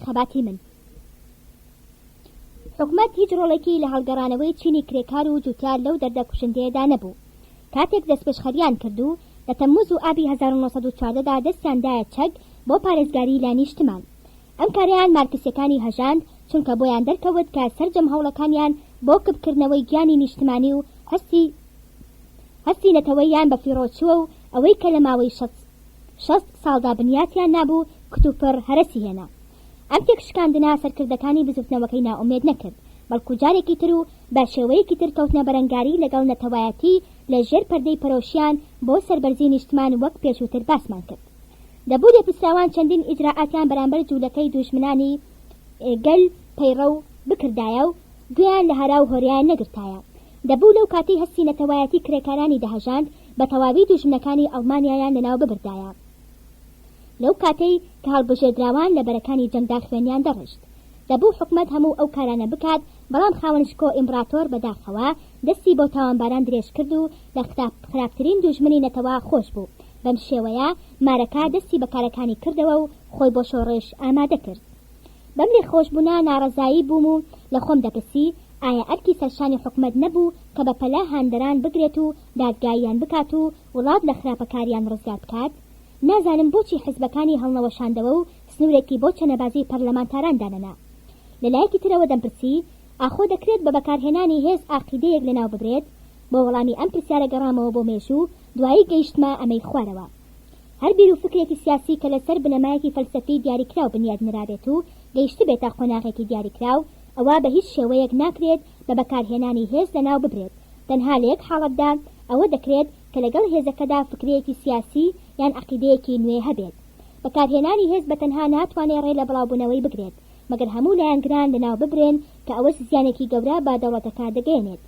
Speaker 1: خەباتی من. حکومەت هیچ ڕۆڵێکی لە هەڵگەڕانەوەی چینی کرێکار و جوتیار لەو دەردە کوشندەیەدا نەبوو. کاتێک دەستپێشخەریان کرد و لە تەمموز و ئابی 1914 دا دەستیان دایە چەک بۆ پارێزگاری لە نیشتمان. ئەم کارەیان مارکسیەکانی هەژاند، چونکە بۆیان دەرکەوت کە سەرجەم هەوڵەکانیان بۆ کپکردنەوەی گیانی نیشتمانی و هەستی هەستی نەتەوەییان بەفیڕۆ چووە و ئەوەی کە لە ماوەی 60 ساڵدا بنیاتیان نابوو کتوپڕ هەرەسی هێنا. ئەم تێکشکاندنە سەرکردەکانی بزوتنەوەکەی نائومێد نەکرد، بەڵکو جارێکی تر و بە شێوەیەکی تر کەوتنە بەرەنگاری لەگەڵ نەتەوایەتی لە ژێر پەردەی پەرۆشیان بۆ سەربەرزی نیشتمان وەک پێشووتر باسمان کرد. دەبوو لێپرسراوان چەندین ئیجرائاتیان بەرامبەر جوولەکەی دووژمنانی گەل پەیڕەو بکردایە و گوێیان لە هەرا و هۆریایان نەگرتایە. دەبوو لەو کاتەی هەستی نەتەوایەتی کرێکارانی دەهەژاند بە تەواوی دووژمنەکانی ئەڵمانیایان لەناو ببردایە. لەو کاتەی کە هەڵبژێردراوان لە بەرەکانی جەنگدا خوێنیان دەڕشت. دەبوو حکومەت هەموو ئەو کارانە بکات، بەڵام خاوەن شکۆ ئیمبڕاتۆر بەداخەوە دەستی بۆ تاوانباران درێژ کرد و لە خراپترین دووژمنی نەتەوە خۆش بوو. بەم شێوەیە مارەکا دەستی بە کارەکانی کردەوە و خۆی بۆ شۆڕش ئامادە کرد. بەم لێخۆشبوونە ناڕەزایی بووم و لە خۆم دەپرسی، ئایا ئەرکی سەرشانی حکومەت نەبوو کە بە پەلە هاندەران بگرێت و دادگاییان بکات و وڵات لە خراپەکاریان ڕزگار بکات؟ نازانم بۆچی حزبەکانی هەڵنەوەشاندەوە و سنوورێکی بۆ چەنەبازی پەرلەمانتاران دانەنا. لە لایەکی ترەوە دەمپرسی، ئاخۆ دەکرێت بە بەکارهێنانی هێز ئاقیدەیەک لەناو ببرێت؟ بۆ وەڵامی ئەم پرسیارە گەڕامەوە بۆ مێژوو، دوایی گەیشتمە ئەمەی خوارەوە. هەر بیر و فکرێکی سیاسی کە لەسەر بنەمایەکی فەلسەفی دیاریکراو بنیاد نرابێت و گەیشتبێتە قۆناغێکی دیاریکراو، ئەوا بە هیچ شێوەیەک ناکرێت بە بەکارهێنانی هێز لەناو ببرێت، تەنها لە یەک حاڵەتدا ئەوە دەکرێت کە لەگەڵ هێزەکەدا فکرەیەکی سیاسی یان عەقیدەیەکی نوێ هەبێت. بەکارهێنانی هێز بە تەنها ناتوانێ ڕێ لە بڵاوبوونەوەی بگرێت، مەگەر هەموو لایەنگران لەناو ببرێن کە ئەوەش زیانێکی گەورە بە دەوڵەتەکە دەگەیەنێت.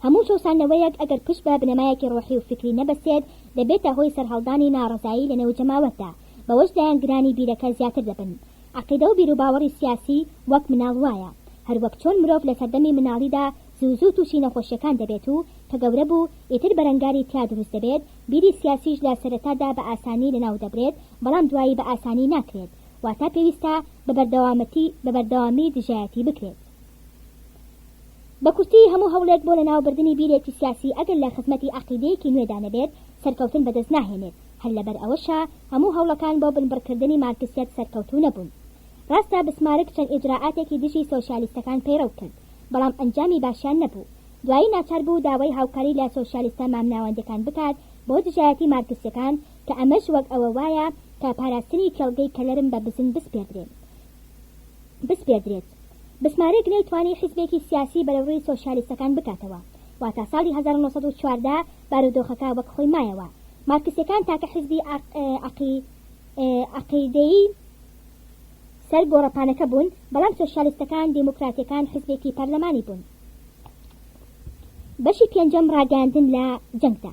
Speaker 1: هەموو چەوساندنەوەیەک ئەگەر پشت بە بنەمایەکی ڕۆحی و فیکری نەبەستێت، دەبێتە هۆی سەرهەڵدانی ناڕەزایی لەنێو جەماوەردا، بەوەش لایەنگرانی بیرەکە زیاتر دەبن. عەقیدە و بیروباوەڕی سیاسی وەک مناڵ وایە. هەروەک چۆن مرۆڤ لە سەردەمی مناڵیدا زوو زوو تووشی نەخۆشیەکان دەبێت و کە گەورە بوو ئیتر بەرەنگاری تیا دروست دەبێت، بیری سیاسیش لە سەرەتادا بە ئاسانی لەناو دەبرێت، بەڵام دوایی بە ئاسانی ناکرێت. واتە پێویستە بە بەردەوامەتی بە بەردەوامی دژایەتی بکرێت. بە کورتی هەموو هەوڵێک بۆ لەناوبردنی بیرێکی سیاسی ئەگەر لە خزمەتی عەقیدەیەکی نوێدا نەبێت سەرکەوتن بەدەست ناهێنێت، هەر لەبەر ئەوەشە هەموو هەوڵەکان بۆ بنبڕکردنی مارکسیەت سەرکەوتوو نەبوون. ڕاستە بسمارک چەند ئیجرائاتێکی دژی سۆسیالیستەکان پەیڕەو کرد، بەڵام ئەنجامی باشیان نەبوو. دوایی ناچار بوو داوای هاوکاری لە سۆسیالیستە مامناوەندەکان بکات بۆ دژایەتی مارکسیەکان کە ئەمەش وەک ئەوە وایە کە پاراستنی کێڵگەی کەلەرم بە بزن بسپێردرێت. بسمارک نەیتوانی حیزبێکی سیاسی بەرەوڕووی سۆسیالیستەکان بکاتەوە. واتا ساڵی 1914 بارودۆخەکە وەک خۆی مایەوە. مارکسیەکان تاکە حیزبی عەقیدەیی سەر گۆڕەپانەکە بوون، بەڵام سۆسیالیستەکان دیموکراتیەکان حیزبێکی پەرلەمانی بوون. بەشی پێنجەم ڕاگەیاندن لە جەنگدا.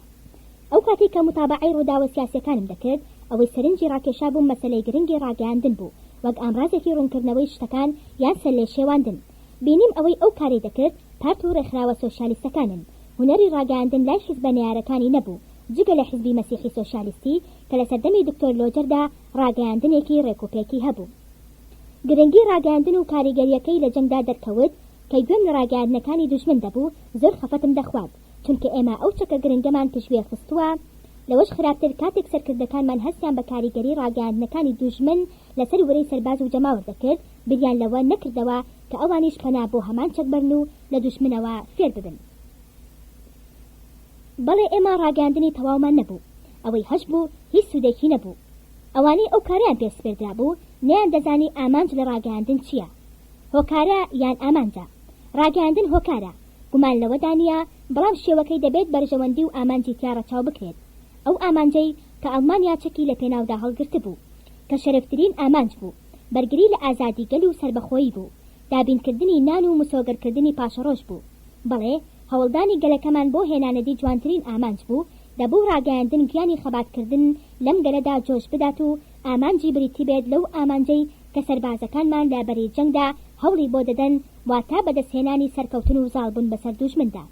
Speaker 1: ئەو کاتەی کە موتابەعەی ڕووداوە سیاسیەکانم دەکرد، ئەوەی سەرنجی ڕاکێشابووم مەسەلەی گرنگی ڕاگەیاندن بوو وەک ئامرازێکی ڕوونکردنەوەی شتەکان یان سەرلێشێواندن. بینیم ئەوەی ئەو کارەی دەکرد پارت و ڕێکخراوە سۆسیالیستەکانن. هونەری ڕاگەیاندن لای حیزبە نەیارەکانی نەبوو، جگە لە حیزبی مەسیحی سۆسیالیستی کە لە سەردەمی دکتۆر لۆجەردا ڕاگەیاندنێکی ڕێکوپێکی هەبوو. گرنگی ڕاگەیاندن و کاریگەرییەکەی لە جەنگدا دەرکەوت، کە گوێم لە ڕاگەیاندنەکانی دوژمن دەبوو زۆر خەفەتم دەخوارد، چونکە ئێمە ئەو چەکە گرنگەمان پشتگوێ خستووە، لەوەش خراپتر کاتێک سەرکردەکانمان هەستیان بە کاریگەری ڕاگەیاندنەکانی دوژمن لەسەر ورەی سەرباز و جەماوەر دەکرد، بیریان لەوە نەکردەوە کە ئەوانیش پەنا بۆ هەمان چەک بەرن و لە دوژمنەوە فێر ببن. بەڵێ ئێمە ڕاگەیاندنی تەواومان نەبوو، ئەوەی هەشبوو هیچ سوودێکی نەبوو. ئەوانەی ئەو کارەیان پێ سپێردرابوو نەیاندەزانی ئامانج لە ڕاگەیاندن چییە. هۆکارە یان ئامانجە؟ ڕاگەیاندن هۆکارە، گومان لەوەدا نییە، بەڵام شێوەکەی دەبێت بەرژەوەندی و ئامانجی تیا ڕەچاو بکرێت. ئەو ئامانجەی کە ئەڵمانیا چەکی لە پێناودا هەڵگرتبوو. کە شەرەفترین ئامانج بوو. بەرگری لە ئازادی گەل و سەربەخۆیی بوو. دابینکردنی نان و مسۆگەرکردنی پاشەڕۆژ بوو. بەڵێ، هەوڵدانی گەلەکەمان بۆ هێنانەدی جوانترین ئامانج بوو، دەبوو ڕاگەیاندن گیانی خەباتکردن لەم گەلەدا جۆش بدات و ئامانجی بریتی بێت لەو ئامانجەی کە سەربازەکانمان لە بەری جەنگدا هەوڵی بۆ دەدەن، واتە بەدەستهێنانی سەرکەوتن و زاڵبوون بەسەر دوژمندا.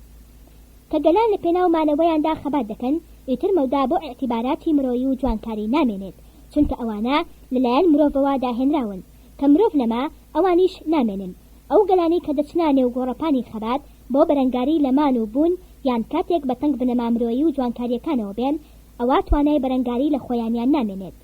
Speaker 1: کە گەلان لە پێناو مانەوەیاندا خەبات دەکەن، ئیتر مەودا بۆ ئیعتیباراتی مرۆیی و جوانکاری نامێنێت. چونکە ئەوانە لەلایەن مرۆڤەوە داهێنراون. کە مرۆڤ نەما، ئەوانیش نامێنن. ئەو گەلانەی کە دەچنە نێو گۆڕەپانی خەبات بۆ بەرەنگاری لە مان و بوون یان کاتێک بە تەنگ بنەما مرۆیی و جوانکارییەکانەوە بێن، ئەوا توانای بەرەنگاری لە خۆیانیان نامێنێت.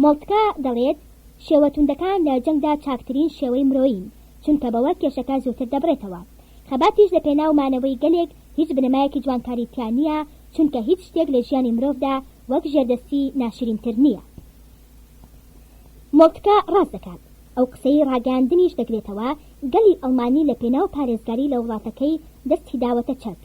Speaker 1: مۆڵتکە دەڵێت، شێوە توندەکان لە جەنگدا چاکترین شێوەی مرۆیین، چونکە بەوە کێشەکە زووتر دەبڕێتەوە. خەباتیش لە پێناو مانەوەی گەلێک هیچ بنەمایەکی جوانکاری تیا نییە، چونکە هیچ شتێک لە ژیانی مرۆڤدا وەک ژێردەستی ناشرینتر نییە. مۆڵتکە ڕاست دەکات. ئەو قسەی ڕاگەیاندنیش دەگرێتەوە، گەلی ئەڵمانی لە پێناو پارێزگاری لە وڵاتەکەی دەستی داوەتە چەک.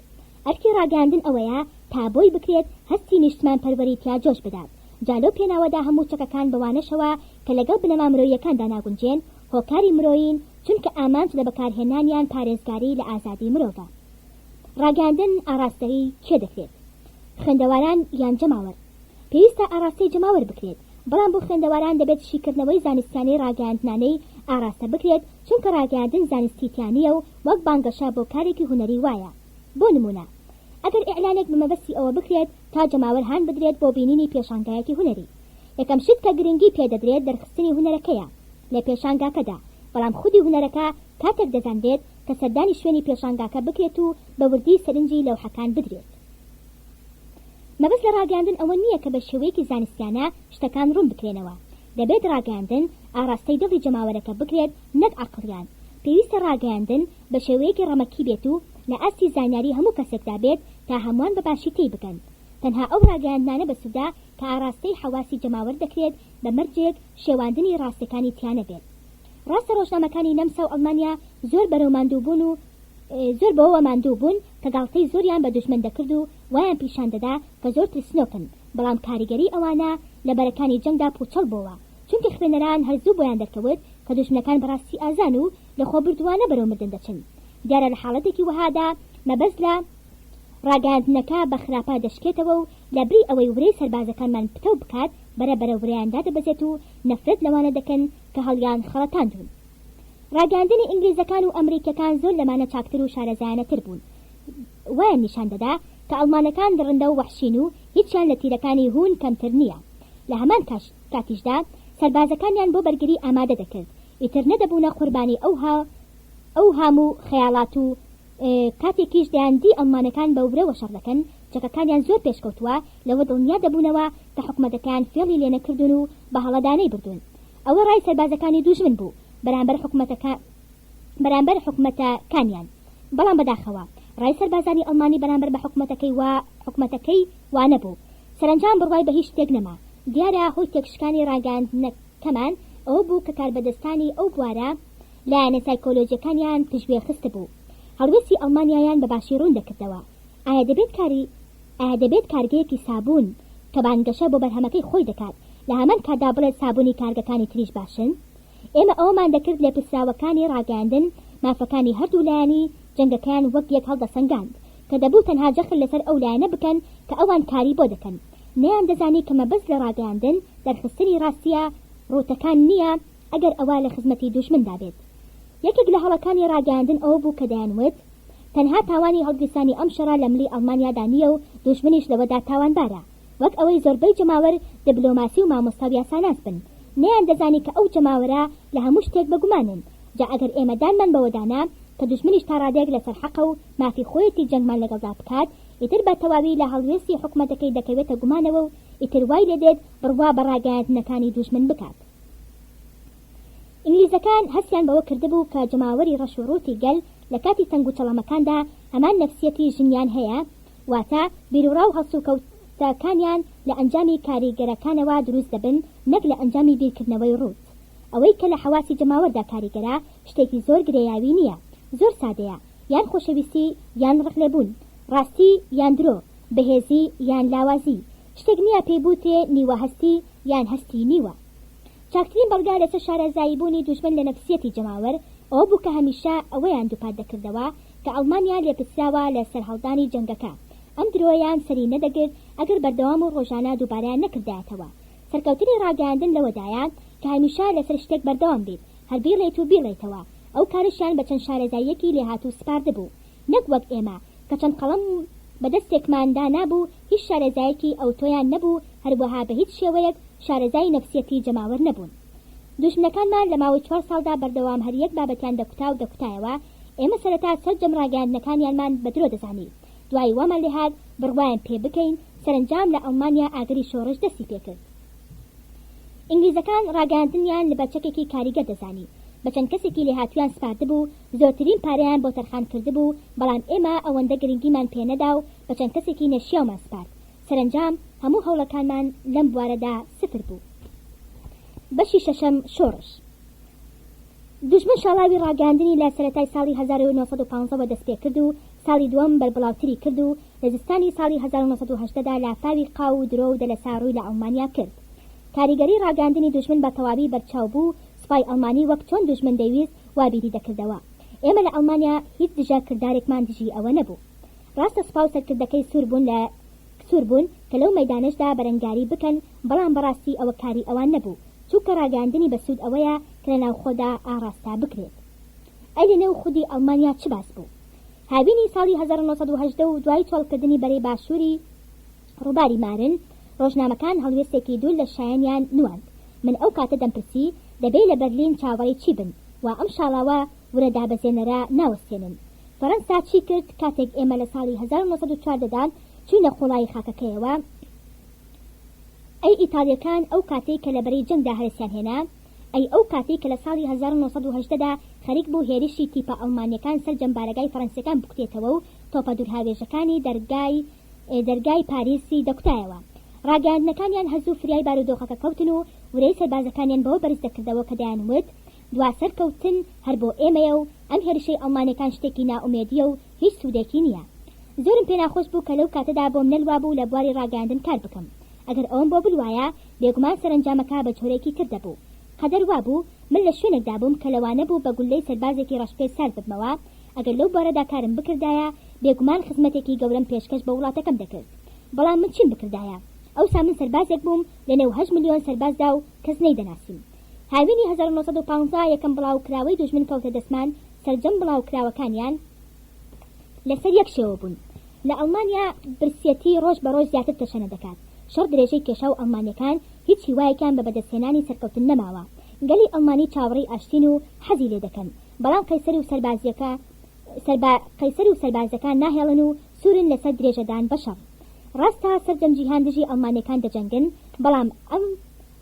Speaker 1: ئەرکی ڕاگەیاندن ئەوەیە تا بۆی بکرێت هەستی نیشتمانپەروەری تیا جۆش بدات. جا لەو پێناوەدا هەموو چەکەکان بەوانەشەوە کە لەگەڵ بنەما مرۆییەکاندا ناگونجێن، هۆکاری مرۆیین، چونکە ئامانج لە بەکارهێنانیان پارێزگاری لە ئازادی مرۆڤە. ڕاگەیاندن ئاڕاستەی کێ دەکرێت؟ خوێندەواران یان جەماوەر؟ پێویستە ئاڕاستەی جەماوەر بکرێت، بەڵام بۆ خوێندەواران دەبێت شیکردنەوەی زانستیانەی ڕاگەیاندنانەی ئاڕاستە بکرێت، چونکە ڕاگەیاندن زانستی تیا نییە و وەک بانگەشە بۆ کارێکی هونەری وایە. بۆ نموونە ئەگەر ئیعلانێک بە مەبەستی ئەوە بکرێت تا جەماوەر هان بدرێت بۆ بینینی پێشانگایەکی هونەری، یەکەم شت کە گرنگی پێ دەدرێت دەرخستنی هونەرەکەیە لە پێشانگاکەدا، بەڵام خودی هونەرەکە کاتێک دەزانرێت کە سەردانی شوێنی پێشانگاکە بکرێت و بە وردی سەرنجی لەوحەکان بدرێت. مەبەست لە ڕاگەیاندن ئەوە نییە کە بە شێوەیەکی زانستیانە شتەکان ڕوون بکرێنەوە. دەبێت ڕاگەیاندن ئاڕاستەی دڵی جەماوەرەکە بکرێت نەک عەقڵیان. پێویستە ڕاگەیاندن بە شێوەیەکی ڕەمەکی بێت و لە ئاستی زانیاری هەموو کەسێکدا بێت تا هەمووان بە باشی تێی بگەن. تەنها ئەو ڕاگەیاندنانە بەسوودە کە ئاڕاستەی حەواسی جەماوەر دەکرێت بە مەرجێک شێواندنی ڕاستیەکانی تیا نەبێت. ڕاستە ڕۆژنامەکانی نەمسا و ئەڵمانیا زۆر بەرەو ماندووبوون و زۆر بەوەوە ماندوو بوون کە گاڵتەی زۆریان بە دوژمن دەکرد و وایان پیشان دەدا کە زۆر ترسنۆکن، بەڵام کاریگەریی ئەوانە لە بەرەکانی جەنگدا پووچەڵ بۆوە، چونکە خوێنەران هەر زوو بۆیان دەرکەوت کە دوژمنەکان بەڕاستی ئازان و لەخۆبردووانە بەرەو مردن دەچن. دیارە لە حاڵەتێکی وەهادا مەبەست لە ڕاگەیاندنەکە بە خراپە دەشکێتەوە و لەبری ئەوەی ورەی سەربازەکانمان پتەو بکات، بەرە بەرە ورەیان دادەبەزێت و نەفرەت لەوانە دەکەن کە هەڵیان خەڵەتاندوون. ڕاگەیاندنی ئینگلیزەکان و ئەمریکیەکان زۆر لەمانە چاکتر و شارەزایانەتر بوون. وایان نیشان دەدا کە ئەڵمانەکان دڕندە و وەحشین و هیچیان لە تیرەکانی هوون کەمتر نییە. لە هەمان کاتیشدا سەربازەکانیان بۆ بەرگری ئامادە دەکرد. ئیتر نەدەبوونە قوربانی ئەو ئەوهام و خەیاڵات و کاتێکیش دەیاندی ئەڵمانەکان بە ورەوە شەڕ دەکەن، چەکەکانیان زۆر پێشکەوتووە، لەوە دڵنیا دەبوونەوە کە حکومەتەکەیان فێڵی لێنەکردوون و بە هەڵەدا نەیبردوون. ئەوە ڕای سەربازەکانی دوژمن بوو بەرامبەر بەرامبەر حکومەتەکانیان. بەڵام بەداخەوە ڕای سەربازانی ئەڵمانی بەرامبەر بە حکومەتەکەی وا حکومەتەکەی وا نەبوو. سەرەنجام بڕوای بە هیچ شتێک نەما. دیارە هۆی تێکشکانی ڕاگەیاندنەکەمان ئەوە بوو کە کاربەدەستانی ئەو بوارە لایەنە سایکۆلۆجیەکانیان پشتگوێ خستبوو. هەڵوێستی ئەڵمانیایان بە باشی ڕوون دەکردەوە. ئایا دەبێت کاری ئایا دەبێت کارگەیەکی سابوون کە بانگەشە بۆ بەرهەمەکەی خۆی دەکات لە هەمان کاتدا بڵێت سابوونی کارگەکانی تریش باشن؟ ئێمە ئەوەمان دەکرد لێپرسراوەکانی ڕاگەیاندن مافەکانی هەردوو لایەنی جەنگەکەیان وەک یەک هەڵدەسەنگاند کە دەبوو تەنها جەخت لەسەر ئەو لایەنە بکەن کە ئەوان کاری بۆ دەکەن نەیاندەزانی کە مەبەست لە ڕاگەیاندن دەرخستنی ڕاستییە ڕووتەکان نییە ئەگەر ئەوە لە خزمەتی دوژمندا بێت. یەکێک لە هەڵەکانی ڕاگەیاندن ئەوە بوو کە دەیانوت تەنها تاوانی هەڵگیرسانی ئەم شەڕە لە ملی ئەڵمانیادا نییە و دوژمنیش لەوەدا تاوانبارە وەک ئەوەی زۆربەی جەماوەر دبلۆماسی و مامۆستا و یاساناس بن نەیاندەزانی کە ئەو جەماوەرە لە هەموو شتێک بە گومانن جا ئەگەر ئێمە دانمان بەوەدا نا کە دوژمنیش تا ڕادەیەک لەسەر حەقە و مافی خۆیەتی جەنگمان لەگەڵدا بکات ئیتر بە تەواوی لە هەڵوێستی حکومەتەکەی دەکەوێتە گومانەوە و ئیتر وای لێدێت بڕوا بە ڕاگەیاندنەکانی دوژمن بکات. ئینگلیزەکان هەستیان بەوە کردبوو کە جەماوەری ڕەش و ڕووتی گەل لە کاتی تەنگوچەڵەمەکاندا هەمان نەفسیەتی ژنیان هەیە، واتە بیروڕا و هەڵسوکەوتەکانیان لە ئەنجامی کاریگەرەکانەوە دروست دەبن نەک لە ئەنجامی بیرکردنەوەی ڕووت. ئەوەی کە لە حەواسی جەماوەردا کاریگەرە شتێکی زۆر گرێیاوی نییە، زۆر سادەیە، یان خۆشەویستی یان ڕقلێبوون، ڕاستی یان درۆ، بەهێزی یان لاوازی، شتێک نییە پێی بوترێ نیوە هەستی یان هەستی نیوە. چاکترین بەڵگە لەسەر شارەزایی بوونی دوژمن لە نەفسیەتی جەماوەر ئەوە بوو کە هەمیشە ئەوەیان دووپات دەکردەوە کە ئەڵمانیا لێپرسراوە لە سەرهەڵدانی جەنگەکە. ئەم درۆیەیان سەری نەدەگرت ئەگەر بەردەوام و ڕۆژانە دووبارەیان نەکردایەتەوە. سەرکەوتنی ڕاگەیاندن لەوەدایە کە هەمیشە لەسەر شتێک بەردەوام بیت، هەر بیڵێیت و بیڵێیتەوە. ئەو کارەشیان بە چەند شارەزاییەکی لێهاتوو سپاردبوو. نەک وەک ئێمە کە چەند قەڵەم بە دەستێکمان دانابوو، هیچ شارەزایەکی ئەوتۆیان نەبوو، هەروەها بە هیچ شێوەیەک. شارەزای نەفسیەتی جەماوەر نەبوون. دوژمنەکانمان لە ماوەی چوار ساڵدا بەردەوام هەر یەک بابەتیان دەکوتا و دەکوتایەوە، ئێمە سەرەتا سەرجەم ڕاگەیاندنەکانیانمان بە درۆ دەزانی، دوایی وامان لێهات بڕوایان پێ بکەین، سەرەنجام لە ئەڵمانیا ئاگری شۆڕش دەستی پێکرد. ئینگلیزەکان ڕاگەیاندنیان بە چەکێکی کاریگەر دەزانی، بە چەند کەسێکی لێهاتوویان سپاردبوو، زۆرترین پارەیان بۆ تەرخان کردبوو، بەڵام ئێمە ئەوەندە گرنگیمان پێ نەدا و بە چەند کەسێکی نەشیاومان سپارد. سەرەنجام هەموو هەوڵەکانمان لەم بوارەدا سفر بوو. بەشی شەشەم، شۆڕش. دوژمن شاڵاوی ڕاگەیاندنی لە سەرەتای ساڵی 1915 وە دەستپێکرد و ساڵی دووەم بەربڵاوتری کرد و لە زستانی ساڵی 1918 دا لافاوی قاو و درۆ و دەلەسا ڕووی لە ئەڵمانیا کرد. کاریگەری ڕاگەیاندنی دوژمن بە تەواوی بەرچاو بوو، سوپای ئەڵمانی وەک چۆن دوژمن دەیویست وا بیری دەکردەوە. ئێمە لە ئەڵمانیا هیچ دژە کردارێکمان دژی ئەوە نەبوو. ڕاستە سوپا و سەرکردەکەی سوور بوون لە سوور بوون کە لەو مەیدانەشدا بەرەنگاری بکەن، بەڵام بەڕاستی ئەوە کاری ئەوان نەبوو، چونکە ڕاگەیاندنی بەسوود ئەوەیە کە لە ناوخۆدا ئاڕاستە بکرێت. ئەی لە نێو خودی ئەڵمانیا چ باس بوو؟ هاوینی ساڵی 1918 و دوای چۆڵکردنی بەرەی باشووری ڕووباری مارن، ڕۆژنامەکان هەڵوێستێکی دوور لە شایەنیان نواند. من ئەو کاتە دەمپرسی، دەبێ لە بەرلین چاوەڕێی چی بن وا ئەم شاڵاوە ورە دابەزێنەرە ناوەستێنن؟ فەرەنسا چی کرد کاتێک ئێمە لە ساڵی 1914 دا چووینە قوڵایی خاکەکەیەوە؟ ئەی ئیتاڵیەکان ئەو کاتەی کە لە بەرەی جەنگدا هەرەسیان هێنا؟ ئەی ئەو کاتەی کە لە ساڵی 1918 دا خەریک بوو هێرشی تیپە ئەڵمانیەکان سەرجەم بارەگای فەرەنسیەکان بکوتێتەوە و تۆپە دوورهاوێژەکانی دەرگای دەرگای پاریسی دەکوتایەوە؟ ڕاگەیاندنەکانیان هەر زوو فریای بارودۆخەکە کەوتن و ورەی سەربازەکانیان بەوە بەرز دەکردەوە کە دەیانوت دوا سەرکەوتن هەر بۆ ئێمەیە و ئەم هێرشەی ئەڵمانیەکان شتێکی نائومێدیە و هیچ سوودێکی نییە. زۆرم پێناخۆش بوو کە لەو کاتەدا بۆم نەلوابوو لە بواری ڕاگەیاندن کار بکەم. ئەگەر ئەوەم بۆ بلوایە، بێگومان سەرەنجامەکە بە جۆرێکی تر دەبوو. قەدەر وابوو، من لە شوێنێکدا بووم کە لەوانە بوو بە گوللەی سەربازێکی ڕەشپێست سارد ببمەوە، ئەگەر لەو بوارەدا کارم بکردایە، بێگومان خزمەتێکی گەورەم پێشکەش بە وڵاتەکەم دەکرد. بەڵام من چیم بکردایە؟ ئەوسا من سەربازێک بووم لەنێو هەشت ملیۆن سەربازدا و کەس نەیدەناسیم. هاوینی 1915 یەکەم بڵاوکراوەی دوژمن کەوتە دەستمان، سەرجەم بڵاوکراوەکانیان لەسەر یەک شێوە بوون. لە ئەڵمانیا برسیەتی ڕۆژ بە ڕۆژ زیاتر تەشەنە دەکات. شەڕ درێژەی کێشا و ئەڵمانیەکان هیچ هیوایەکیان بە بەدەستهێنانی سەرکەوتن نەماوە. گەلی ئەڵمانی چاوەڕێی ئاشتین و حەزی لێ دەکەن. بەڵام قەیسەر و سەربازیەکە سەربا قەیسەر و سەربازەکان ناهێڵن و سوورن لەسەر درێژەدان بە شەڕ. ڕاستە سەرجەم جیهان دژی ئەڵمانیەکان دەجەنگن، بەڵام ئەم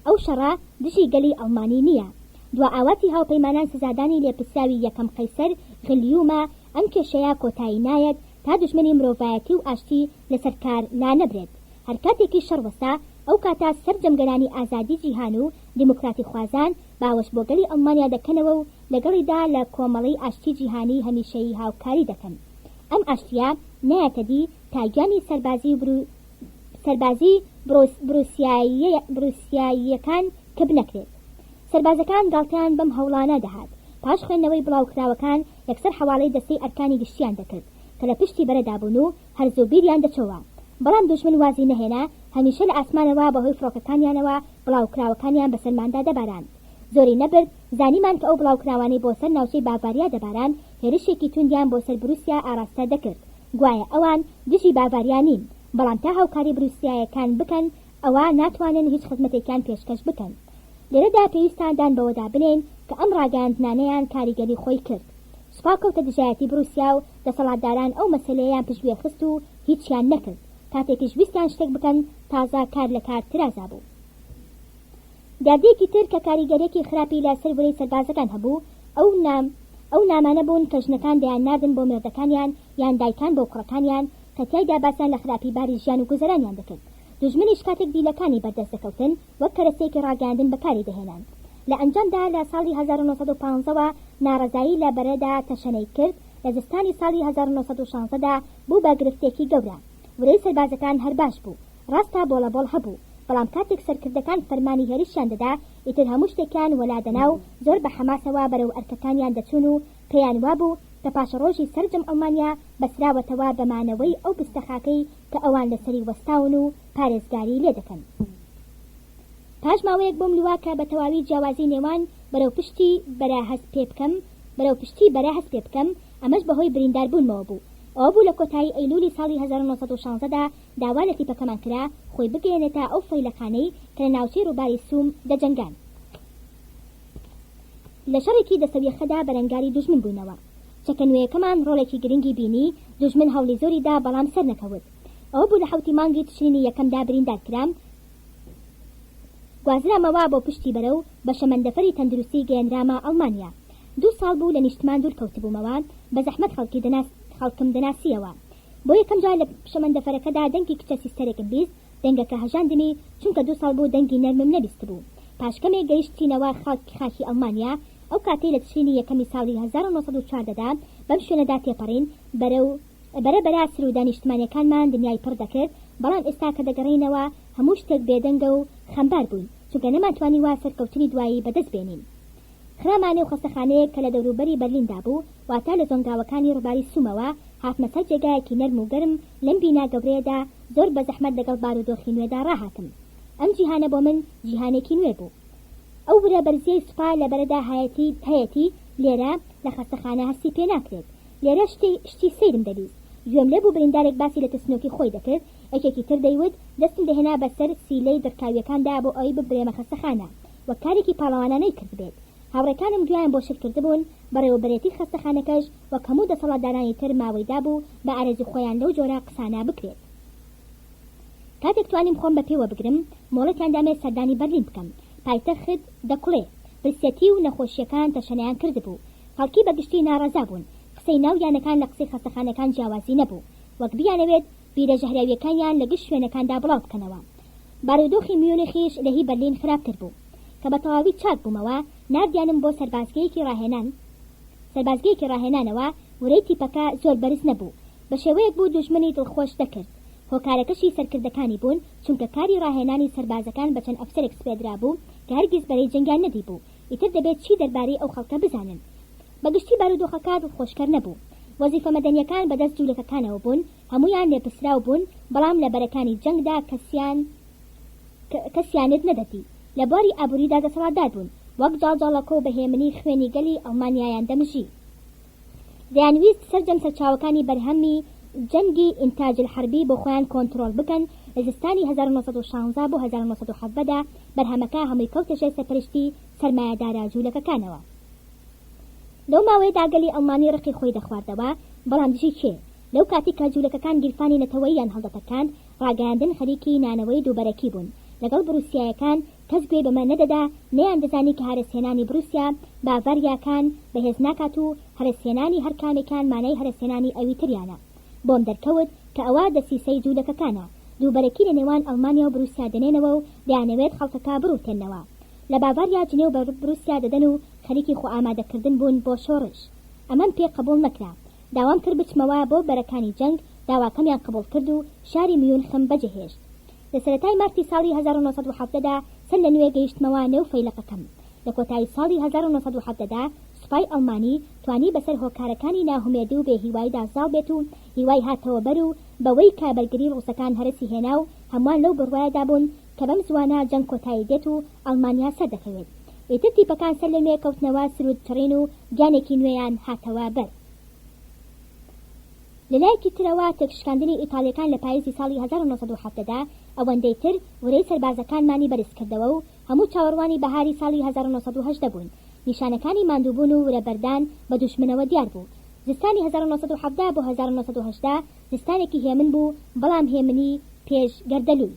Speaker 1: ئەو شەڕە دژی گەلی ئەڵمانی نییە. دوا ئاواتی هاوپەیمانان سزادانی لێپرسراوی یەکەم قەیسەر غلیومە، ئەم کێشەیە کۆتایی نایەت تا دوژمنی مرۆڤایەتی و ئاشتی لەسەر کار لانەبرێت. هەر کاتێکیش شەڕ وەستا، ئەو کاتە سەرجەم گەلانی ئازادی جیهان و دیموکراتیخوازان باوەش بۆ گەلی ئەڵمانیا دەکەنەوە و لەگەڵیدا لە کۆمەڵەی ئاشتی جیهانی هەمیشەیی هاوکاری دەکەن. ئەم ئاشتییە نایەتە دی تا گیانی سەربازی و سەربازی بروسیاییەکان کپ نەکرێت. سەربازەکان گاڵتەیان بەم هەوڵانە دەهات. پاش خوێندنەوەی بڵاوکراوەکان یەکسەر حەواڵەی دەستەی ئەرکانی گشتییان دەکرد کە لە پشتی بەرەدا بوون و هەر زوو بیریان دەچۆوە. بەڵام دوژمن وازی نەهێنا، هەمیشە لە ئاسمانەوە بەهۆی فڕۆکەکانیانەوە بڵاوکراوەکانیان بەسەرماندا دەباراند. زۆری نەبرد زانیمان کە ئەو بڵاوکراوانەی بۆ سەر ناوچەی باڤاریا دەباراند هێرشێکی توندیان بۆ سەر بروسیا ئاراستە دەکرد. گوایە ئەوان دژی باڤاریا نین، بەڵام تا هاوکاری بروسیایەکان بکەن ئەوا ناتوانن هیچ خزمەتێکیان پێشکەش بکەن. لێرەدا پێویستە دان بەوەدا بنێین کە ئەم ڕاگەیاندنانەیان کاریگەری خۆی کرد. سوپا کەوتە دژایەتی بروسیا و دەسەڵاتداران ئەو مەسەلەیەیان پشتگوێ خست و هیچیان نەکرد. کاتێکیش ویستیان شتێک بکەن تازە کار لە کار ترازابوو. دیاردەیەکی تر کە کاریگەرییەکی خراپی لە سەر ورەی سەربازەکان هەبوو، ئەو ئەو نامانە بوون کە ژنەکان دەیانناردن بۆ مێردەکانیان یان دایکان بۆ کوڕەکانیان کە تیایدا باسیان لە خراپی باری ژیان و گوزەرانیان دەکرد. دوژمنیش کاتێک دیلەکانی بەردەست دەکەوتن وەک کەرەستەیەکی ڕاگەیاندن بەکاری دەهێنان. لە ئەنجامدا لە ساڵی 1915 وە ناڕەزایی لە بەرەدا تەشەنەی کرد، لە زستانی ساڵی 1916 دا بوو بە گرفتێکی گەورە. ورەی سەربازەکان هەر باش بوو. ڕاستە بۆڵەبۆڵ هەبوو، بەڵام کاتێک سەرکردەکان فەرمانی هێرشیان دەدا، ئیتر هەموو شتێکیان وەلا دەنا و زۆر بە حەماسەوە بەرەو ئەرکەکانیان دەچوون و پێیان وابوو کە پاشەڕۆژی سەرجەم ئەڵمانیا بەسراوەتەوە بە مانەوەی ئەو بستە خاکەی کە ئەوان لەسەری وەستاون و پارێزگاری لێ دەکەن. پاش ماوەیەک بۆم لوا کە بە تەواوی جیاوازی نێوان بەرەو پشتی بەرە هەست پێ بکەم بەرەو پشتی بەرە هەست پێ بکەم، ئەمەش بەهۆی بریندار بوونمەوە بوو. ئەوە بوو لە کۆتایی ئەیلولی ساڵی 1916 دا داوا لە تیپەکەمان کرا خۆی بگەیەنێتە ئەو فەیلەقانەی کە لە ناوچەی ڕووباری سوم دەجەنگان. لە شەڕێکی دەستەویەخەدا بەرەنگاری دوژمن بووینەوە. چەکە نوێیەکەمان ڕۆڵێکی گرنگی بینی، دوژمن هەوڵی زۆری دا بەڵام سەرنەکەوت. ئەوە بوو لە حەوتی مانگی تشرینی یەکەمدا بریندار کرام، گوازرامەوە بۆ پشتی بەرە و بە شەمەندەفەری تەندروستی گەیەنرامە ئەڵمانیا. دوو ساڵ بوو لە نیشتمان دوور کەوتبوومەوە، بە زەحمەت خەڵکی دەناس خەڵکم دەناسییەوە. بۆ یەکەم جار لە شەمەندەفەرەکەدا دەنگی کچە سیستەرێکم بیست، دەنگەکە هەژاندمی، چونکە دوو ساڵ بوو دەنگی نەرمم نەبیستبوو. پاش کەمێک گەیشتینەوە خاک خاکی ئەڵمانیا، ئەو کاتەی لە تشرینی یەکەمی ساڵی 1914 دا بەم شوێنەدا تێپەڕین، بەرەو بەرە بەرە سروودە نیشتمانیەکانمان دنیای پڕ دەکرد، بەڵام ئێستا کە دەگەڕێینەوە هەموو شتێک بێدەنگە و خەمبار بووین، چونکە نەمانتوانیوە سەرکەوتنی دوایی بەدەست بێنین. خرامە نێو خەستەخانەیەک کە لە دەوروبەری بەرلیندا بوو، واتە لە زۆنگاوەکانی ڕووباری سومەوە، هاتمە سەر جێگایەکی نەرم و گەرم، لەم بینا گەورەیەدا زۆر بە زەحمەت لەگەڵ بارودۆخی نوێدا ڕاهاتم. ئەم جیهانە بۆ من جیهانێکی نوێ بوو. ئەو ورە بەرزیەی سوپا لە بەرەدا هایەتی هەیەتی لێرە لە خەستەخانە هەستی پێ ناکرێت. لێرە شتی شتی سەیرم دەبیست. گوێم لێ بوو بریندارێک باسی لە ترسنۆکی خۆی دەکرد، یەکێکی تر دەیوت دەستم دەهێنا بە سەر سیلەی دڕکاویەکاندا بۆ ئەوەی ببرێمە خەستەخانە. وەک کارێکی پاڵەوانانەی کردبێت. هاوڕێکانم گوێیان بۆ شل کردبوون، بەڕێوەبەرێتی خەستەخانەکەش وەک هەموو دەسەڵاتدارانی تر ماوەی دابوو بە ئارەزوو خۆیان لەو جۆرە قسانە بکرێت. کاتێک توانیم خۆم بە پێوە بگرم، مۆڵەتیان دامێ سەردانی بەرلین بکەم. پایتەخت دەکوڵێ. برسیەتی و نەخۆشییەکان تەشەنەیان کردبوو. خەڵکی بە گشتی ناڕەزا بوون. قسەی ناو یانەکان لە قسەی خەستەخانەکان جیاوازی نەبوو. وەک بیانەوێت بیرە ژەهراوییەکانیان لە گشت شوێنەکاندا بڵاو بکەنەوە. بارودۆخی میونخیش لە هی بەرلین خراپتر بوو. کە بە تەواوی چاک بوومەوە، ناردیانم بۆ سەربازگەیەکی ڕاهێنان سەربازگەیەکی ڕاهێنانەوە، ورەی تیپەکە زۆر بەرز نەبوو. بە شێوەیەک بوو دوژمنی دڵخۆش دەکرد. هۆکارەکەشی سەرکردەکانی بوون، چونکە کاری ڕاهێنانی سەربازەکان بە چەند ئەفسەرێک سپێردرابوو کە هەرگیز بەرەی جەنگیان نەدیبوو، ئیتر دەبێت چی دەربارەی ئەو خەڵکە بزانن. بە گشتی بارودۆخەکە دڵخۆشکەر نەبوو. وەزیفە مەدەنییەکان بە دەست جوولەکەکانەوە بوون، هەموویان لێپرسراو بوون، بەڵام لە بەرەکانی جەنگدا کەسیان کەسیانت نەدەدی. لە بواری ئابووریدا دەسەڵاتدار بوون، وەک جاڵجاڵەکۆ و بە هێمنی خوێنی گەلی ئەڵمانیایان دەمژی. دەیانویست سەرجەم سەرچاوەکانی بەرهەمی جەنگی انتاج الحربی بۆ خۆیان کۆنتڕۆڵ بکەن، لە زستانی 1916 بۆ 1917 دا بەرهەمەکە هەمووی کەوتە ژێر سەرپەرشتی سەرمایەدارە جوولەکەکانەوە. لەو ماوەیەدا گەلی ئەڵمانی ڕقی خۆی دەخواردەوە، بەڵام دژی کێ؟ لەو کاتی کە جوولەکەکان گیرفانی نەتەوەییان هەڵدەتەکاند، ڕاگەیاندن خەریکی نانەوەی دووبەرەکی بوون لەگەڵ بروسیایەکان، کەس گوێی بەمە نەدەدا، نەیاندەزانی کە هەرەسهێنانی بروسیا، باڤاریاکان، بەهێز ناکات و هەرەسهێنانی هەر کامێکیان مانای هەرەسهێنانی ئەوی تریانە. بۆم دەرکەوت کە ئەوە دەسیسەی جوولەکەکانە، دووبەرەکی لە نێوان ئەڵمانیا و بروسیا دەنێنەوە و دەیانەوێت خەڵکەکە بڕووتێننەوە. لە باڤاریا جنێو بە بروسیا دەدەن و خەریکی خۆئامادەکردن بوون بۆ شۆڕش. ئەمەم پێ قبوڵ نەکرا. داوام کرد بچمەوە بۆ بەرەکانی جەنگ، داواکەمیان قبوڵ کرد و شاری میونخم بەجێهێشت. لە سەرەتای مارتی ساڵی 1917 دا سەر لە نوێ گەیشتمەوە نێو فەیلەقەکەم. لە کۆتایی ساڵی 1917 دا سوپای ئەڵمانی توانی بەسەر هۆکارەکانی ناهومێدی و بێهیواییدا زاڵ بێت و هیوای هاتەوە بەر و بەوەی کە بەرگری ڕووسەکان هەرەسی هێنا و هەمووان لەو بڕوایەدا بوون کە بەم زووانە جەنگ کۆتایی دێت و ئەڵمانیا سەردەکەوێت. ئیتر تیپەکان سەر لە نوێ کەوتنەوە سروود چڕین و گیانێکی نوێیان هاتەوە بەر. لە لایەکی ترەوە تێکشکاندنی ئیتاڵیەکان لە پایزی ساڵی 1917 دا ئەوەندەی تر ورەی سەربازەکانمانی بەرز کردەوە و هەموو چاوەڕوانی بەهاری ساڵی 1918 بووین. نیشانەکانی ماندووبوون و ورە بەردان بە دوژمنەوە دیار بوو. زستانی 1917 بۆ 1918 زستانێکی هێمن بوو، بەڵام هێمنی پێش گەردەلوول.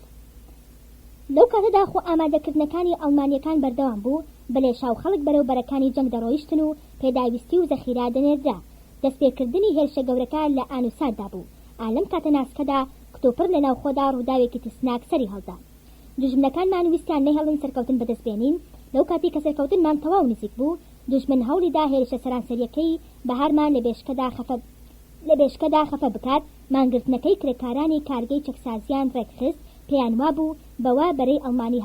Speaker 1: لەو کاتەدا خۆ ئامادەکردنەکانی ئەڵمانییەکان بەردەوام بوو، بە لێشاو خەڵک بەرەو بەرەکانی جەنگ دەڕۆیشتن و پێداویستی و زەخیرە دەنێردرا. دەستپێکردنی هێرشە گەورەکە لە ئانوساتدا بوو. ئا لەم کاتە ناسکەدا کتوپڕ لە ناوخۆدا ڕووداوێکی ترسناک سەری هەڵدا. دوژمنەکانمان ویستیان نەهێڵن سەرکەوتن بەدەست بێنین، لەو کاتەی کە سەرکەوتنمان تەواو نزیک بوو، دوژمن هەوڵی دا هێرشە سەرانسەرییەکەی بەهارمان لە بێشکەدا خەفە لە بێشکەدا خەفە بکات، مانگرتنەکەی کرێکارانی کارگەی چەکسازییان ڕێکخست، پێیان وابوو بەوە بەرەی ئەڵمانی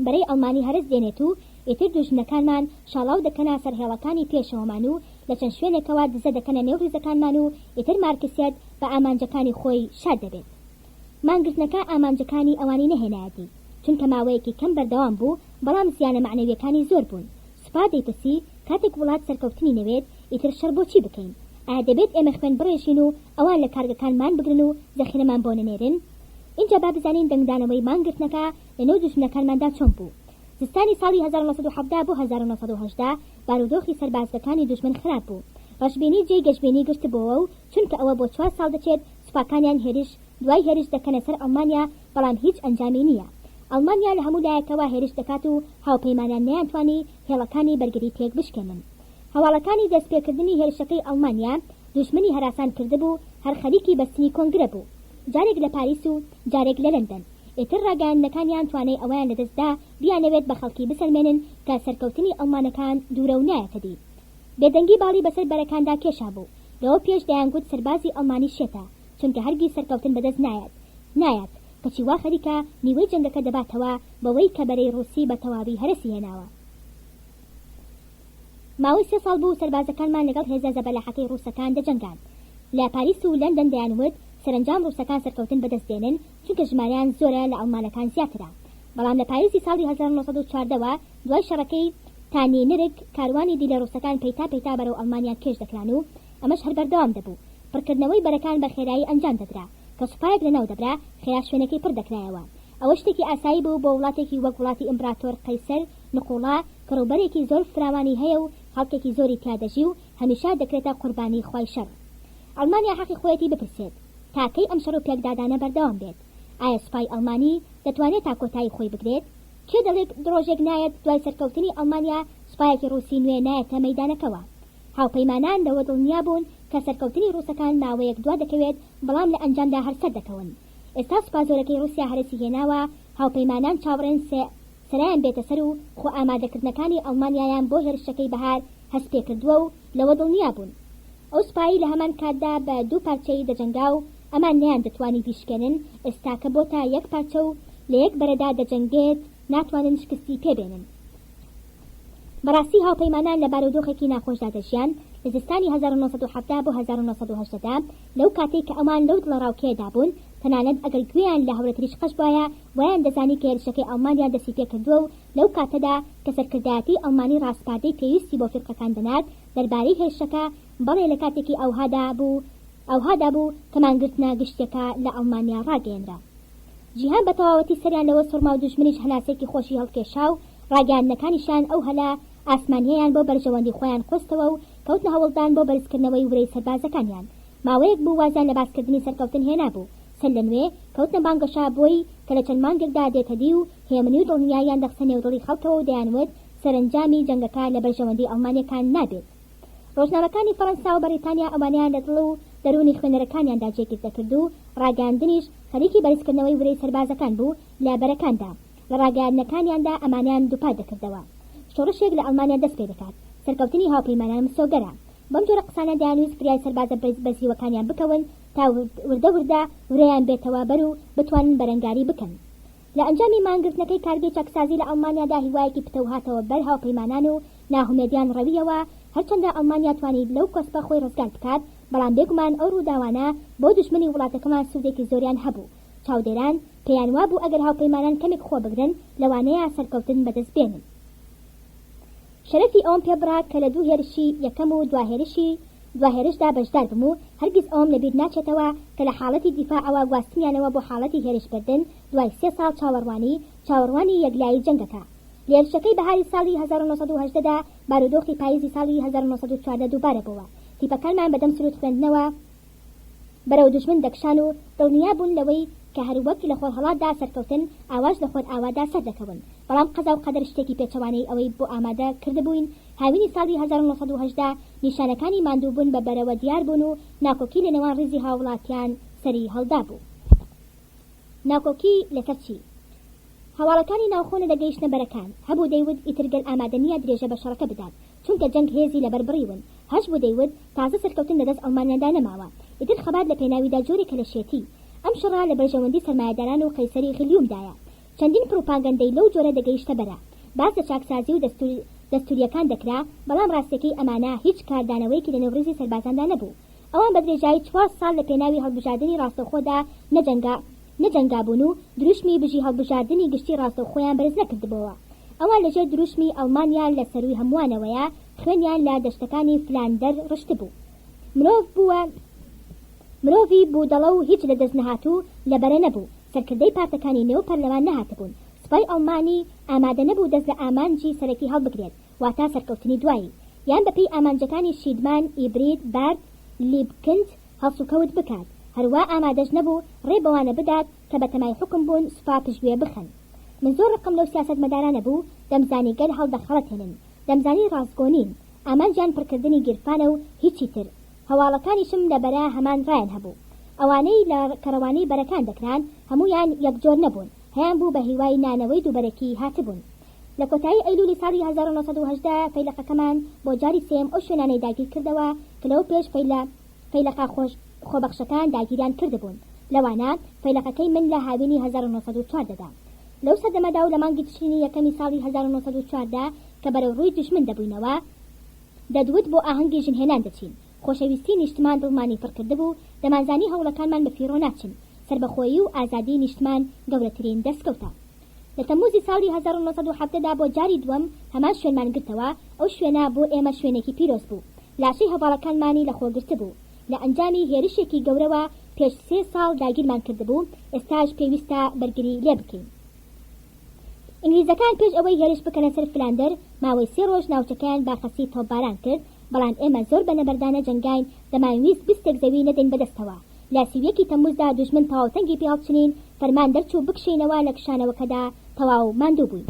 Speaker 1: بەرەی ئەڵمانی هەرەس دێنێت و ئیتر دوژمنەکانمان شاڵاو دەکەنە سەر هێڵەکانی پێشەوەمان و لە چەند شوێنێکەوە دزە دەکەنە نێو ڕیزەکانمان و ئیتر مارکسیەت بە ئامانجەکانی خۆی شاد دەبێت. مانگرتنەکە ئامانجەکانی ئەوانی نەهێنایە دی، چونکە ماوەیەکی کەم بەردەوام بوو، بەڵام زیانە مەعنەویەکانی زۆر بوون. سوپا دەیپرسی، کاتێک وڵات سەرکەوتنی نەوێت، ئیتر شەڕ بۆچی بکەین؟ ئایا دەبێت ئێمە خوێن بڕێژین و ئەوان لە کارگەکان مان بگرن و زەخیرەمان بۆ نەنێرن؟ ئینجا با بزانین دەنگدانەوەی مانگرتنەکە لە نێو دوژمنەکانماندا چۆن بوو. زستانی ساڵی 1917 بۆ 1918 بارودۆخی سەربازگەکانی دوژمن خراپ بوو. ڕەشبینی جێی گەشبینی گرتبۆوە و چونکە ئەوە بۆ چوار ساڵ دەچێت سوپاکانیان هێرش دوای هێرش دەکەنە سەر ئەڵمانیا بەڵام هیچ ئەنجامی نییە. ئەڵمانیا لە هەموو لایەکەوە هێرش دەکات و هاوپەیمانان نەیانتوانی هێڵەکانی بەرگری تێک بشکێنن. هەواڵەکانی دەستپێکردنی هێرشەکەی ئەڵمانیا دوژمنی هەراسان کردبوو، هەر خەریکی بەستنی کۆنگرە بوو. جارێک لە پاریس و جارێک لە لەندەن. ئیتر ڕاگەیاندنەکانیان توانای ئەوەیان لەدەست دا بیانەوێت بە خەڵکی بسەلمێنن کە سەرکەوتنی ئەڵمانەکان دوورە و نایەتە دی. بێدەنگی باڵی بەسەر بەرەکاندا کێشابوو. لەوە پێش دەیانگوت سەربازی ئەڵمانی شێتە، چونکە هەرگیز سەرکەوتن بەدەست نایەت نایات، کەچی وا خەریکە نیوەی جەنگەکە دەباتەوە بەوەی کە بەرەی ڕووسی بە تەواوی هەرەسی هێناوە. ماوەی سێ ساڵ بوو سەربازەکانمان لەگەڵ هێزە زەبەلاحەکەی ڕووسەکان دەجەنگان. لە پاریس و لەندەن دەیانوت سەرەنجام ڕووسەکان سەرکەوتن بەدەست دێنن چونکە ژمارەیان زۆرە لە ئەڵمانەکان زیاترە. بەڵام لە پاییزی ساڵی 1914 وە دوای شەڕەکەی تانینرگ کاروانی دیلە ڕووسەکان پەیتا پەیتا بەرەو ئەڵمانیا کێش دەکران و ئەمەش هەر بەردەوام دەبوو. پڕکردنەوەی بەرەکان بە خێرایی ئەنجام دەدرا. کە سوپایەک لەناو دەبرا خێرا شوێنەکەی پڕ دەکرایەوە. ئەوە شتێکی ئاسایی بوو بۆ وڵاتێکی وەک وڵاتی ئیمبراتۆر قەیسەر نقوڵا کە ڕووبەرێکی زۆر فراوانی هەیە و خەڵکێکی زۆری تیا دەژی و هەمیشە دەکرێتە قوربانی خوای شەڕ. ئەڵمانیا حەقی خۆیەتی بپرسێت تا کەی ئەم شەڕ و پێکدادانە بەردەوام بێت؟ ئایا سوپای ئەڵمانی دەتوانێت تا کۆتایی خۆی بگرێت؟ کێ دەڵێت ڕۆژێک نایەت دوای سەرکەوتنی ئەڵمانیا سوپایەکی ڕووسی نوێ نایەتە مەیدانەکەوە؟ هاوپەیمانان لەوە دڵنیا بوون کە سەرکەوتنی ڕووسەکان ماوەیەک دوا دەکەوێت بەڵام لە ئەنجامدا هەر سەردەکەون. ئێستا سوپا زۆرەکەی ڕووسیا هەرەسی هێناوە، هاوپەیمانان چاوەڕێن سەرایان بێتە سەر و خۆ ئامادەکردنەکانی ئەڵمانیایان بۆ هێرشەکەی بەهار هەست پێکردووە و لەوە دڵنیا بوون. ئەو سوپایەی لە هەمان کاتدا بە دوو پارچەیی دەجەنگا و ئەمان نەیاندەتوانی بیشکێنن، ئێستاکە بۆتە یەک پارچە و لە یەک بەرەدا دەجەنگێت، ناتوانن شکستی پێ بێنن. بەڕاستی هاوپەیمانان لە بارودۆخێکی ناخۆشدا دەژیان لە زستانی 1917 بۆ 1918 دا، لەو کاتەی کە ئەوان لەو دڵەڕاوکێیەدا بوون، تەنانەت ئەگەر گوێیان لە هەورەتریشقەش بوایە، وایان دەزانی کە هێرشەکەی ئەڵمانیا دەستیپێکردووە و لەو کاتەدا کە سەرکردایەتیی ئەڵمانی ڕاسپاردەی پێویستی بۆ فیرقەکان دەنارد دەربارەی هێرشەکە، بەڵێ لە کاتێکی ئەوهادا بوو ئەوهادا بوو کە مانگرتنە گشتییەکە لە ئەڵمانیا ڕاگەیەنرا. جیهان بە تەواوەتی سەریان لەوە سوڕما و دوژمنیش هەناسەیەکی خۆشی هەڵکێشا و ڕاگەیاندنەکانیشیان ئەو هەلە ئاسمانییەیان بۆ بەرژەوەندی خۆیان قۆستەوە و کەوتنە هەوڵدان بۆ بەرزکردنەوەی ورەی سەربازەکانیان. ماوەیەک بوو وازیان لە باسکردنی سەرکەوتن هێنابوو. سەرلەنوێ کەوتنە بانگەشە بۆی کە لە چەند مانگێکدا دێتە دی و هێمنی و دڵنیاییان دەخستە نێو دڵی خەڵکەوە و دەیانوت سەرەنجامی جەنگەکە لە بەرژەوەندی ئەڵمانییەکان نابێت. ڕۆژنامەکانی فەڕەنسا و بەڕیتانیا ئەوانەیان لە دڵ و دەروونی خوێنەرەکانیاندا جێگیر دەکرد و ڕاگەیاندنیش خەریکی بەرزکردنەوەی ورەی سەربازەکان بوو لە بەرەکاندا. لە ڕاگەیاندنەکانیاندا ئەمانەیان دووپات دەکردەوە. شۆڕشێک لە ئەڵمانیا دەست پێدەکات. سەرکەوتنی هاوپەیمانان مسۆگەرە. بەم جۆرە قسانە دەیانویست فریای سەربازە بەزیوەکانیان بکەون تا وردە وردە ورەیان بێتەوە بەر و بتوانن بەرەنگاری بکەن. لە ئەنجامی مانگرتنەکەی کارگەی چاکسازی لە ئەڵمانیادا هیوایەکی پتەو هاتەوە بەر هاوپەیمانان و ناهومێدیان ڕەویەوە، هەرچەندە ئەڵمانیا توانی لەو کۆسپە خۆی ڕزگار بکات، بەڵام بێگومان ئەو ڕووداوانە بۆ دوژمنی وڵاتەکەمان سوودێکی زۆریان هەبوو. چاودێران پێیان وابوو ئەگەر هاوپەیمانان کەمێک خۆ بگرن لەوانەیە سەرکەوتن بەدەست بێنن. شەرەفی ئەوەم پێ بڕا کە لە دوو هێرشی یەکەم و دوا هێرشی دوا هێرشدا بەشدار بم و هەرگیز ئەوەم لەبیر ناچێتەوە کە لە حاڵەتی دیفاعەوە گواستنیانەوە بۆ حاڵەتی هێرشبردن دوای سێ ساڵ چاوەڕوانی چاوەڕوانی یەکلایی جەنگەکە. لە هێرشەکەی بەهاری ساڵی 1918 دا بارودۆخی پاییزی ساڵی 1914 دووبارە بۆوە. تیپەکانمان بەدەم سروود خوێندنەوە بەرەو دوژمن دەکشان و دڵنیا بوون لەوەی کە هەر وەک لە خۆرهەڵاتدا سەرکەوتن ئاواش لە خۆرئاوادا سەردەکەون. بەڵام قەزا و قەدەر شتێکی پێچەوانەی ئەوەی بۆ ئامادە کردبووین، هاوینی ساڵی 1918 نیشانەکانی ماندووبوون بە بەرەوە دیار بوون و ناکۆکی لە نێوان ڕیزی هاووڵاتیان سەری هەڵدابوو. ناکۆکی لەسەر چی؟ هەواڵەکانی ناوخۆ نەدەگەیشتنە بەرەکان، هەبوو دەیوت ئیتر گەل ئامادە نییە درێژە بە شەڕەکە بدات، چونکە جەنگ هێزی لەبەر بڕیون، هەشبوو دەیوت تازە سەرکەوتن لەدەست ئەڵمانیاندا نەماوە، ئیتر خەبات لە پێناویدا جۆرێکە لە شێتی. ئەم شەڕە لە بەرژەوەندی سەرمایەداران و قەیسەری غیلیومدایە. چەندین پڕوپاگەندەی لەو جۆرە دەگەیشتە بەرە. باس لە چاکسازی و دەستورییەکان دەکرا، بەڵام ڕاستیەکەی ئەمانە هیچ کاردانەوەیەکی لەنێو ڕیزی سەربازاندا نەبوو. ئەوان بە درێژایی چوار ساڵ لە پێناوی هەڵبژاردنی ڕاستەوخۆدا نەجەنگا نەجەنگابوون و دروشمی بژی هەڵبژاردنی گشتی ڕاستەوخۆیان بەرز نەکردبۆوە. ئەوان لەژێر دروشمی ئەڵمانیا لە سەرووی هەمووانەوەیە خوێنیان لە دەشتەکانی فلاندەر ڕشتبوو. مرۆڤ بووە مرۆڤی بودەڵە و هیچ لە دەست نەهاتوو لە بەرە نەبوو، سەرکردەی پارتەکانی نێو پەرلەمان نەهاتبوون، سوپای ئەڵمانی ئامادە نەبوو دەست لە ئامانجی سەرەکی هەڵبگرێت، واتە سەرکەوتنی دوایی، یان بەپێی ئامانجەکانی شیدمان، ئیبریت، بارت، لیبکنت هەڵسوکەوت بکات، هەروا ئامادەش نەبوو ڕێ بەوانە بدات کە بەتەمای حوکم بوون سوپا پشتگوێ بخەن. من زۆر ڕقم لەو سیاسەتمەدارانە بوو، دەمزانی گەل هەڵدەخەڵەتێنن، دەمزانی ڕاستگۆ نین، ئامانجیان پڕکردنی گیرفانە و هیچی تر. هەواڵەکانیشم لە بەرە هەمان ڕایان هەبوو. ئەوانەی لە کە ڕەوانەی بەرەکان دەکران هەموویان یەک جۆر نەبوون، هەیانبوو بە هیوای نانەوەی دووبەرەکی هاتبوون. لە کۆتایی ئەیلولی ساڵی 1918 فەیلەقەکەمان بۆ جاری سێیەم ئەو شوێنانەی داگیر کردەوە کە لەوە پێش فەیلە فەیلەقە خۆش خۆبەخشەکان داگیریان کردبوون، لەوانە فەیلەقەکەی من لە هاوینی 1914 دا. لەو سەردەمەدا و لە مانگی تشرینی یەکەمی ساڵی 1914 کە بەرەو ڕووی دوژمن دەبووینەوە، دەتوت بۆ ئاهەنگی ژنهێنان دەچین. خۆشەویستی نیشتمان دڵمانی پڕ کردبوو، دەمانزانی هەوڵەکانمان بە فیڕۆ ناچن. سەربەخۆیی و ئازادیی نیشتمان گەورەترین دەسکەوتە. لە تەمموزی ساڵی 1917 دا بۆ جاری دووەم هەمان شوێنمان گرتەوە، ئەو شوێنە بۆ ئێمە شوێنێکی پیرۆز بوو. لاشەی هەڤاڵەکانمانی لە خۆ گرتبوو. لە ئەنجامی هێرشێکی گەورەوە پێش سێ ساڵ داگیرمان کردبوو، ئێستاش پێویستە بەرگری لێ بکەین. ئینگلیزەکان پێش ئەوەی هێرش بکەنە سەر فلاندەر، ماوەی سێ ڕۆژ ناوچەکەیان بە خەستی تۆپباران کرد، بەڵام ئێمە زۆر بە نەبەردانە جەنگاین، دەمانویست بستێک زەوی نەدەین بەدەستەوە. لە 31 ی تەمموزدا دوژمن تەواو تەنگی پێ هەڵچنین، فەرمان دەرچوو بکشێینەوە، لە کشانەوەکەدا تەواو ماندوو بووین.